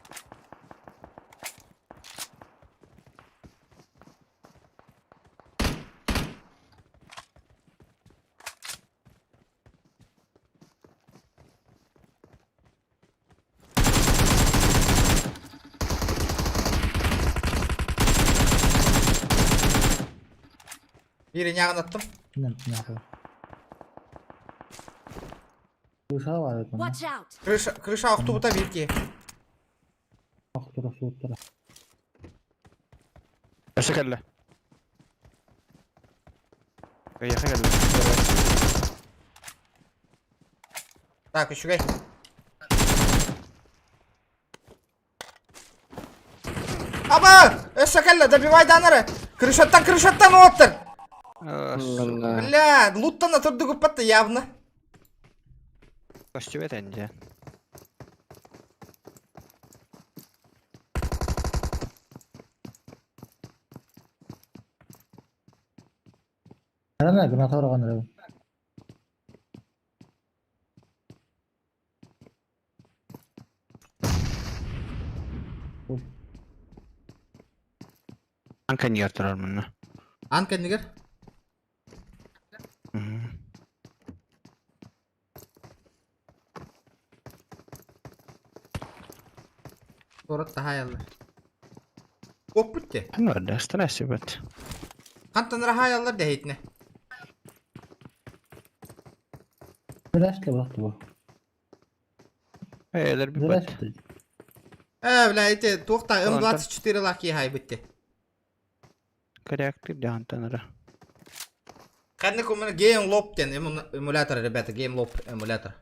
Бирин ягын аттым. Крыша бар. Watch out! Крыша, крыша охтубута бирки. Охтура, суттура. Өсө кэллэ. Яха кэллэ. Так, үчүгэй. Аба! Өссө кэллэ, добивай данары. Крышаттан, крышаттан оттыр. Бля, луттан атырды көппатты явно. Костюм энде. Арана граната барган. Анка нигер турар мына. Анка нигер? Город тахаяллар. Оппутте. Норда, стресс бит. Хантан рахаяллар дехитне. Здравствуйте, бу. Эйлер бит. Бля, эти туохта М24 лаки хай битте. Корректив дехантанара. Ханнык у меня GameLoop тен эмулятор, ребята, GameLoop эмулятор.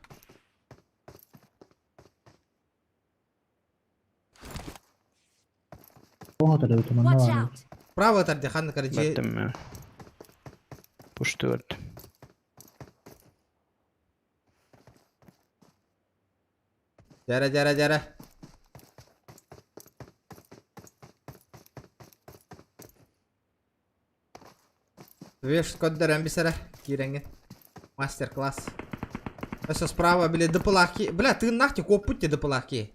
Watch out! Право тарде ханнык арджи. Баттым. Пуштуырд. Жара, жара, жара. Веш көрдөрөн бисэрэ киирэҥҥин. Мастер-класс. Өссө справа били дыпылаах ки... Бля, тыыннаах ти куоппут ти дыпылаах ки.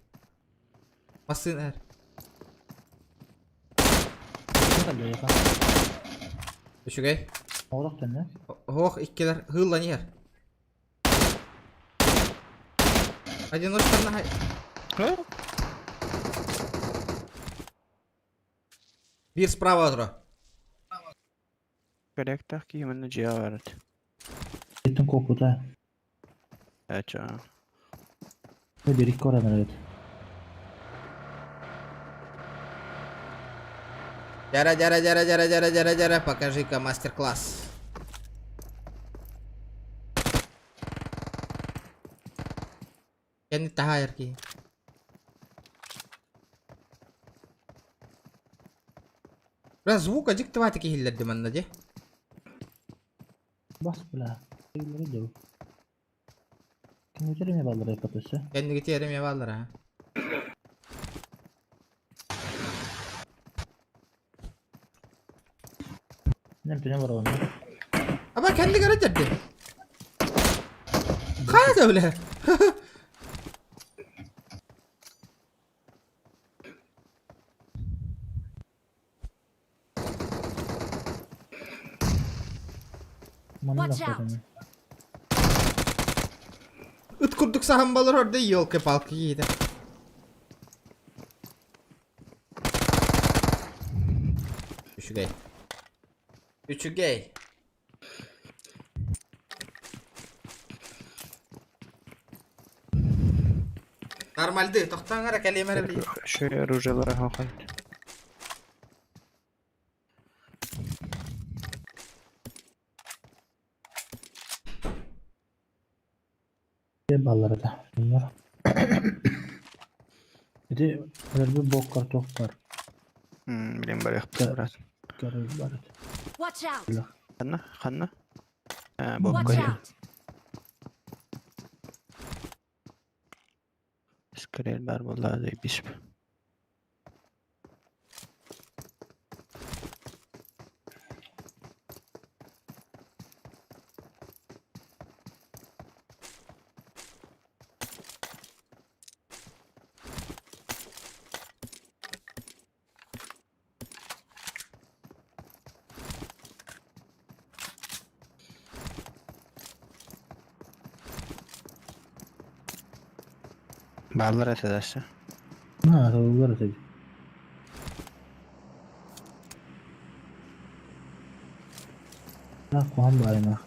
Массыына эр. Үчүгэй. Оҕолох төннө. Оһох иккилэр хыыллан иһэр. Одиночканна хай. Биир справа отро. Корректах киһи манна дьиэ барат. Еттин куоппута. Эча. Бирик коранар эбит. Дяра, дяра, дяра, дяра, дяра, дяра, дяра, покажи-ка мастер-класс. Кэнни таһаайар киһи. Бля, звука дьиктивааты киһиллэрди манна дии. Бас бля. Киһилэри дьыл. Кимитер эмиэ бааллар эппэтөссө. Кэннигити эрэ эмиэ бааллар аа. Нем түнэ барабан. Аба кэнниг эрэ дьэрди. Хайа да бля. Watch out! Ыт курдук саһан балар орда елки-палки киһитэ. Үчүгэй. Үчүгэй. Нормальды, тохтоон эрэ кэлиэм эрэ билигин. Шөй оружиелара хохой. Баллар этэ. Bunlar. Ити өлөрбүт боккар туох бар. Билин барыахпыт брат. Көрөр бар этэ. Watch out! Ханна? Ханна? Watch Бокка. out! Скорее бар буолла заебись. Бааллар этэ дальше. На, тыллар этэ. На, куһан баайына.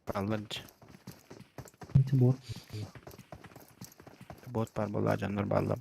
Бааллар дьэ. Ити бор. Бот бар буолла дьоннор бааллар.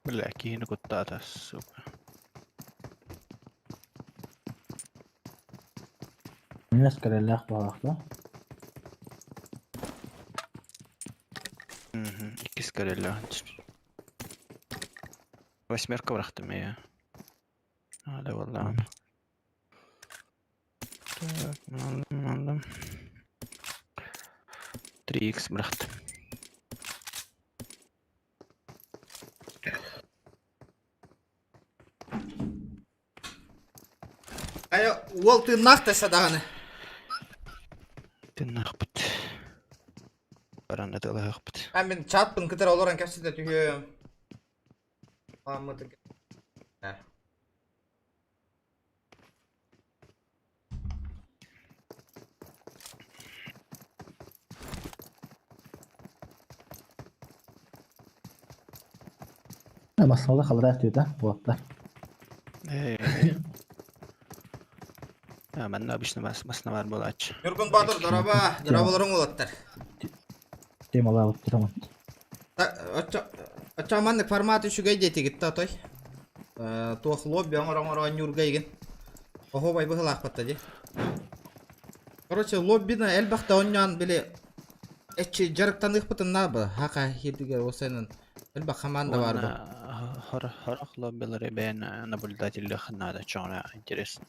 Бля, киһини куттаата, сука. Минас кэрэлээх баҕалаах Иккис кэрэлээх. Восьмерка бырахтым я. Hadi vallahi. Так, алдым, алдым. 3х бырахтым. Айа, уол тыыннаах да садаҕаны. Тыыннаахпыт. Баран ытылаһыахпыт. А мин чатпын кытары олорон кэпсэтэ түһүөм. Ааммытын Массалда халыраах түөтэ буолта. Манна обычно баснавар буолааччы. Ньургун Боотур, дороба, дорооболоруҥ уолаттар. Темалаабыт турамын. Оччо маннык формат үчүгэй диэтигит да отой. Туох лобби оҥор-оҥор оонньуурга игин. Оһуобай быһылаахпатта дии. Короче, лоббина элбэхтэ оонньоон били эчи дьарыктаныахпытын наада хака хирдигер осайнан элбэх команда бар бу. Хорох лоббилары бэйэн наблюдателлиэх наада чоҥна интересно.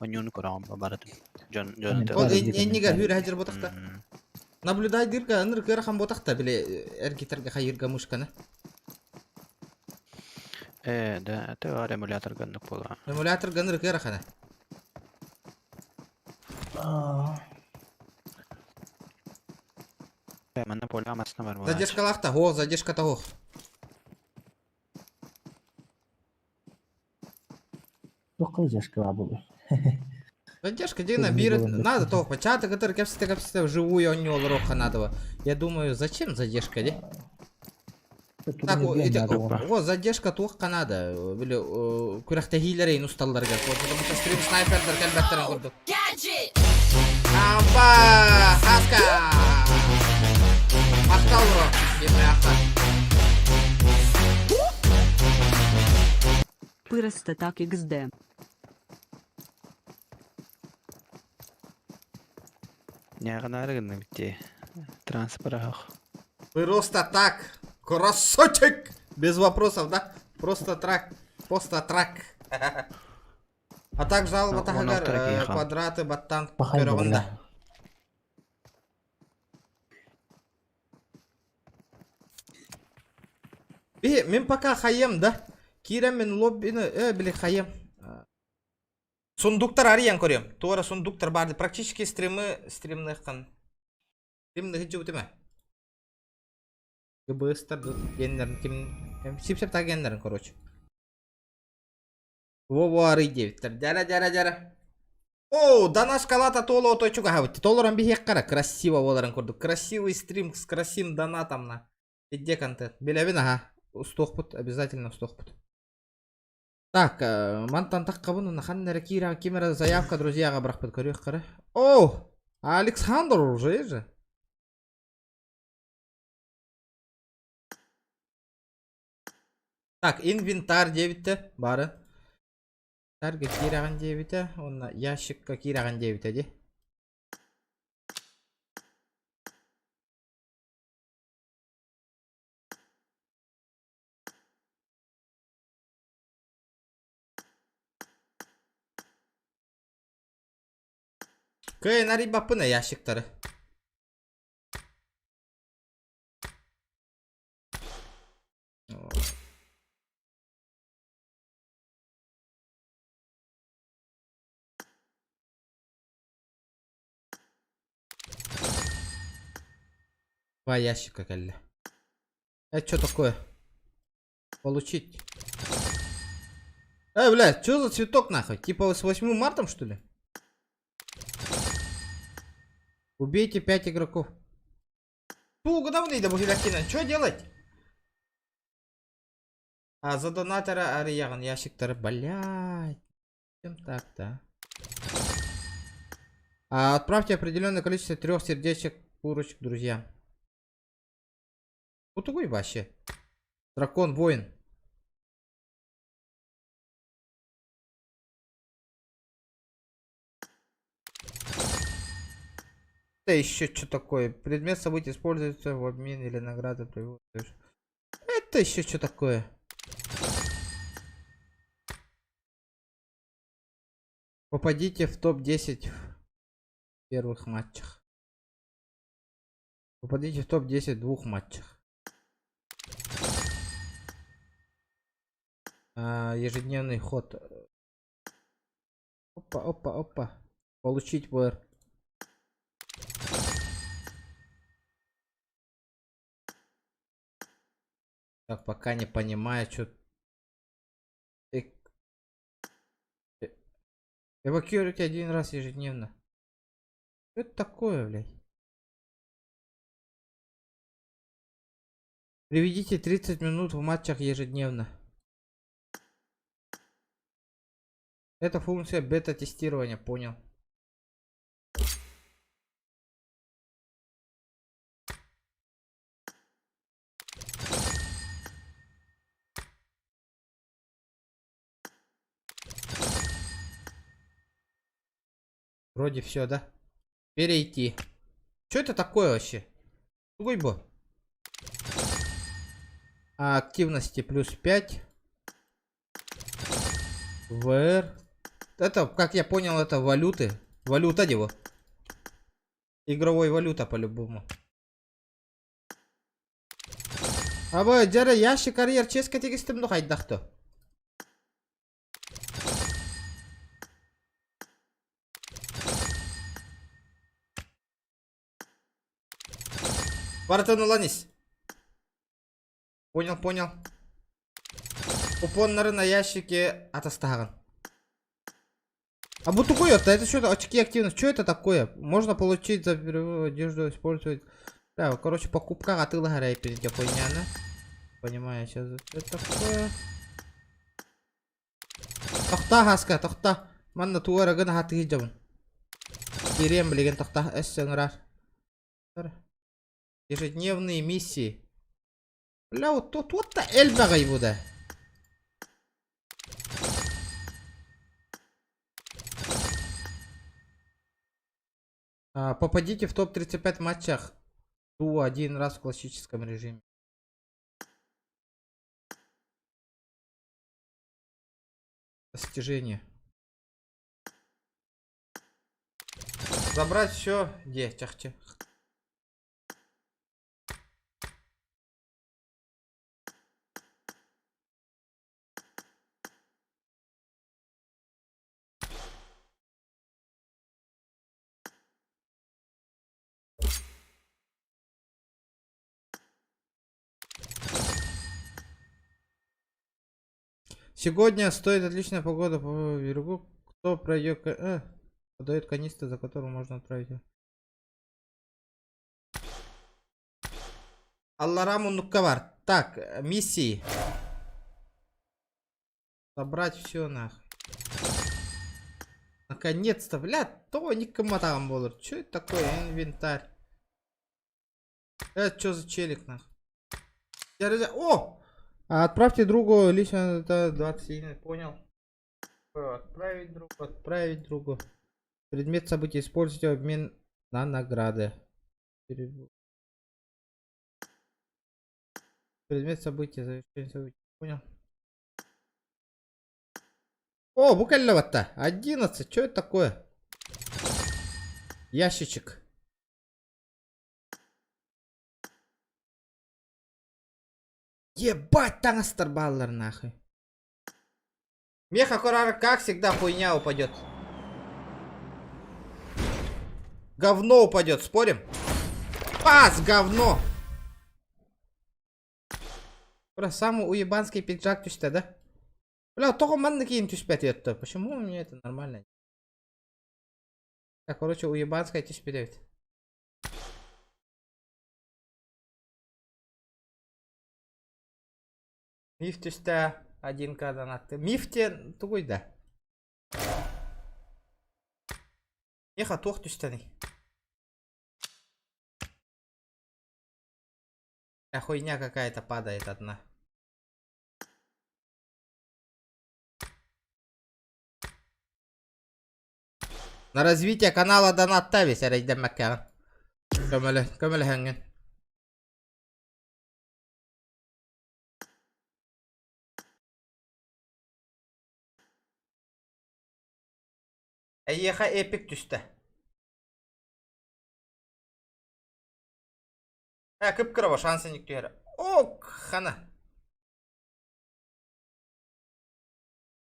Онньууну көрөҕүм барытын. Дьон дьон Ол эннигер хүүрэ хадьыр ботахта. Наблюдайдырга ыныр кыарахан ботахта били эргитерге хайырга мышканы. Э, да, это бар эмулятор ганнык буола. Эмулятор ганыр кыарахана. Э, манна поля масна бар буолааччы. Задержкалаах о, задержка того. Туох задержка буолуй. Задержка дигна бир надо того початок, который кепсите кепсите вживую он олорох надо. Я думаю, зачем задержка, де? Так, о, задержка туохха надо. Били күрэхтэһиилэрин усталларыгар. Потому что стрим снайпердар кэлбэттерин курдук. Ампа! Хаска! Махтал бро! Биммээхха. Просто так XD. Ньааҕынаары гынна битти. Транспорт аһах. Просто так. Красавчик! Без вопросов, да? Просто трак. Просто трак. А так жалоба таһыгар квадраты баттан көрөҕүн да. Би, мин пока хайым да. Киирэн мин лоббины, э, били хайым. Сундуктар арыйан көрөм. Туора сундуктар барды. Практически стримы стримныххан. Стримны хиджубутума. ГБСтар геннерин ким сипсеп та геннерин короче. Во-во арый диэбиттэр. Дьара дьара дьара. О, дана шкалата толо ото чугаһабыт. Толорон биһиэххара красиво буоларын курдук. Красивый стрим с красивым донатом на. Где контент? Билэбин аха. Устуохпут, обязательно устуохпут. Так, мантан таххабын уна ханна эрэ киирэн ким эрэ заявка друзьяға бырахпыт көрүөх кара. О, Александр уже же. Так, инвентарь диэбиттэ бары. Инвентарьга киирэҕин диэбитэ уонна ящикка киирэҕин диэбитэ дии. Кыайан арыйбаппын э ящиктары. Два ящика кэллэ. Это что такое? Получить. Эй, блядь, что за цветок нахуй? Типа с 8 марта, что ли? Убейте 5 игроков. Тугунабын да бу Что делать? А за донатора арыйаҕын ящиктары, блядь. Чем так-то? А, отправьте определенное количество трех сердечек курочек друзьям. Вот такой вообще. Дракон воин. Это еще что такое? Предмет событий используется в обмен или награда Это еще что такое? Попадите в топ-10 в первых матчах. Попадите в топ-10 в двух матчах. А, ежедневный ход. Опа, опа, опа. Получить ВР. Так, пока не понимаю, что... Эвакуируйте один раз ежедневно. Что это такое, блядь? Приведите 30 минут в матчах ежедневно. Это функция бета-тестирования, понял. Вроде все, да? Перейти. Что это такое вообще? Тугой бо. А, активности плюс 5. ВР. Это, как я понял, это валюты. Валюта его. Игровой валюта по-любому. Аба, жара ящик карьер ческа тегистим ну хайдахто. Барытын ылан ис. Понял, понял. Купоннары на ящике атастаһаҕын. А вот такой это, это что, очки активности, что это такое? Можно получить за первую одежду, использовать. Да, короче, покупка атыылаһара перед хуйняны. Понимаю, сейчас что это такое? Тохтоо хаска, тохтоо. Манна туара гына хатыы дьабын. Кириэм билигин тохтоо, эс ыҥырар. Ежедневные миссии. Бля, вот тут вот элбэҕэй бу да. А, попадите в топ-35 матчах ту один раз в классическом режиме. Достижение. Забрать все. Где? Чахче. Сегодня стоит отличная погода по берегу. Кто пройдет, подает канистры, за которую можно отправить. Аллараа муннукка баар. Так, миссии. Собрать все нахуй. Наконец-то, бля, то никому там было. Что это такое? Инвентарь. Это что за челик нахуй? О! Отправьте другу лично это 27, понял. Отправить другу, отправить другу. Предмет событий используйте в обмен на награды. Предмет события, завершение событий. Понял. О, букалевата. 11. Что это такое? Ящичек. Ебать, таҥастар бааллар нахуй. Меха Курар, как всегда, хуйня упадет. Говно упадет, спорим? Пас, говно! Бля, самый уебанский пиджак түстэ, да? Бля, только манна киин түспэт это. Почему у меня это нормально? Так, короче, уебанская түспэт. Миф түстэ, 1К донаты. Мифте тугуй да. Меха туох түстэний. А хуйня какая-то падает одна. На развитие канала донат тавис эрэйдэммэккэҕин. Көмөлө, көмөлөһөҥҥүн. Эйиэхэ эпик түстэ. Э, кып-кыра шансы түһэр. Ок, хана.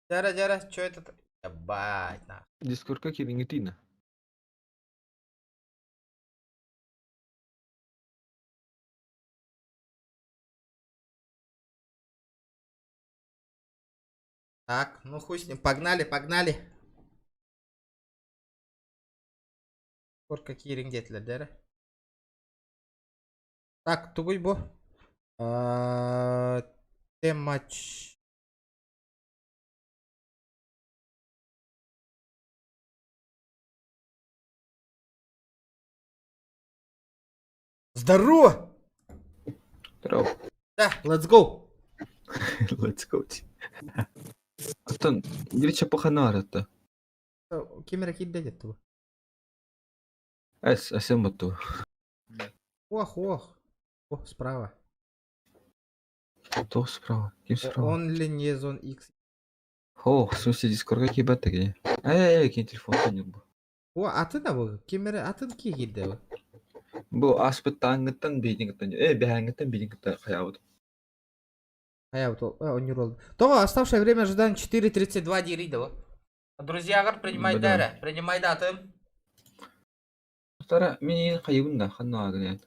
Дьара, дьара, что это? Ебать, на. Дискордка кириҥҥитиина. Так, ну хуй с ним. Погнали, погнали. Сколько киириҥ диэтилэр дьэ Так, тугуй бу. Матч. Здорово! Здорово. Да, let's go. Let's go. Оттон Грича паханаар это. Ким эрэ киирдэ детту. Эс, эсэм буту. Ох, ох. О, справа. Кто справа? Ким справа? Он ли не зон X? О, в смысле, дискордга киирбэт кини. Эй, кини телефон бу. О, атын бу. Ким эрэ атын киирдэ бу. Бу аспыт тааҥҥыттан биитиҥҥиттэн, э, бэһээҥҥиттэн биитиҥҥиттэн хайаабыт. Хайаабыт ол, онньур ол. Тоҕо оставшее время ожидания 4.32 диирий да бу. Друзья, принимай дара, принимай датым. Тара, мин хайыбын да, ханна агын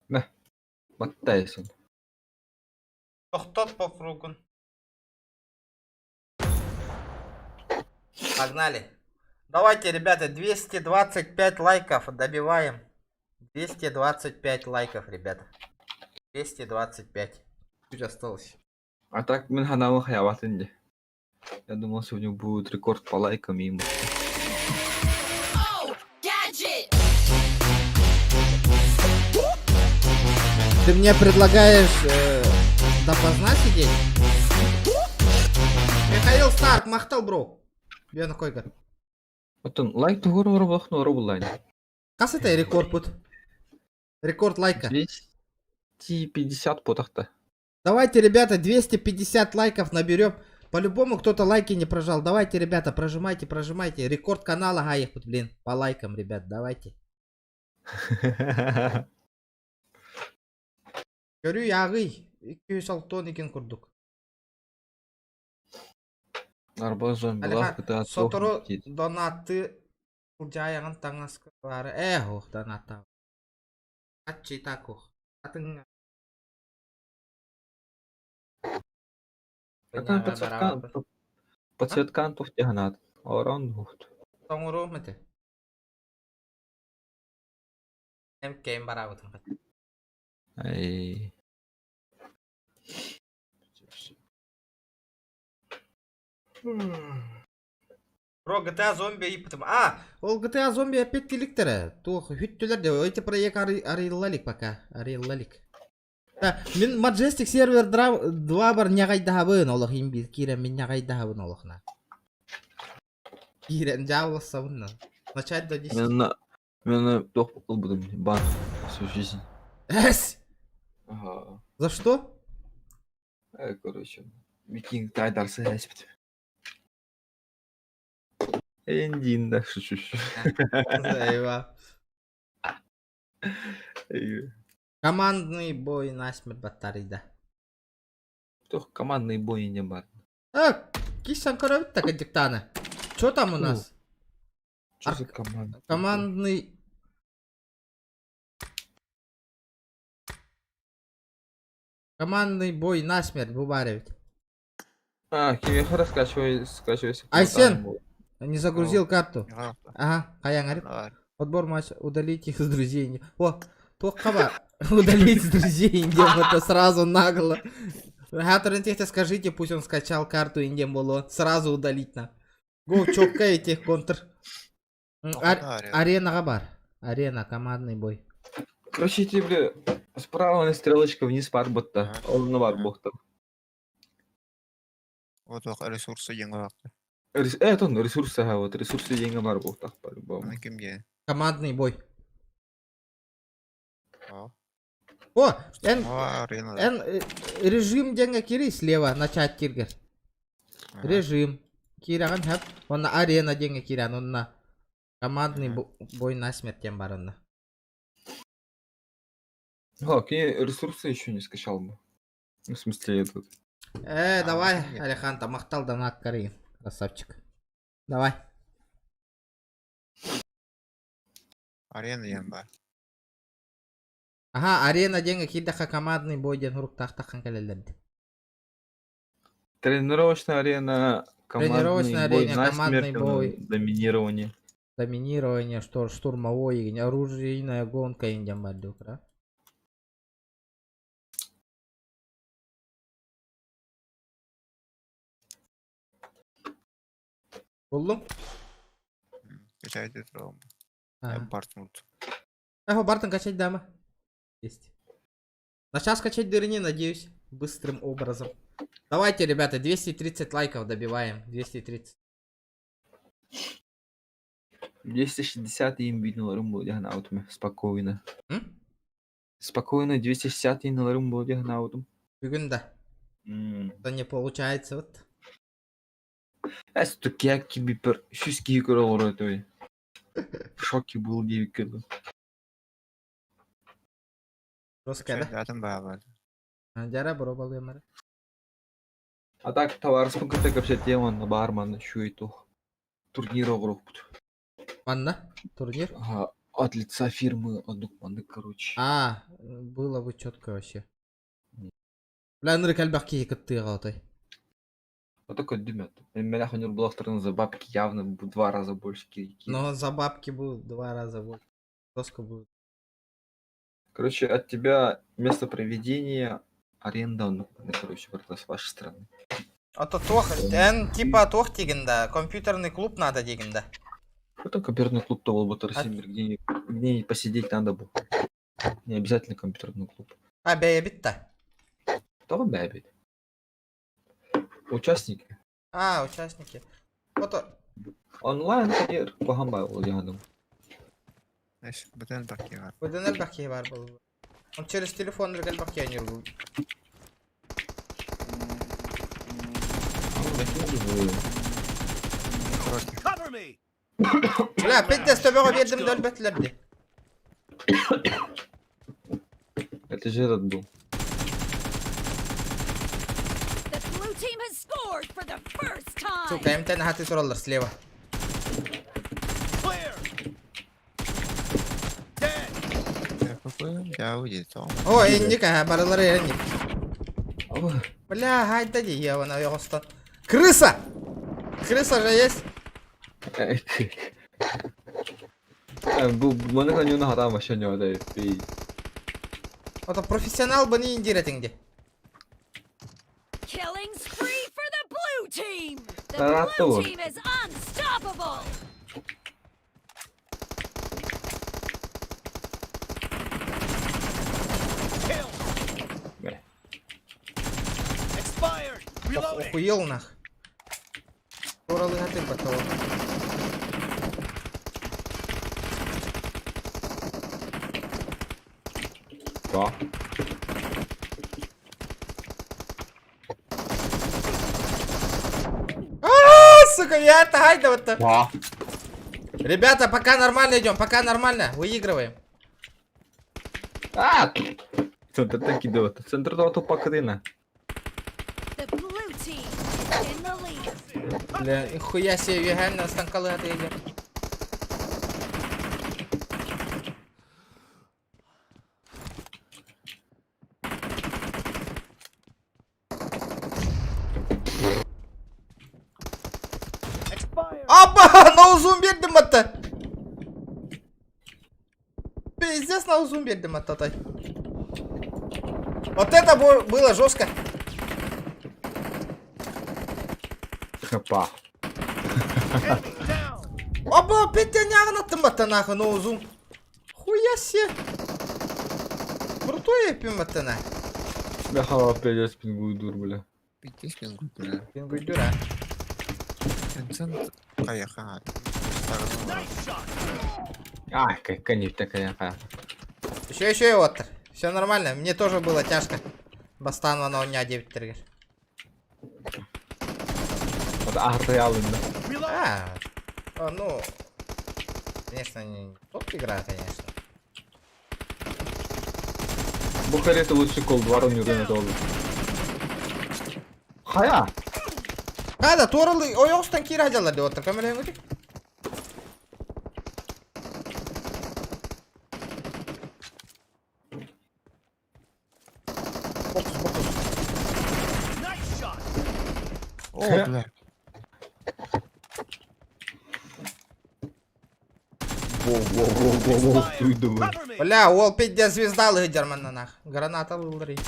Мэ, баттайсын. Тохтот по фругун. Погнали. Давайте, ребята, 225 лайков добиваем. 225 лайков, ребята. 225. Чуть осталось. А так мин ханаабын хайаабатын дии. Я думал, сегодня будет рекорд по лайкам и Gadget! Ты мне предлагаешь допоздна сидеть? Михаил Старк, махтал, бро. Бена койгар. Оттон лайк тугур оробох норобулайн. Хас это рекорд пут? Рекорд лайка. 250 потахта. Давайте, ребята, 250 лайков наберем. По-любому кто-то лайки не прожал. Давайте, ребята, прожимайте, прожимайте. Рекорд канала Гаехут, блин. По лайкам, ребят, давайте. Көрү ягый. 206 екен курдук. Арба зомбилар Алихан, сотору донаты жайығын таңаскалары. Эх, ох, доната. Ачи так ох. Атын... Подсветкан тухтиганат. Орон бухт. Тоңуру мете. МК барабытын. Ай. Бро, GTA зомби и потом. А, ол GTA зомби опять телектері. Тух, хүттілер де. Эти проект арыйлалик пока. Арыйлалик. Да, мин Majestic сервер 2 бар нягайдахабын олох им бир кирен мин нягайдахабын олохна. Кирен жауласабын. Начать до 10. Мен тох будем бан всю жизнь. Эс! Ага. За что? Короче, викинг тайдарсы әспет. Эндин, да, шучу. Заеба. Командный бой насмерть батарейда. Тох командный бой не бар. А, кисан коробит так диктана. Что там у нас? Что за команда? Командный... Командный бой насмерть, Бубаревич. А, Кимеха раскачивай, скачивайся. Айсен! Не загрузил карту. Ага, Каян говорит. Отбор матч, удалить их с друзей. О, Тохкаба, удалить с друзей Индем, это сразу нагло. Хаторин скажите, пусть он скачал карту Индем было. Сразу удалить на. Го, чокка этих контр. Арена габар. Арена, командный бой. Короче, тебе справа на стрелочка вниз бар будто. Он на бар бухта. Вот ресурсы деньги. Это он ресурсы, ага, вот ресурсы деньги бар бухта по-любому. Командный бой. О, эн, эн режим деньги кири слева начать киргер. Режим. Кираган хап. Он на арена деньги киран, он на командный бой на смерть тем баронна. О, ресурсы еще не скачал бы. Ну, в смысле, этот. Давай, Алихан, там махтал донат Карин. Красавчик. Давай. Арена янба. Ага, арена деньги кидаха командный бой ден хурук тахтахан калелерди. Тренировочная арена, командный Тренировочная бой, арена, командный насмерть, бой. Доминирование. Доминирование, что, штурмовой, оружейная гонка индям бардук, да? Буллум? Эхо, Бартон качать дама. Есть. На сейчас качать дырни, надеюсь, быстрым образом. Давайте, ребята, 230 лайков добиваем. 230. 260 им видно румбу аутум спокойно. М? Спокойно 260 им румбу аутум. Бүгүн да. Да не получается вот. Эс тукяки бипер шүс киһи көрө олорор той. В шоке был диэбиккэ дуу. Жестко, да? Атын баабар. Жара боробалыамара. А так товарыспын кытта кэпсэтиэм онно баар манна үчүгэй туох турнир оҥоруохпут. Манна? Турнир? Ага, от лица фирмы оннук маннык короче. А, было бы четко вообще. Бля, ынырык элбэх киһи кыттыаҕа отой. А такой дымят. Меня Нюрблахтер за бабки явно в два раза больше кирики. Но за бабки будут два раза больше. Жестко будет. Короче, от тебя место проведения, аренда, ну, короче, вот это с вашей стороны. А то туох, эн типа туох диигин да, компьютерный клуб надо диигин да. Это компьютерный клуб то был бы где, где посидеть надо было. Не обязательно компьютерный клуб. А, бэйэбит да. То бэбит. Участники. А, участники. Вот Онлайн турнир куһаҕан баҕайы. Эс бытан бакыга. Быдан элбэх киһи баар буолуо. Он через телефон элбэх киһи ньургу. Cover me! Бля, пиздец, төбөҕө биэрдим да өлбөтүлэр дии. Это же этот был. The blue team has scored for the first time. Сука, МТ хаты тураллар слева. Clear! Dead! Я уйду. О, инник, ага, барылары инник. Бля, хайда дии, я вона ойоҕостон. Крыса! Крыса же есть? Бу маны ханюна хатаан вообще не одай. Это профессионал бы не индир этиҥ дии. Killing spree for the blue team. The Таратты blue вот. team is unstoppable. Kill! Expired! Reloading! Охуел нах. Туралы хаты батал. Да. А, сука, я это хайда вот так. Да. Ребята, пока нормально идем, пока нормально. Выигрываем. А! Центр кидывает. Центр того тупа кырына. The blue team is in the lead. Бля, хуя себе, вегально станкалы хаты идем. Expired! Апа, на узун биэрдим атта. Пиздец, на узун биэрдим атта тай. Вот это было жестко. Хапа. Enemy down! Опа, петя нягнаттым батта нахуй, на узун. Хуя себе. Крутой эпим батта на. Бля, хава пиздец пингуй бля. Пиздец пингуй бля. Пингуйдур, а. Тенцент каяха. Nice shot! А, как конец такая. Еще, еще и вот. Все нормально, мне тоже было тяжко. Бастан на у меня 9 триггер. Вот ахтаялын да. Reload! А, ну, конечно, не топ игра, конечно. Бухарета лучше кол два не долго. Хая! Хада, туралы, ойоҕостон киирэ сылдьаллар дии, вот камера өҥөтүк. Бокс, бокс. Nice shot! О, бля. Воу-воу-воу-воу, Expired! Cover me! Бля, уол пиздец звезда лыгдер манна нах. Граната ылларый.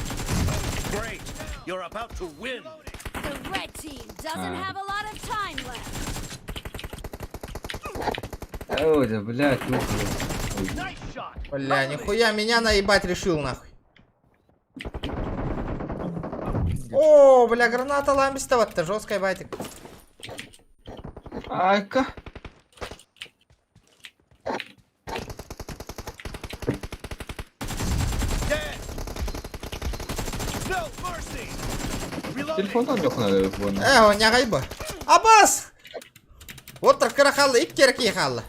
Great! You're about to win! The red team doesn't А. have a lot of time left. Ой, да, блядь, ну, блядь. Бля, нихуя меня наебать решил нахуй. О, бля, граната ламбистоват-то, жесткая байтик. Айка. Телефонтан yok буолна. Э, нягайба. Абас! Вот так карахалла, и керки халла.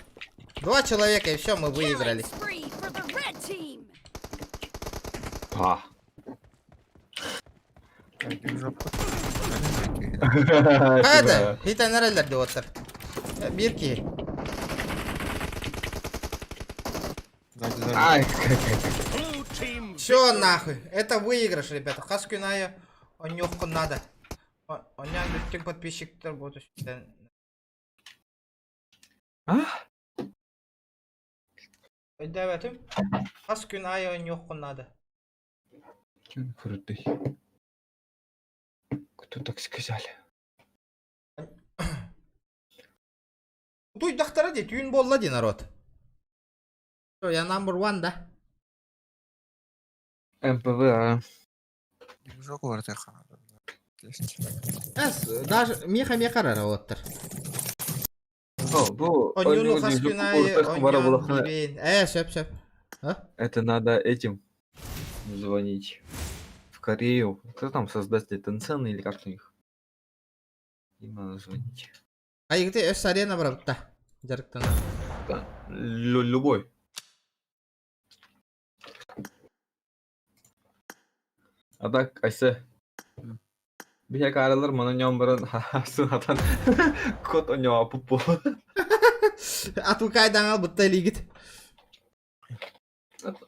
Два человека, и все, мы выиграли. Spree for the red team. Па. Хайда, хитен нерелер диоттар. Бир ки. Ай, Все нахуй, это выигрыш, ребята. Хаскюная, онюхку надо. Онян бүттүн подписчиктер будут. А? Өйдөбөтүм. Хас күн айы онюхку надо. Кем крутой. Кто так сказали? Туй дахтара ди, түйін болла ди народ. Все, я number one, да? МПВ, а. Движок уларытыахха Эс, даже меха меха оттар. О, бу Онюну ойнуу хас движок күн айы уларытыахха бара оньян булахына. бибин. Э, сөп сөп. А? Это надо этим звонить. В Корею. Кто там создатель Tencent или как у них? Им надо звонить. А где С арена барабытта. Жарыктан. Да. Любой. А так, Айсе. Биһэ каралар мана ньон баран сынатан кот оньоа пуппу. Ату кайдан ал бутта лигит.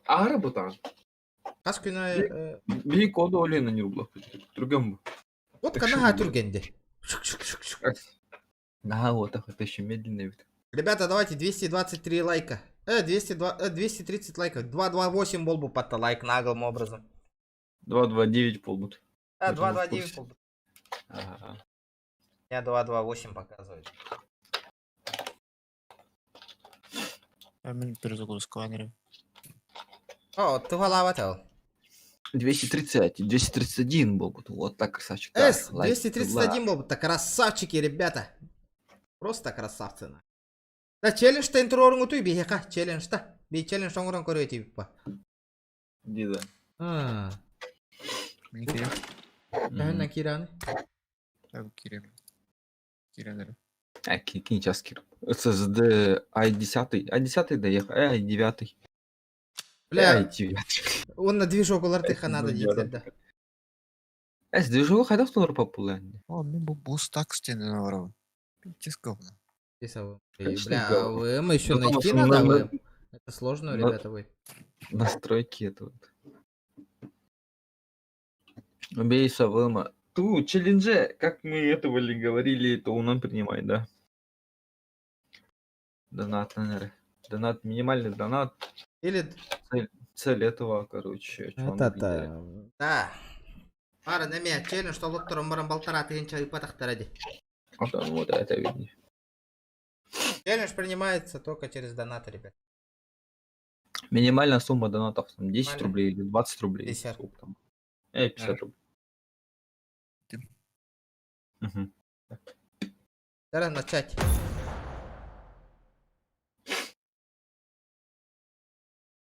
Ара бутан. Хас күн айы Би коду олена не рублах. Другом бу. Вот кана түргенде. Да, вот так это еще медленно ведь. Ребята, давайте 223 лайка. 202, 230 лайков. 228 болбу патта лайк наглым образом. 229 полбут. А, Я думал, в 229 курсе. полбут. Ага. Я 228 показывает. Мен перезагрузка анырым. О, ты голова 230, 231 был. Вот так, красавчик. Так, С, лайк, 231 был. Так красавчики, ребята. Просто красавцы. на. Да, челлендж та интрорун утуй бихека, челлендж та. Би челлендж оңорон көрөй типа. Дида. А. Мен кирем. Тәһүннән кираны. Так кирем. Киренерим. А, кинь сейчас кир. SSD i10, i10 доехал, i9. Бля. i9. Он на движок улар тыха надо дитлер да. Эс, движок хайда столар популярный. О, мен бу бустак стенен барабын. Пиздец говно. Конечно, Бля, а говно. вы мы еще Потому найти что надо, на- вы. Это сложно, ребята, вы. Настройки это вот. Убейся, Вылма. Ту, челлендже, как мы этого ли говорили, то он нам принимает, да. Донат, наверное. Донат, минимальный донат. Или... Цель, цель этого, короче, чё он Это Да. Ара, неме, челлендж, что лоттор баран балтара тыгынча ыпатахтара ди. Вот, вот это видно. Челлендж принимается только через донаты, ребят. Минимальная сумма донатов там 10 Минимальная. рублей или 20 рублей. 50. Сколько там? 50 рублей. Мгм. Давай начать.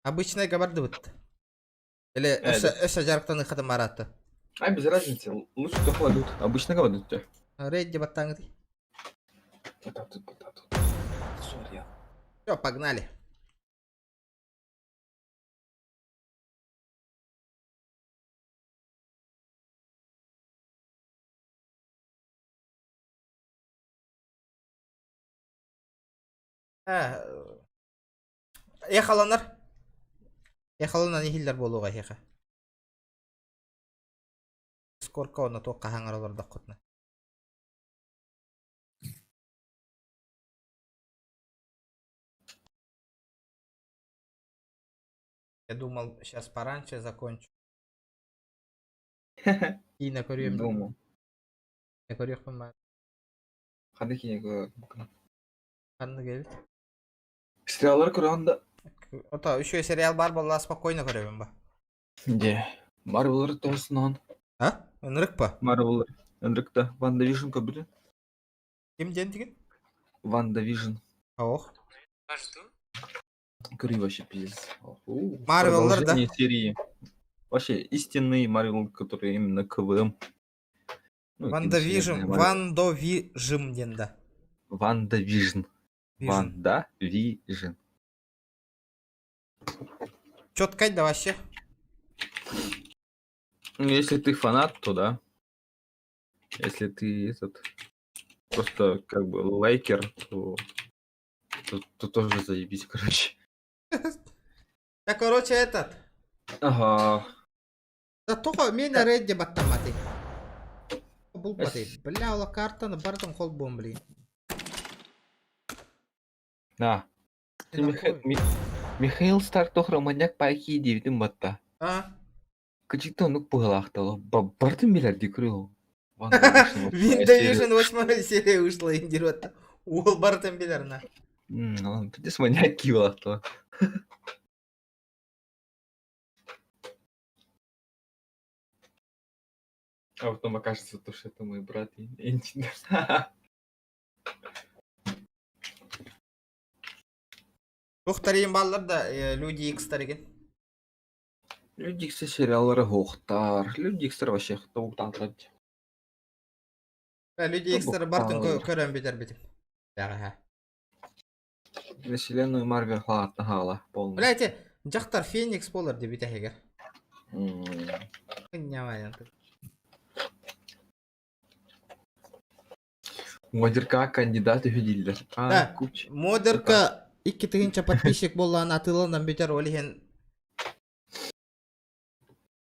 Обычная габарды вот. Или да. өсө жарыктан ыхаты мараты. А, без разницы, лучше кто кладут. Обычно кладут тебя. Рейди баттаңды. Сори. Все, погнали. Эхаланар. Эхаланар нехиллер болуға хеха. Скорка оны тоққа хаңаралар құтны. Я думал, сейчас пораньше закончу. Кийне көрөм. Думал. Көрөкпүн ба. Ханды кине Ханны келбит. Сериаллар көргөндө. Ото еще сериал бар болла спокойно көрөбүн ба. Де. Марвеллар тоһусунан. А? Ынырык па? Марвеллар. Ынырыкта. Ванда Вижн көбүтүн. Ким диэн тигин? Ванда Вижн. Ох. Көрүй вообще пиздец. Марвеллар, да? Продолжение серии. Вообще истинный Марвел, который именно КВМ. Ну, Ванда Вижн, киновселенная Марвел. Вандо Вижм диэн да. Ванда Вижн. Вижн. Ванда Вижн. Четко да вообще. Ну, если ты фанат, то да. Если ты этот просто как бы лайкер, то тоже заебись, короче. Да, короче, этот. Ага. Да только меня редди баттаматы. Булбаты. Бля, ола картаны бартын кол бомбли. На. Ты нахуй? Михаил Старк тохра маньяк пайки дивдим батта. А? Кычыкта онук пыгылахталы. Бартын билер дикрыл. Виндовижн 8 серия вышла, индиротта. Уол бартын билер на. Пиздец маньяк киилахталы. А потом окажется, то, что это мой брат и Энтин. Тухтарин баллар да Люди Икс тареген. Люди Икс сериаллары хохтар. Люди Икс вообще хохтар. Люди Икс бартын көрөн битер битим. Ага. Вселенную Марвел хлатна хала полностью. Блядь, жактар Феникс болар деп битехегер. Нямайын. Модерка кандидаты хүдиллер. А, Да. куч. Модерка 2000 подписчик боллан атылынан битер олиһен.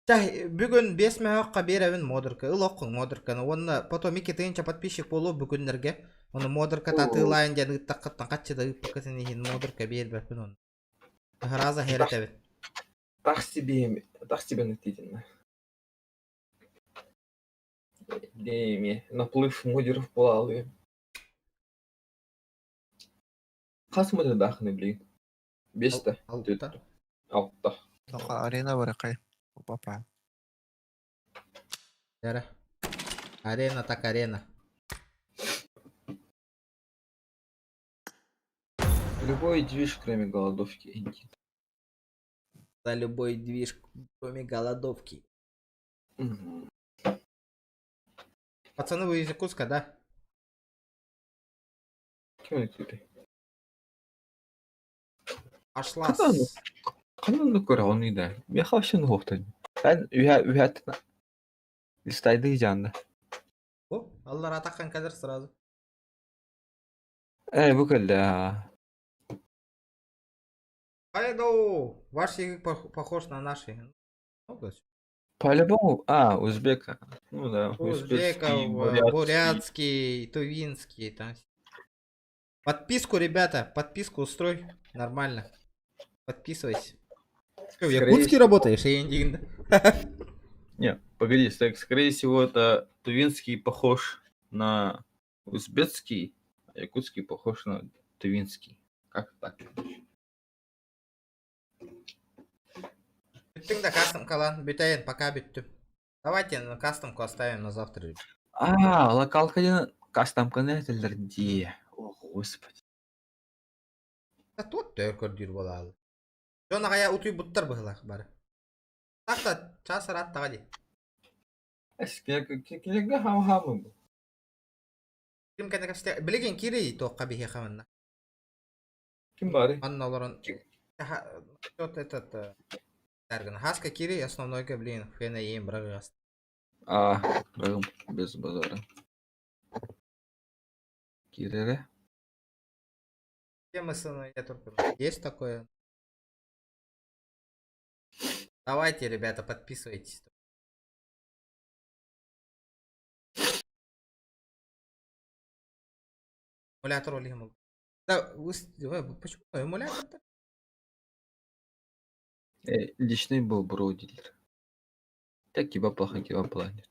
Та бүгүн 5 мөһөккө беребин модерка. Ыл оккун модерканы. Онна потом 2000 подписчик болу бүгүннерге. Оны модерка татылайын ден ыттаккаттан катчы да ыппакытын ихин модерка бербеппин оны. Раза херетебин. Так себе натительно. Деме, наплыв модеров булалы. Хас модер дахны, блин. Бесті. Алта. Алта. Тоқа арена бар қай. Папа. Яра. Арена так арена. Любой движ, кроме голодовки, иди. За любой движ, кроме голодовки. Мгм. Пацаны, вы из Якутска, да? Ким это? Пошла. Канал. Канал көрө оны да. Мен хавшын хоқтан. Ben ühe ühe листайды жанды. О, Аллар атаккан кадр сразу. Э, бу көлдө. Айдоу, ваш язык похож на наши. Ну, то есть, По-любому, а, узбека. Ну да, Узбеков, узбекский, бурятский. бурятский, тувинский. Там. Подписку, ребята, подписку устрой. Нормально. Подписывайся. Что, в Скорее Якутске всего. работаешь? Я не Не, погоди, так, скорее всего, это тувинский похож на узбекский, а якутский похож на тувинский. Как так? Бүттүң да кастом калан. Бүтәйін, пока бүттүм. Давайте на кастомку оставим на завтра. А, локалка ден кастомка ди. О, господи. Да тут төр болады. Жона кая утуй буттар быһылах бары. Так-та час рат тага ди. Килеге хам-хамы бу. Ким кene касте билеген кири тоққа бихе хамынна. Ким бары? Анна олорон вот этот Тарган Хаска кири основной блин хрена ем брагас. А, брагым без базара. Кирере. Темы сына я только есть такое. Давайте, ребята, подписывайтесь. Эмулятор Олег Да, вы почему эмулятор-то? Личный был бродилер. Так киба плохо, киба планет.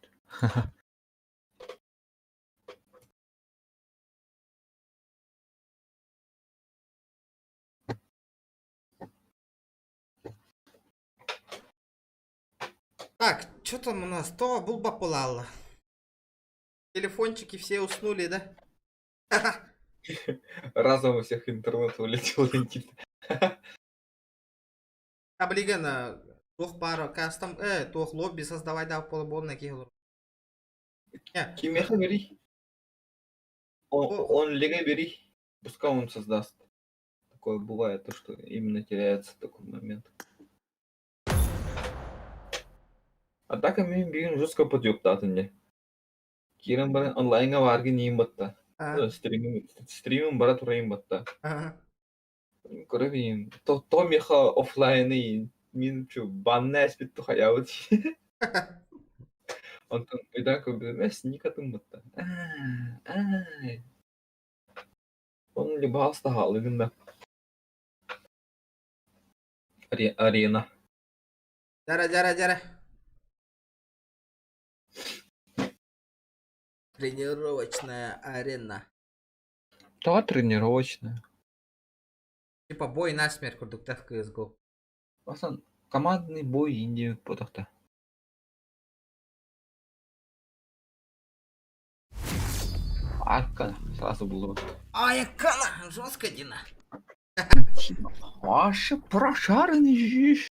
Так, что там у нас? То булба пылала. Телефончики все уснули, да? Разом у всех интернет улетел, Никита. А билигин туох баар кастом туох лобби создавай да полубонна киһи олорор. Кимиэхэ бери? Он лига бери, пускай он создаст. Такое бывает, то, что именно теряется такой момент. А так мин бүгүн жестко подъебтаатын дии. Киирэн баран онлайҥҥа бааргын иин батта. Стримим, стримим бара турайын батта. Көрөбүн, то миэхэ оффлайны иин. Мин чу банна эспит тухайабыт. Онтон өйдөөн көрбүтүм, эс никатын батта. Ай. Он либо хаалыгын да. Арена. Дьара, дьара, дьара. Тренировочная арена. Тоҕо тренировочная? Типа бой насмерть курдук в CSGO. Асан командный бой Индия потохта. Арка сразу было. Ай, кана, жестко Дина. Ваши прошаренный жишь.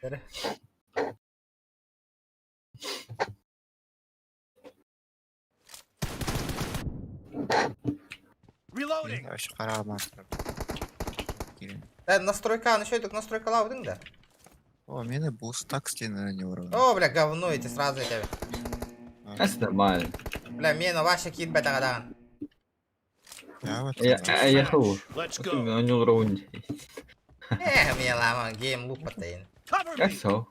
Эрэ. Reloading. Вообще хараамар. Настройка, ну что это настройка да? О, мене BlueStacks на не уровне. О, бля, говно эти сразу эти. Это нормально. Бля, мена ваша кит бэтагадан. Я вот. Я хаву. Let's go. На уровне. Мне лама, гейм луп потаин. Как все?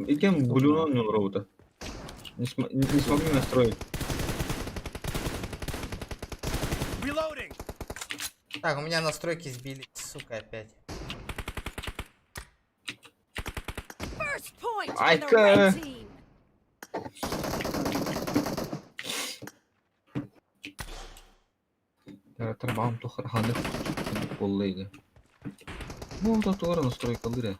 Икен блюно на роута. Не смогли настроить. Reloading. Так, у меня настройки сбили, сука, опять. First point for the Айка. red team. Тарбам тухар ханых боллайды. Бу да тугара настройкалары.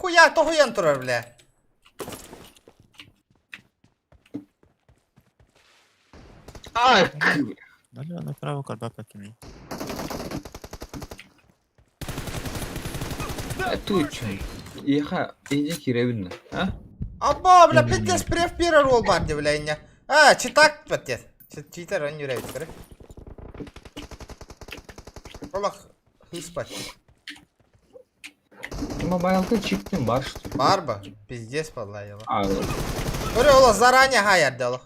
Нихуя, тоһуйан турар, бля. Ай, Налево направо карбапа кими. Тут Еха, иди киребинна, а? Абба, бля, пиздец, прев первый ролл барди, бля, иня. А, читак, пиздец. Читер, он не нравится, короче. Олах, спать. Мобайлка чиктен бар что ли? Барба, пиздец, подлаяла. А, Говорю, ола заранее гаяр дал.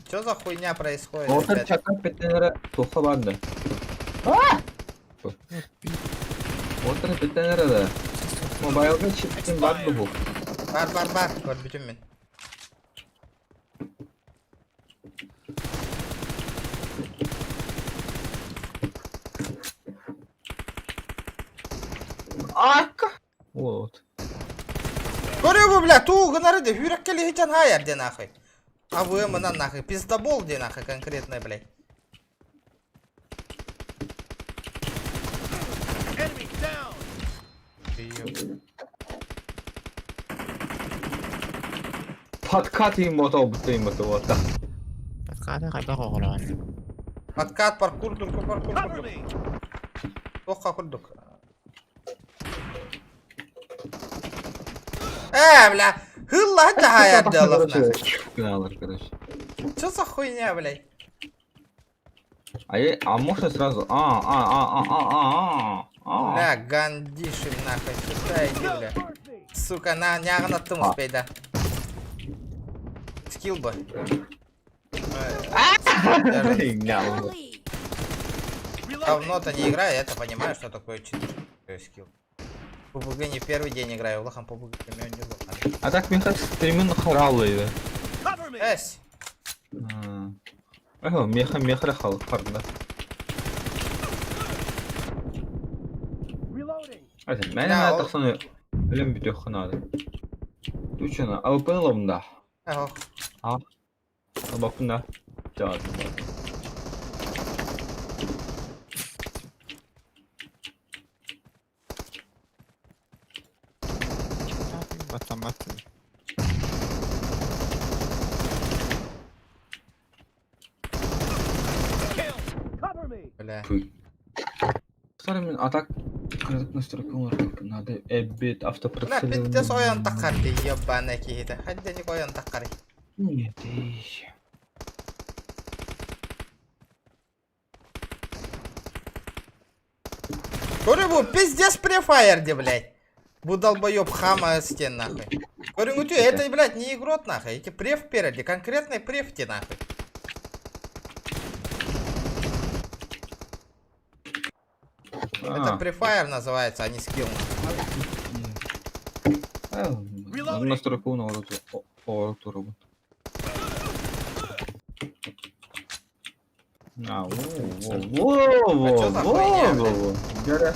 Что за хуйня происходит, Отыр ребят? чакап петтенere тоха барды. Отыр петтенere да. Мобайлга чиктен барды бу. Бар, бар, бар, бар, бүтүн мен. Айка. Вот. Говорю, бу, бля, ту гоноры, хүрәккә лихитян гаяр де нахуй. А вы на нахуй, пиздобол де нахуй конкретно, блядь. Enemy down. Подкат им ото бутым ото вот. Подкаты кайда коголан. Подкат, паркур, турку, паркур, Cover курдук. me. Тоққа курдук. Бля, хылла гаяр де Аллах нахуй. Финалар, короче. Что за хуйня, блядь? А я, а можно сразу? А, а, а, а, а, а, а, а. Бля, гандишим нахуй, сюда иди, бля. Сука, на, нягына тым успей, да. Скилл бы. Давно-то не играю, я-то понимаю, что такое читер скилл. ПБГ не первый день играю, лохом ПБГ не был. А так мне кажется, стримин хараллы. Эс. Ага, меха меха хал харда. Это мен тахсан өлөм бүтө ханады. Тучана алпын ломда. Ага. А. Бакында. Жа. Хатаммат. Cover me. Бля. Старый а так кырдык настройка оҥорбуккун надо эбит На автопроцелил. питте сойон такар ди ебаная киһитэ. Хаддени койон таккары. Нет, эй. Көрү бу пиздец префайр ди, блядь. Бу долбоеб хама стен нахуй. Көрүҥүтү, это, блядь, не игрот нахуй. Эти преф переди, конкретный преф ти нахуй. Это А. префайр называется, а не скилл. Настройка оҥорор А, во, А чё во, за во, хуйня, во, блядь? во. Гара.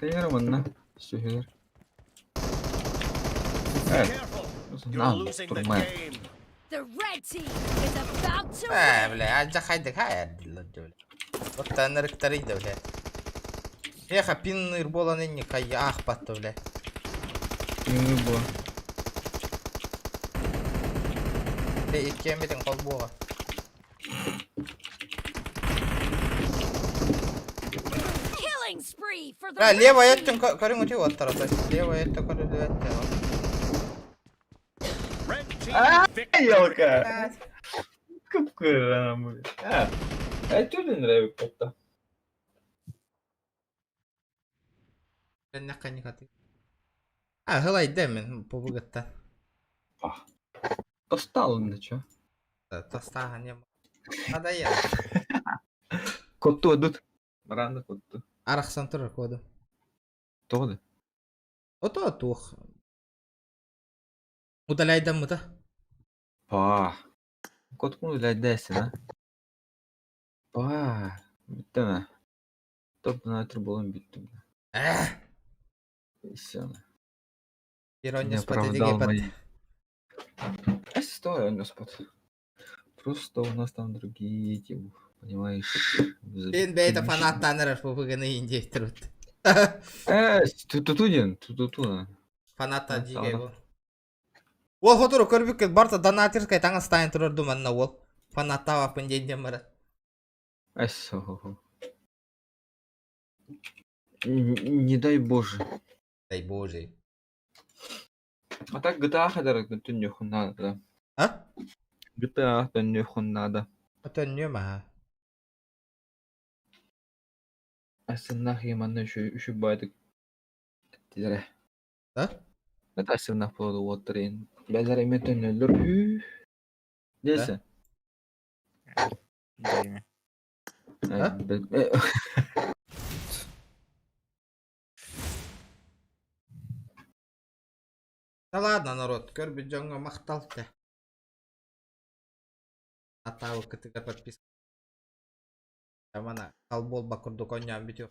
Кайгара манна. Сүһүгэр. Э, You're на, losing the турмай. game. The red team is about to Э, win. бля, алдьархайдык хайа бля. Вот танырыктарый да, бля. Эхо, пинныр буолан инник хайа аахпатта, бля. Пинныр буолан. Э, иккиэммитин холбуоҕа. Killing spree for the Бля, red левая team. өттүн көрүҥ үтү оттар ото. Левая өттө көрүлүбэт. А, елка! Кып-кыра А, а что ты нравится? А, гылайда мен побугатта. Достал на чё? Тостахан я. Надоело. Котту адут. Рано котту. Арахсан турар коду. Тоҕо Ото туох. Удаляйдаммыта. Па. Коткун удаляйдайсың, а? Па. Бүттүм Топ донатор болон бүттүм. Э. И всё. Ирония Не спот оправдал мои. А стой, он спот. Просто у нас там другие эти, понимаешь. Мен бэйта фанаттанырар бу индей труд. Э, тутудин, тутутуна. Фанатта дигей бу. Ол хотуру көрбүккет барта донатерскай таҥастаан турар думанна ол. Фанаттаабаппын диэн барар. Эс, хо-хо. Не дай боже. Дай боже. А так GTA хадар түннүөхүн надо, да. А? GTA төннүөхүн надо. Төннүөм аха. Асыннах яманна еще еще байдык. Тилере. Да? Это асыннах болду оттырын. Бәлер эме төннөлөр. Несе? Дейме. А? Да ладно, народ, көрбүт дьоҥҥо махтал те. Атаабы кытыгар подписка. Мана халбол бакурдук онньоон бүтүөх.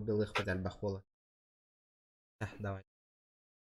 Белых элбэх буолар. Давай.